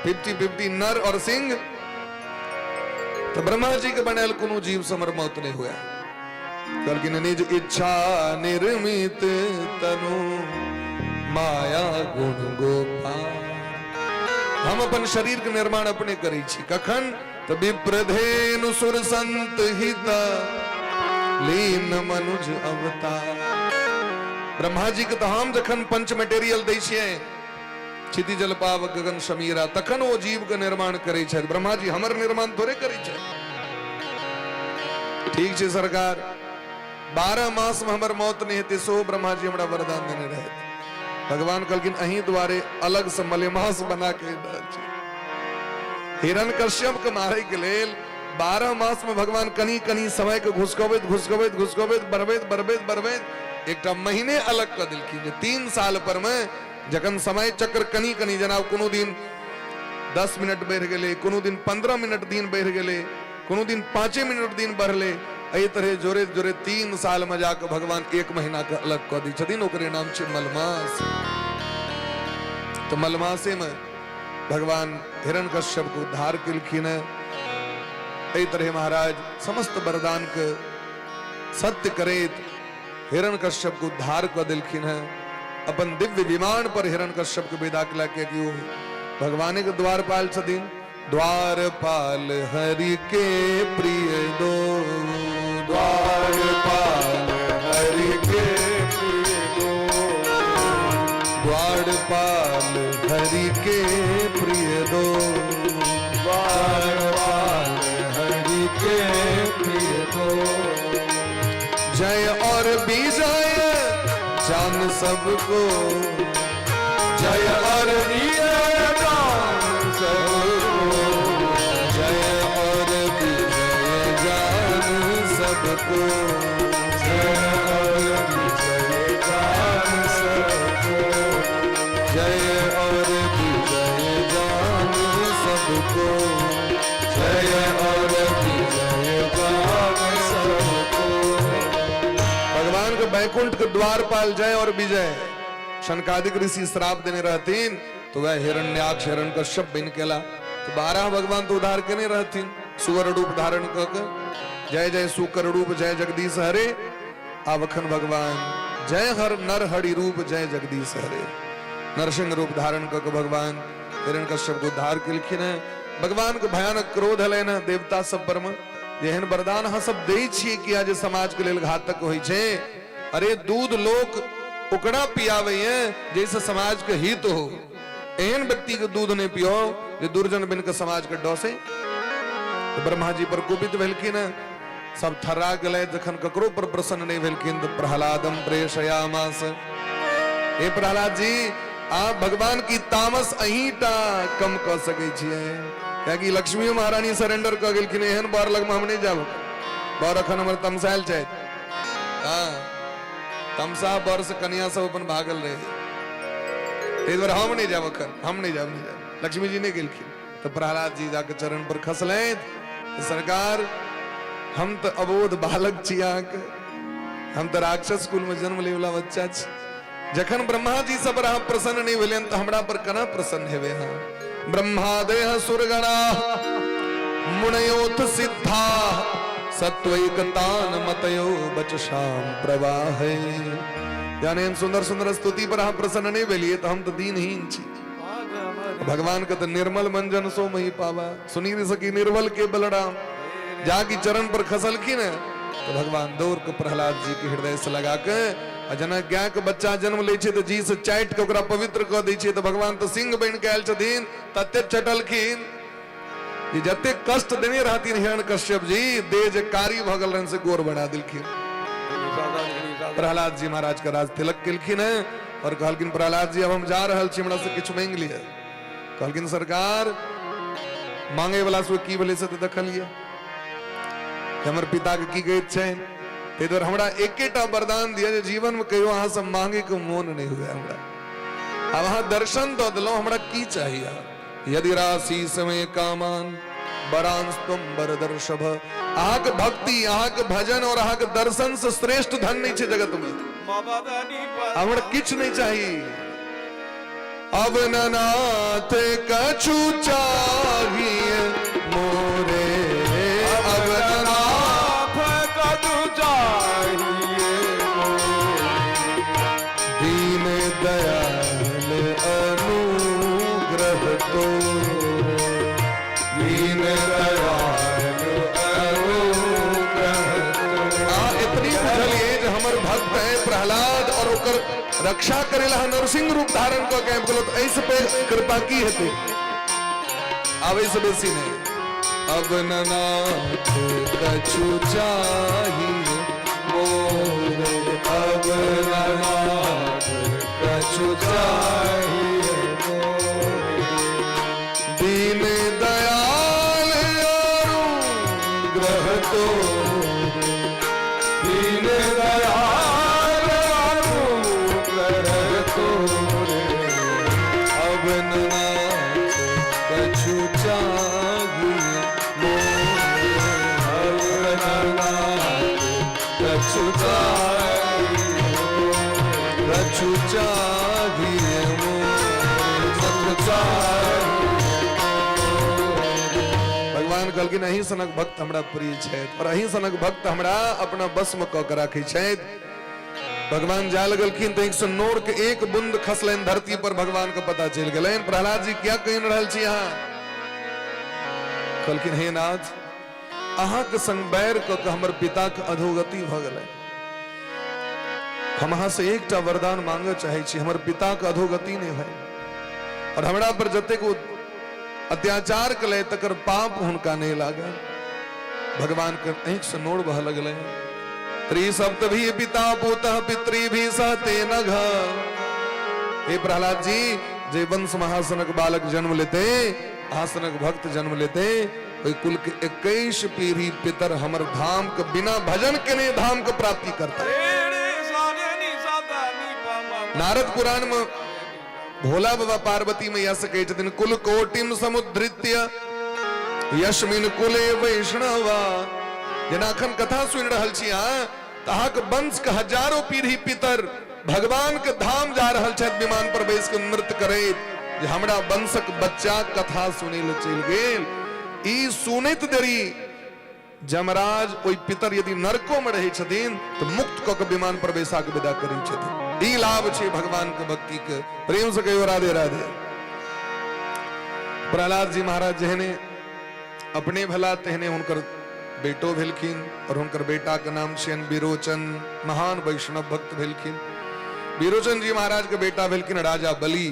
50-50 नर और सिंह? तऽ ब्रह्मा जी के बनायल कोनो जीव से हमर मौत नहि हुए। कहलखिन निज इच्छा निर्मित तनु माया गुण गोपाल। हम अपन शरीर के निर्माण अपने करै छी। कखन? तऽ विप्रधेनु सुर संत हित लीन मनुज अवतार। ब्रह्मा जी के तऽ हम जखन पंच मटेरियल दै छियै, क्षिति जल पावक गगन समीरा, तखन ओ जीव के निर्माण करै छथि। ब्रह्मा जी हमर निर्माण थोड़े करै छथि। ठीक छै सरकार, 12 मास में हमर मौत नहि हेतै, सेहो ब्रह्मा जी हमरा वरदान देने रहथि। भगवान कहलखिन अहीं द्वारे अलग से मलेमास बना के रहल छी। हिरण कश्यप के मारे के लेल 12 मास में भगवान कनी कनी समय के घुसकबैत घुसकबैत घुसकबैत बढ़बैत बढ़बैत बढ़बैत एकटा महीने अलग कऽ देलखिन जे 3 साल पर में जखन समय चक्र कनी कनी, जेना कोनो दिन 10 मिनट बढ़ि गेलै, कोनो दिन 15 मिनट दिन बढ़ि गेलै, कोनो दिन 5 मिनट दिन बढ़लै, एहि तरह जोरे जोरे 3 साल में जाके भगवान 1 महीना के अलग कऽ दै छथिन, ओकरे नाम छै मलमास। तऽ मलमासे में भगवान हिरण्यकश्यप के उद्धार केलखिन। एहि तरह महाराज समस्त वरदान के सत्य करैत हिरण्यकश्यप के उद्धार कऽ देलखिन हेँ। अपन दिव्य विमान पर हिरण्यकश्यप के विदा केला, कियाकि ओ भगवाने के द्वारपाल छथिन। द्वारपाल हरि के प्रिय दो, द्वारपाल हरि के प्रिय दो, द्वारपाल हरि के प्रिय दो, द्वारपाल हरि के प्रिय दो। जय और विजय जान सबको, जय और विजय जान सबको, जय और विजय जान सबको, जय और विजय जान सबको, जय और विजय जान सबको, जय और विजय जान सबको। भगवान के बैकुंठ के द्वारपाल जय और विजय शनकादिक ऋषि श्राप देने रहतीन तो वह हिरण्याक्ष हिरण्यकश्यप बन केला। तो 12 भगवान तो उद्धार केने रहथिन सुवर रूप धारण क के, जय जय सुकर रूप जय जगदीश हरे। आब अखन भगवान जय हर नर हरि रूप जय जगदीश हरे, नरसिंह रूप धारण क के भगवान हिरण्यकश्यप के उद्धार केलखिन हेँ। भगवान के भयानक क्रोध एलनि हेँ देवता सब पर में, एहन वरदान अहाँ सब दै छियै किया जे समाज के लेल घातक होइ छै। अरे दूध लोक ओकरा पियाबै है जैसे समाज के हित हो, एहन व्यक्ति के दूध नहीं पियो जे दुर्जन बन के समाज के डसे। तो ब्रह्मा जी पर कुपित भेलखिन, सब थर्रा गेलै। जखन ककरो पर प्रसन्न नहीं भेलखिन तो प्रहलादम प्रेषयामास। हे प्रहलाद जी, आप भगवान की तामस अहीं टा कम कऽ सकै छियै, कियाकि लक्ष्मी महारानी सरेंडर कऽ गेलखिन, एहन बर लगमे हम नहि जाब, बर अखन हमर तमसायल छथि। हाँ, तमसा बर से कन्या सब अपन भागल रहे, ताहि दुआरे हम नहि जायब अखन, हम नहि जायब, नहि जायब। लक्ष्मी जी नहि गेलखिन। तऽ प्रहलाद जी जाके चरण पर खसलथि, सरकार हम तऽ अबोध बालक छी अहाँके, हम तऽ राक्षस कुल में जन्म ले वाला बच्चा छी, जखन ब्रह्मा जी सब पर अहाँ प्रसन्न नहि भेलियनि तऽ हमरा पर केना प्रसन्न हेबै अहाँ। ब्रह्मादय सुरगणा मुनयोथ सिद्धा सत्वैकतान मतयो बचशाम प्रवाह। यानी एहन सुंदर सुंदर स्तुति पर अहाँ प्रसन्न नहि भेलियै तऽ हम तऽ दीनहीन छी। भगवान के तऽ निर्मल मंजन सो मही पावा, सुनी नहीं सकी निर्बल के बलराम। जाकि चरण पर खसलखिन तो भगवान दौड़ के प्रहलाद जी के हृदय से लगा के, आ जेना गाय के बच्चा जन्म लै छै तऽ जी से चाटि के ओकरा पवित्र कऽ दै छै, तऽ भगवान तऽ सिंह बनि के आयल छथिन, तते चटलखिन जे जते कष्ट देने रहथिन हिरण कश्यप जी, देह जे कारी भऽ गेल रहनि से गोर बना देलखिन। प्रहलाद जी महाराज के राज तिलक केलखिन हैं और कहलखिन प्रहलाद जी अब हम जा रहल छी, हमरा से किछु मांगि लिअ। कहलखिन सरकार मांगे वाला से की भेलै से तऽ देखलियै, हमर पिता के की कहैत छनि, ताहि दुआरे हमरा एकेटा वरदान दिअ जे जीवन में कहियो अहाँ से मांगे के मोन नहीं हुए हमरा। आब अहाँ दर्शन दऽ देलहुँ, हमरा की चाही आब? यदि राशि समय कामान बरांस्तम बरदर्शभ। अहाँके भक्ति, अहाँके भजन और अहाँके दर्शन से श्रेष्ठ धन नहीं छै जगत में, हमरा किछु नहीं चाही। अब नाथ कछु चाहिए मोरे, अब नाथ कछु चाहिए दीन दयाल अनुग्रह। आ इतनी बुझलिए जे हमर भक्त है प्रहलाद और ओकर रक्षा करे ला नरसिंह रूप धारण क के आबि गेलो, तऽ एहिसँ पैघ कृपा की हेतै? आब एहिसँ बेसी नहि। अब न नाथ कछु चाहिए मोरे, अब न नाथ कछु चाहिए मोरे, दीन दयाल अनुग्रह तोरे, दीन दयाल अनुग्रह तोरे, अब न नाथ कछु चाहिए मोरे, अब न नाथ कछु चाहिए मोरे, कछु चाहिए मोरे, कछु चाहिए। भगवान कहलखिन अहीं सनक भक्त हमरा प्रिय छथि और अहीं सनक भक्त हमरा अपना वश में कऽ के राखै छथि। भगवान जा लगलखिन तऽ एक नोर के एक बूंद खसलनि धरती पर, भगवान के पता चलि गेलनि। प्रहलाद जी क्या कहि रहल छी अहाँ? कहलखिन हे नाथ, अहाँके संग बैर कऽ के हमर पिता के अधोगति भऽ गेलै। हम अहाँ से एकटा वरदान मांगऽ चाहै छी, हमर पिता के अधोगति नहि होइ और हमरा पर जतेक ओ अत्याचार कलै तकर पाप हुनका नहि लागल। भगवान के आँखि से नोर बह लगलै। त्रिसप्त भी पिता पुतः पितृ भी सहते नघ। हे प्रहलाद जी, जे वंश महासनक बालक जन्म लेते, आसनक भक्त जन्म लेते, ओहि कुल के 21 पीढ़ी पितर हमर धाम के बिना भजन केने धाम के प्राप्ति करता। नारद पुराण में भोला बाबा पार्वती मैया से कहै छथिन, कुल कोटिम समुद्धृत्य यशमिन कुले वैष्णवा। जेना अखन कथा सुनि रहल छी अहाँ, तऽ अहाँके वंश के हजारों पीढ़ी पितर भगवान के धाम जा रहल छथि विमान पर बैस के नृत्य करैत, जे हमरा वंशक बच्चा कथा सुनै लए चलि गेल। ई सुनैत देरी जमराज ओहि पितर यदि नरको में रहै छथिन तऽ मुक्त कऽ के विमान पर बैसा के विदा करै छथिन। ई लाभ छै भगवान के भक्ति के। प्रेम से कहियो राधे राधे। प्रहलाद जी महाराज जेहने अपने भला तेहने हुनकर बेटो भेलखिन और हुनकर बेटा के नाम छियनि विरोचन, महान वैष्णव भक्त भेलखिन। विरोचन जी महाराज के बेटा भेलखिन राजा बलि।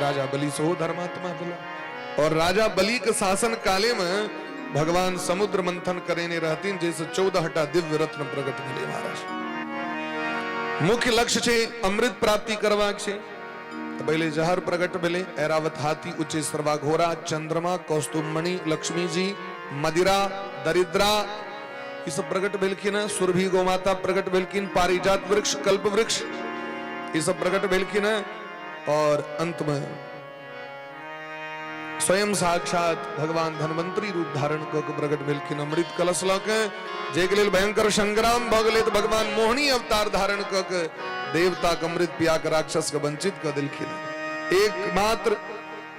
राजा बलि सेहो धर्मात्मा भेला और राजा बलि के शासन काले में भगवान समुद्र मंथन करेने रहथिन, जैसे 14टा दिव्य रत्न प्रकट भेलै महाराज। मुख्य लक्ष्य छै अमृत प्राप्ति करबाक छै। तऽ पहिले जहर प्रकट भेलै, ऐरावत हाथी, उच्च श्रवा घोड़ा, चंद्रमा, कौस्तुभमणि, लक्ष्मी जी, मदिरा, दरिद्रा, ई सब प्रकट भेलखिन। सुरभि गोमाता प्रकट भेलखिन, पारिजात वृक्ष, कल्प वृक्ष, ई सब प्रकट भेलखिन और अंत में स्वयं साक्षात भगवान धन्वंतरी रूप धारण कऽ के प्रकट भेलखिन अमृत कलश लऽ के, जाहिके लेल भयंकर संग्राम भऽ गेलै। तऽ भगवान मोहिनी अवतार धारण कऽ के देवता के अमृत पिया के राक्षस के वंचित कऽ देलखिन। एकमात्र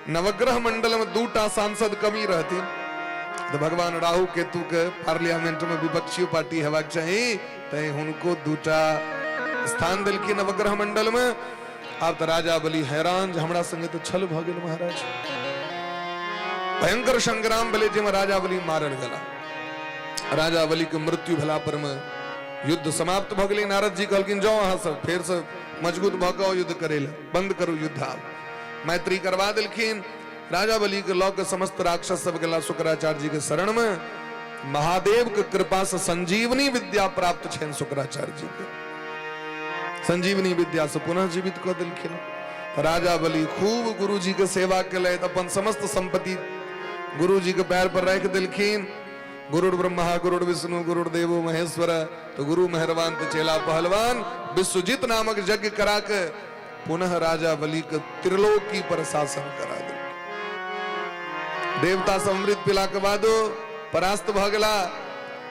नवग्रह मंडल में दूटा सांसद कमी रहथिन, तऽ भगवान राहु केतु के पार्लियामेंट में विपक्षी पार्टी हेबाक चाही, तैं हुनको दूटा स्थान देलखिन नवग्रह मंडल में। आब तऽ राजा बलि हैरान जे हमरा संगे तऽ छल भऽ गेल महाराज। भयंकर संग्राम भेलै जाहिमे राजा बलि मारल गेला। राजा बलि के मृत्यु भेला पर में युद्ध समाप्त भऽ गेलै। नारद जी कहलखिन जाउ अहाँ सब फेर से मजबूत भऽ कऽ युद्ध करै लए, बंद करू युद्ध। आब मैत्री करवा देलखिन। राजा बलि के लऽ के समस्त राक्षस सब गेला शुक्राचार्य जी के शरण में। महादेव के कृपा से संजीवनी विद्या प्राप्त छनि शुक्राचार्य जी के। संजीवनी विद्या से पुनः जीवित कऽ देलखिन। राजा बलि खूब गुरु जी के सेवा केलथि, अपन समस्त संपत्ति गुरु जी के पैर पर राखि देलखिन। गुरुर ब्रह्मा गुरुर विष्णु गुरुर देवो महेश्वर, तो गुरु मेहरबान तो चेला पहलवान। विश्वजीत नामक यज्ञ करा के पुनः राजा बलि के त्रिलोकी पर शासन करा देलखिन। देवता सब अमृत पिला के बादो परास्त भऽ गेला,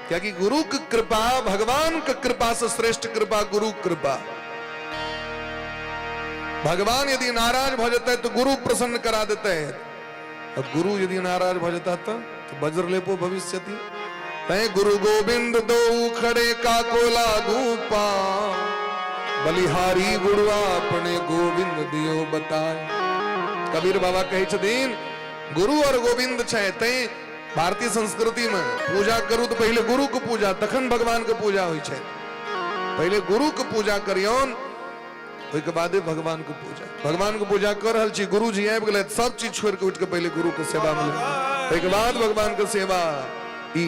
क्याकि गुरु के कृपा भगवान के कृपा से श्रेष्ठ कृपा गुरु कृपा। भगवान यदि नाराज भऽ जेतै तो गुरु प्रसन्न करा देतै, और गुरु यदि नाराज भऽ जेता तो वज्रलेपो भविष्यति। तैं गुरु गोविंद दो खड़े का को लागू पा, बलिहारी गुरु अपने गोविंद दियो बताए। कबीर बाबा कहै छथिन गुरु और गोविंद छै। तैं भारतीय संस्कृति में पूजा करू तऽ पहिले गुरु के पूजा, तखन भगवान के पूजा होइ छै। पहिले गुरु के पूजा करियौन, ओहिके बादे भगवान के पूजा। भगवान के पूजा कर रहल छी, गुरु जी आबि गेलै, सब चीज छोड़ि के उठि के पहिले गुरु के सेवा में, ओहिके बाद भगवान के सेवा। ई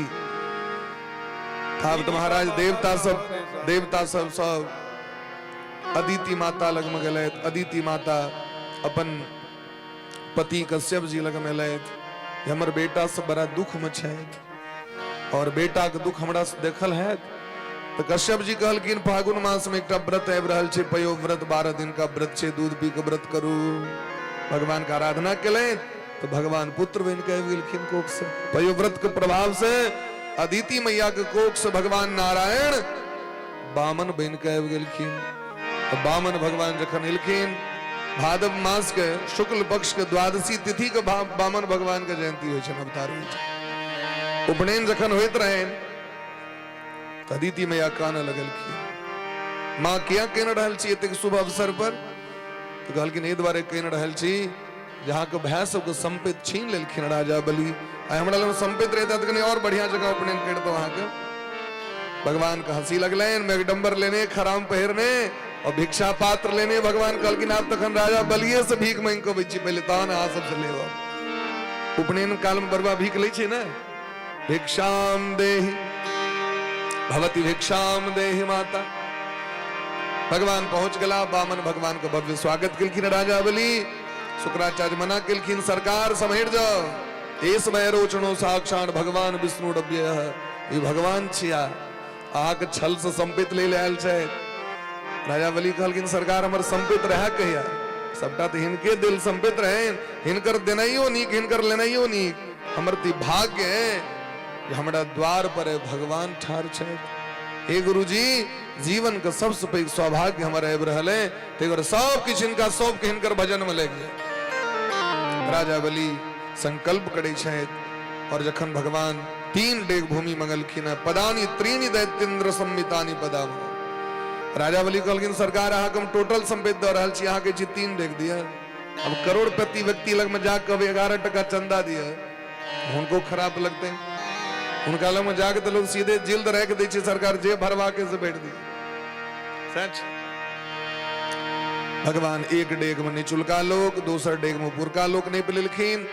आब तऽ महाराज देवता सब सब अदिति माता लगमे गेलथि। अदिति माता अपन पति कश्यप जी लगमे एलथि, हमर बेटा सब बड़ा दुख में छथि और बेटा के दुख हमरा से देखल है। तो कश्यप जी कहलखिन, फागुन मास में एकटा व्रत आबि रहल छै, पयो व्रत, 12 दिन का व्रत छै, दूध पी के व्रत करू। भगवान के आराधना केलथि तो भगवान पुत्र बनि के आबि गेलखिन कोख से। पयो व्रत के प्रभाव से अदिति मैया के कोख से भगवान नारायण बामन बनि के आबि गेलखिन। बामन भगवान जखन एलखिन, भादव मास के शुक्ल पक्ष के द्वादशी तिथि के बामन भगवान के जयंती होइ छनि, अवतार होइ छै। उपनयन जखन होइत रहनि तऽ अदिति मैया कानऽ लगलखिन, माँ किया कानि रहल छी एतेक शुभ अवसर पर? तऽ कहलखिन, एहि दुआरे कानि रहल छी जे अहाँके भाय सबके सम्पत्ति छीन लेलखिन राजा बलि। आइ हमरा लग सम्पत्ति रहिता तऽ कनि और बढ़िया जगह उपनयन करितहुँ अहाँके। भगवान के हंसी लगलनि, मेघडम्बर लेने, खराम पहिरने और भिक्षा पात्र लेने भगवान कहलखिन, आब तखन राजा बलिए से भीख मांगि कऽ अबै छी पहिले, तहन अहाँ सबसँ लेब। उपनयन काल में बरुआ भीख लै छै ने, भिक्षाम देहि भवती, भिक्षाम देहि माता। भगवान पहुंच गला, बामन भगवान के भव्य स्वागत केलखिन राजा बलि। शुक्राचार्य मना केलखिन, सरकार सम्हरि जाओ, एस वैरोचनो साक्षात भगवान विष्णु डब्य, ई भगवान छिया, अहाँके छल से सम्पित ले आयल छै। राजा बलि कहलखिन, सरकार हमर सम्पित रहे कहिया? सबटा तऽ हिनके दिल सम्पित रहे, हिनकर देनाइयो नीक, हिनकर लेनाइयो नीक। हमर तऽ भाग्य है जे हमरा द्वार पर भगवान ठाढ़ छथि। हे गुरुजी, जीवन के सबसे पैघ सौभाग्य हमर आबि रहल है, ताहि दुआरे सब किछु हिनका सौंप के हिनकर भजन में लागि जाय। राजा बलि संकल्प करै छथि और जखन भगवान 3 डेग भूमि मंगलखिन, पदानी त्रीणि दैत्येन्द्र संमितानि पदाम। राजा बलि कहलखिन, सरकार अहाँके हम टोटल संपत्ति दऽ रहल छी, अहाँके छी 3 डेग दिअ। अब करोड़पति व्यक्ति लग में जाके कहबै 11 टका चंदा दिअ, हुनको खराब लगतै। हुनका लग में जाके तऽ लोग सीधे जिल्द राखि दै छै, सरकार जे भरवा के से बैठ दिए। सच भगवान एक डेग में निचुलका लोक, दोसर डेग में ऊपरका लोक नहीं लेलखिन,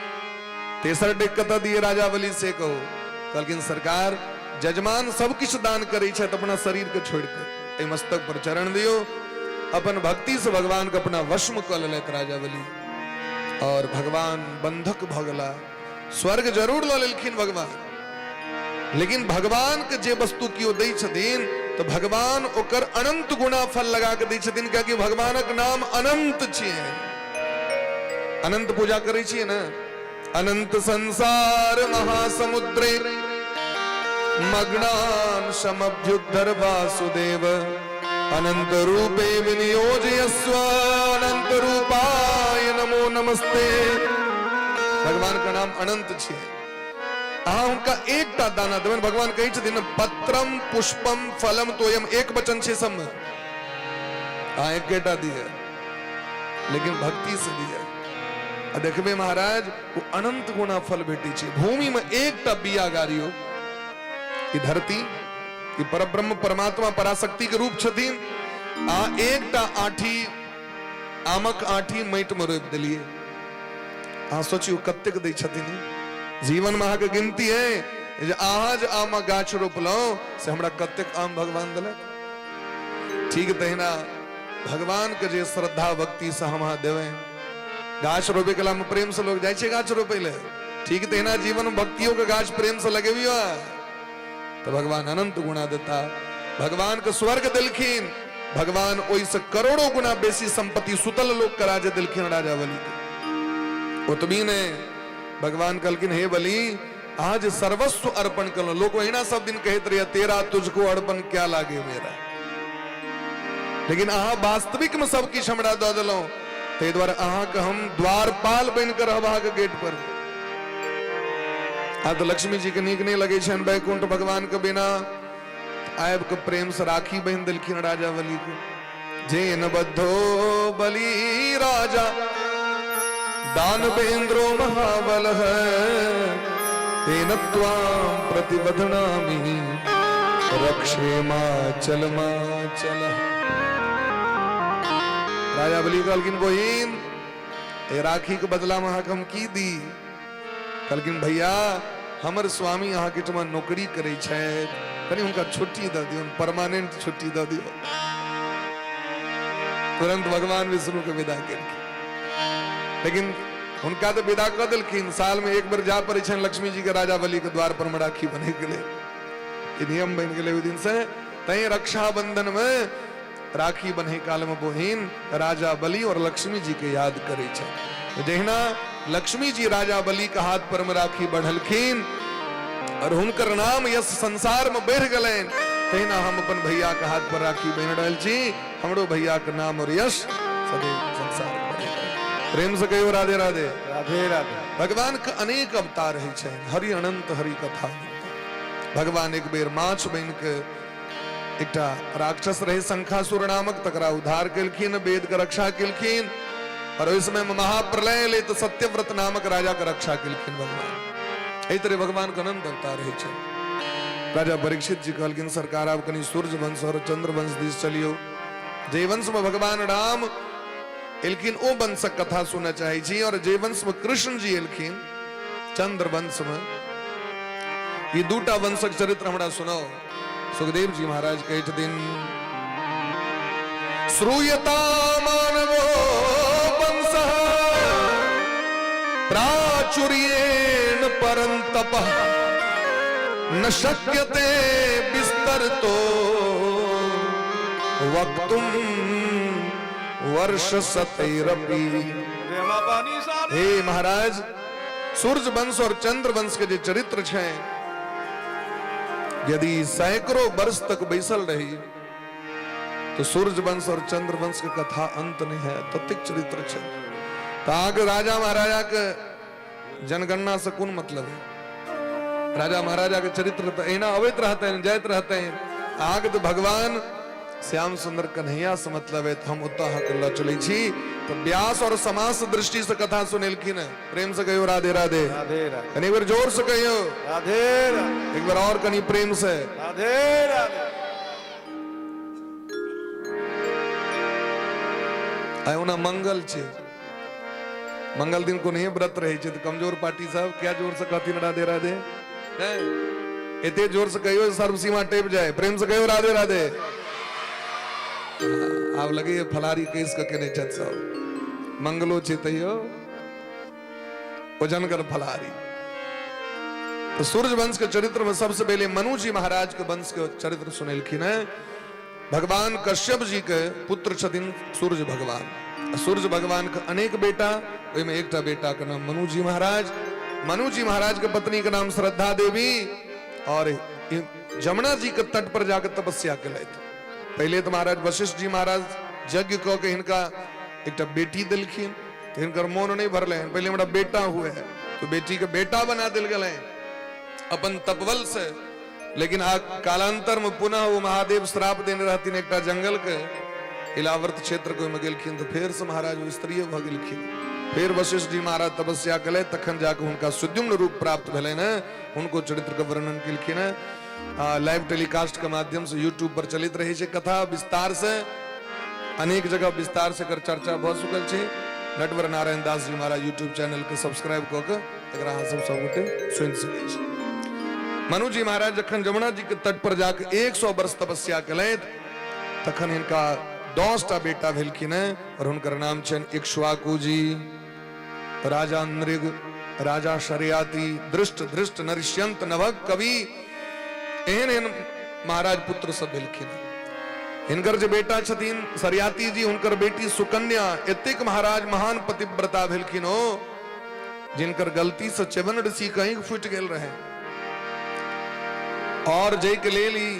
तेसर डेग कतऽ दिए राजा बलि से कहो? कहलखिन, सरकार जजमान सब किछु दान करै छथि अपना शरीर के छोड़ि कऽ, एहि मस्तक पर चरण दियौ। अपन भक्ति से भगवान के अपना वश में कऽ लेलथि राजा बलि और भगवान बंधक भऽ गेला। स्वर्ग जरूर लऽ लेलखिन भगवान, लेकिन भगवान के जे वस्तु केओ दै छथिन तऽ भगवान ओकर अनंत गुणा फल लगा के दै छथिन, कियाकि भगवानक नाम अनंत छियै। अनंत पूजा करै छियै ने, अनंत संसार महासमुद्रे मग्नान समभ्युद्धर वासुदेव, अनंत रूपे विनियोजयस्व, अनंत रूपाय नमो नमस्ते। भगवान का नाम अनंत छियै। अहाँ हुनका एकटा दाना देबनि, भगवान कहै छथिन पत्रम पुष्पम फलम तोयम, एक वचन छै सबमे, अहाँ एकेटा दिअ लेकिन भक्ति से दिअ, आ देखबै महाराज ओ अनंत गुणा फल भेटै छै। भूमि में एकटा बिया गाड़ियो, ई धरती ई परब्रह्म परमात्मा पराशक्ति के रूप छथिन, आ एकटा आठी आमक आठी माटि में रोपि देलियै, अहाँ सोचियौ कतेक दै छथिन। जीवन में अहाँके गिनती है जे अहाँ जे आमक गाछ रोपलहुँ से हमरा कतेक आम भगवान देलक। ठीक तहिना भगवान के जे श्रद्धा भक्ति से हम अहाँ देबै, गाछ रोपे के में प्रेम से लोग जाइ छै गाछ रोपे ले, ठीक तहिना जीवन में भक्तियों के गाछ प्रेम से लगेबियो तो भगवान अनंत गुणा देता। भगवान के स्वर्ग देलखिन, भगवान ओहि से करोड़ों गुना बेसी संपत्ति सुतल लोक के राज देलखिन राजा बलि के। ओतबी ने भगवान कहलखिन, हे बलि, आज सर्वस्व अर्पण करो। लोग ओहिना सब दिन कहैत रहिए, तेरा तुझको अर्पण क्या लागे मेरा, लेकिन अहाँ वास्तविक में सब किछु हमरा दऽ देलहुँ, ताहि दुआरे अहाँके हम द्वारपाल बनि कऽ रहब अहाँके गेट पर। आ तऽ लक्ष्मी जी के नीक नहि लगै छनि वैकुंठ भगवान के बिना, आबि कऽ प्रेम से राखी बान्हि देलखिन राजा बलि के। जेन बद्धो बलि राजा दानवेन्द्रो महाबलः तेन त्वां प्रतिबध्नामि रक्षे मा चल मा चल। राजा बलि कहलखिन, बहिन, ए राखी के बदला में अहाँके हम की दी? कहलखिन, भैया, हमर स्वामी अहाँके ठमा नौकरी करै छथि, कनि हुनका छुट्टी दऽ दियौ, परमानेंट छुट्टी दऽ दियौ। तुरंत भगवान विष्णु के विदा केलखिन। लेकिन हुनका तऽ विदा कऽ देलखिन, साल में एक बेर जा पड़ै छनि लक्ष्मी जी के राजा बलि के द्वार पर में राखी बन्है के लेल। ई नियम बनि गेलै ओहि दिन से। तैं रक्षाबंधन में राखी बन्है काल में बहिन राजा बलि और लक्ष्मी जी के याद करै छै। जहिना लक्ष्मी जी राजा बलि के हाथ पर में राखी बढ़लखिन और हुनकर नाम यश संसार में बढ़ि गेलनि, तहिना हम अपन भैया के हाथ पर राखी बन्हि रहल छी, हमरो भैया के नाम और यश सदैव संसार में बढ़ि गेल। प्रेम से कहियो राधे राधे। राधे राधे। भगवान के अनेक अवतार होइ छनि, हरि अनंत हरि कथा। भगवान एक बेर माछ बनि के एकटा राक्षस रहे शंखासुर नामक, तकरा उद्धार केलखिन, वेद के रक्षा केलखिन। और ओहि समय में महाप्रलय एलै तऽ सत्यव्रत नामक राजा के रक्षा केलखिन भगवान। एहि तरह भगवान के अनंत अवतार होइ छै। राजा परीक्षित जी कहलखिन, सरकार, आब कनि सूर्य वंश और चंद्र वंश दिस चलियौ। जे वंश में भगवान राम एलखिन ओ वंशक कथा सुनऽ चाहै छी, और जे वंश में कृष्ण जी एलखिन चंद्र वंश में, ई दूटा वंशक चरित्र हमरा सुनाओ। सुखदेव जी महाराज कहै छथिन, श्रूयता मानवो वंश प्राचुर्येण परन्तप न शक्यते विस्तरतो वक्तुम वर्ष सतैरपि। हे महाराज, सूर्य वंश और चंद्र वंश के जे चरित्र छै, यदि सैकड़ों वर्ष तक बैसल रही तो सूर्य वंश और चंद्र वंश के कथा अंत नहीं है, ततेक चरित्र छै। तऽ अहाँके राजा महाराजा के जनगणना से कोन मतलब है? राजा महाराजा के चरित्र तऽ एहिना अबैत रहतनि, जाइत रहतनि। अहाँके तऽ भगवान श्याम सुंदर कन्हैया से मतलब है, तऽ हम ओतऽ अहाँके लऽ चलै छी। तऽ व्यास और समास दृष्टि से कथा सुनेलखिन है। प्रेम से कहियो राधे राधे। राधे राधे। कनि एक बेर जोर से कहियो राधे राधे। एक बार और कनि प्रेम से राधे राधे। आइ ओना मंगल छै, मंगल दिन को नहीं व्रत रहे छै, तऽ कमजोर पार्टी सब क्या जोर से कहथिन राधे राधे? नहीं, एते जोर से कहियो सर्व सीमा टेप जाए। प्रेम से कहियो राधे राधे। आब लगे फलारी केस के केने छथि सब, मंगलो छै तैयो ओजनगर फलारी। तो सूर्य वंश के चरित्र में सबसे पहले मनु जी महाराज के वंश के चरित्र सुनेलखिन है। भगवान कश्यप जी के पुत्र छथिन सूर्य भगवान। सूर्य भगवान के अनेक बेटा, ओहिमे एकटा बेटा के नाम मनु जी महाराज। मनु जी महाराज के पत्नी के नाम श्रद्धा देवी, और जमुना जी के तट पर जाकर तपस्या केलथि। पहले तो महाराज वशिष्ठ जी महाराज यज्ञ कऽ के हिनका एकटा बेटी देलखिन, तऽ हिनकर मोन नहीं भरलनि, पहले हमरा बेटा हुए है, तो बेटी के बेटा बना देल गेलनि अपन तपबल से। लेकिन आ कालांतर में पुनः वो महादेव श्राप देने रहथिन एकटा जंगल के इलावर्त क्षेत्र के, ओहिमे गेलखिन तऽ फेर से महाराज ओ स्त्रीय भऽ गेलखिन। फेर वशिष्ठ जी महाराज तपस्या केलथि, तखन जाके हुनका सुद्युम्न रूप प्राप्त भेलनि हेँ। हुनको चरित्र के वर्णन केलखिन हेँ। लाइव टेलीकास्ट के माध्यम से यूट्यूब पर चलैत रहै छै कथा विस्तार से, अनेक जगह विस्तार से एकर चर्चा भऽ चुकल छै। नटवर नारायण दास जी महाराज यूट्यूब चैनल के सब्सक्राइब कऽ के एकरा अहाँ सब सबगोटे सुनि सकै छी। मनु जी महाराज जखन जमुना जी के तट पर जाके 100 वर्ष तपस्या केलथि, तखन हिनका 10टा बेटा भेलखिन हेँ, और हुनकर नाम छनि इक्ष्वाकु जी, राजा नृग, राजा शर्याति, दृष्ट धृष्ट, नरिष्यंत, नभग, कवि, एहन एहन महाराज पुत्र सब भेलखिन। हिनकर जे बेटा छथिन शर्याति जी, हुनकर बेटी सुकन्या एतेक महाराज महान पतिव्रता भेलखिन हो, जिनकर गलती से च्यवन ऋषि कहीं फूटि गेल रहे, और जाहि के लेल ई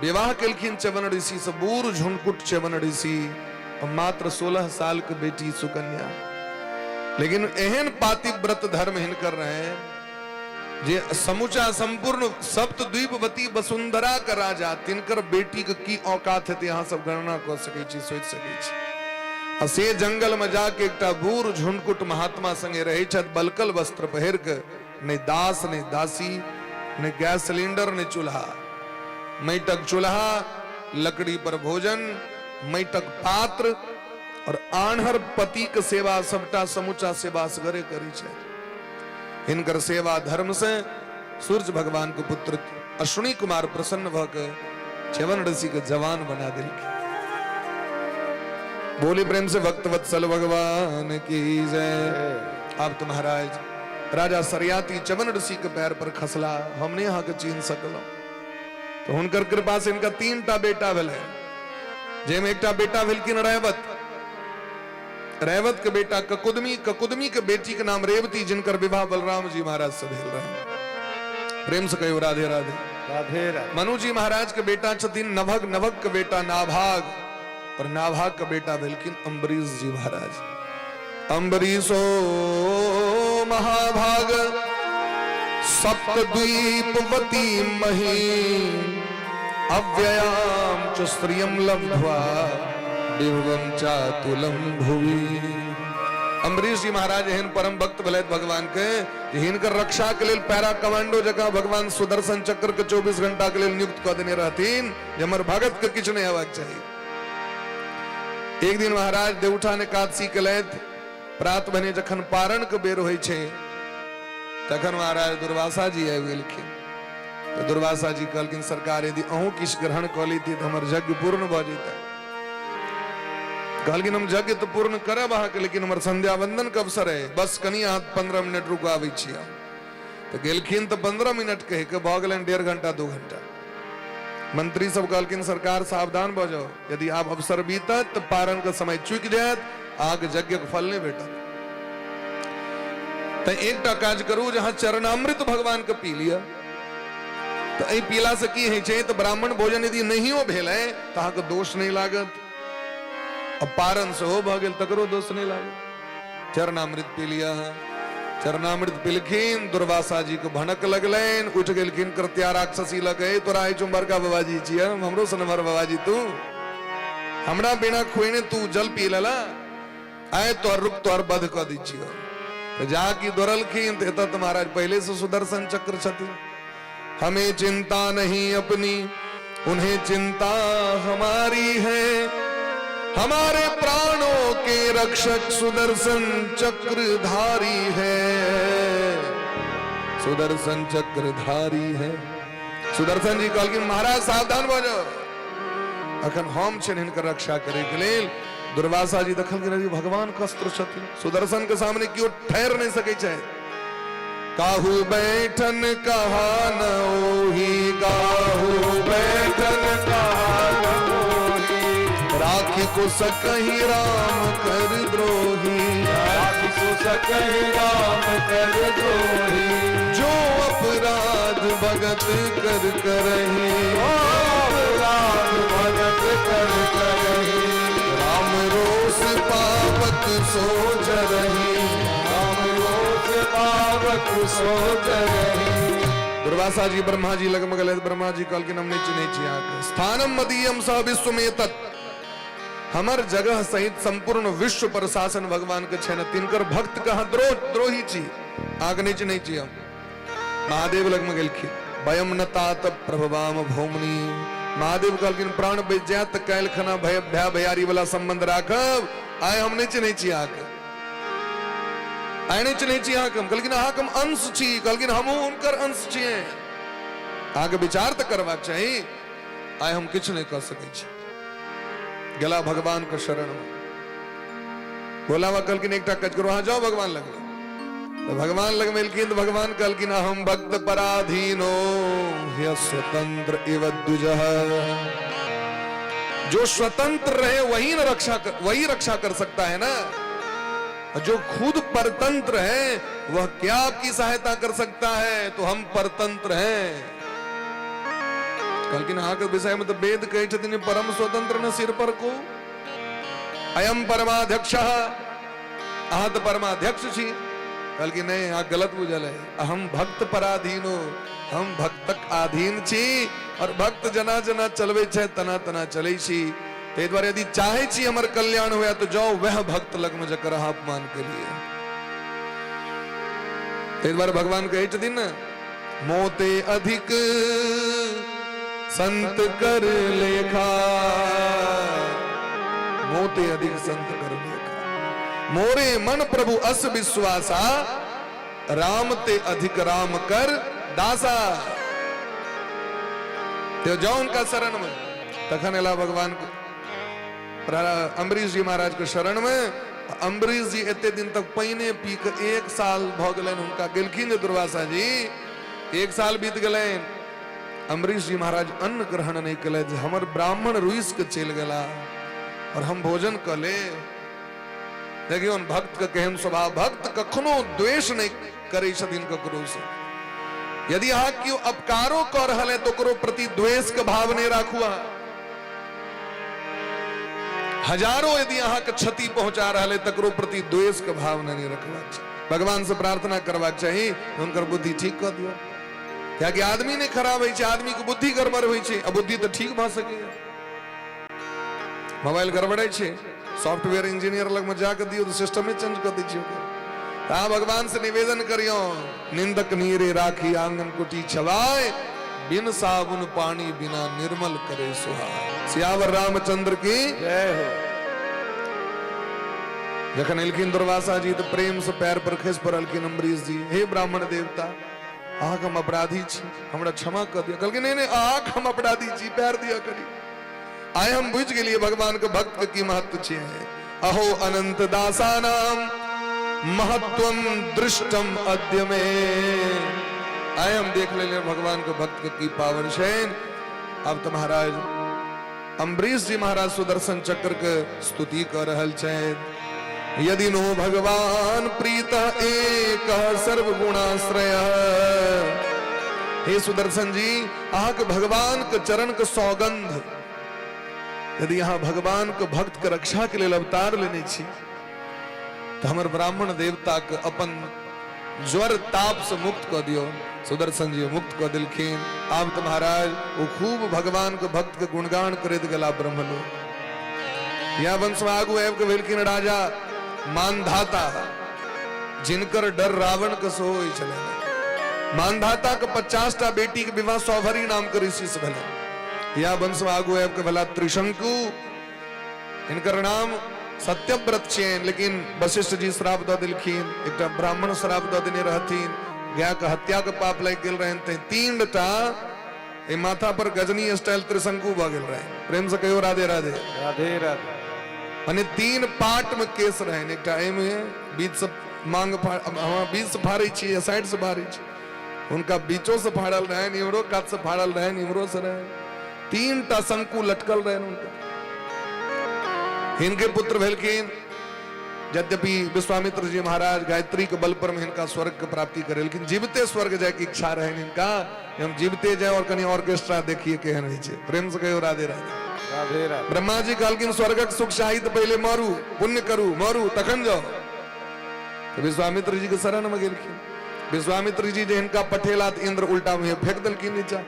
विवाह केलखिन च्यवन ऋषि से, बूढ़ झुनकुट च्यवन ऋषि, मात्र 16 साल के बेटी सुकन्या। लेकिन एहन पातिव्रत धर्म हिनकर रहे जे समूचा संपूर्ण सप्तद्वीपवती वसुंधरा के राजा, तिनकर बेटी के की औकात हेतै अहाँ सब गणना कऽ सकै छी, सोचि सकै छी। आ से जंगल में जाके एकटा बूढ़ झुनकुट महात्मा संगे रहै छथि, बलकल वस्त्र पहिर के, नहि दास नहि दासी, नहि गैस सिलेंडर नहि चूल्हा, माटिक चूल्हा, लकड़ी पर भोजन, माटिक पात्र और आन्हर पति के सेवा, सबटा समूचा सेवा असगरे करै छथि। हिनकर सेवा धर्म से सूर्य भगवान के पुत्र अश्विनी कुमार प्रसन्न भ के च्यवन ऋषि के जवान बना देलखिन। बोली प्रेम से भक्त वत्सल भगवान की जय। अब तो महाराज राजा शर्याति च्यवन ऋषि के पैर पर खसला, हम नहीं अहाँ के चीन सकलहुँ। तो हुनकर कृपा से इनका 3 टा बेटा भेलै, जाहिमे एकटा बेटा भेलखिन रैवत, रैवत के बेटा ककुदमी, ककुदमी के बेटी के नाम रेवती, जिनकर विवाह बलराम जी महाराज से भेल रहे। प्रेम से कहियो राधे राधे। राधे राधे। मनु जी महाराज के बेटा छथिन नभग, नभग के बेटा नाभाग, और नाभाग के बेटा भेलखिन अम्बरीश जी महाराज। अम्बरीशो महाभाग सप्तद्वीपवती मही अव्ययाम च स्त्रियं लब्ध्वा विभवं चातुलं भुवि। अम्बरीश जी महाराज एहन परम भक्त भेलथि भगवान के जे हिनकर रक्षा के लेल पैरा कमांडो जकाँ भगवान सुदर्शन चक्र के 24 घंटा के लेल नियुक्त कऽ देने रहथिन जे हमर भगत के किछु नहि हेबाक चाही। एक दिन महाराज देवउठान एकादशी केलथि, प्रात भने जखन पारण के बेर होइ छै तखन महाराज दुर्वासा जी आबि गेलखिन। तऽ दुर्वासा जी कहलखिन सरकार यदि अहूँ किछु ग्रहण कऽ लैती तऽ हमर यज्ञ पूर्ण भऽ जेतै। कहलखिन हम यज्ञ तऽ पूर्ण करब अहाँके, लेकिन हमर संध्या वंदन के अवसर है, बस कनि अहाँ 15 मिनट रुकू आबै छी हम। तऽ गेलखिन तऽ 15 मिनट कहि के भऽ गेलनि 1.5 घंटा 2 घंटा। मंत्री सब कहलखिन सरकार सावधान भऽ जाउ, यदि आब अवसर बीतत तऽ पारण के समय चुकि जायत, अहाँके यज्ञ के फल नहि भेटत। तऽ एकटा काज करू जे अहाँ चरणामृत भगवान के पी लिअ। तऽ एहि पीला से की होइ छै तऽ ब्राह्मण भोजन यदि नहियो भेलै तऽ अहाँके दोष नहि लागत, आ पारण सेहो भऽ गेल तकरो दोष नहि लागत। चरणामृत पी लिअ अहाँ। चरणामृत पिलखिन, दुर्वासा जी के भनक लगलनि, उठि गेलखिन कृत्या राक्षसी लग, हे तोरा एहि बड़का बाबाजी छियै, हमरो सन नमहर बाबाजी तू, हमरा बिना खुएने तू जल पी लेला, आय तोहर रुक तोहर वध कऽ दै छियौ। तऽ जा की दौड़लखिन तऽ एतऽ तऽ महाराज पहिले से सुदर्शन चक्र छथिन। हमें चिंता नहीं अपनी, उन्हें चिंता हमारी है, हमारे प्राणों के रक्षक सुदर्शन चक्रधारी है, सुदर्शन चक्रधारी है। सुदर्शन जी कहलखिन महाराज सावधान भऽ जाउ, अखन हम छियनि हिनकर रक्षा करे के लेल। दुर्वासा जी देखलखिन अरे भगवान के अस्त्र छथिन, सुदर्शन के सामने केओ ठहर नहीं सकै छै। काहू बैठन कहा न ओही, काहू बैठन कहा न ओही, राखी को सकही राम कर द्रोही, राखी को सकही राम कर द्रोही, जो अपराध भगत कर करही, अपराध भगत कर करही, राम रोष पावक सो जरही, राम रोष पावक सो जरही। दुर्वासा जी ब्रह्मा जी लग में गेलै, ब्रह्मा जी कहलखिन हम नहि चिन्है छी अहाँके। स्थानम मदीयम सह विश्व में तत्, हमर जगह सहित संपूर्ण विश्व पर शासन भगवान के छनि, तिनकर भक्त कहाँ द्रोही छी, अहाँके नहि चिन्है छी हम। महादेव लग में गेलखिन, वयम न तात प्रभवाम भौमनी, महादेव कहलखिन प्राण बचि जायत तऽ काल्हि खना भय भय भैयारी वाला संबंध राखब, आइ हम नहि चिन्है छी अहाँके, आइ नहि चिन्है छी अहाँके। हम कहलखिन अहाँके हम अंश छी, कहलखिन हमहूँ हुनकर अंश छियै, अहाँके विचार तऽ करबाक चाही, आइ हम किछु नहि कऽ सकै छी। गेला भगवान के शरण में, भोला बाबा कहलखिन एकटा काज करू, अहाँ जाओ भगवान लग। तऽ भगवान लग में एलखिन तऽ भगवान कहलखिन अहम भक्त पराधीनो ह्य स्वतंत्र इव द्विजः, जो स्वतंत्र रहे वही न रक्षा कर, वही रक्षा कर सकता है ना, जो खुद परतंत्र है वह क्या आपकी सहायता कर सकता है, तो हम परतंत्र हैं। कहलखिन अहाँके विषय में तऽ वेद कहै छथिन परम स्वतंत्र न सिर पर को, अयम परमाध्यक्ष, अहाँ तऽ परमाध्यक्ष छी। कहलखिन नहीं अहाँ गलत बुझल है, हम भक्त पराधीनो, हम भक्तक अधीन छी और भक्त जना जना चलबै छै तना तना चलै छी। ताहि दुआरे यदि चाहै छी हमर कल्याण हुए तऽ जाउ वएह भक्त लगमे जकर अहाँ अपमान केलियै। ताहि दुआरे भगवान कहै छथिन ने, मोते अधिक संत कर लेखा, मोते अधिक संत कर लेखा, मोरे मन प्रभु अस विश्वासा, राम ते अधिक राम कर दासा। तो जाओ उनका शरण में। तखन एला भगवान अम्बरीश जी महाराज के शरण में। अम्बरीश जी एते दिन तक पानि पी के 1 साल भ गेलनि हुनका, गेलखिन जे दुर्वासा जी, 1 साल बीत गेलनि। अम्बरीश जी महाराज अन्न ग्रहण नहीं केलथि, हमर ब्राह्मण रुइस के चलि गेला और हम भोजन कऽ ले। देखियौ भक्त के केहन स्वभाव, भक्त कखनो द्वेष नहीं करै छथिन ककरो से। यदि अहाँ केओ अपकारो कऽ रहल है तो ओकरो प्रति द्वेष के भाव नहीं राखू। अहाँ हजारों यदि अहाँ के क्षति पहुंचा रहल है तकरो प्रति द्वेष के भावना नहीं रखबाक चाही। भगवान से प्रार्थना करबाक चाही हुनकर बुद्धि ठीक कऽ दियौ, कियाकि आदमी नहीं खराब होइ छै, आदमी के बुद्धि गड़बड़ होइ छै, आ बुद्धि तऽ ठीक भऽ सकैए। मोबाइल गड़बड़े छै, सॉफ्टवेयर इंजीनियर लग में जाके दियौ तऽ सिस्टमे चेंज कऽ दै छै ओकर। तऽ अहाँ भगवान से निवेदन करियौ, निंदक नीरे राखी आंगन कुटी छवाय, बिन साबुन पानी बिना निर्मल करे सुहाय। सियावर रामचंद्र की जय हो। जखन एलखिन दुर्वासा जी तऽ प्रेम से पैर पर खसि पड़लखिन अम्बरीश जी, हे ब्राह्मण देवता, अहाँके हम अपराधी छी, हमरा क्षमा कऽ दिअ। कहलखिन नहीं नहीं, अहाँके हम अपराधी छी, पैर दिअ करी। आइ हम बुझि गेलियै भगवान के भक्त के की महत्व छै। अहो अनंत दासानाम महत्वम दृष्टम अद्य मे। आइ हम देख लेलियै भगवान के भक्त के की पावर छै। अब तऽ महाराज अम्बरीश जी महाराज सुदर्शन चक्र के स्तुति कऽ रहल छथि। यदि नो भगवान प्रीत एक सर्वगुणाश्रय। हे सुदर्शन जी, अहाँके भगवान के चरण के सौगंध, यदि अहाँ भगवान के भक्त के रक्षा के लेल अवतार लेने छी तो हमर ब्राह्मण देवता के अपन ज्वर ताप से मुक्त कऽ दियौ। सुदर्शन जी मुक्त कऽ देलखिन। आब तऽ महाराज ओ खूब भगवान के भक्त के गुणगान करैत गेला ब्रह्मलोक। या वंश में आगू आबि के भेलखिन राजा मानधाता, जिनकर डर रावण के सेहो होइ छलनि। मानधाता के 50टा बेटी के विवाह सौभरी नाम के ऋषि से भेलनि। या वंश में आगू आबि के भेला त्रिशंकु, हिनकर नाम सत्यव्रत छियनि, लेकिन वशिष्ठ जी श्राप दऽ देलखिन, एकटा ब्राह्मण श्राप दऽ देने रहथिन, गाय के हत्या के पाप लागि गेल रहनि, तैं 3टा एहि माथा पर गजनी स्टाइल त्रिशंकु भऽ गेल रहनि। प्रेम से कहियो राधे राधे। राधे राधे। माने 3 पार्ट में केस रहनि, एकटा एहिमे बीच से मांग हम बीच से फाड़ै छी या साइड से फाड़ै छी, हुनका बीचो से फाड़ल रहनि, इम्हरो कात से फाड़ल रहनि, इम्हरो से रहनि, 3टा शंकु लटकल रहनि हुनका। हिनके पुत्र भेलखिन, यद्यपि विश्वामित्र जी महाराज गायत्री के बल पर में हिनका स्वर्ग के प्राप्ति करेलखिन, जीवते स्वर्ग जाय के इच्छा रहनि हिनका, हम जीवते जाय और कनी ऑर्केस्ट्रा देखिए केहन होइ छै। प्रेम से कहियो राधे राधे। राधे राधे। ब्रह्मा जी कहलखिन स्वर्गक सुख चाही तऽ पहिले मरू, पुण्य करू, मरू तखन जाओ। तऽ विश्वामित्र जी के शरण में गेलखिन। विश्वामित्र जी जे हिनका पठेला तऽ इंद्र उल्टा मुँहे फेंक देलखिन नीचा।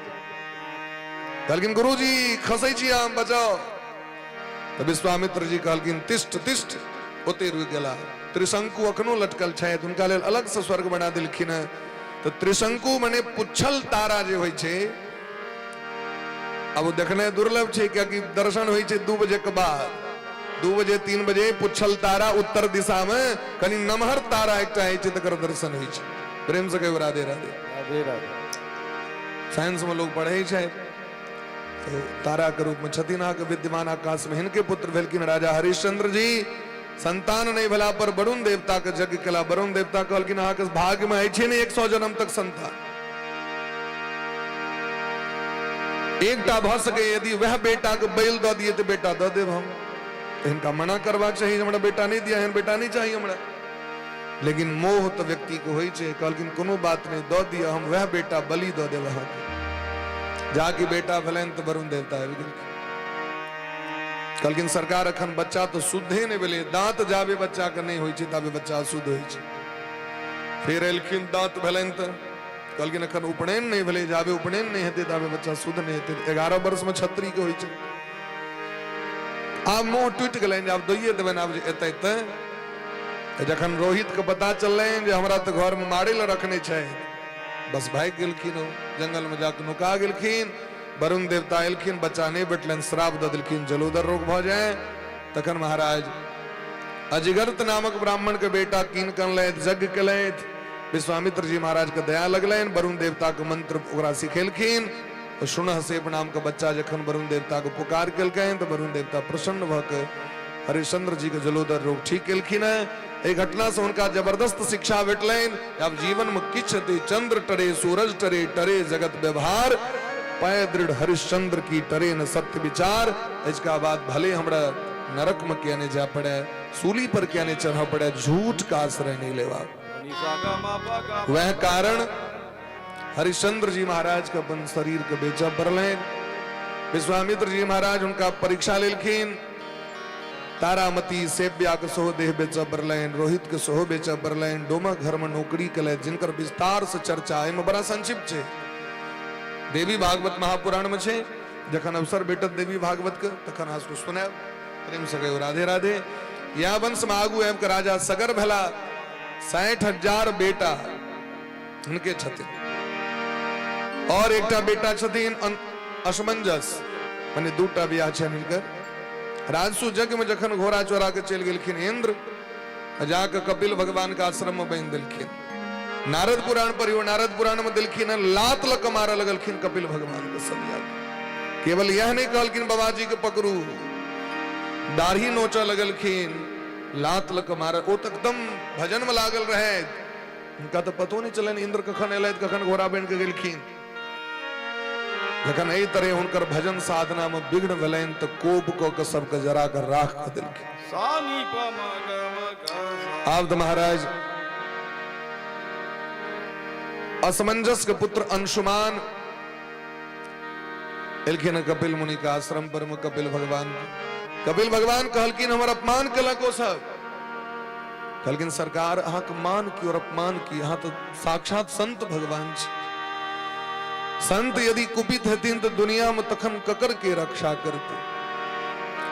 कहलखिन गुरु जी खसै छी हम, बचाओ। तऽ विश्वामित्र जी कहलखिन तिष्ठ तिष्ठ, ओते रुकि गेला। त्रिशंकु अखनो लटकल छथि, हुनका लेल अलग से स्वर्ग बना देलखिन हेँ। तऽ त्रिशंकु मने पुच्छल तारा जे होइ छै, अब ओ देखनाइ दुर्लभ छै, कियाकि दर्शन होइ छै 2 बजे के बाद, 2 बजे 3 बजे पुच्छल तारा उत्तर दिशा में कनि नमहर तारा एकटा होइ छै, तकर दर्शन होइ छै। प्रेम से कहियो राधे राधे। राधे राधे। साइंस में लोग पढ़ै छै तो तारा के रूप में छथिन अहाँके विद्यमान आकाश में। हिनके पुत्र भेलखिन राजा हरिश्चंद्र जी। संतान नहीं भेला पर वरुण देवता के यज्ञ केला। वरुण देवता कहलखिन अहाँके भाग्य में अछि नहीं 100 जन्म तक संतान, एकटा भऽ सके यदि वह बेटा के बैल दऽ दिए तऽ बेटा दऽ देब हम। तऽ हिनका मना करबाक चाही, हमरा बेटा नहीं दिया, एहन बेटा नहीं चाहिए हमरा। लेकिन मोह तऽ व्यक्ति के होइ छै। कहलखिन कोनो बात नहीं, दऽ दिअ, हम वह बेटा बलि दऽ देब अहाँके। जाके बेटा भेलनि तऽ वरुण देवता आबि गेलखिन। कहलखिन सरकार अखन बच्चा तऽ शुद्धे नहि भेलै, दांत जाबे बच्चा के नहि होइ छै ताबे बच्चा अशुद्ध होइ छै। फेर एलखिन, दांत भेलनि तऽ कहलखिन अखन उपनयन नहि भेलै, जाबे उपनयन नहि हेतै ताबे बच्चा शुद्ध नहि हेतै। 11 वर्ष में छत्री के होइ छै। आब मोह टूटि गेलनि जे आब दैये देबनि, आब जे एतै तऽ। जखन रोहित के पता चललनि जे हमरा तऽ घर में मारे लए रखने छै, बस भागि गेलखिन, ओ जंगल में जाके नुका गेलखिन। वरुण देवता एलखिन, बच्चा नहि भेटलनि, श्राप दऽ देलखिन जलोदर रोग भऽ जाय। तखन महाराज अजिगर्त नामक ब्राह्मण के बेटा कीन कनलथि, यज्ञ केलथि। विश्वामित्र जी महाराज के दया लगलनि, वरुण देवता के मंत्र ओकरा सिखेलखिन। सुनह सेप नाम के बच्चा जखन वरुण देवता के पुकार केलकनि तऽ वरुण देवता प्रसन्न भऽ के हरिश्चंद्र जी के जलोदर रोग ठीक केलखिन। है एहि घटना से हुनका जबरदस्त शिक्षा भेटलनि। आब जीवन में किछु हेतै, चंद्र टरे सूरज टरे टरे जगत व्यवहार, पै दृढ़ हरिश्चंद्र की टरे न सत्य विचार। इसका बाद भले हमरा नरक में किया नहीं जा पड़े, सूली पर किया नहीं चढ़ा पड़े, झूठ का आश्रय नहीं लेवा। वह कारण हरिश्चंद्र जी महाराज के अपन शरीर के बेचऽ पड़लनि। विश्वामित्र जी महाराज हुनका परीक्षा लेलखिन। तारामती सेव्या के सेहो देह बेचऽ पड़लनि, रोहित के सेहो बेचऽ पड़लनि। डोमक घर में नौकरी केलथि, जिनकर विस्तार से चर्चा एहिमे बड़ा संक्षिप्त छै, देवी भागवत महापुराण में छै। जखन अवसर भेटत देवी भागवत के तखन अहाँ सबके सुनायब। प्रेम से कहियो राधे राधे। यह वंश में आगू आबि के राजा सगर भेला, 60,000 बेटा हुनके छथिन और एकटा बेटा छथिन असमंजस, माने दूटा बियाह छनि हिनकर। राजसु यज्ञ में जखन घोड़ा चोरा के चलि गेलखिन इंद्र, जाके कपिल भगवान के आश्रम में बांधि देलखिन। नारद पुराण पढ़ियो, नारद पुराण में देलखिन लात लऽ के मारऽ लगलखिन कपिल भगवान के सब जाके। केवल यह नहीं कहलखिन बाबाजी के पकड़ू, दाढ़ी नोचऽ लगलखिन, लात लऽ के मारऽ। ओ तऽ एकदम भजन में लागल रहे, हुनका तऽ पतो नहि चलनि इंद्र कखन एलथि, कखन घोड़ा बनि के गेलखिन। जखन एहि तरह हुनकर भजन साधना में विघ्न भेलनि तऽ कोप कऽ के सबके जरा कऽ राख कऽ देलखिन। आब तऽ महाराज असमंजस के पुत्र अंशुमान एलखिन कपिल मुनि के आश्रम पर में। कपिल भगवान, कपिल भगवान कहलखिन हमर अपमान केलक ओ सब। कहलखिन सरकार अहाँके मान की और अपमान की, अहाँ तऽ साक्षात संत भगवान छी। संत यदि कुपित हेथिन तऽ दुनिया में तखन ककर के रक्षा करते।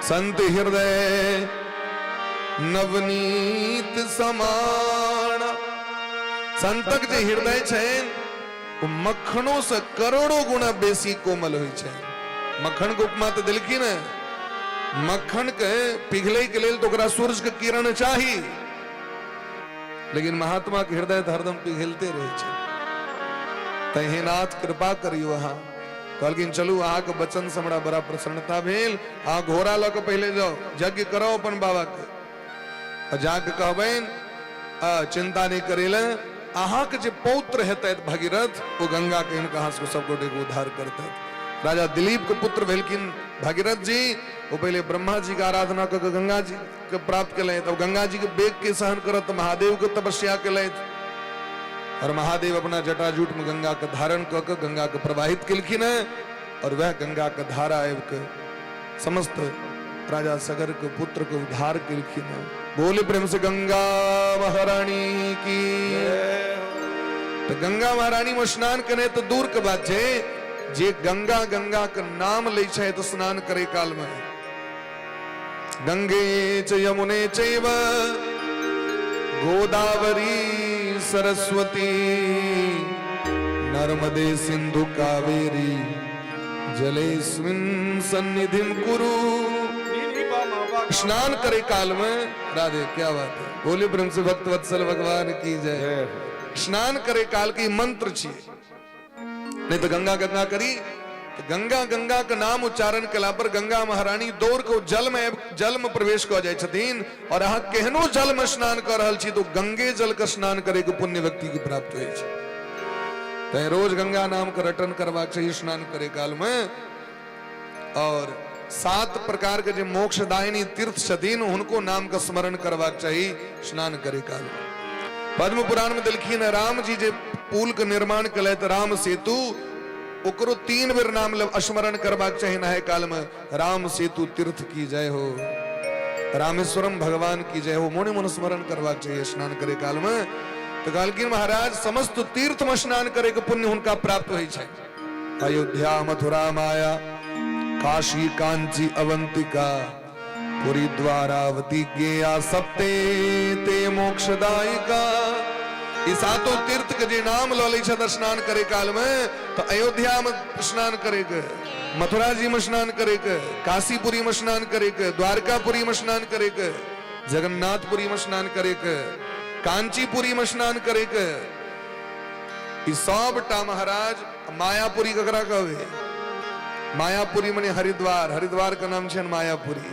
संत हृदय नवनीत समान, संतक जे हृदय छनि ओ मक्खनो से करोड़ों गुणा बेसी कोमल होइ छै। मक्खन के उपमा तऽ देलखिन है, मक्खन के पिघले के लेल तो ओकरा सूर्य के किरण चाही, लेकिन महात्मा के हृदय तऽ हरदम पिघलते रहै छै। तऽ हे नाथ कृपा करियौ अहाँ। कहलखिन चलू अहाँके वचन से हमरा बड़ा प्रसन्नता भेल, अहाँ घोड़ा लऽ के पहिले जाउ, यज्ञ कराउ अपन बाबा के, आ जाके कहबनि चिंता नहीं करे ले, अहाँके जे पौत्र हेतै भगीरथ ओ गंगा के हिनका अहाँ सब गोटे के उद्धार करतै। राजा दिलीप के पुत्र भेलखिन भगीरथ जी, ओ पहिले ब्रह्मा जी के आराधना कऽ के गंगा जी के प्राप्त केलथि। अब गंगा जी के वेग के सहन करत महादेव के तपस्या केलथि और महादेव अपना जटाजूट में गंगा के धारण कऽ के गंगा के प्रवाहित केलखिन है और वह गंगा के धारा आबि के समस्त राजा सगर के पुत्र के उद्धार केलखिन है। बोले प्रेम से गंगा महारानी की। तो गंगा महारानी में स्नान करे तो दूर के बात छै, जे गंगा गंगा के नाम लै छै तो स्नान करे काल में गंगे च यमुने चैव गोदावरी सरस्वती नर्मदे सिंधु कावेरी जलेस्मिन सन्निधिम कुरु। स्नान करे काल में राधे क्या बात है, बोले प्रेम से भक्त वत्सल भगवान की जय। स्नान करे काल के मंत्र छिए, नहीं तो गंगा गंगा करी तो गंगा गंगा के नाम उच्चारण केला पर गंगा महारानी दौड़ के जल में प्रवेश कऽ जाइ छथिन और अहाँ केहनो जल में स्नान कऽ रहल छी तो गंगे जल के स्नान करे के पुण्य व्यक्ति के प्राप्त होइ छै। तैं रोज गंगा नाम के रटन करबाक चाही स्नान करे काल में। और 7 प्रकार के जे मोक्षदायिनी तीर्थ छथिन हुनको नाम के स्मरण करबाक चाही स्नान करे काल में। पद्म पुराण में देलखिन राम जी जे पुल के निर्माण केलथि राम सेतु, ओकरो 3 बेर नाम स्मरण करबाक चाही नहाय काल में। राम सेतु तीर्थ की जय हो, रामेश्वरम भगवान की जय हो, मोने मोन स्मरण करबाक चाहिए स्नान करे काल में। तो कहलखिन महाराज समस्त तीर्थ में स्नान करे के पुण्य हुनका प्राप्त होइ छै। अयोध्या मथुरा माया काशी कांची अवंतिका पुरी द्वारावती गेया सप्ते ते मोक्षदायिका। ई सातो तीर्थ के जे नाम लऽ लै छथि स्नान करे काल में, तो अयोध्या में स्नान करे के, मथुरा जी में स्नान करे के, काशीपुरी में स्नान करे के, द्वारकापुरी में स्नान करे के, जगन्नाथपुरी में स्नान करे के, कांचीपुरी में स्नान करे के, ई सबटा महाराज। मायापुरी ककरा कहबै? मायापुरी मने हरिद्वार, हरिद्वार के नाम छै मायापुरी।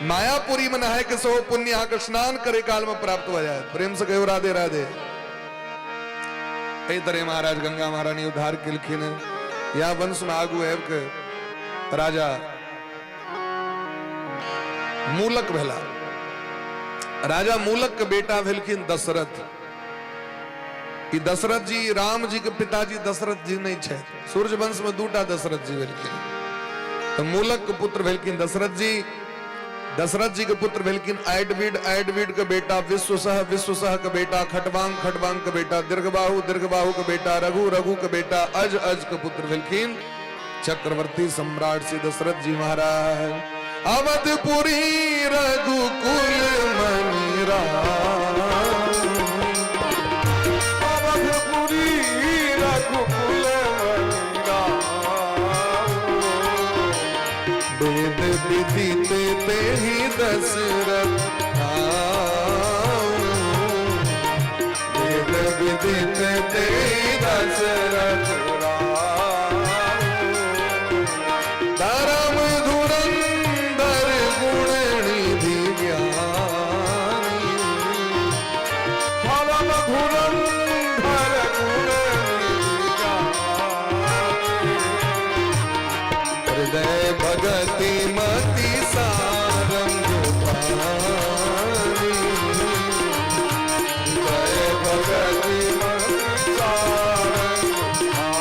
मायापुरी में नहाय के सेहो पुण्य अहाँके स्नान करे काल में प्राप्त भऽ जायत। प्रेम से कहियौ राधे राधे। एहि तरह महाराज गंगा महारानी उद्धार केलखिन। या वंश में आगू आबि के राजा मूलक भेला। राजा मूलक के बेटा भेलखिन दशरथ। ई दशरथ जी राम जी के पिताजी दशरथ जी नहीं छथि। सूर्य वंश में दूटा दशरथ जी भेलखिन। तो मूलक के पुत्र भेलखिन दशरथ जी। दशरथ जी के पुत्र भेलखिन एडविड, एडविड के बेटा विश्वसह, विश्वसह के बेटा खटवांग, खटवांग के बेटा दीर्घबाहु, दीर्घबाहु के बेटा रघु, रघु के बेटा अज, अज के पुत्र भेलखिन चक्रवर्ती सम्राट श्री दशरथ जी महाराज। अवधपुरी रघुकुल मणि राम, अवधपुरी रघुकुल मणि राम, वेद विदित तेहि दशरथ नाम, वेद विदित तेहि दशरथ राम, धर्म धुरंधर गुण निधि ज्ञानी, धर्म धुरंधर गुण निधि ज्ञानी, हृदय भगति मति सारंग पानी, हृदय भगति मति सारंग पानी,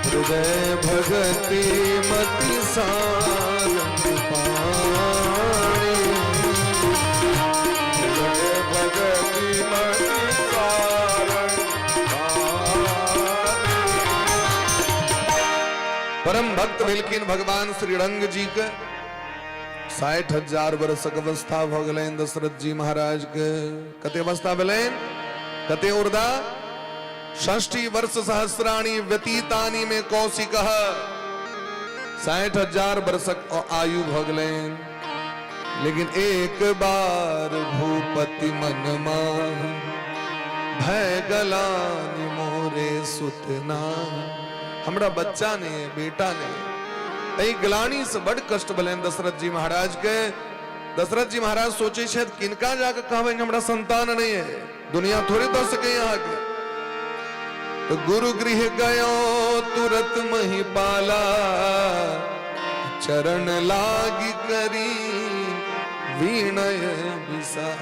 हृदय भगति मति सारंग पानी, हृदय भगति मति सारंग पानी। परम भक्त भेलखिन भगवान श्री रंग जी के। 60,000 वर्षक अवस्था भऽ गेलनि दशरथ जी महाराज के। कते अवस्था भेलनि? कते उर्दा? षष्ठी वर्ष सहस्राणी व्यतीतानी में कौशिक। 60,000 वर्षक आयु भऽ गेलनि, लेकिन एक बार भूपति मन माही भय गलानि मोरे सुतना। हमरा बच्चा नहीं है, बेटा नहीं है। एहि ग्लानि से बड़ कष्ट भेलनि दशरथ जी महाराज के। दशरथ जी महाराज सोचे छथि किनका जाके कहबनि हमरा संतान नहीं है, दुनिया थोड़े दऽ सकैए अहाँके। तो गुरु गृह गयो तुरत महिपाला, चरण लागी करी विनय विसार।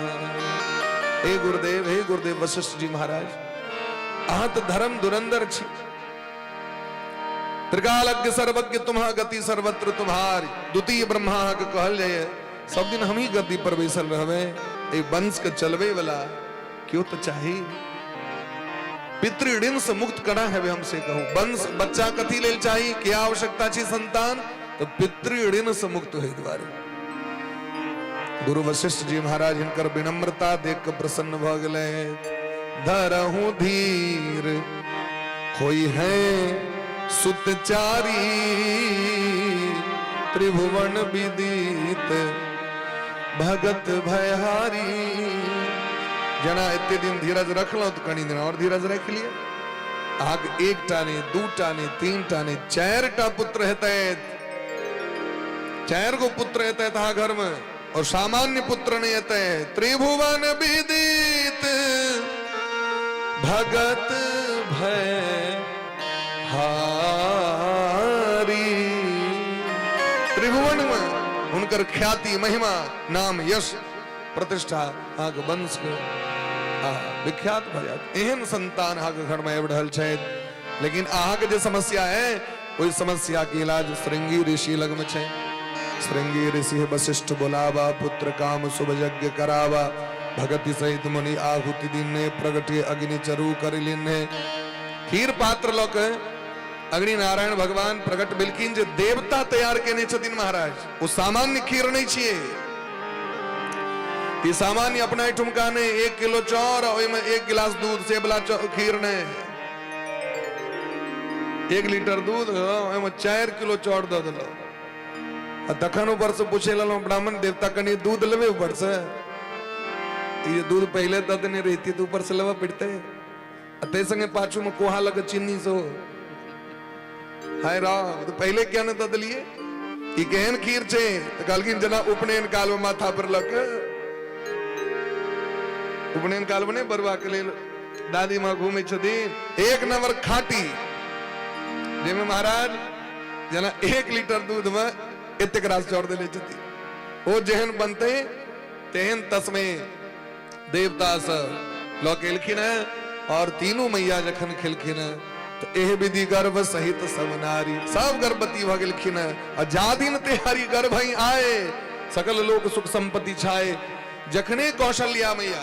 हे गुरुदेव, हे गुरुदेव वशिष्ठ जी महाराज, अहाँ तऽ धर्म धुरंधर छी, त्रिकालज्ञ सर्वज्ञ तुम्हा गति सर्वत्र तुम्हारी, द्वितीय ब्रह्मा अहाँके कहल जाइए। सब दिन हमही गद्दी पर बैसल रहबै, एहि वंश के चलबै वाला क्यों तो चाही। पितृ ऋण से मुक्त करा हेबै हमसे कहू। वंश बच्चा कथी लेल चाही, क्या आवश्यकता छी संतान? तो पितृ ऋण से मुक्त होय दुआरे। गुरु वशिष्ठ जी महाराज हिनकर विनम्रता देख के प्रसन्न भऽ गेलै। धरहु धीर होई है सुत चारी, त्रिभुवन विदित भगत भयहारी। जेना एते दिन धीरज रखलहुँ तऽ कनि दिन और धीरज राखि लिअ। अहाँके एकटा नहि, दूटा नहि, तीनटा नहि, चारिटा पुत्र हेतै। चारि गो पुत्र हेतै अहाँ घरमे, और सामान्य पुत्र नहीं हेतै। त्रिभुवन विदित भगत भय हारी। त्रिभुवन में हुनकर ख्याति, महिमा, नाम, यश, प्रतिष्ठा अहाँके वंश के विख्यात भऽ जायत। एहन संतान अहाँके घर में आबि रहल छथि। लेकिन अहाँके जे समस्या है, ओहि समस्या के इलाज श्रृंगी ऋषि लग में छै। श्रृंगी ऋषि वशिष्ठ बोलावा, पुत्र काम शुभ यज्ञ करावा, भगति सहित मुनि आहुति दिने, प्रगटे अग्नि चरु कर लिन्हे। खीर पात्र लऽ के अग्नि नारायण भगवान प्रकट भेलखिन जे देवता तैयार केने छथिन महाराज। ओ सामान्य खीर नहीं छियै। ई सामान्य अपना एहिठुमका नहि, 1 किलो चाउर आ ओहिमे 1 गिलास दूध से वाला खीर नहि। 1 लीटर दूध ओहिमे 4 किलो चाउर दऽ देलक। आ तखन ऊपर से पूछे लगलहुँ ब्राह्मण देवता कनि दूध लेबै ऊपर से? ई जे दूध पहिले दऽ देने रहितियै तऽ ऊपर से लेबऽ पड़तै। आ ताहि संगे पाछू में कोहा लग चीनी सेहो। हाय राम, तऽ पहिले किया नहि दऽ देलियै? ई केहन खीर छै? तऽ कहलखिन जेना उपनयन काल में माथा पर लऽ कऽ, उपनयन काल में नहि बरुआ के लेल दादी माँ घूमै छथिन, 1 नंबर खाटी, जाहिमे महाराज जेना 1 लीटर दूध में एतेक रास चाउर देने छथिन, ओ जेहन बनतै तेहन तस्मे देवता सब लऽ के एलखिन हेँ। और तीनू मैया जखन खेलखिन हेँ तऽ एह विधि गर्भ सहित सब नारी सब गर्भवती भऽ गेलखिन हेँ। आ जा दिन तेहारी गर्भ ही आए सकल लोक सुख संपत्ति छाए। जखने कौशल्या मैया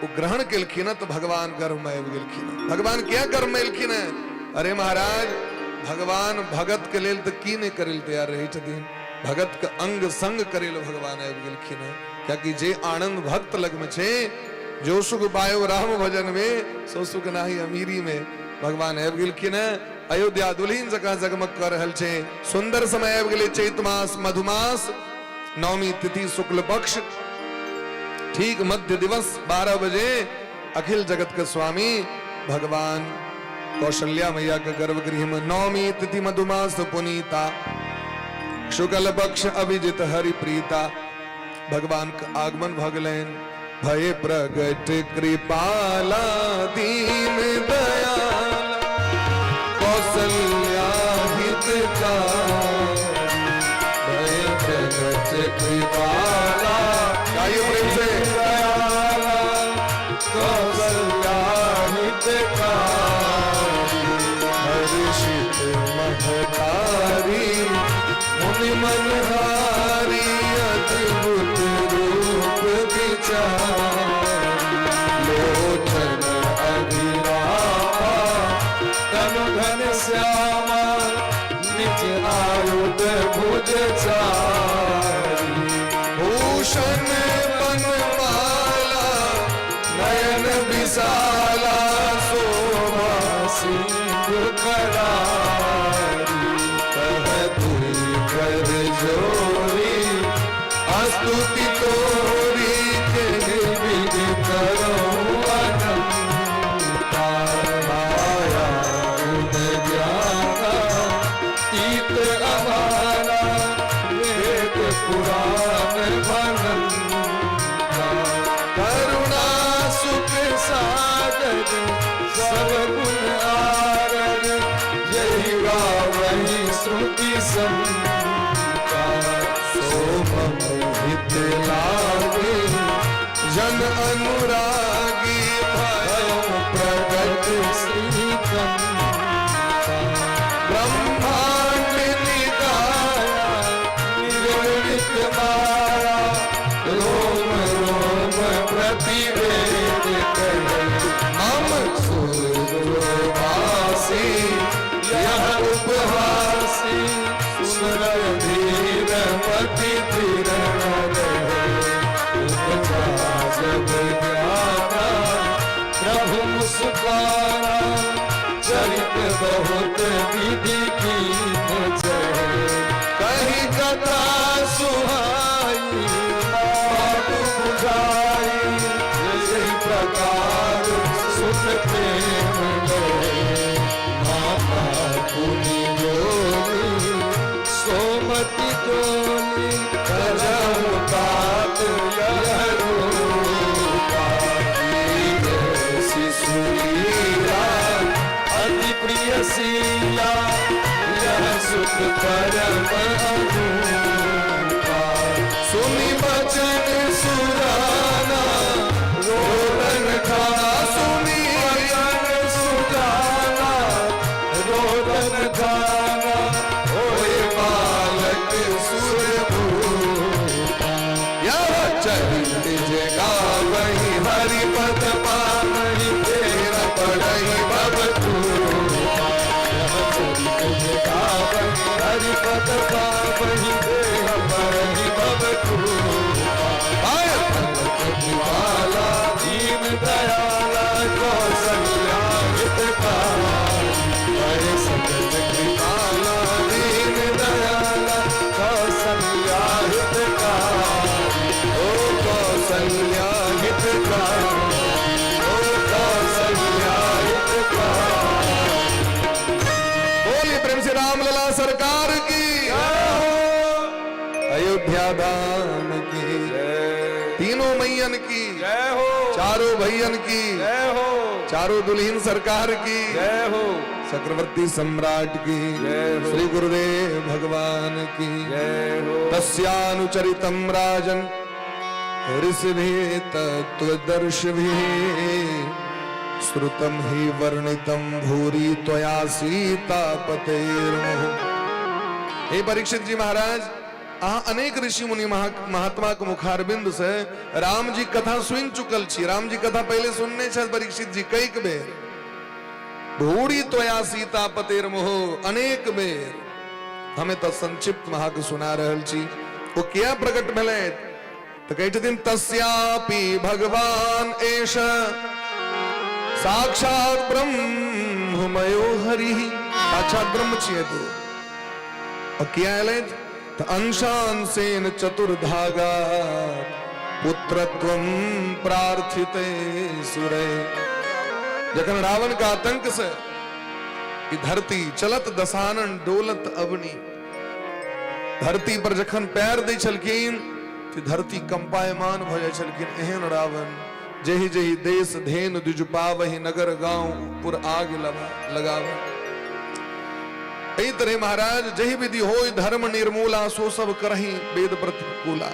ओ ग्रहण केलखिन हेँ तऽ भगवान गर्भ में आबि गेलखिन हेँ। भगवान किया गर्भ में एलखिन हेँ? अरे महाराज, भगवान भगत के लेल तऽ की नहि करै लए तैयार रहै छथिन। भगत के अंग संग करे लए भगवान आबि गेलखिन हेँ। कियाकि जे आनंद भक्त लग में छै, जो सुख पायो राम भजन में सो सुख नाही अमीरी में। भगवान आबि गेलखिन हेँ। अयोध्या दुल्हिन जकाँ जगमग कऽ रहल छै। सुंदर समय आबि गेलै, चैत मास मधुमास नवमी तिथि शुक्ल पक्ष, ठीक मध्य दिवस 12 बजे अखिल जगत के स्वामी भगवान कौशल्या मैया के गर्भगृह में नवमी तिथि मधुमास पुनीता शुक्ल पक्ष अभिजित हरि प्रीता भगवान के आगमन भऽ गेलनि। भय प्रगट कृपाला दीन दयाला कौशल्या हितकारी। भय प्रगट कृपाला गाइए प्रेम से। दयाला कौशल्या हितकारी। हर्षित महतारी मुनि मनहारी अद्भुत रूप विचार। लोचन अभिरामा तनु घन श्यामा निज आयुध भुज चारी। भूषण बनमाला नयन विशाला शोभा सिंह करारी। कह तुई कर जोरी स्तुति तोरी के विधि करो अनंता। माया गुण ज्ञाना तीत अमाना वेद पुराण भनंता। करुणा सुख सागर सब गुण आगर यही गावही श्रुति संता। सोमम हित लागे जन अनुरागी भयो प्रगट श्री कंता। ब्रह्मांड निकाया निर्मित माया रोम रोम प्रतिवेद करे। मम सुरवासी यह उपहासी सुर धीर मति धीर उपजा जब ज्ञाना प्रभु मुस्काना। चरित बहुत विधि कीन चढ़े। कही कथा सुहाई मात बुझाई। जय प्रकार सुख प्रेम लहे। माता पुनि बोली सोमति डोली करहु तात यह रूपा। शिशु लीला अति प्रिय सिया यह सुख परम अनूपा। सुनि बचन सुराना रोदन खाना। सुनि वचन सुजाना रोदन खाना होए बालक सुर भूपा। यह चरित जे गावहि हरि पद पावहि तेरा पड़हि भव तूपा। यह चरित हरिपद पावहि देह परहि भव कूपा। कृपाला दीन दयाला कौसल्या हितकारी। हरे सकत कृपाला दीन दयाला कौसल्या हितकारी। ओ कौसल्या हितकारी, ओ कौसल्या हितकारी। बोलिए प्रेम से राम लला सरकार की, अयोध्या धाम की, तीनों मैयन की जय हो, चारों भैयन की जय हो, चारों दुल्हन सरकार की जय हो, चक्रवर्ती सम्राट की जय हो। श्री गुरुदेव भगवान की जय हो। तस्यानुचरितम राजन ऋषिभिः तत्त्वदर्शिभिः श्रुतं हि वर्णितं भूरि त्वया सीतापतेर्मुहुः। हे परीक्षित जी महाराज, अहाँ अनेक ऋषि मुनि महात्मा के मुखारबिंद से राम जी कथा सुनि चुकल छी। राम जी कथा पहले सुनने छथि परीक्षित जी कईक बेर। भूरी त्वया सीतापतेर मोह, अनेक बेर। हमें तऽ संक्षिप्त में अहाँके सुना रहल छी। ओ किया प्रकट भेलै? तऽ कहै छथिन तस्यापि भगवान एष साक्षात ब्रह्ममयो हरि। साक्षात ब्रह्म छियै तू। और किया एलै? तऽ अंशांशेन चतुर्धागा पुत्रत्वं प्रार्थिते सुरे। जखन रावण के आतंक से ई धरती चलत दसानन डोलत अवनी, धरती पर जखन पैर दै छलखिन तऽ धरती कंपायमान भऽ जाइ छलखिन। एहन रावण जेहि जेहि देश धेन द्विज पावहि नगर गांव पुर आग लगावे। एहि तरह महाराज जहि विधि होय धर्म निर्मूला सो सब करही वेद प्रतिकूला।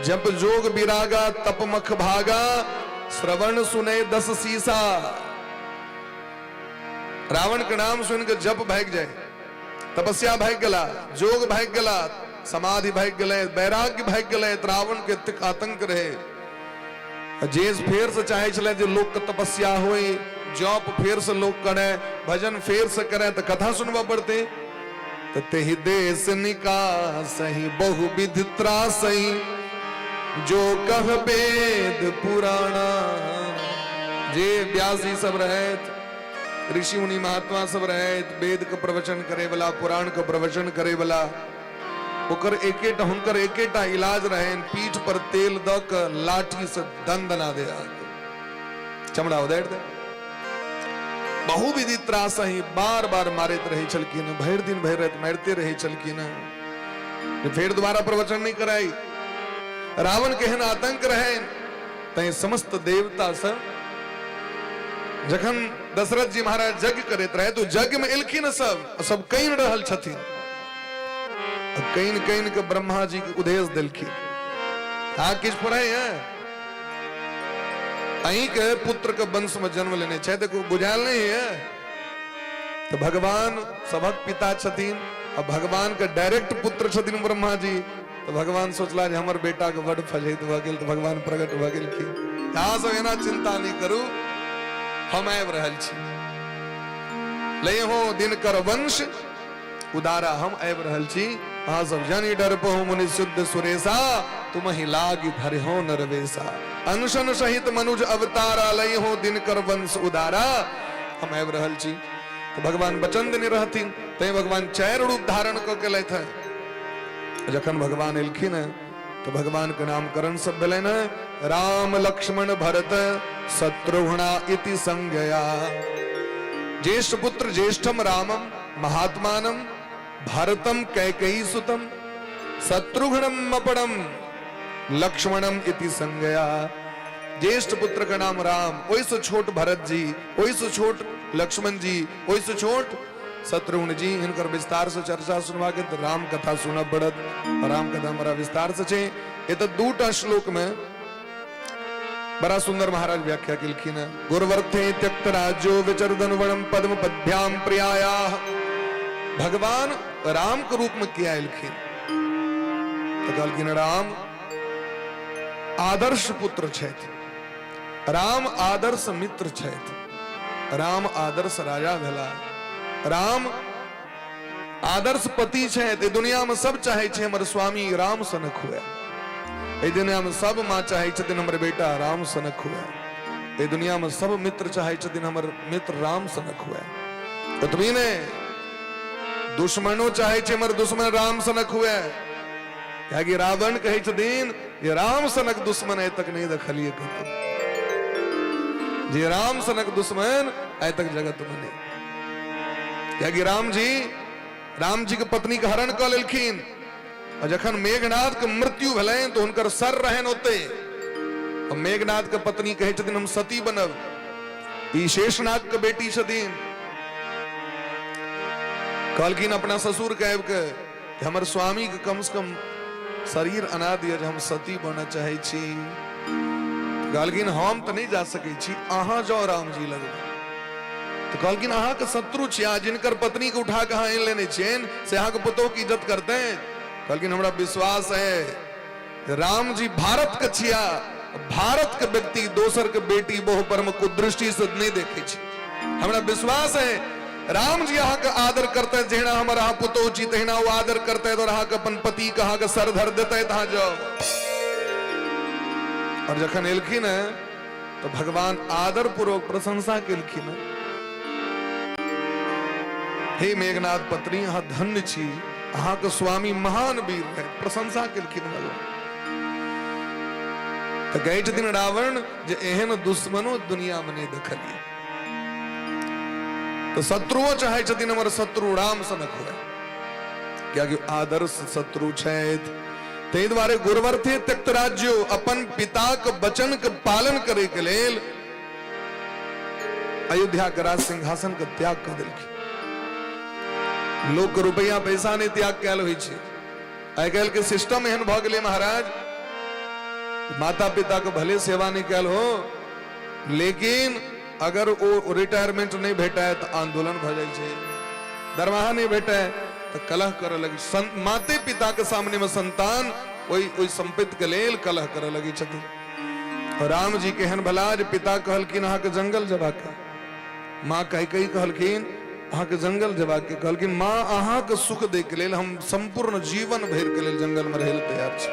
जप जोग विरागा तप मख भागा श्रवण सुने दस सीसा। रावण के नाम सुन के जप भाग जाए, तपस्या भाग गला, जोग भाग गला, समाधि भाग गले, वैराग्य भाग गले। रावण के एतेक आतंक रहे जे फेर से चाहे छलै जे लोक के तपस्या होए, जप फेर से लोक करे, भजन फेर से करे, तो कथा सुनबा पड़ते। तो तेहि देश निकासहि बहुविध त्रासहि जो कह वेद पुराणा। जे व्यास जी सब रहत, ऋषि मुनि महात्मा सब रहत, वेद के प्रवचन करे वाला, पुराण के प्रवचन करे वाला, ओकर एकेटा हुनकर एकेटा इलाज रहनि, पीठ पर तेल द के लाठी से दंदना दे, चमड़ा उधेड़ दे। बहुविधि त्रास ही बार बार मारैत रहै छलखिन, भरि दिन भरि राति मारिते रहै छलखिन, फेर दोबारा प्रवचन नहीं कराई। रावण केहन आतंक रहे तैं समस्त देवता सब जखन दशरथ जी महाराज यज्ञ करैत रहे तो यज्ञ में एलखिन, सब सब कइन रहल छथिन, कइन कइन के ब्रह्मा जी के उदेश देलखिन। हाँ किछु पढ़े है अहीं के पुत्र के वंश में जन्म लेने छै तऽ बुझायल नहीं है। तो भगवान सबक पिता छथिन आ भगवान के डायरेक्ट पुत्र छथिन ब्रह्मा जी। तो भगवान सोचला जे हमर बेटा के बड फजैत भऽ गेल, तो भगवान प्रकट भऽ गेलखिन। अहाँ सब एना चिंता नहीं करू, हम आबि रहल छी। ले हो दिनकर वंश उदारा, हम आबि रहल छी। अहाँ सब जनि डर पहु मुनि शुद्ध सुरेशा, तुमहि लागी धरिहो नरवेशा। अनशन सहित मनुज अवतारा, लय हो दिनकर वंश उदारा, हम आबि रहल छी। तो भगवान वचन देने रहथिन, तैं भगवान चारि रूप धारण कऽ के लैथ। जखन भगवान एलखिन तो भगवान के नामकरण सब भेलनि हँ, राम लक्ष्मण भरत शत्रुघ्ना इति संज्ञया। ज्येष्ठ पुत्र ज्येष्ठम रामम महात्मानम भरतम कैकेयी सुतम शत्रुघ्नम अपरम लक्ष्मणम इति संज्ञया। ज्येष्ठ पुत्र का नाम राम, ओहिसँ छोट भरत जी, ओहिसँ छोट लक्ष्मण जी, ओहिसँ छोट शत्रुघ्न जी। हिनकर विस्तार से चर्चा सुनबाके तऽ राम कथा सुनऽ पड़त। राम कथा बड़ा विस्तार से छै। एतऽ दूटा श्लोक में बड़ा सुंदर महाराज व्याख्या केलखिन हँ। गुरवर्थे त्यक्त राज्यो विचरदनुवणम पद्म पद्भ्याम प्रियाया। भगवान राम के रूप में किया एलखिन? तऽ कहलखिन राम आदर्श पुत्र छथि, राम आदर्श मित्र छथि, राम आदर्श राजा भेला, राम आदर्श पति छथि। एहि दुनिया में सब चाहे छै हमर स्वामी राम सनक हुए। एहि दुनिया में सब माँ चाहे छथिन हमर बेटा राम सनक हुए। एहि दुनिया में सब मित्र चाहे छथिन हमर मित्र राम सनक हुए। ओतबी ने दुश्मनो चाहे छै हमर दुश्मन राम सनक हुए, कियाकि रावण कहै छथिन जे राम सनक दुश्मन आइ तक नहीं देखलिए कतौ, जे राम सनक दुश्मन आइ तक जगत में नहीं। कियाकि राम जी राम जी के पत्नी के हरण कऽ लेलखिन और जखन मेघनाथ के मृत्यु भेलनि तऽ हुनकर सर रहनि ओते। और मेघनाथ के पत्नी कहै छथिन हम सती बनब, ई शेषनाग के बेटी छथिन। कहलखिन अपना ससुर के आबि के कि हमर स्वामी के कम से कम शरीर अना दिअ जे हम सती बनऽ चाहै छी। कहलखिन हम तऽ नहि जा सकै छी, अहाँ जाउ राम जी लग। तऽ कहलखिन अहाँके शत्रु छी, अहाँ जिनकर पत्नी के उठा के अहाँ आनि लेने छियनि से अहाँके पुतोह के इज्जत करतै। कहलखिन हमरा विश्वास है राम जी भारत के छिया, भारत के व्यक्ति दोसर के बेटी बहु पर में कुदृष्टि से नहीं देखे छी। हमरा विश्वास है राम जी अहाँ के आदर करते, जहिना हमर अहाँ पुतोह छी तहिना ओ आदर करते और अहाँ के अपन पति के अहाँ के सर धर देते, अहाँ जाओ। और जखन एलखिन है तो भगवान आदर पूर्वक प्रशंसा केलखिन, हे मेघनाथ पत्नी अहाँ धन्य छी, अहाँ के स्वामी महान वीर रहे। प्रशंसा केलखिन भगवान। तो कहै छथिन रावण जे एहन दुश्मनो दुनिया में नहीं देखलिए। तो शत्रुओ चाहे छथिन हमर शत्रु राम सनक हुए, कियाकि आदर्श शत्रु छथि। ताहि दुआरे गुरुवर्थे त्यक्त राज्यो, अपन पिताक वचन के पालन करे के लेल अयोध्या के राज सिंहासन के त्याग कर देलखिन। लोक रुपया पैसा नहीं त्याग कैल होइ छै। आइ काल्हि के सिस्टम एहन भऽ गेलै महाराज, माता पिता के भले सेवा नहीं कैल हो, लेकिन अगर ओ रिटायरमेंट नहीं भेटाए तो आंदोलन भऽ जाइ छै, दरमाहा नहीं भेटाए तो कलह करऽ लगी। माते पिता के सामने में संतान ओहि ओहि संपत्ति के लेल कलह करऽ लगी छथिन। राम जी केहन भला जे पिता कहलखिन अहाँके जंगल जेबाक, माँ कैकेयी कहलखिन अहाँके जंगल जेबाक, कहलखिन माँ अहाँके सुख दै के लेल हम संपूर्ण जीवन भरि के लेल जंगल में रहै लेल तैयार छी।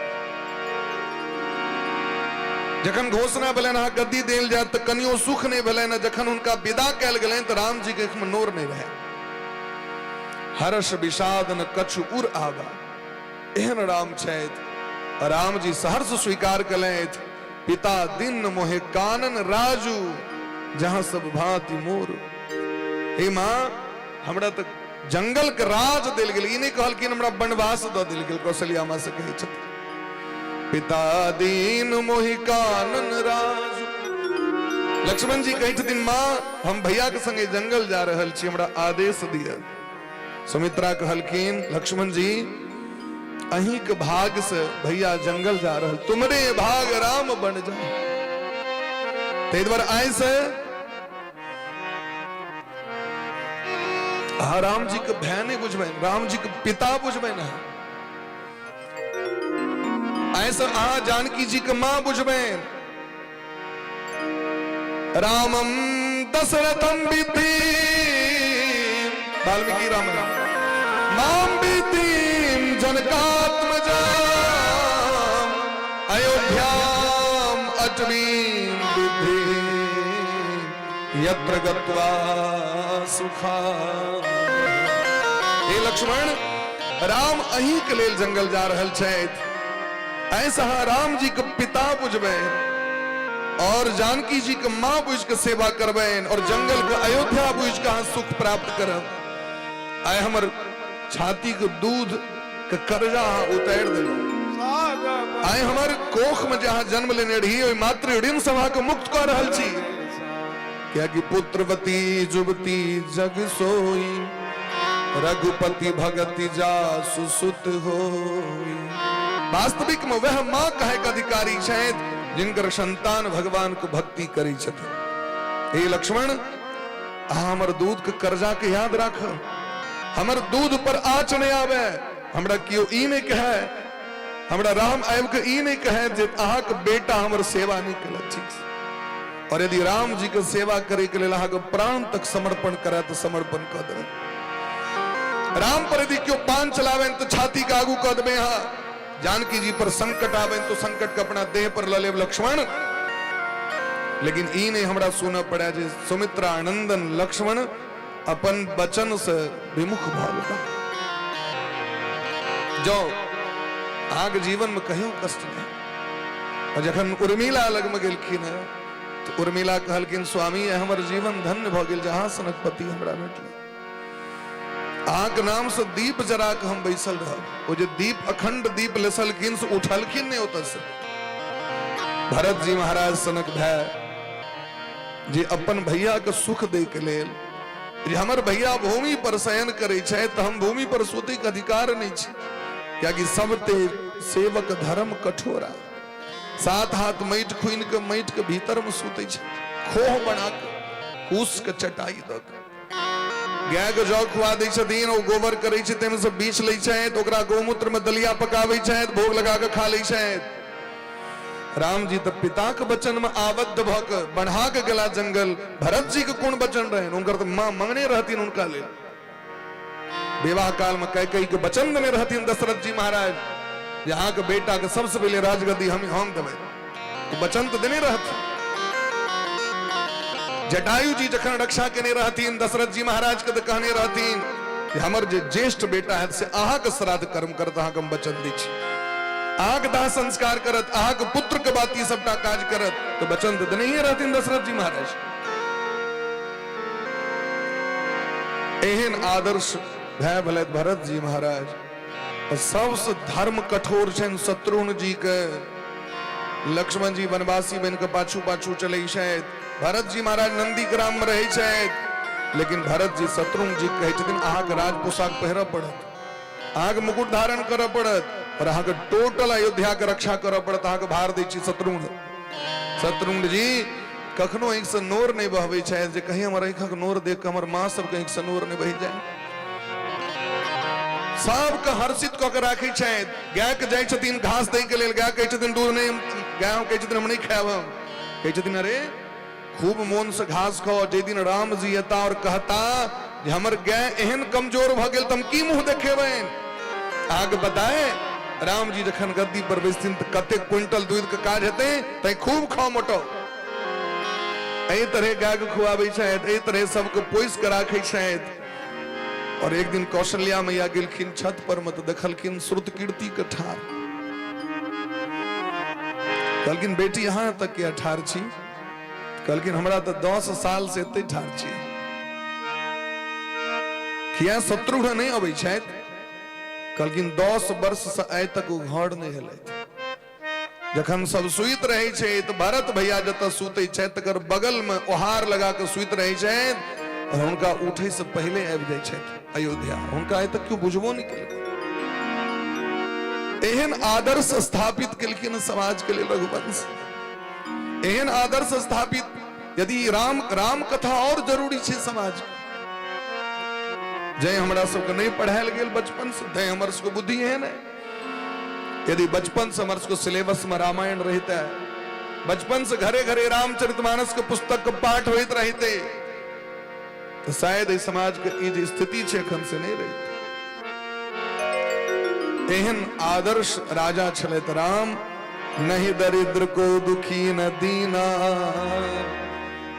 जखन घोषणा भेलनि अहाँ गद्दी देल जायत तऽ कनियो सुख नहि भेलनि। जखन हुनका विदा कयल गेलनि तऽ राम जी के आँखि में नोर नहि रहै। हर्ष विषाद न कछु उर आवा, एहन राम छथि। राम जी सहर्ष स्वीकार कलथि। पिता दिन मोहे कानन राजू, जहां सब भांति मोर। हे माँ, हमरा तऽ जंगल के राज देल गेल, ई नहि कहलखिन हमरा वनवास दऽ देल गेल। कौशल्या माँ से कहै छथिन पिता दीन मोहि कानन राजू। लक्ष्मण जी कहै छथिन माँ हम भैया के संगे जंगल जा रहल छी, हमरा आदेश दिअ। सुमित्रा कहलखिन लक्ष्मण जी अहीं के भाग से भैया जंगल जा रहल, तुमरे भाग राम बन जा। ताहि दुआरे आइ से अहाँ राम जी के भय नहीं बुझबनि, राम जी के पिता बुझबनि। अहाँ आइ से अहाँ जानकी जी के माँ बुझबनि। रामम दशरथम विद्धि, वाल्मीकि रामायण, माम विद्धि जनकात्मजाम अयोध्याम अटवीम विद्धि यत्र गत्वा सुखा। हे लक्ष्मण, राम अहीं के लेल जंगल जा रहल छथि। ऐसा अहाँ राम जी के पिता बुझबनि और जानकी जी के माँ बुझ के सेवा करबनि और जंगल के अयोध्या बुझ के अहाँ सुख प्राप्त करब। आइ हमर छाती के दूध के कर्जा अहाँ उतारि देलहुँ। आइ हमर कोख में जे अहाँ जन्म लेने रही ओहि मातृ ऋण से अहाँके मुक्त कऽ रहल छी। कियाकि पुत्रवती जुवती जग सोई, रघुपति भगति जासु सुत होई। वास्तविक में वह मां कहे के अधिकारी छथि जिनकर संतान भगवान के भक्ति करै छथिन। हे लक्ष्मण, अहाँ हमर दूध के कर्जा के याद राख, हमर दूध पर आँच नहीं आवे, हमरा केओ ई नहीं कहे, हमरा राम आबि के ई नहीं कहे जे अहाँके बेटा हमर सेवा नहीं केलक ठीक से। और यदि राम जी के सेवा करे के लेल अहाँके प्राण तक समर्पण करे तो समर्पण कऽ देबै। राम पर यदि केओ पान चलावे तो छाती के आगू कऽ देबै अहाँ। जानकी जी पर संकट आवे तो संकट के अपना देह पर लऽ लेब लक्ष्मण। लेकिन ई नहीं हमरा सुनऽ पड़े जे सुमित्रा नंदन लक्ष्मण अपन वचन से विमुख भऽ गेला। जो अहाँके जीवन में कहियो कष्ट नहीं। और जखन उर्मिला लग में गेलखिन है तो उर्मिला कहलखिन, स्वामी हमर जीवन धन्य भऽ गेल जहाँ सनक पति हमरा भेटलै। अहाँके नाम से दीप जरा के हम बैसल रहब। ओ जे दीप अखंड दीप लेसलखिन से उठलखिन नहीं ओतऽ से। भरत जी महाराज सनक भाय जे अपन भैया के सुख दे के लेल, जे हमर भैया भूमि पर शयन करे छै तऽ हम भूमि पर सुतै के अधिकार नहीं छै, कियाकि सब ते सेवक धर्म कठोरा। सात हाथ माटि खुनि के माटि के भीतर में सुतै छै, खोह बना के कुश के चटाई दऽ के गाय के जौ खुआ दै छथिन, ओ गोबर करै छै ताहिमे से बीछ लै छथि, ओकरा गौमूत्र में दलिया पकाबै छथि, भोग लगा के खा लै छथि। राम जी तऽ पिता के वचन में आबद्ध भऽ के बढ़ा के गेला जंगल। भरत जी के कोन वचन रहनि? हुनकर तऽ माँ मंगने रहथिन हुनका लेल। विवाह काल में कैकेयी के वचन देने रहथिन दशरथ जी महाराज जे अहाँके बेटा के सबसे पहिले राजगद्दी हम देबै, तो वचन तऽ देने रहथिन। जटायु जी जखन रक्षा केने रहथिन दशरथ जी महाराज के तऽ कहने रहथिन कि हमर जे ज्येष्ठ बेटा है से अहाँके श्राद्ध कर्म करत, अहाँके हम वचन दै छी, अहाँके दाह संस्कार करत, अहाँके पुत्र के बात ई सबटा काज करत, तो वचन तऽ देने ही रहथिन दशरथ जी महाराज। एहन आदर्श भय भेलथि भरत जी महाराज। सबसे धर्म कठोर छनि शत्रुघ्न जी के। लक्ष्मण जी वनवासी बन के पाछू पाछू चलै छथि, भरत जी महाराज नंदी ग्राम में रहै छथि, लेकिन भरत जी शत्रुघ्न जी कहै छथिन अहाँके राज पोशाक पहिरऽ पड़त, अहाँके मुकुट धारण करऽ पड़त और अहाँके टोटल अयोध्या के रक्षा करऽ पड़त, अहाँके भार दै छी शत्रुघ्न। शत्रुघ्न जी कखनो आँखि से नोर नहीं बहबै छथि जे कहीं हमर आँखिक नोर देख के हमर माँ सबके आँखि से नोर नहीं बहि जाए। सबके हर्षित कऽ के राखै छथि। गाय के जाइ छथिन घास दै के लेल, गाय कहै छथिन दूध नहीं, गाय कहै छथिन हम नहीं खायब, हम कहै छथिन अरे खूब मोन से घास खाओ, जे दिन राम जी एता और कहता जे हमर गाय एहन कमजोर भऽ गेल तऽ हम की मुंह देखेबनि। अहाँके बताए राम जी जखन गद्दी पर बैसथिन तऽ कतेक क्विंटल दूध के काज हेतै, तैं खूब खाओ मोटो। एहि तरह गाय के खुआबै छथि, एहि तरह सबके पोसि के राखै छथि। और एक दिन कौशल्या मैया गेलखिन छत पर में तऽ देखलखिन श्रुत कीर्ति के ठार। कहलखिन बेटी अहाँ तक किया ठार छी? कहलखिन हमरा तऽ 10 साल से एते ठार छी। किया शत्रुघ्न नहीं अबै छथि? कहलखिन 10 वर्ष से आइ तक ओ घर नहीं हेलथि। जखन सब सुति रहै छै तऽ भरत भैया जतऽ सुतै छथि तकर बगल में ओहार लगा के सुति रहै छथि और हुनका उठै से पहिले आबि जाइ छथि अयोध्या। हुनका आइ तक केओ बुझबो नहि केलकै। एहन आदर्श स्थापित केलखिन समाज के लेल रघुवंश, एहन आदर्श स्थापित। यदि राम कथा और जरूरी छै समाज के, जै हमरा सबके नहीं पढ़ायल गेल बचपन से, तैं हमर सबके बुद्धि एहन है। यदि बचपन से हमर सबके सिलेबस में रामायण रहता है, बचपन से घरे घरे रामचरितमानस के पुस्तक के पाठ होइत रहते, तो शायद एहि समाज के ई जे स्थिति छै एखन से नहीं रहते। एहन आदर्श राजा छलथि राम। नहीं दरिद्र को दुखी न दीना।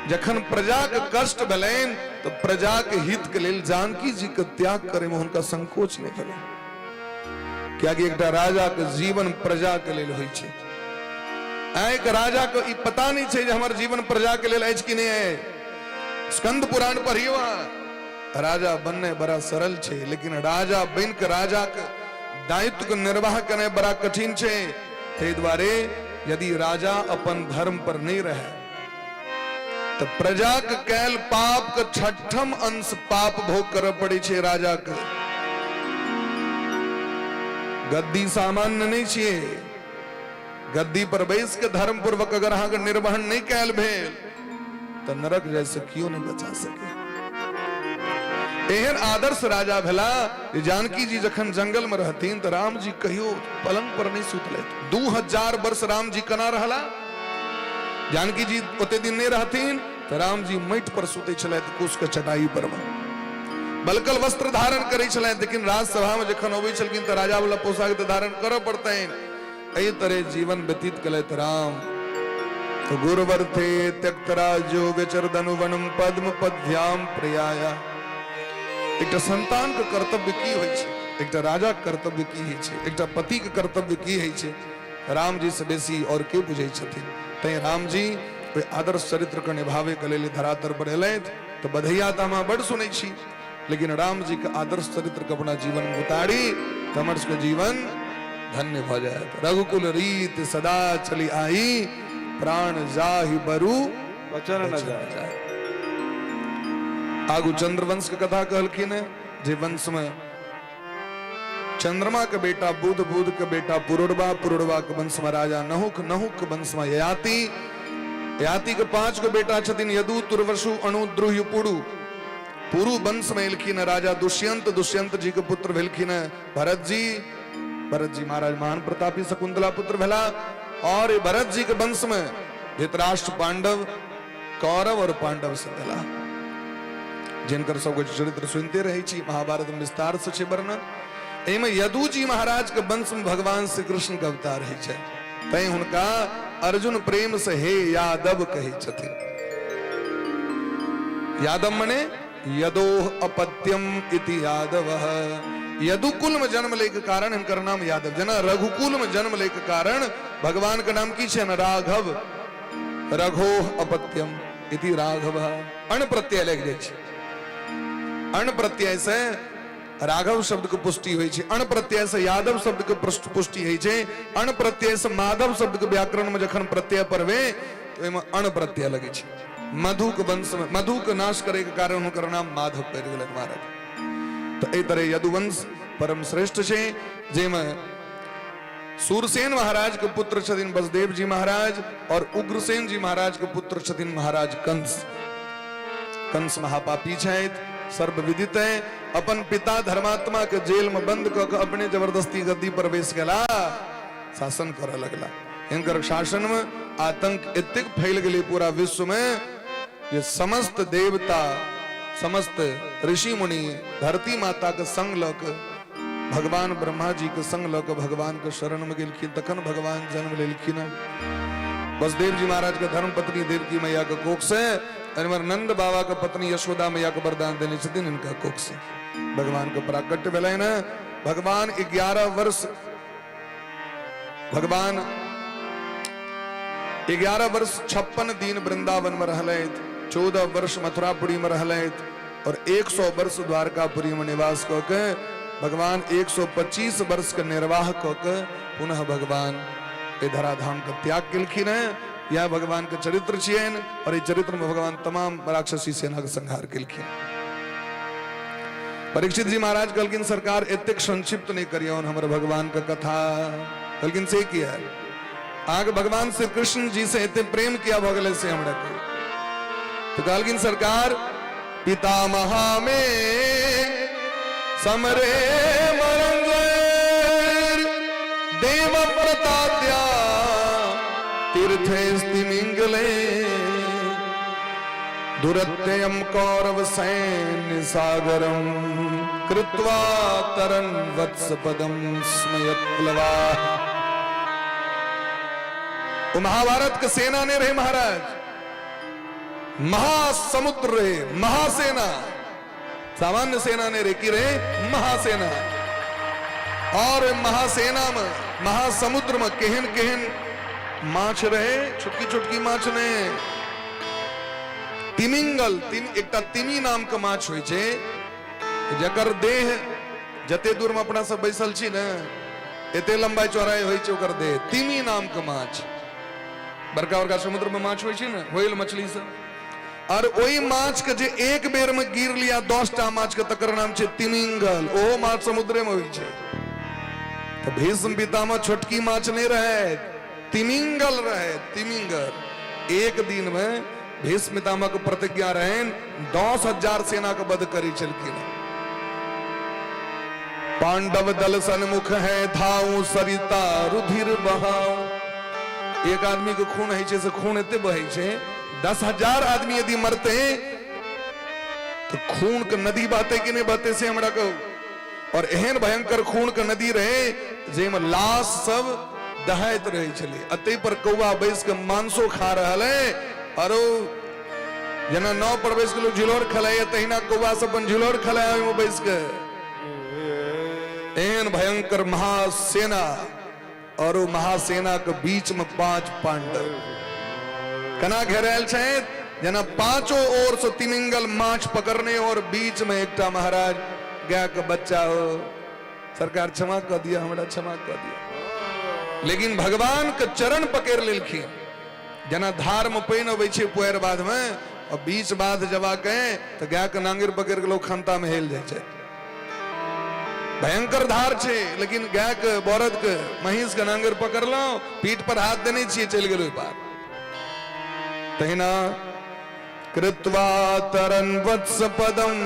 जखन प्रजा के कष्ट भेलनि तो प्रजा के हित के लेल जानकी जी के त्याग करे में हुनका संकोच नहीं भेलनि, कियाकि एकटा राजा के जीवन प्रजा के लेल होइ छै। आइ के राजा के ई पता नहीं छै जे हमर जीवन प्रजा के लेल अछि कि नहीं है। स्कंद पुराण पढ़ियो अहाँ, राजा बनने बड़ा सरल छै, लेकिन राजा बन के राजा के दायित्व के निर्वाह करनाइ बड़ा कठिन छै। ताहि दुआरे यदि राजा अपन धर्म पर नहीं रहे तो प्रजा के कैल पाप के छठम अंश पाप भोग करऽ पड़ै छै राजा के। गद्दी सामान्य नहीं छियै, गद्दी पर बैस के धर्म पूर्वक अगर अहाँके निर्वहन नहीं कैल भेल तो नरक जैसे क्यों नहीं बचा सके। एहन आदर्श राजा भेला जे जानकी जी जखन जंगल में रहथिन तो राम जी कहियो पलंग पर नहीं सुतलथि। 2000 वर्ष राम जी केना रहला? जानकी जी ओते दिन नहीं रहथिन तो राम जी माटि पर सुतै छलथि, कुश के चटाई पर। बलकल वस्त्र धारण करै छलथि, लेकिन राजसभा में जखन अबै छलखिन तऽ राजा वाला पोशाक तऽ धारण करऽ पड़तनि। एहि तरह जीवन व्यतीत केलथि राम। तो गुरुवर थे त्यक्त राज्यो विचर धनुवनम पद्म पद्भ्याम प्रयाया। एकटा संतान के कर्तव्य की होइ छै, एकटा राजा के कर्तव्य की होइ छै, एकटा पति के कर्तव्य की होइ छै, राम जी से बेसी और के बुझै छथिन। तैं राम जी ओहि आदर्श चरित्र के निभावे के लेल धरातल पर एलथि। तऽ बधैया तऽ हम बड़ सुनै छी, लेकिन राम जी के आदर्श चरित्र के अपना जीवन में उतारी तऽ हमर सबके जीवन धन्य भऽ जायत। रघुकुल रीत सदा चली आई, प्राण जाहि बरु बचन न जाय। आगू चंद्रवंश के कथा कहलखिन है, जे वंश में चंद्रमा के बेटा बुध, बुध के बेटा पुरुरवा, पुरुरवा के वंश में राजा नहुक, नहुक के वंश में ययाति, ययाति के 5 गो बेटा छथिन यदु, तुर्वसु, अणु, द्रुह्य, पुरु। पुरु वंश में एलखिन राजा दुष्यंत, दुष्यंत जी के पुत्र भेलखिन भरत जी, भरत जी महाराज महान प्रतापी शकुंतला पुत्र भेला। और भरत जी के वंश में धृतराष्ट्र, पांडव, कौरव और पांडव से भेला, जिनकर सबके चरित्र सुनते रहे छी, महाभारत में विस्तार से छै वर्णन। एहिमे यदु जी महाराज के वंश में भगवान श्री कृष्ण के अवतार होइ छै, तैं हुनका अर्जुन प्रेम से हे यादव कहै छथिन। यादव मने यदोह अपत्यम इति यादव। यदुकुल में जन्म ले के कारण हिनकर नाम यादव। जेना रघुकुल में जन्म ले के कारण भगवान के नाम की छै ने? राघव। रघोह अपत्यम इति राघव। अण प्रत्यय लागि जाइ छै, अण प्रत्यय से राघव शब्द के पुष्टि होइ छै, अण प्रत्यय से यादव शब्द के पुष्टि होइ छै, अण प्रत्यय से माधव शब्द के व्याकरण में जखन प्रत्यय पड़बे तो ओहिमे अण प्रत्यय लगै छै। मधु के वंश में मधु के नाश करे के कारण हुनकर नाम माधव पड़ि गेलनि महाराज। तो एहि तरह यदुवंश परम श्रेष्ठ छै, जाहिमे सूरसेन महाराज के पुत्र छथिन बसदेव जी महाराज और उग्रसेन जी महाराज के पुत्र छथिन महाराज कंस। कंस महापापी छथि, सर्वविदित है, अपन पिता धर्मात्मा के जेल में बंद क के अपने जबरदस्ती गद्दी पर बैस गेला, शासन करऽ लगला। हिनकर शासन में आतंक एतेक फैल गेलै पूरा विश्व में जे समस्त देवता, समस्त ऋषि मुनि धरती माता के संग लऽ के भगवान ब्रह्मा जी के संग लऽ के भगवान के शरण में गेलखिन, तखन भगवान जन्म लेलखिन। वसुदेव जी महाराज के धर्म पत्नी देवकी मैया के कोख से, एम्हर नंद बाबा के पत्नी यशोदा मैया के वरदान देने छथिन, इनका कोख से भगवान के प्राकट्य भेलनि। भगवान 11 वर्ष, भगवान 11 वर्ष 56 दिन वृंदावन में रहलथि, 14 वर्ष मथुरापुरी में रहलथि और 100 वर्ष द्वारकापुरी में निवास कऽ के भगवान 125 वर्ष के निर्वाह कऽ के पुनः भगवान एहि धराधाम के त्याग केलखिन हैं। यह भगवान के चरित्र छियनि और एहि चरित्र में भगवान तमाम राक्षसी सेना के संहार केलखिन। परीक्षित जी महाराज कहलखिन सरकार एतेक संक्षिप्त नहीं करियौन हमर भगवान के कथा। कहलखिन से किया अहाँके भगवान श्री कृष्ण जी से एते प्रेम किया भऽ गेलै से हमरा के? तो कहलखिन सरकार पितामहा में समरे मरंजर देव प्रताद्या तीर्थे स्तिमिंगले दुरत्ययम कौरव सैन्य सागरम कृत्वा तरन वत्स पदम स्मयत्प्लवा। वो महाभारत के सेना ने रहे महाराज, महासमुद्र रहे, महासेना, सामान्य सेना ने रहे की रहे महासेना। और महासेना में महासमुद्र में केहन केहन माछ रहे, छोटकी छोटकी माछ ने, तिमिंगल, एकटा तिमी नाम के माछ होइ छै जकर देह जते दूर में अपना सब बैसल छी ने एते लंबाई चौड़ाई होइ छै ओकर देह। तिमी नाम के माछ, बड़का बड़का समुद्र में माछ होइ छै ने, व्हेल मछली सब, और ओहि माछ के जे एक बेर में गिर लिया 10टा माछ के, तकर नाम छै तिमिंगल। ओहो माछ समुद्रे में होइ छै। तो भीष्म पितामह छोटकी माछ नहीं रहे, तिमिंगल रहे, तिमिंगल। एक दिन में भीष्म पितामह के प्रतिज्ञा रहे 10,000 सेना के वध करी छलखिन। पांडव दल सन्मुख है धाऊ सरिता रुधिर बहाऊ। एक आदमी के खून है से खून एते बहे छै, 10,000 आदमी यदि मरते तो तऽ खून के नदी बहते कि नहि बहते से हमरा कहू। और एहन भयंकर खून के नदी रहे जाहिमे लाश सब दहाइत रहै छलै, आ ताहि पर कौआ बैस के मांसो खा रहल है। और ओ जेना नाव पर बैस के लोग झिलौर खेलाइए तहिना कौआ सब अपन झिलौर खेलाय ओहिमे बैस के। एहन भयंकर महासेना, और ओ महासेना के बीच में 5 पांडव केना घेरायल छथि, जेना पांचों ओर से तिमिंगल माछ पकड़ने और बीच में एकटा महाराज गाय के बच्चा हो। सरकार क्षमा कर दिया, हमरा क्षमा कर दिया। लेकिन भगवान के चरण पकड़ लेलखिन, जेना धार में पानि अबै छै पुआरि बाध में, और बीच बाध जबा के तो गाय के नांगरि पकड़ के लोग खंता में हेल जाइ छै। भयंकर धार छै, लेकिन गाय के, बरद के, महींस के नांगरि पकड़लहुं, पीठ पर हाथ देने छियै, चलि गेल ओहि पार। तहिना कृत्वा तरन वत्स पदम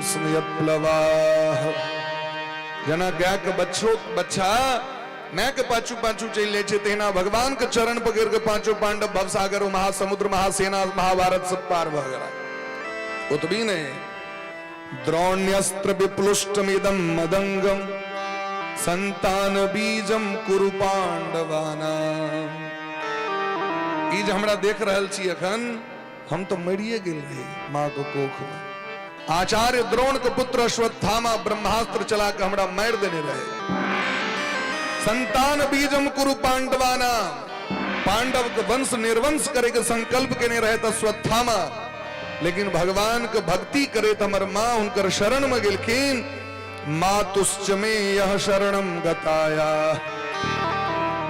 स्मयप्लवाह, जेना गाय के बच्छो बच्छा my के पाछू पाछू चलि जाइ छै, तहिना भगवान के चरण पकड़ के पांचों पांडव भवसागर महासमुद्र महासेना महाभारत सब पार भऽ गेला। ओतबी नहि, द्रोण्यस्त्र विप्लुष्टमिदं मदंगम संतान बीजम कुरु पांडवानाम। ई जे हमरा देख रहल छी अखन, हम तो मरिए गेल रही माँ के कोख में। आचार्य द्रोण के पुत्र अश्वत्थामा ब्रह्मास्त्र चला के हमरा मारि देने रहे। संतान बीजम कुरु पांडवानाम, पांडव के वंश निर्वंश करे के संकल्प केने रहे अश्वत्थामा, लेकिन भगवान के भक्ति करे त हमर माँ हुनकर शरण में गेलखिन। मातुश्च मे यह शरणम गताया।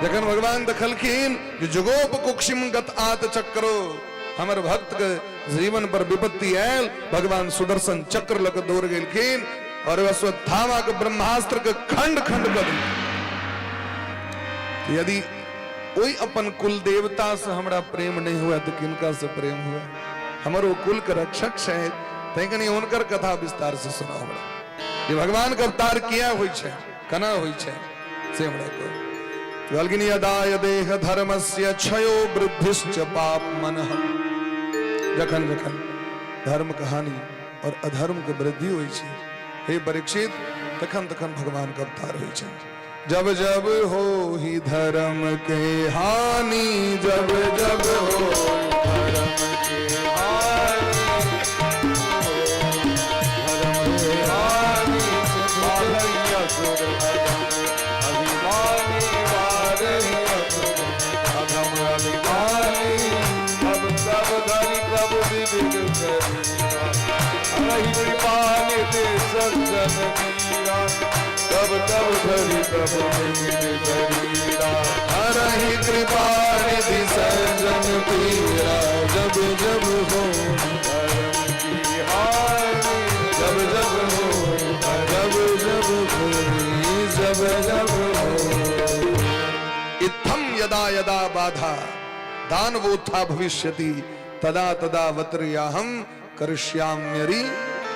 जखन भगवान देखलखिन जे जुगोप कुक्षिम गत आत चक्रो, हमर भक्त के जीवन पर विपत्ति आयल, भगवान सुदर्शन चक्र लग दौड़ गेलखिन और अश्वत्थामा के ब्रह्मास्त्र के खंड खंड कर देलखिन। यदि ओहि अपन कुल देवता से हमरा प्रेम नहीं हुआ तो किनका से प्रेम हुआ? हमर ओ कुल के रक्षक छै, तैं कनि हुनकर कथा विस्तार से सुनाउ हमरा, जे भगवान के अवतार किया होइ छै, केना होइ छै, से हमरा कहू। कहलखिन यदा यदेह धर्मस्य क्षयो वृद्धिश्च पापमनः। जखन जखन धर्म के हानि और अधर्म के वृद्धि होइ छै हे परीक्षित, तखन तखन भगवान के अवतार होइ छै। जब जब हो ही धर्म के हानि, जब जब हो धर्म के हानि, धर्म के हानि, बारही असुर अधम अभिमानी, बारही असुर अधम अभिमानी, तब तब धरि प्रभु विविध शरीरा, हरहि कृपा निधि सज्जन पीरा, तब तब धरि प्रभु विविध शरीरा, हरहि कृपा निधि सज्जन पीरा, जब जब हो धर्म की हानि, जब जब हो, जब जब हो, जब जब हो। इत्थम यदा यदा बाधा दानवोत्था भविष्यति तदा तदा वत्र्याहम करिष्याम्यरि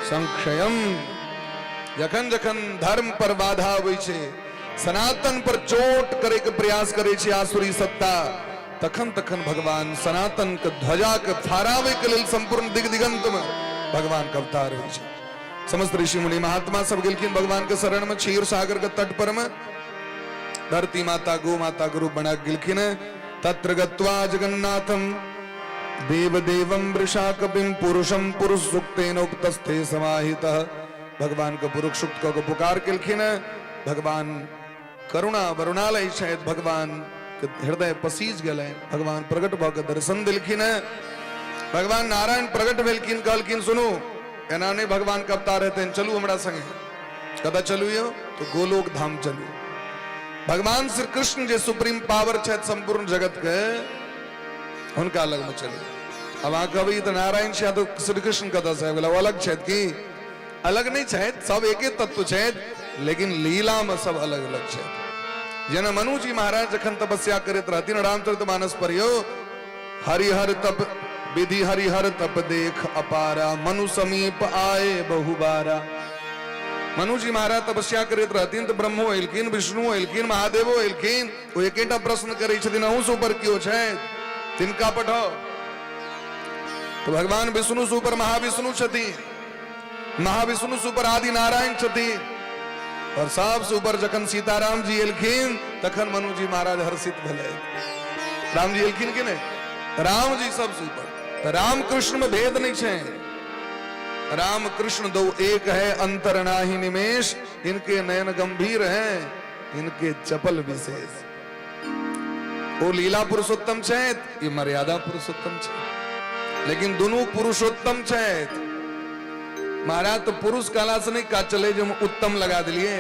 संक्षयम। जखन जखन धर्म पर बाधा अबै छै, सनातन पर चोट करे के प्रयास करे छै आसुरी सत्ता, तखन तखन भगवान सनातन के ध्वजा के फहरावे के लेल संपूर्ण दिगदिगंत में भगवान के अवतार होइ छै। समस्त ऋषि मुनि महात्मा सब गेलखिन भगवान के शरण में, क्षीर सागर के तट पर में धरती माता गो माता गुरु बना गेलखिन। तत्र गत्वा जगन्नाथम देवदेवं वृषाकपिं पुरुषं पुरुष सूक्तेन उपतस्थे समाहितः। भगवान के पुरुष सूक्त के पुकार केलखिन। भगवान करुणा वरुणालय छथि, भगवान के हृदय पसीज गेलनि, भगवान प्रकट भऽ के दर्शन देलखिन। भगवान नारायण प्रकट भेलखिन, कहलखिन सुनू एना नहि भगवान के अवतार हेतनि, चलू हमरा संगे। कतऽ चलू यौ? तो गोलोक धाम चलू। भगवान श्री कृष्ण जे सुप्रीम पावर छथि संपूर्ण जगत के, हुनका लग में चलू। अब अहाँ कहबै ई तऽ नारायण छै, तऽ श्री कृष्ण कतऽ से आबि गेला? ओ अलग छथि की? अलग नहि छथि, सब एके तत्व छथि, लेकिन लीला में सब अलग अलग छथि। जेना मनु जी महाराज जखन तपस्या करैत रहथिन, रामचरित मानस पर यौ, हरिहर तप विधि हरिहर तप देख अपारा, मनु समीप आए बहुबारा। मनु जी महाराज तपस्या करैत रहथिन तऽ ब्रह्मो एलखिन, विष्णु एलखिन, महादेवो एलखिन। ओ एकेटा प्रश्न करै छथिन, अहूँ से ऊपर केओ छथि? तिनका पठाओ। तऽ भगवान विष्णु से ऊपर महाविष्णु छथिन। महाविष्णु से ऊपर आदि नारायण छथिन। और सबसे ऊपर जखन सीताराम जी एलखिन तखन मनु जी महाराज हर्षित भेलै। राम जी एलखिन कि नहि? राम जी सबसे ऊपर। तऽ राम कृष्ण में भेद नहीं छै। राम कृष्ण दो एक है, अंतर नाही निमेष, इनके नयन गंभीर हैं, इनके चपल विशेष। ओ लीला पुरुषोत्तम छथि, ई मर्यादा पुरुषोत्तम छथि, लेकिन दुनू पुरुषोत्तम छथि। महाराज तो पुरुष कहला से नहीं काज चले जे हम उत्तम लगा दिलिए।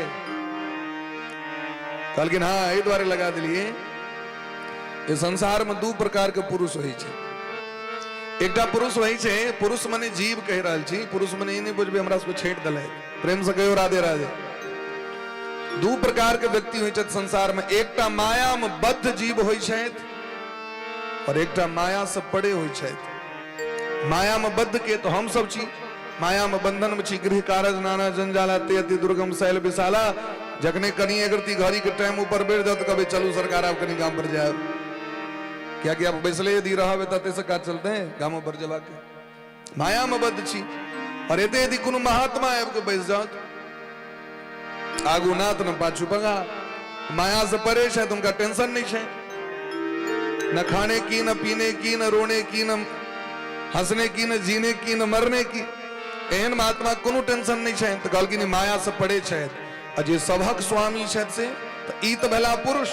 कहलखिन हाँ, एहि दुआरे लगा दिलिए जे संसार में दू प्रकार के पुरुष होइ छै। एकटा पुरुष होइ छै, पुरुष मने जीव कहि रहल छी, पुरुष मने ई नहि बुझबै हमरा सबके छेड़ देलै। प्रेम से कहियो राधे राधे। दू प्रकार के व्यक्ति होइ छथि संसार में, एकटा माया में बद्ध जीव होइ छथि और एकटा माया से परे होइ छथि। माया में बद्ध के तो हम सब छी, माया में बंधन में छी, गृह कारज नाना जंजाला ते अति दुर्गम शैल विशाला। जखने कनी अगरती घड़ी के टाइम ऊपर बढ़ जाओ तो कभी चलू सरकार आप कनी गाम पर जाए, क्या कि आप बैसले यदि रहबे तते से काज चलते हैं गामो पर जबा के। माया में बद्ध छी। और एते यदि कोनो महात्मा आबि के बैस जाओ, आगू नाथ न पाछू बगा, माया से परे छै, तुमका टेंशन नहीं छै, न खाने की न पीने की न रोने की न हंसने की न जीने की न मरने की। एहन महात्मा कोनो टेंशन नहीं छै। तऽ कहलखिन माया से परे छै। आ जे सभक स्वामी छथि से तऽ ई तऽ भेला पुरुष,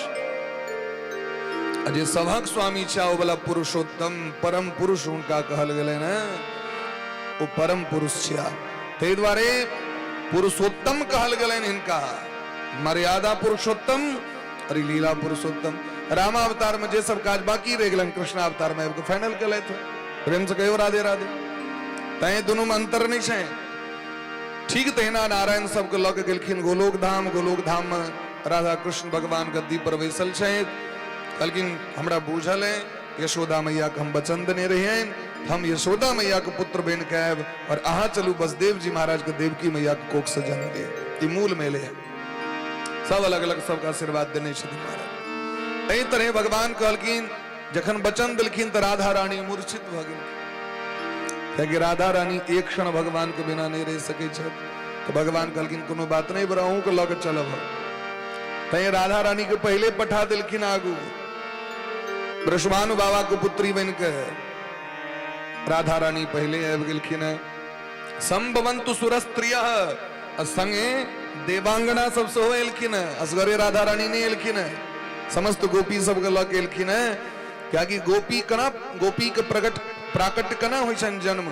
आ जे सभक स्वामी छै ओ वाला पुरुषोत्तम परम पुरुष हुनका कहल गेलै ने, ओ परम पुरुष छिया। ताहि दुआरे पुरुषोत्तम कहल गेलनि हिनका, मर्यादा पुरुषोत्तम और ई लीला पुरुषोत्तम। रामावतार में जे सब काज बाकी रहि गेलनि कृष्णावतार में आबि कऽ फाइनल केलथि। प्रेम से कहियो राधे राधे। तैं दुनू में अंतर नहीं छै। ठीक तहिना नारायण सबके लऽ के गेलखिन गोलोक धाम। गोलोक धाम में राधा कृष्ण भगवान गद्दी पर बैसल छथि। कहलखिन हमरा बूझल है यशोदा मैया के हम वचन देने रहियनि, हम यशोदा मैया के पुत्र बनि के आयब और अहाँ चलू बसदेव जी महाराज के देवकी मैया के कोख से जन्म लिअ। ई मूल मेले है। सब अलग अलग सबके आशीर्वाद देने छथिन महाराज। एहि तरह भगवान कहलखिन, जखन वचन देलखिन तऽ राधा रानी मूर्छित भऽ गेलखिन, कियाकि राधा रानी एक क्षण भगवान के बिना नहीं रह सकै छथि। तऽ भगवान कहलखिन कोनो बात नहीं, बड़ा अहूँ के लऽ के चलब हम। तैं राधा रानी के पहले पठा देलखिन आगू, वृषभानु बाबा के पुत्री बन के राधा रानी पहले आबि गेलखिन हैं। संभवंतु सुरस्त्रिय आ संगे देवांगना सब सेहो एलखिन हैं, असगरे राधा रानी नहीं एलखिन हैं, समस्त गोपी सबके लऽ के एलखिन हैं। कियाकि गोपी केना, गोपी के प्रकट प्राकट्य केना होइ छनि जन्म,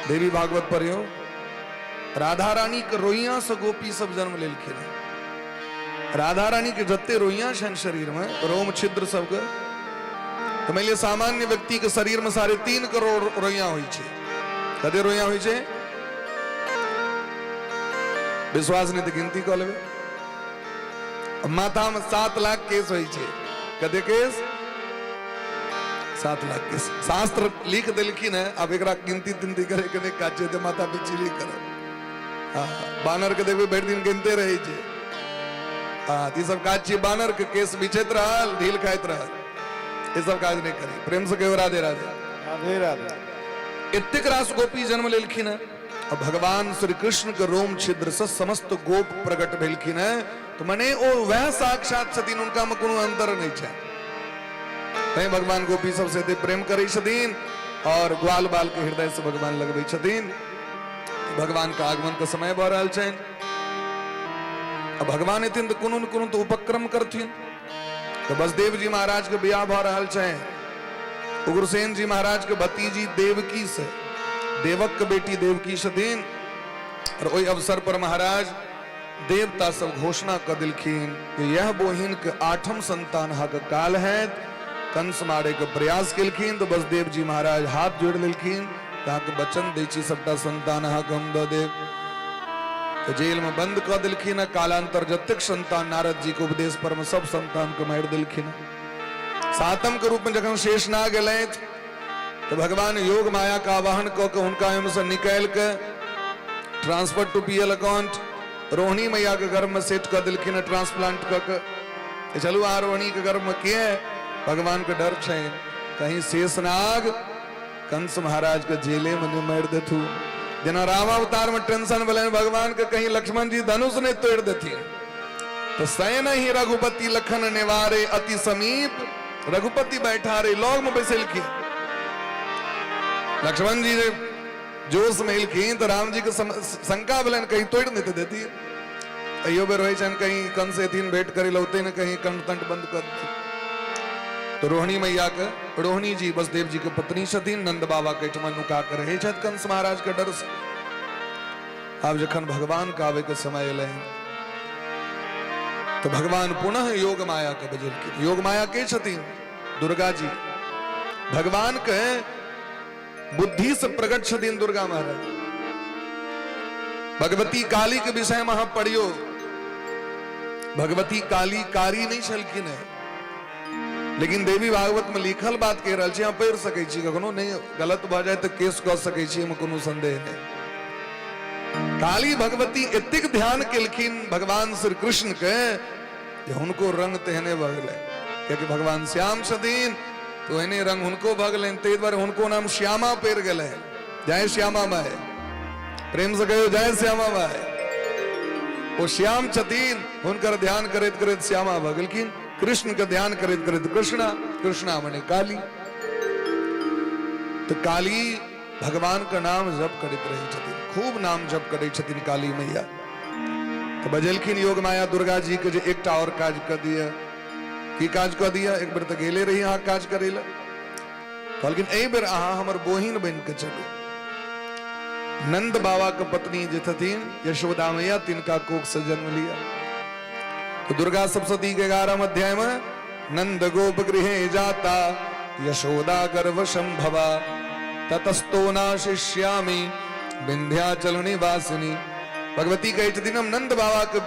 देवी भागवत पढ़ियौ, राधा रानी के रोइया से गोपी सब जन्म लेलखिन हैं। राधा रानी के जते रोइया छनि शरीर में, रोम छिद्र सबके, तो मान लिअ सामान्य व्यक्ति के शरीर में 3.5 करोड़ रोइया होइ छै। कते रोइया होइ छै? विश्वास नहीं तऽ गिनती कऽ लेबै। माथा में 7 लाख केस होइ छै। कते केस? 7 लाख केस। शास्त्र लिख देलखिन है, आब एकरा गिनती तिनती करे के नहि काज छै, तऽ माथा पिछी नहि करब। हाँ, बानर के देखबै भरि दिन गिनते रहै छै। हाँ, तऽ ई सब काज छियै, बानर के केस बिछैत रहल, ढील खाइत रहल, ई सब काज नहि करी। प्रेम से कहियो राधे राधे। राधे राधे। एतेक रास गोपी जन्म लेलखिन है आ भगवान श्री कृष्ण के रोम छिद्र से समस्त गोप प्रकट भेलखिन है। तो मने ओ वह साक्षात छथिन, उनका में कोनो अंतर नहीं छै। तैं भगवान गोपी सबसे एते प्रेम करै छथिन और ग्वाल बाल के हृदय से भगवान लगबै छथिन। भगवान के आगमन के समय भऽ रहल छनि। आ भगवान एथिन तऽ कोनो ने कोनो तऽ उपक्रम करथिन। तऽ बसदेव जी महाराज के बियाह भऽ रहल छनि उग्रसेन जी महाराज के भतीजी देवकी से, देवक के बेटी देवकी छथिन। और ओहि अवसर पर महाराज देवता सब घोषणा कऽ देलखिन कि यह बोहिन के 8म संतान अहाँके काल हैत। कंस मारे के प्रयास केलखिन तऽ बसदेव जी महाराज हाथ जोड़ि लेलखिन, अहाँके वचन दै छी सबटा संतान अहाँके हम दऽ देब। तऽ जेल में बंद कऽ देलखिन। कालांतर जतेक संतान नारद जी के उपदेश पर में सब संतान के मारि देलखिन। सातम के रूप में जखन शेषनाग एलथि तऽ भगवान योग माया के आवाहन कऽ के हुनका ओहिमे से निकालि के transfer to P L account Rohini मैया के गर्भ में सेट कऽ देलखिन, ट्रांसप्लांट कऽ के चलू अहाँ रोहिणी के गर्भ में। किए? भगवान के डर छै कहीं शेषनाग कंस महाराज के जेले में नहीं मारि देथू। जेना रामावतार में टेंशन भेलनि भगवान के कहीं लक्ष्मण जी धनुष नहीं तोड़ देथिन, तो सैन ही रघुपति लखन निवारे अति समीप रघुपति बैठा रे, लॉग में बैसेलखिन। लक्ष्मण जी जोश में एलखिन तो राम जी के शंका भेलनि कहीं तोड़ नहीं तो देती। अयो बेर होइ छनि कहीं कंस एथिन भेंट करे लौते ने कहीं कंठ तंठ बंद कर देथिन। तो रोहिणी मैया के, रोहिणी जी वसुदेव जी के पत्नी छथिन, नंद बाबा के एहिठमा नुका के रहै छथि कंस महाराज के डर से। आब जखन भगवान के आवे के समय एलै तो भगवान पुनः योग माया के बजेलखिन। योग माया के छथिन? दुर्गा जी। भगवान के बुद्धि से प्रकट छथिन दुर्गा महाराज। भगवती काली के विषय में अहाँ पढ़ियो, भगवती काली कारी नहीं छलखिन है, लेकिन देवी भागवत में लिखल बात कह रहल छी, अहाँ पढ़ि सकै छी, कखनो नहीं गलत भऽ जाए तऽ केस कऽ सकै छी, एहिमे कोनो संदेह नहीं। काली भगवती एतेक ध्यान केलखिन भगवान श्री कृष्ण के जे हुनको रंग तेहने भऽ गेलै, कियाकि भगवान श्याम छथिन तो एहने रंग हुनको भऽ गेलनि, ताहि दुआरे हुनको नाम श्यामा पड़ि गेलै। जय श्यामा माय, प्रेम से कहियो जय श्यामा माय। ओ श्याम छथिन, हुनकर ध्यान करैत करैत श्यामा भऽ गेलखिन, कृष्ण के ध्यान करैत करैत कृष्णा, कृष्णा मने काली। तो काली भगवान के नाम जप करैत रहै छथिन, खूब नाम जप करै छथिन काली मैया। तो बजेलखिन योग माया दुर्गा जी के जे एकटा और काज कऽ दिअ। की काज कऽ दिअ? एक बेर तऽ गेले रही अहाँ काज करै लए। कहलखिन एहि बेर अहाँ हमर बोहिन बनि कऽ चलू। नंद बाबा के पत्नी जे छथिन यशोदा मैया, तिनका कोख से जन्म लिया। तो दुर्गा सप्तशती के 11 अध्याय में नंद गोप गृहे जाता यशोदा गर्भ संभवा ततस्तो नाशिष्यामि विंध्याचल निवासिनी। भगवती कहै छथिन हम नंद बाबा के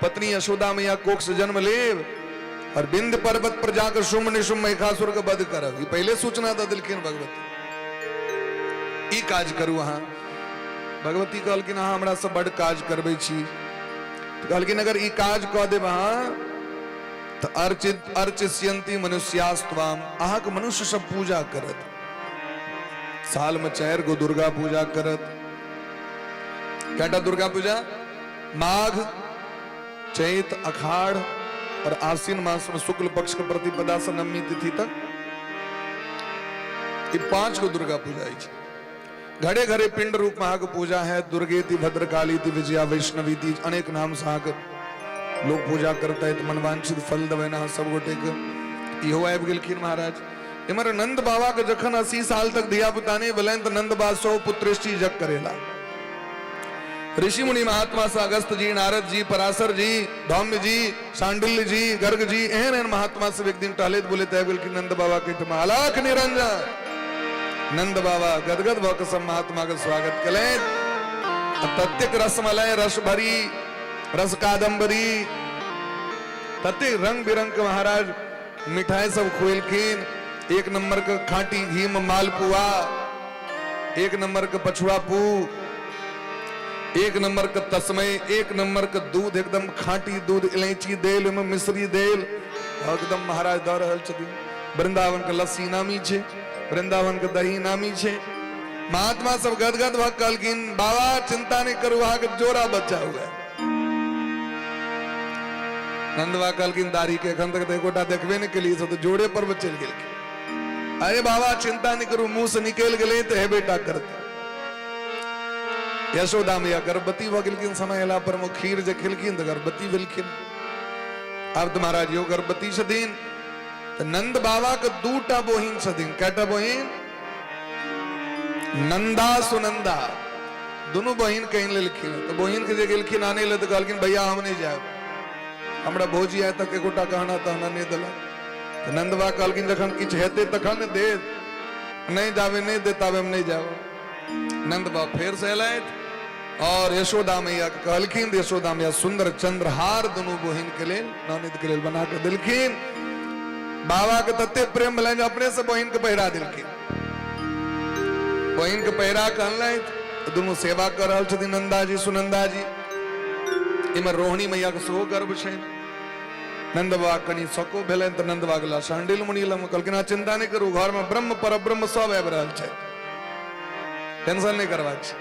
पत्नी यशोदा मैया कोख से जन्म लेब और विंध्य पर्वत पर जाकर शुम्भ निशुम्भ महिषासुर के वध करब। ई पहले सूचना दऽ देलखिन भगवती, ई काज करू अहाँ। भगवती कहलखिन अहाँ हमरा से बड काज करबै छी। तऽ कहलखिन अगर ई काज कऽ देब अहाँ तऽ अर्चित अर्चिष्यन्ति मनुष्यास्त्वाम, अहाँके मनुष्य सब पूजा करत। साल में 4 गो दुर्गा पूजा करत। कएटा दुर्गा पूजा? माघ, चैत, अखाड़ और आश्विन मास में शुक्ल पक्ष के प्रतिपदा से नवमी तिथि तक ये 5 गो दुर्गा पूजा अछि। घरे घरे पिंड रूप में अहाँके पूजा है। दुर्गेति, भद्रकाली, विजया, वैष्णवी, अनेक नाम से अहाँके लोग पूजा करते हैं। मनवांछित फल देबै अहाँ सब गोटे के। इहो आबि गेलखिन महाराज। इमहर नंद बाबा के जखन 80 साल तक धिया पुता नहीं भेलनि तऽ नंद बाबा 100 पुत्रेष्टि यज्ञ करेला। ऋषि मुनि महात्मा से अगस्त जी, नारद जी, पराशर जी, धौम्य जी, शांडिल्य जी, गर्ग जी, एहन एहन महात्मा सब एक दिन टहलैत बोलैत आबि गेलखिन नंद बाबा के एहिठाम। अलख निरंजन। नंद बाबा गदगद भऽ कऽ सब महात्मा के स्वागत केलनि। ततेक रसमलय, रस भरी, रस कादम्बरी, ततेक रंग बिरंग के महाराज मिठाई सब खुएलखिन। 1 नंबर के खाटी घी में मालपुआ, 1 नंबर के पछुआ पू, 1 नंबर के तस्मय, 1 नंबर के दूध, एकदम खाटी दूध, इलायची देल, ओहिमे मिश्री देल, एकदम महाराज दऽ रहल छथिन। वृंदावन के लस्सी नामी छै, वृंदावन के दही नामी छै। महात्मा सब गदगद भऽ कहलखिन बाबा चिंता नहीं करू, अहाँके जोड़ा बच्चा हुए। नंदवा कहलखिन दाढ़ी के एखन तक तऽ एकोटा देखबे नहि केलियै, सब तऽ जोड़े पर चलि गेलखिन। अरे बाबा चिंता नहीं करू, मुंह से निकलि गेलै तऽ हेबे टा करतै। यशोदा मैया गर्भवती भऽ गेलखिन। समय एला पर मे खीर जे खेलखिन तऽ गर्भवती भेलखिन। आब तऽ महाराज यो गर्भवती छथिन। तऽ नंद बाबा के 2टा बहिन छथिन। कएटा बहिन? नंदा सुनंदा, दुनू बहिन कहि लेलखिन। तऽ बहिन के जे गेलखिन आनै लए तऽ कहलखिन भैया हम नहि जायब, हमरा भौजी आइ तक एकोटा गहना तहना नहि देलक। तऽ नंदबा कहलखिन जखन किछु हेतै तखन ने देत, नहि जाबे नहि देत ताबे हम नहि जायब। नंदबा फेर से एलथि और यशोदा मैया के कहलखिन। यशोदा मैया सुंदर चंद्रहार दुनू बहिन के लेल, ननद के लेल बना के देलखिन। बाबा के तते प्रेम भेलनि जे अपने से बहिन के पहिरा देलखिन। बहिन के पहिरा के अनलथि, दुनू सेवा कर रहल छथिन नंदा जी सुनंदा जी। इमहर रोहिणी मैया के सेहो गर्भ छनि। नंद बाबा कनि सको भेलनि तऽ नंद बाबा गेला शांडिल मुनि लग। कहलखिन अहाँ चिंता नहि करू, घर में ब्रह्म पर ब्रह्म सब आबि रहल छै, टेंशन नहि करबाक छै।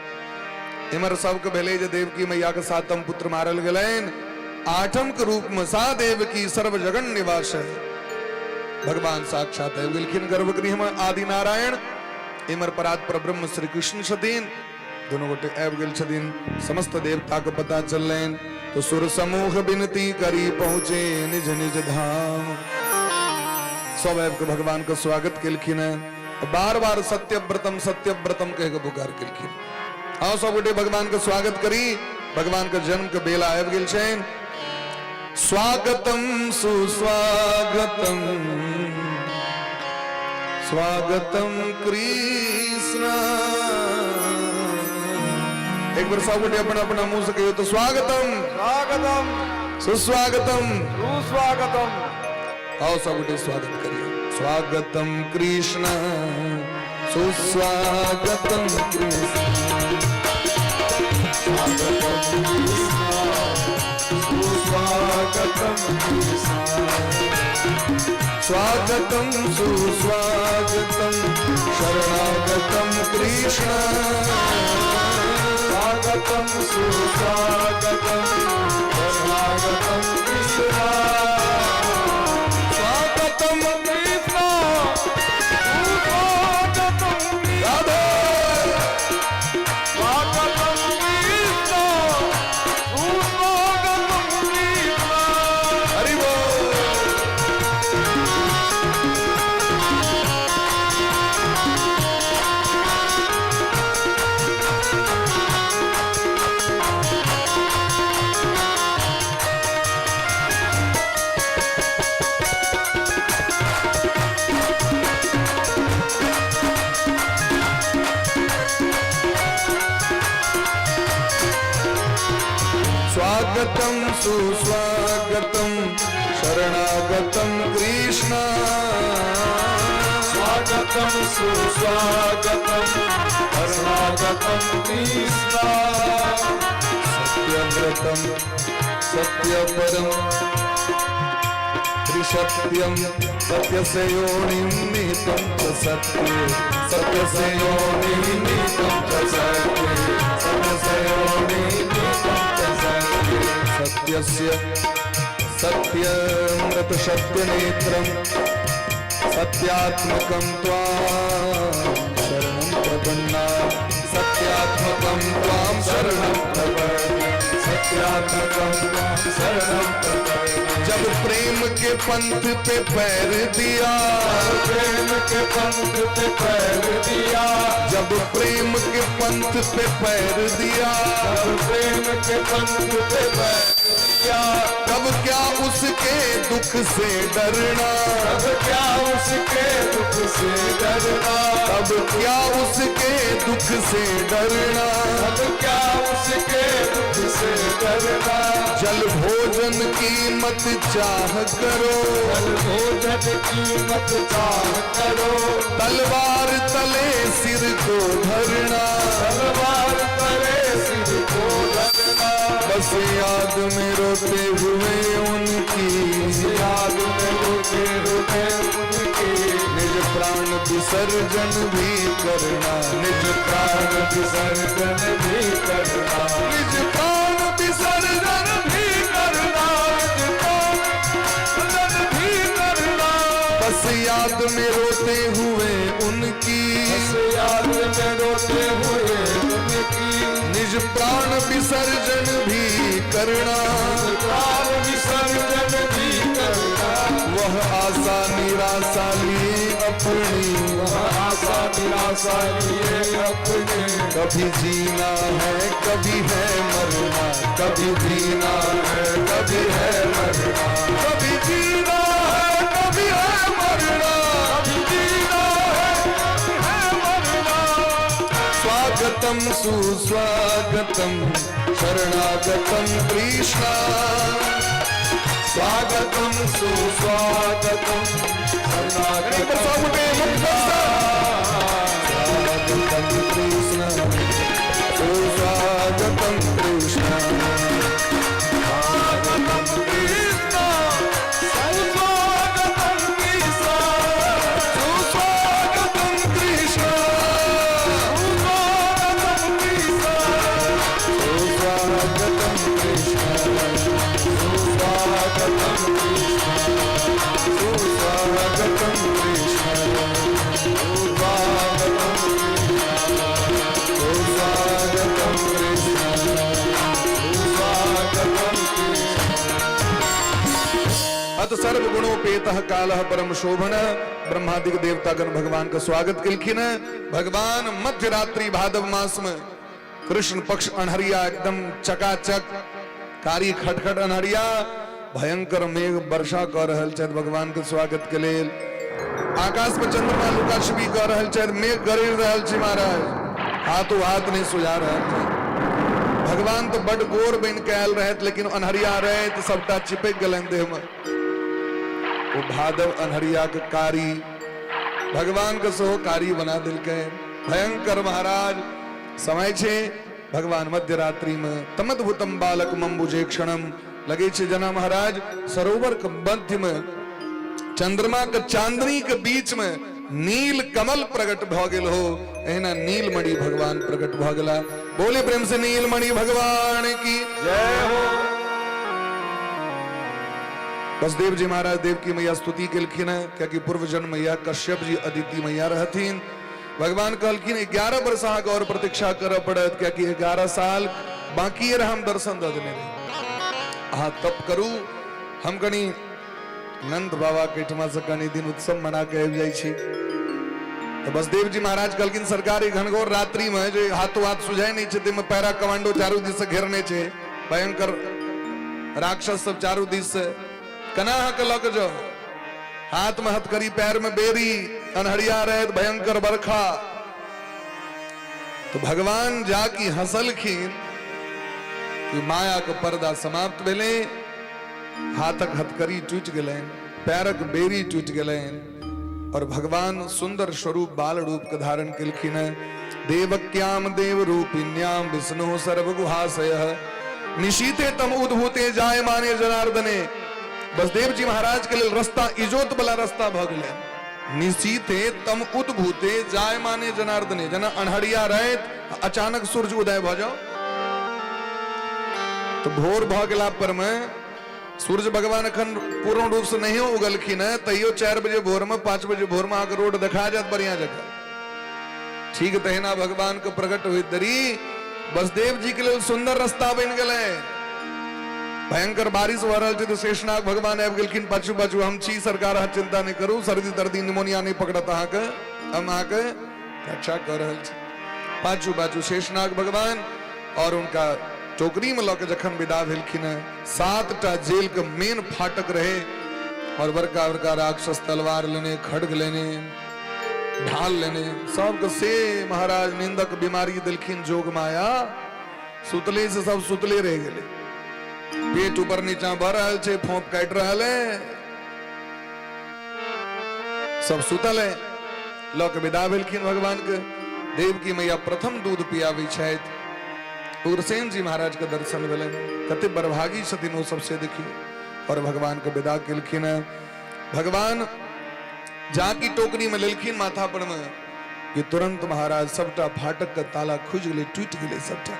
इमर सबके भेलै जे देवकी मैया के सातम पुत्र मारल गेलनि। आठम के रूप में सा देवकी सर्व जगन निवास है। भगवान साक्षात आबि गेलखिन गर्भगृह में आदि नारायण। इमर परात पर ब्रह्म श्री कृष्ण छथिन, दुनू गोटे आबि गेल छथिन। समस्त देवता के पता चललनि तो सुर समूह विनती करी पहुँचे निज निज धाम। सब आबि के भगवान के स्वागत केलखिन हैं। बार बार सत्यव्रतम सत्यव्रतम कह के पुकार केलखिन। हाँ, सब गोटे भगवान के स्वागत करी। भगवान के जन्म के बेला आबि गेल छनि। स्वागतम सुस्वागतम स्वागतम कृष्ण। एक बार सब गोटे अपना अपना मुंह से कहियो तो स्वागतम स्वागतम सुस्वागतम सुस्वागतम। आओ सब गोटे स्वागत करिए। स्वागतम कृष्ण सुस्वागतम कृष्ण। स्वागतम कृष्ण सुस्वागतम कृष्ण। स्वागतम सुस्वागतम शरणागतम कृष्ण। स्वागतम सुस्वागतम शरणागतम कृष्ण। स्वागतम कृष्ण सुस्वागतम कृष्ण। राधे। स्वागतम कृष्ण सुस्वागतम कृष्ण। हरि बोल। स्वागतम सुस्वागतम शरणागतम कृष्ण। स्वागतम सुस्वागतम शरणागतम कृष्ण। सत्यव्रतम सत्यपरम त्रिसत्यम सत्यस्य योनिं निहितं च सत्ये सत्यस्य योनिं निहितं च सत्ये सत्यस्य योनिं निहितं च सत्ये सत्यस्य सत्यमृत सत्यनेत्रं सत्यात्मकं त्वां शरणं प्रपन्ना सत्यात्मकं त्वां शरणं प्रपन्ना सत्यात्मकं त्वां शरणं प्रपन्ना। जब प्रेम के पंथ पे पैर दिया, प्रेम के पंथ पे पैर दिया, जब प्रेम के पंथ पे पैर दिया, जब प्रेम के पंथ पे पैर दिया, तब क्या उसके दुख से डरना, तब क्या उसके दुख से डरना, तब क्या उसके दुख से डरना, तब क्या उसके दुख से डरना। जल भोजन की मत चाह करो, जल भोजन की मत चाह करो, तलवार तले सिर को धरना, तलवार तले सिर को धरना, बस याद में रोते हुए उनकी, याद में रोते हुए उनकी, निज प्राण विसर्जन भी करना, निज प्राण विसर्जन भी करना, निज प्राण विसर्जन भी करना, निज प्राण विसर्जन भी करना, बस याद में रोते हुए उनकी, बस याद में रोते हुए उनकी, निज प्राण विसर्जन भी करना, प्राण विसर्जन भी करना, वह आशा निराशा लिए अपनी, वह आशा निराशा लिए अपने, कभी जीना है कभी है मरना, कभी जीना है कभी है मरना, कभी जीना है कभी है मरना, कभी जीना है कभी है मरना। स्वागतम सुस्वागतम शरणागतम कृष्ण। स्वागतम सुस्वागतम शरणागतम स्वागतम कृष्ण सुस्वागतम कृष्ण। स्वागतम कृष्ण सुस्वागतम कृष्ण। सुस्वागतम कृष्ण सुस्वागतम कृष्ण। अत सर्व गुणोपेतः कालः परम शोभन। ब्रह्मादिक देवतागण भगवान के स्वागत केलखिन। भगवान मध्य रात्रि भादव मास में कृष्ण पक्ष अन्हरिया एकदम चकाचक कारी खटखट अन्हरिया भयंकर मेघ वर्षा कऽ रहल छथि भगवान के स्वागत के लेल। आकाश में चंद्रमा लुका छिपी कऽ रहल छथि, मेघ गरजि रहल छै महाराज, हाथों हाथ नहीं सुझा रहल छै। भगवान तो बड गोर बनि के आयल रहथि, लेकिन अन्हरिया रहे तऽ सबटा चिपकि गेलनि देह में। ओ भादव अन्हरिया के कारी भगवान के सेहो कारी बना देलकै। भयंकर महाराज समय छै। भगवान मध्य रात्रि में तमद्भुतम बालक मम्बुजे क्षणम लगे छै जना महाराज सरोवर के मध्य में चंद्रमा के चांदनी के बीच में नील कमल प्रकट भ गेल हो, एहिना नीलमणि भगवान प्रकट भ गेला। बोले प्रेम से नीलमणि भगवान की जय हो। वसुदेव जी महाराज देवकी मैया स्तुति केलखिन है, कियाकि पूर्व जन्म मैया कश्यप जी अदिति मैया रहथिन। भगवान कहलखिन 11 वर्ष अहाँके और प्रतीक्षा करऽ पड़त, कियाकि 11 साल बाकी रह हम दर्शन दऽ देने रही। अहाँ तप करू, हम कनी नंद बाबा के एहिठमा से कनी दिन उत्सव मना के आबि जाइ छी। तो बसदेव जी महाराज कहलखिन सरकार ई घनघोर रात्रि में जे हाथों हाथ सुझाय नहीं छै, ताहिमे पैरा कमांडो चारू दिस से घेरने छै, भयंकर राक्षस सब चारू दिस से, केना अहाँके लऽ के जाउ? हाथ में हथकड़ी, पैर में बेरी, अन्हरिया रहत, भयंकर बरखा। तो भगवान जाकी हंसलखिन कि माया के पर्दा समाप्त भेलै, हाथक हथकड़ी टूटि गेलनि, पैरक बेरी टूटि गेलनि और भगवान सुंदर स्वरूप बाल रूप के धारण केलखिन। देवक्याम देव रूपिण्याम विष्णु सर्व गुहाशय निशीते तम उद्भूते जाय माने जनार्दने। बसदेव जी महाराज के लेल रास्ता इजोत वाला रास्ता भ गेलै। निशीते तम उद्भूते जाय माने जनार्दने, जना अन्हरिया राति अचानक सूर्य उदय भ जाओ तो भोर भ गेला पर में सूर्य भगवान अखन पूर्ण रूप से नहीं उगलखिन है, तैयो 4 बजे भोर में 5 बजे भोर में अहाँके रोड देखा जात बढ़िया जगह। ठीक तहिना भगवान के प्रकट हुई दरी बसदेव जी के लेल सुंदर रास्ता बनि गेलै। भयंकर बारिश भऽ रहल छै तऽ शेषनाग भगवान आबि गेलखिन पाछू पाछू, हम छी सरकार, अहाँ चिंता नहि करू, सर्दी तर्दी निमोनिया नहि पकड़त अहाँके, हम अहाँके रक्षा कऽ रहल छी। पाछू पाछू शेषनाग भगवान और उनका टोकरी में लऽ के जखन विदा भेलखिन हेँ, 7टा जेल के मेन फाटक रहे और बड़का बड़का राक्षस तलवार लेने, खड्ग लेने, ढाल लेने, सबके से महाराज निंदक बीमारी देलखिन जोग माया, सुतले से सब सुतले रह गेले, पेट ऊपर नीचा भऽ रहल छै, फोंप काटि रहल है, सब सुतल है। लऽ के विदा भेलखिन भगवान के। देवकी मैया प्रथम दूध पियाबै छथि। उग्रसेन जी महाराज के दर्शन भेलनि, कते बरभागी छथिन ओ सबसे देखियौ। और भगवान के विदा केलखिन हैं। भगवान जाकी टोकरी में लेलखिन माथा पर में कि तुरंत महाराज सबटा फाटक के ताला खुजि गेलै, टूटि गेलै सबटा।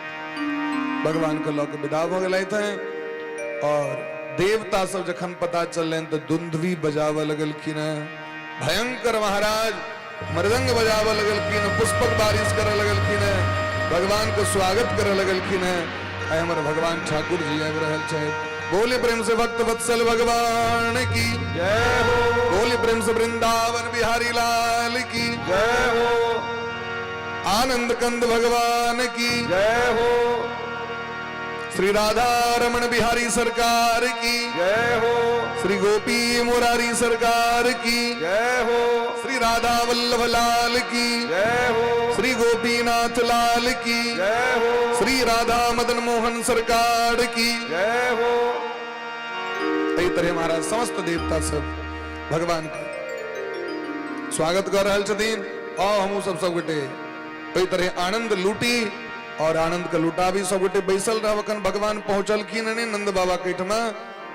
भगवान के लऽ के विदा भऽ गेलथि हैं। और देवता सब जखन पता चललनि तऽ दुंदुभी बजाबऽ लगलखिन हैं। भयंकर महाराज मृदंग बजाबऽ लगलखिन, पुष्पक बारिश करऽ लगलखिन हैं, भगवान के स्वागत करऽ लगलखिन हैं। आइ हमर भगवान ठाकुर जी आबि रहल छथि। बोले प्रेम से भक्त वत्सल भगवान की जय हो। बोले प्रेम से वृंदावन बिहारी लाल की जय हो। आनंद कंद भगवान की जय हो। श्री राधा रमन बिहारी सरकार की जय हो। श्री गोपी मुरारी सरकार की जय हो। श्री राधा वल्लभ लाल की जय हो। श्री गोपीनाथ लाल की जय हो। श्री राधा मदन मोहन सरकार की जय हो। एहि तरह महाराज समस्त देवता सब भगवान के स्वागत कर रहल छथिन। आओ हमहूँ सब सबगोटे एहि तरह आनंद लूटी और आनंद के लुटाबी। सबगोटे बैसल रहब, अखन भगवान पहुंचलखिन नहीं नंद बाबा के एहिठमा,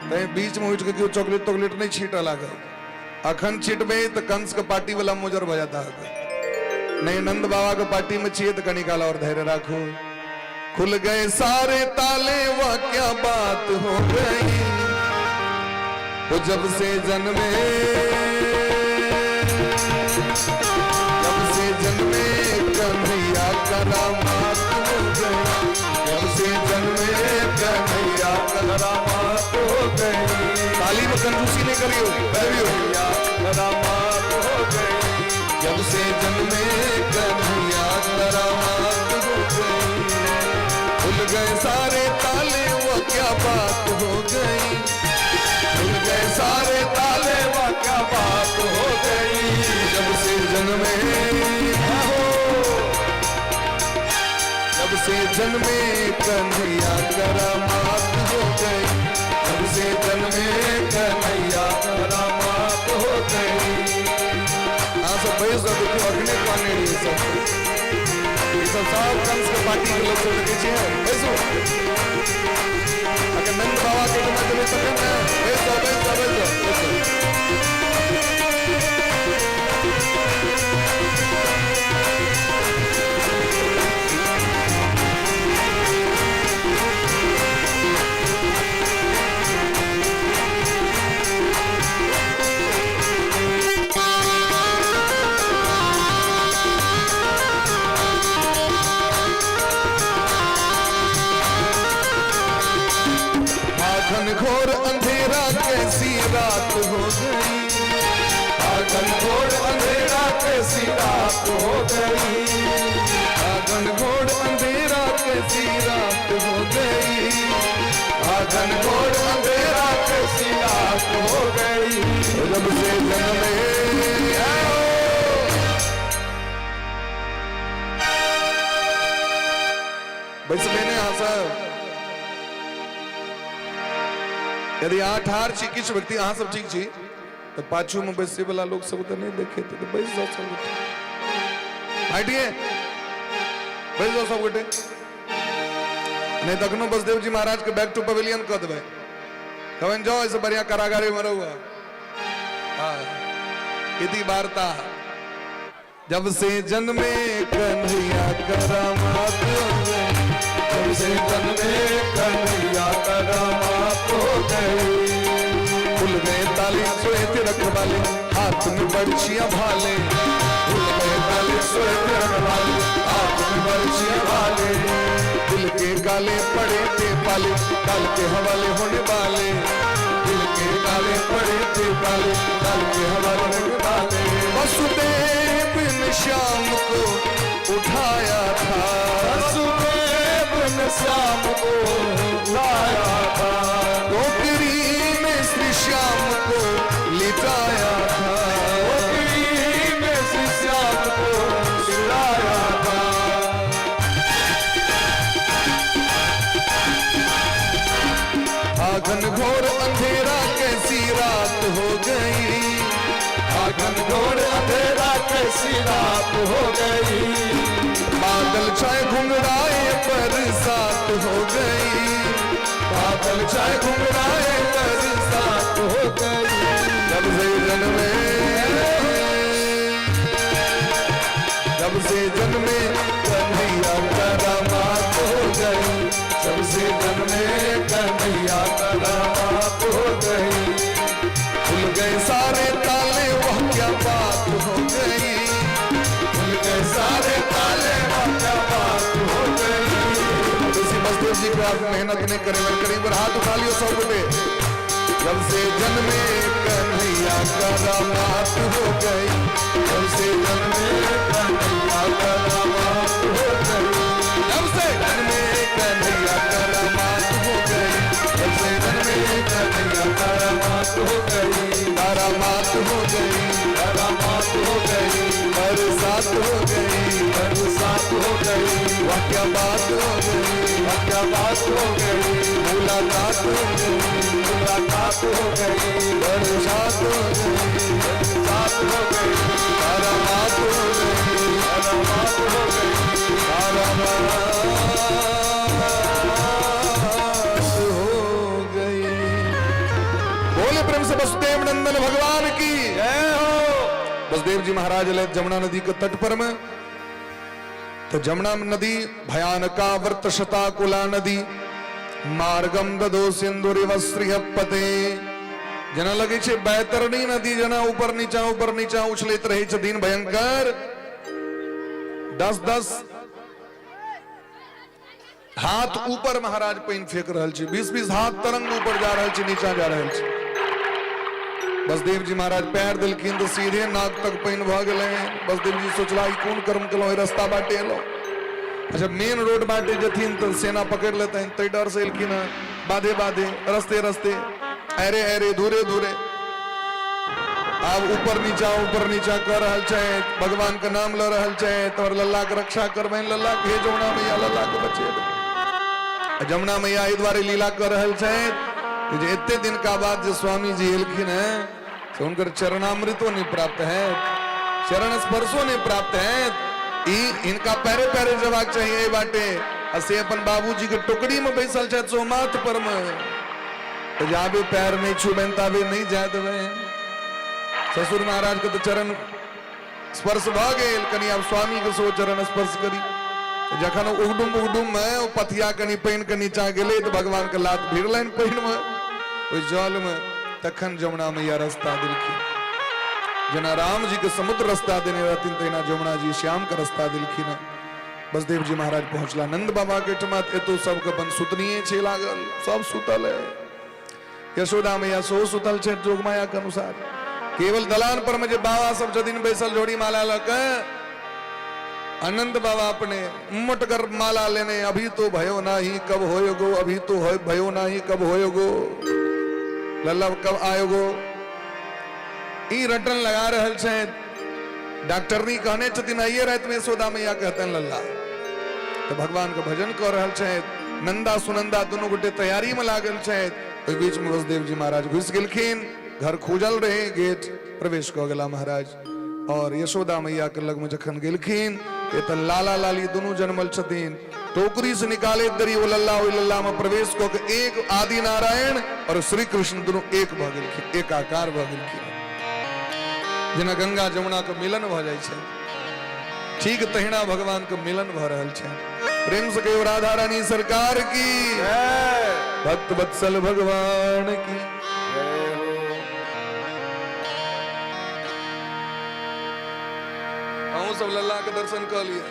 तैं बीच में उठि के केओ चॉकलेट तॉकलेट नहीं छींटऽ लागल। अखन छिटबै तऽ कंस के पार्टी वाला मोजर भऽ जाता अहाँके। नहीं नंद बाबा के पार्टी में छियै तऽ कनी काल और धैर्य राखू। खुल गए सारे ताले वाह क्या बात हो गई, वो जब से जन्मे, जब से जन्मे कन्हैया करामात हो गई, जब से जन्मे कन्हैया करामात हो गई। ताली में कंजूसी नहीं करियो, बजबियो। करामात हो गई। जब से जन्मे कन्हैया करामात हो गई, खुल गए सारे ताले वो क्या बात हो गई, खुल गए सारे ताले वो क्या बात हो गई। जब से जन्मे हो, जब से जन्मे कन्हैया करामात हो गई, जब से जन्मे कन्हैया करामात हो गई। हाँ सब बैस जाओ, देखियो अखने कहने रहिए सब, ई सब सब कंस के पार्टी के लोग सब देखै छियै, बैसू। अगर नंद बाबा के ठमा जेबै तखन ने, बैस जाओ, बैस जाओ, बैस जाओ, बैस जाओ। आघन घोर अंधेरा कैसी रात हो गई, आघन घोर अंधेरा कैसी रात हो गई, आघन घोर अंधेरा कैसी रात हो गई, आघन घोर अंधेरा कैसी रात हो गई। जब से जन्मे बैसबे ने अहाँ सब, यदि अहाँ ठाढ़ छी किछु व्यक्ति, अहाँ सब ठीक छी तऽ पाछू में बैसै वाला लोग सब तऽ नहीं देखे तऽ बैस जाओ सब गोटे, हटिए बैस जाओ सब गोटे, नहीं तखनो बसदेव जी महाराज के बैक टू पवेलियन कऽ देबै, कहबनि जाओ एहिसँ बढ़िया कारागारे में रहू। हाँ, इति वार्ता। जब से जन्मे कन्हैया करामात हो गई, जब से जन्मे कन्हैया करामात हो गई, खुल गए ताले सोए थे रखवाले, हाथ में बर्छियां भाले, खुल गए ताले सोए थे रखवाले, हाथ में बर्छियां भाले, दिल के गाले पड़े थे पाले, काल के हवाले होने वाले, दिल के गाले पड़े थे पाले, काल के हवाले होने वाले। वसुदेव ने श्याम को उठाया था, वसुदेव ने श्याम को उठाया था, टोकरी में श्री श्याम को लिटाया था, टोकरी में श्री श्याम को लिटाया था। आघन घोर अंधेरा कैसी रात हो गई, आघन घोर अंधेरा कैसी रात हो गई, बादल छाए घुंघराए बरसात हो गई, बादल छाए घुंघराए बरसात हो गई। जब से जन्मे, जब से जन्मे कन्हैया करामात हो गई, जब से जन्मे कन्हैया करामात हो गई, खुल गए सारे ताले वह क्या बात हो गई, खुल गए सारे ताले वह क्या बात हो गई। इसी बसदेव जी को आप मेहनत नहीं करें, करीब पर हाथ उठा लियो सब गोटे। जब से जन्मे कन्हैया करामात हो गई, जब से जन्मे कन्हैया करामात हो गई, जब से जन्मे कन्हैया करामात हो गई, जब से जन्मे कन्हैया करामात हो गई, करामात हो गई, करामात हो गई, बरसात हो गई, बरसात हो गई, वाह क्या बात हो गई, वाह क्या बात हो गई, मुलाकात हो गई, मुलाकात हो गई, बरसात हो गई, बरसात हो गई, करामात हो गई, करामात हो गई, करामात हो गई। बोले प्रेम से वसुदेव नंदन भगवान की जय हो। वसुदेव जी महाराज ले जमुना नदी के तट पर में, तो जमुना नदी भयानका व्रत शताकुला नदी, मार्गम ददो सिंधुरिव श्रीहपते, जना लगे छे बैतरणी नदी, जना ऊपर नीचा उछलैत रहे छे दिन भयंकर, 10-10 हाथ ऊपर महाराज पानि फेंक रहल छे, 20-20 हाथ तरंग ऊपर जा रहल छे, नीचा जा रहल छे। बसदेव जी महाराज पैर देलखिन तऽ सीधे नाक तक पानि भऽ गेलै। बसदेव जी सोचला, ई कोन कर्म केलहुँ, एहि रस्ता बाटे एलहुँ। अच्छा, मेन रोड बाटे जेथिन तऽ सेना पकड़ि लेतनि, ताहि डरसँ एलखिन हँ बाधे बाधे, रस्ते रस्ते, अरे अरे, धूरे धूरे। आब ऊपर नीचा ऊपर नीचा कऽ रहल छथि, भगवान के नाम लऽ रहल छथि और लल्ला के रक्षा करबनि। लल्ला के, हे जमुना मैया, लल्ला के बचेबै। जमुना मैया एहि दुआरे लीला कऽ रहल छथि जे एते दिनका बाद जे स्वामी जी एलखिन हैं, से हुनकर चरणामृतो नहीं प्राप्त है, चरण स्पर्शो नहीं प्राप्त है। ई इनका पैरे पैरे जबाक चाहिए एहि बाटे, आ से अपन बाबूजी के टोकरी में बैसल छथि, सो माथ पर में। तऽ जाबे पैर नहीं छुबनि ताबे नहीं जाय देबै। ससुर महाराज के तऽ चरण स्पर्श भऽ गेल, कनि आब स्वामी के सेहो चरण स्पर्श करी। जखन उगडुम उगडुम में ओ पथिया कनि पानि के नीचा गेलै तऽ भगवान के लात भिड़लनि पानि में, ओहि जल में। तखन जमुना मैया रास्ता देलखिन। जेना राम जी के समुद्र रास्ता देने रहथिन, तहिना जमुना जी श्याम के रास्ता देलखिन। बसदेव जी महाराज पहुंचला नंद बाबा के ठमा। एतो सबके अपन सुतनिए छै लागल, सब सुतल है। यशोदा मैया सेहो सुतल छै जोग माया के अनुसार। केवल दलान पर में जे बाबा सब छथिन बैसल जोड़ी माला लऽ के, आनंद बाबा अपने मोटगर माला लेने, अभी तो भयो नाही कब होयोगो, अभी तो हो भयो नाही कब होयोगो, लल्ला कब आयोगो, ई रटन लगा रहल छै। डॉक्टरनी कहने छथिन आइए राति में यशोदा मैया कहतन लल्ला। तऽ भगवान के भजन कऽ रहल छथि। नंदा सुनंदा दुनू गोटे तैयारी में लागल छथि। ओहि बीच में वसुदेव जी महाराज घुसि गेलखिन। घर खुजल रहे गेट, प्रवेश कऽ गेला महाराज और यशोदा मैया के लग में जखन गेलखिन, एतऽ लाला लाली दुनू जन्मल छथिन। टोकरी से निकाले दरी ओ लल्ला ओहि लल्ला में प्रवेश कऽ के एक आदि नारायण और श्री कृष्ण दुनू एक भऽ गेलखिन, एकाकार भऽ गेलखिन। जेना गंगा जमुना के मिलन भऽ जाइ छै, ठीक तहिना भगवान के मिलन भऽ रहल छै। प्रेम से कहियो राधा रानी सरकार की, भक्त वत्सल भगवान की। अहूँ सब लल्ला के दर्शन कऽ लिअ।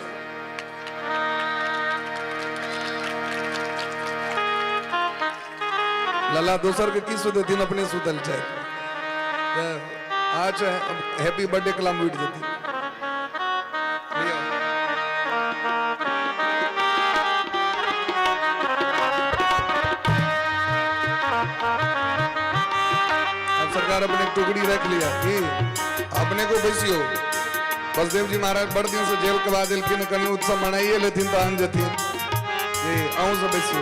लल्ला दोसर के की सुतेथिन, अपने सुतल छथि। अच्छा, हैप्पी बर्थडे कलाम उठि जेथिन। लिअ। अब सरकार अपने टुकड़ी रख लिया की अपने को बैसियो। बसदेव जी महाराज बड़ दिन से जेल के बाद एलखिन, कनि उत्सव मनाइए लेथिन तहन जेथिन। जी, अहूँ सब बैसियो।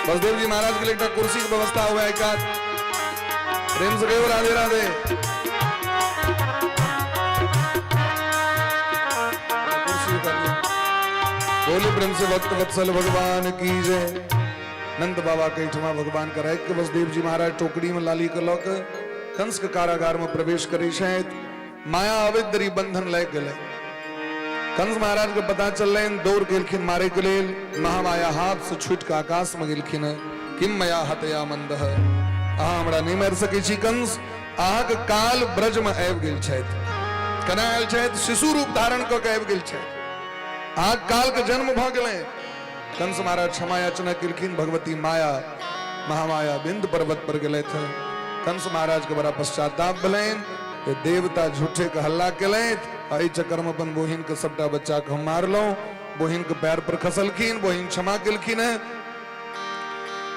बसदेव जी महाराज के लिए एकटा कुर्सी के व्यवस्था हुआ है कात। प्रेम से कहियो राधे राधे। कुर्सी उतार लियो। बोले प्रेम से भक्त वत्सल भगवान की जय। नंद बाबा के ठमा भगवान के राखि के बसदेव जी महाराज टोकरी में लाली के लऽ के कंस के कारागार में प्रवेश करै छथि। माया अवैध दरी बंधन लागि गेलै। कंस महाराज के पता चललनि, दौड़ गेलखिन मारे के लेल। महामाया हाथ से छूटि के आकाश में गेलखिन। किम मया हतया मंदह, अहाँ हमरा नहि मारि सकै छी कंस। अहाँके काल ब्रज में आबि गेल छथि। केना आयल छथि? शिशु रूप धारण कऽ के आबि गेल छथि। अहाँके काल के जन्म भऽ गेलै। कंस महाराज क्षमा याचना केलखिन। भगवती माया महामाया बिंद पर्वत पर गेलथि। कंस महाराज के बड़ा पश्चाताप भेलनि जे देवता झूठे के हल्ला केलथि, एहि चक्कर में अपन बहिन के सबटा बच्चा के हम मारलहुं। बहिन के पैर पर खसलखिन, बहिन क्षमा केलखिन है।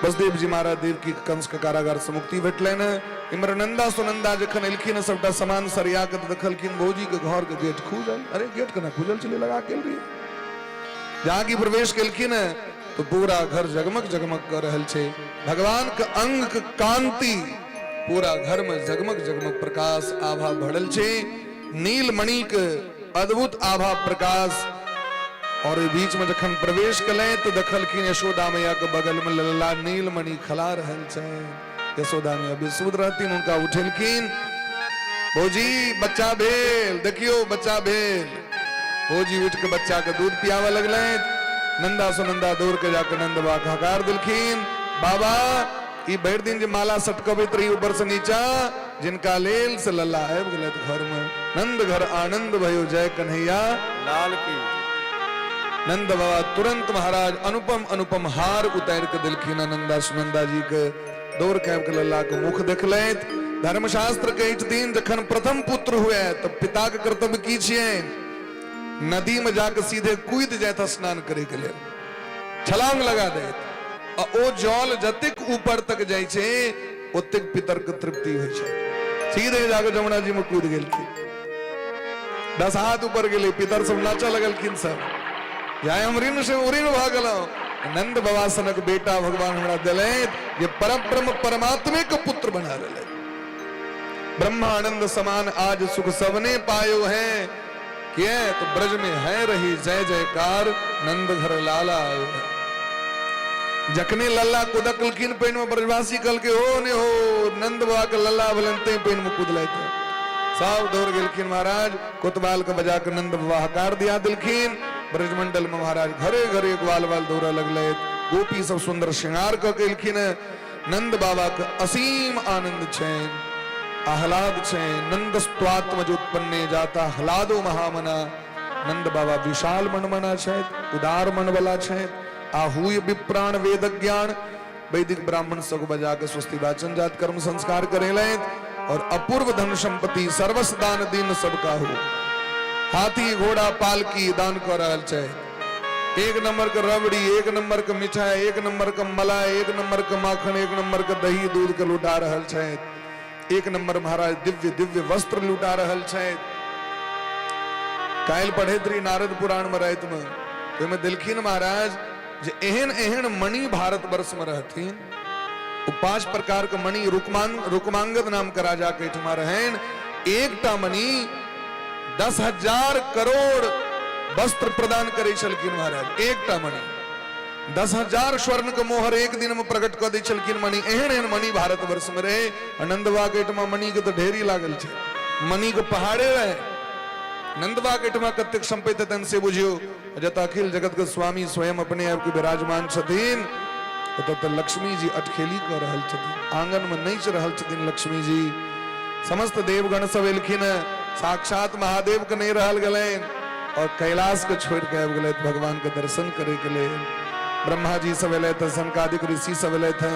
बसदेव जी महाराज देवकी कंस के कारागार से मुक्ति भेटलनि है। इम्हर नंदा सुनंदा जखन एलखिन, सबटा सामान सरिया के देखलखिन भौजी के घर के गेट खुजल। अरे, गेट केना खुजल छलै? लगा के रहियै। जहाँ की प्रवेश केलखिन है तो पूरा घर जगमग जगमग कर रहल छै। भगवान के अंग के कांति पूरा घर में जगमग जगमग प्रकाश आभा भरल छै। नीलमणि के अद्भुत आभा प्रकाश। और ओहि बीच में जखन प्रवेश केलनि तो देखलखिन यशोदा मैया के बगल में ललला नीलमणि खला रहल छै। यशोदा मैया बेसुध रहथिन, हुनका उठेलखिन। भौजी, बच्चा भेल, देखियो बच्चा भेल। भौजी उठ के बच्चा के दूध पियाबऽ लगलनि। नंदा सुनंदा दौड़ के जाके नंद बाबा के हकार देलखिन, बाबा, ई भरि दिन जे माला सटकबैत रही ऊपर से नीचा, जिनका लेल से लल्ला आबि गेलथि घर में। नंद घर आनंद भयो, जय कन्हैया लाल की। नंद बाबा तुरंत महाराज अनुपम अनुपम हार उतार के देलखिन नंदा सुनंदा जी के। दौड़ के आबि कऽ लल्लाके मुख देखलथि। धर्मशास्त्र कहै छथिन जखन प्रथम पुत्र हुए तऽ पिताके कर्तव्य की छियै? नदी में जाके सीधे कूदि जाइत स्नान करे के लेल, छलांग लगा दैत, आ ओ जल जतेक ऊपर तक जाइ छै ओतेक पितर के तृप्ति होइ छै। सीधे जाके जमुना जी में कूद गेलखिन, 10 हाथ ऊपर गेलै, पितर सब नाचऽ लगलखिन सब, जाय हम ऋण से उऋण भऽ गेलहुँ, नंद बाबा सनक बेटा भगवान हमरा देलथि जे परब्रह्म परमात्मे के पुत्र बना लेलथि। ब्रह्मानंद समान आज सुख सबने पायो है, किए तो ब्रज में है रही जय जयकार, नंद घर लाला आयो है। जखने लल्ला कुदकलखिन पानि में, ब्रजवासी कहलकै हो ने हो, नंद बाबा के लल्ला भेलनि तैं पानि में कुदलथि। सब दौड़ गेलखिन महाराज, कोतवाल के बजा के नंद बाबा हकार दिया देलखिन। ब्रजमंडल में महाराज घरे घरे ग्वाल बाल दौड़े लगलथि, गोपी सब सुंदर श्रृंगार कऽ के एलखिन। नंद बाबा के असीम आनंद छनि, आह्लाद छनि। नंदस्त्वात्मज उत्पन्ने जाता आह्लादो महामना। नंद बाबा विशाल मनमना छथि, उदार मनवला छथि। आहूय विप्राण वेद ज्ञान, वैदिक ब्राह्मण सब बजा के स्वस्ति वाचन जात कर्म संस्कार करेलथि और अपूर्व धन संपत्ति सर्वस्व दान दीन सबका हो। हाथी घोड़ा पालकी दान कऽ रहल छथि। एक नंबर के रबड़ी, एक नंबर के मिठाई, एक नंबर के मलाई, एक नंबर के माखन, एक नंबर के दही दूध के लुटा रहल छथि। एक नंबर महाराज दिव्य दिव्य वस्त्र लुटा रहल छथि। काल्हि पढ़ैत रही नारद पुराण में राति में, ओहिमे देलखिन महाराज जे एहन एहन मणि भारतवर्ष में रहथिन। ओ 5 प्रकार के मणि रुक्मांगद नाम के राजा के एहिठमा रहनि। एकटा मणि 10,000 करोड़ वस्त्र प्रदान करै छलखिन महाराज। एकटा मणि 10,000 स्वर्ण के मोहर एक दिन में प्रकट कऽ दै छलखिन मणि। एहन एहन मणि भारतवर्ष में रहे। नंदवा के एहिठमा मणि के तऽ ढेरी लागल छै, मणि के पहाड़े रहे। नंदवा के एहिठमा कतेक संपत्ति हेतनि से बुझियौ। जतऽ अखिल जगत के स्वामी स्वयं अपने आप के विराजमान छथिन, ओतऽ तऽ लक्ष्मी जी अटखेली कऽ रहल छथिन, आंगन में नाचि रहल छथिन लक्ष्मी जी। समस्त देवगण सब एलखिन, साक्षात महादेव के नहीं रहल गेलनि और कैलाश के छोड़ के आबि गेलथि भगवान के दर्शन करे के लेल। ब्रह्मा जी सब एलथि, सनकादिक ऋषि सब एलथि,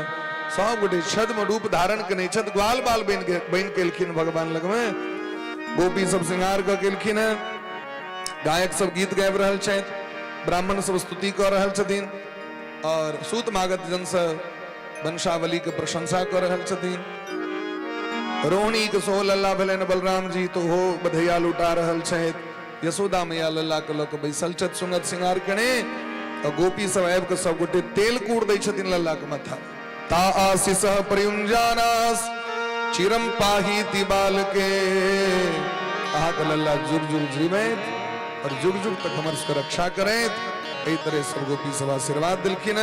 सब गोटे छद्म रूप धारण केने छथि, ग्वाल बाल बनि के एलखिन भगवान लगमे। गोपी सब श्रृंगार कऽ के एलखिन, गायक सब गीत गाबि रहल छथि, ब्राह्मण सब स्तुति कऽ रहल छथिन और सूत मागत जन से वंशावली के प्रशंसा कऽ रहल छथिन। रोहिणी के सोहो लल्ला भेलनि बलराम जी तो हो बधैया लुटा रहल छथि। यशोदा मैया लल्ला के लऽ के बैसल छथि सुंगत श्रृंगार केने। और गोपी सब आबि के सब गोटे तेल कूड़ दै छथिन लल्ला के माथा। ता आशीष प्रयुंजानास चिरम पाही ती बाल के। अहाँके लल्ला जुग जुग जीवैत और जुग जुग तक हमर सबके रक्षा करैत। एहि तरह सब गोपी सब आशीर्वाद दिलखिन।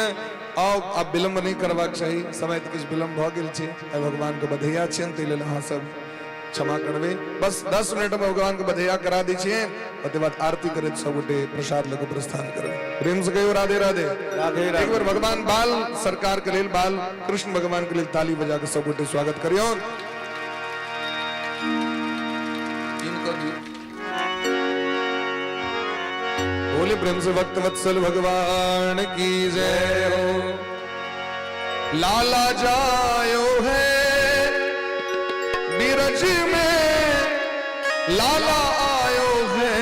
आउ आब विलम्ब नहि करबाक चाही, समय तऽ किछु विलम्ब भऽ गेल छै। आइ भगवानके बधैया छियनि, ताहि लेल अहाँ सब क्षमा करबै। बस 10 मिनट में भगवान के बधैया करा दै छियनि, ओकर बाद आरती करैत सब गोटे प्रसाद लऽ कऽ प्रस्थान करबै। प्रेम से कहियो राधे राधे। राधे राधे। एक बेर भगवान बाल सरकार के लेल, बाल कृष्ण भगवान के लेल ताली बजा के सब गोटे स्वागत करियौ। बोले प्रेम से भक्त वत्सल भगवान की जय हो। लाला जायो है बिरज में, लाला आयो है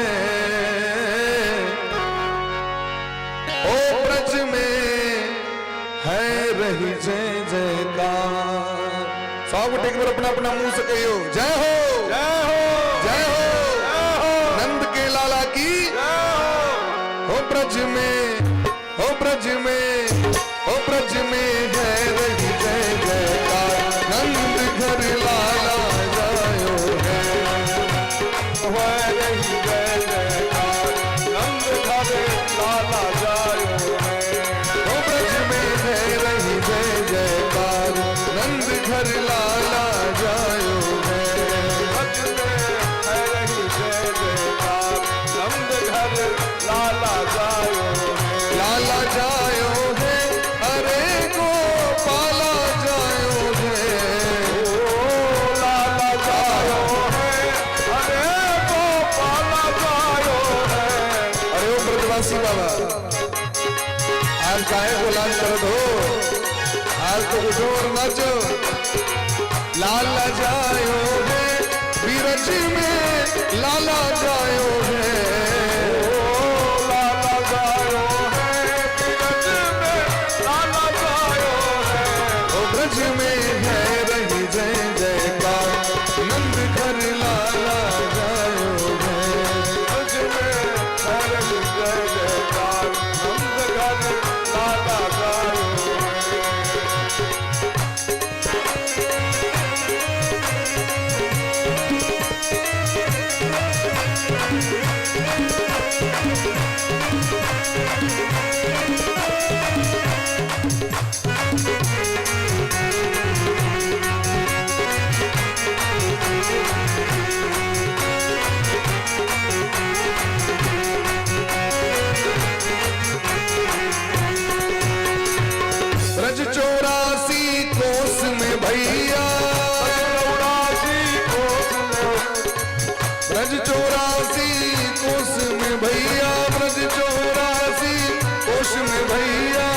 ओ ब्रज में है रही जय जयकार। सब गोटे एक बेर अपना अपना मुंह से कहियो जय हो, जय हो, जय हो, जय हो, नंद के लाला की जय हो। हो ब्रज में, हो ब्रज में, हो ब्रज में है रही जय जयकार। नंद घर लाला जायो है, हो रही जय जयकार। नंद घर लाला जायो है, हो ब्रज में है रही जय जयकार। नंद घर लाला जायो है, ब्रज में है रही जय जयकार। नंद घर लाला जायो है, लाला जायो है, अरे गोपाला जायो है, ओ लाला जायो है, अरे गोपाला जायो है। अरे ओ ब्रजवासी बाबा, आज काहे को लाज करत हो? आज तो उठो और नाचो। लाला जायो है बीरज में, लाला जायो है, लाला जायो है बीरज में, लाला जायो है। ओ ब्रज में है रही जय जयकार, नंद घर लाला जायो है। ब्रज में है रही जय जयकार, नंद घर लाला जायो है। ब्रज 84 कोस में भैया, 84 कोस में, ब्रज 84 कोस में भैया, ब्रज 84 कोस में भैया,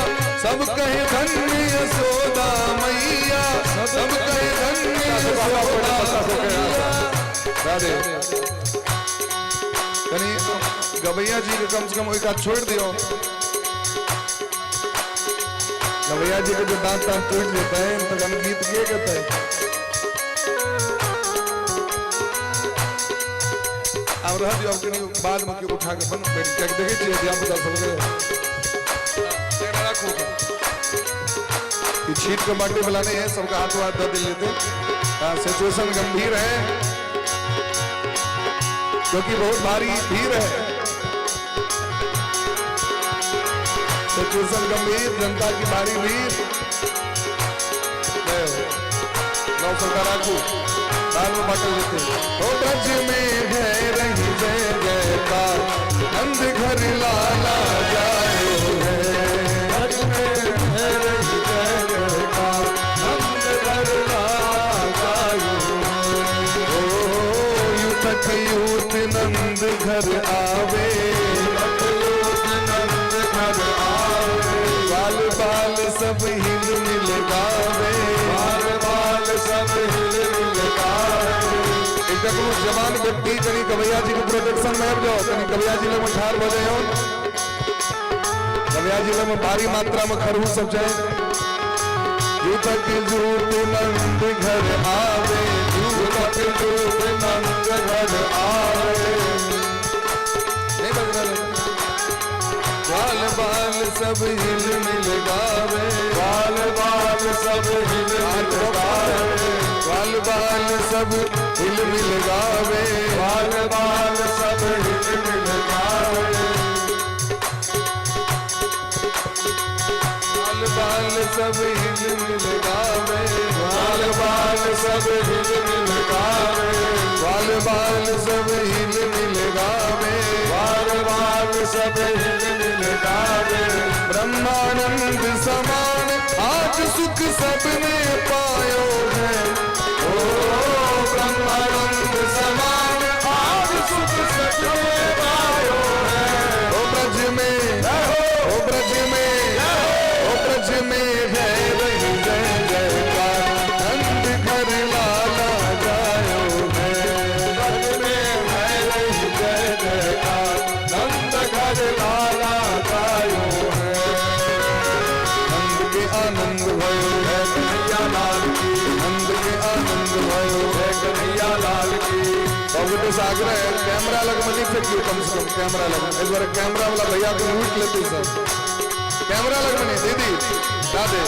सब कहे धन्य यशोदा मैया, सब कहे धन्य यशोदा मैया। राधे कनी गवैया जी के कम से कम एक हाथ छोड़ दियो। गवैया जी के जो दांत दांत टूट जाता है तो हम गीत किए कहते हैं। अब रह दियो, अब कनी बाद में क्यों उठा के बंद कर के देखे छियै ध्यान पुता सबके। राखो ये छीट के बांटे वाला नहीं है, सबका हाथ हाथ दे लेते। सिचुएशन गंभीर है क्योंकि बहुत भारी भीड़ है। सिचुएशन गंभीर, जनता की भारी भीड़। नौ सरकार राखू दाल में बांटे लेते। ओ ब्रज में है रही जय जयकार, नंद घर लाला जायो है। ब्रज में है रही जय जयकार, नंद घर लाला जायो है। ओ यूथक यूथ नंद घर आवे, यूथ नंद घर आवे, बाल बाल सब हिल मिल गावे, बाल बाल सब हिल मिल गावे। एक कोनो जवान व्यक्ति कनी गवैया जी के प्रोटेक्शन में आबि जाओ, कनी गवैया जी लग में ठाड़ भऽ जाइयो। गवैया जी लग में भारी मात्रा में खरहू सब जाए। यूथक जूत नंद घर आवे, यूथक जूत नंद घर आवे, नहीं बज रहा है। बाल बाल सब हिल मिल गावे, बाल बाल सब हिल मिल गावे, बाल बाल सब हिल मिल गावे, बाल बाल सब हिल मिल गावे, बाल बाल सब हिल मिल गावे, बाल बाल सब हिल मिल गावे, बाल बाल सब हिल मिल गावे, बाल बाल सब हिल मिल गावे। ब्रह्मानंद समान आज सुख सबने पायो है। ओ ब्रह्मानंद समान आज सुख सबने पायो है। ओ ब्रज में, ओ ब्रज में, ओ ब्रज में है रही जय जयकार, नंद घर लाला जायो है। ब्रज में है रही जय जयकार, नंद घर लाला जायो है। नंद के आनंद भयो जय कन्हैया लाल की, नंद के आनंद भयो, जय कन्हैया लाल की। सबके से आग्रह है कैमरा लग में नहीं फेंकियो, कम से कम कैमरा लग इस बार कैमरा वाला भैया को लूट लेते सब। कैमरा लग में नहीं दीदी राधे।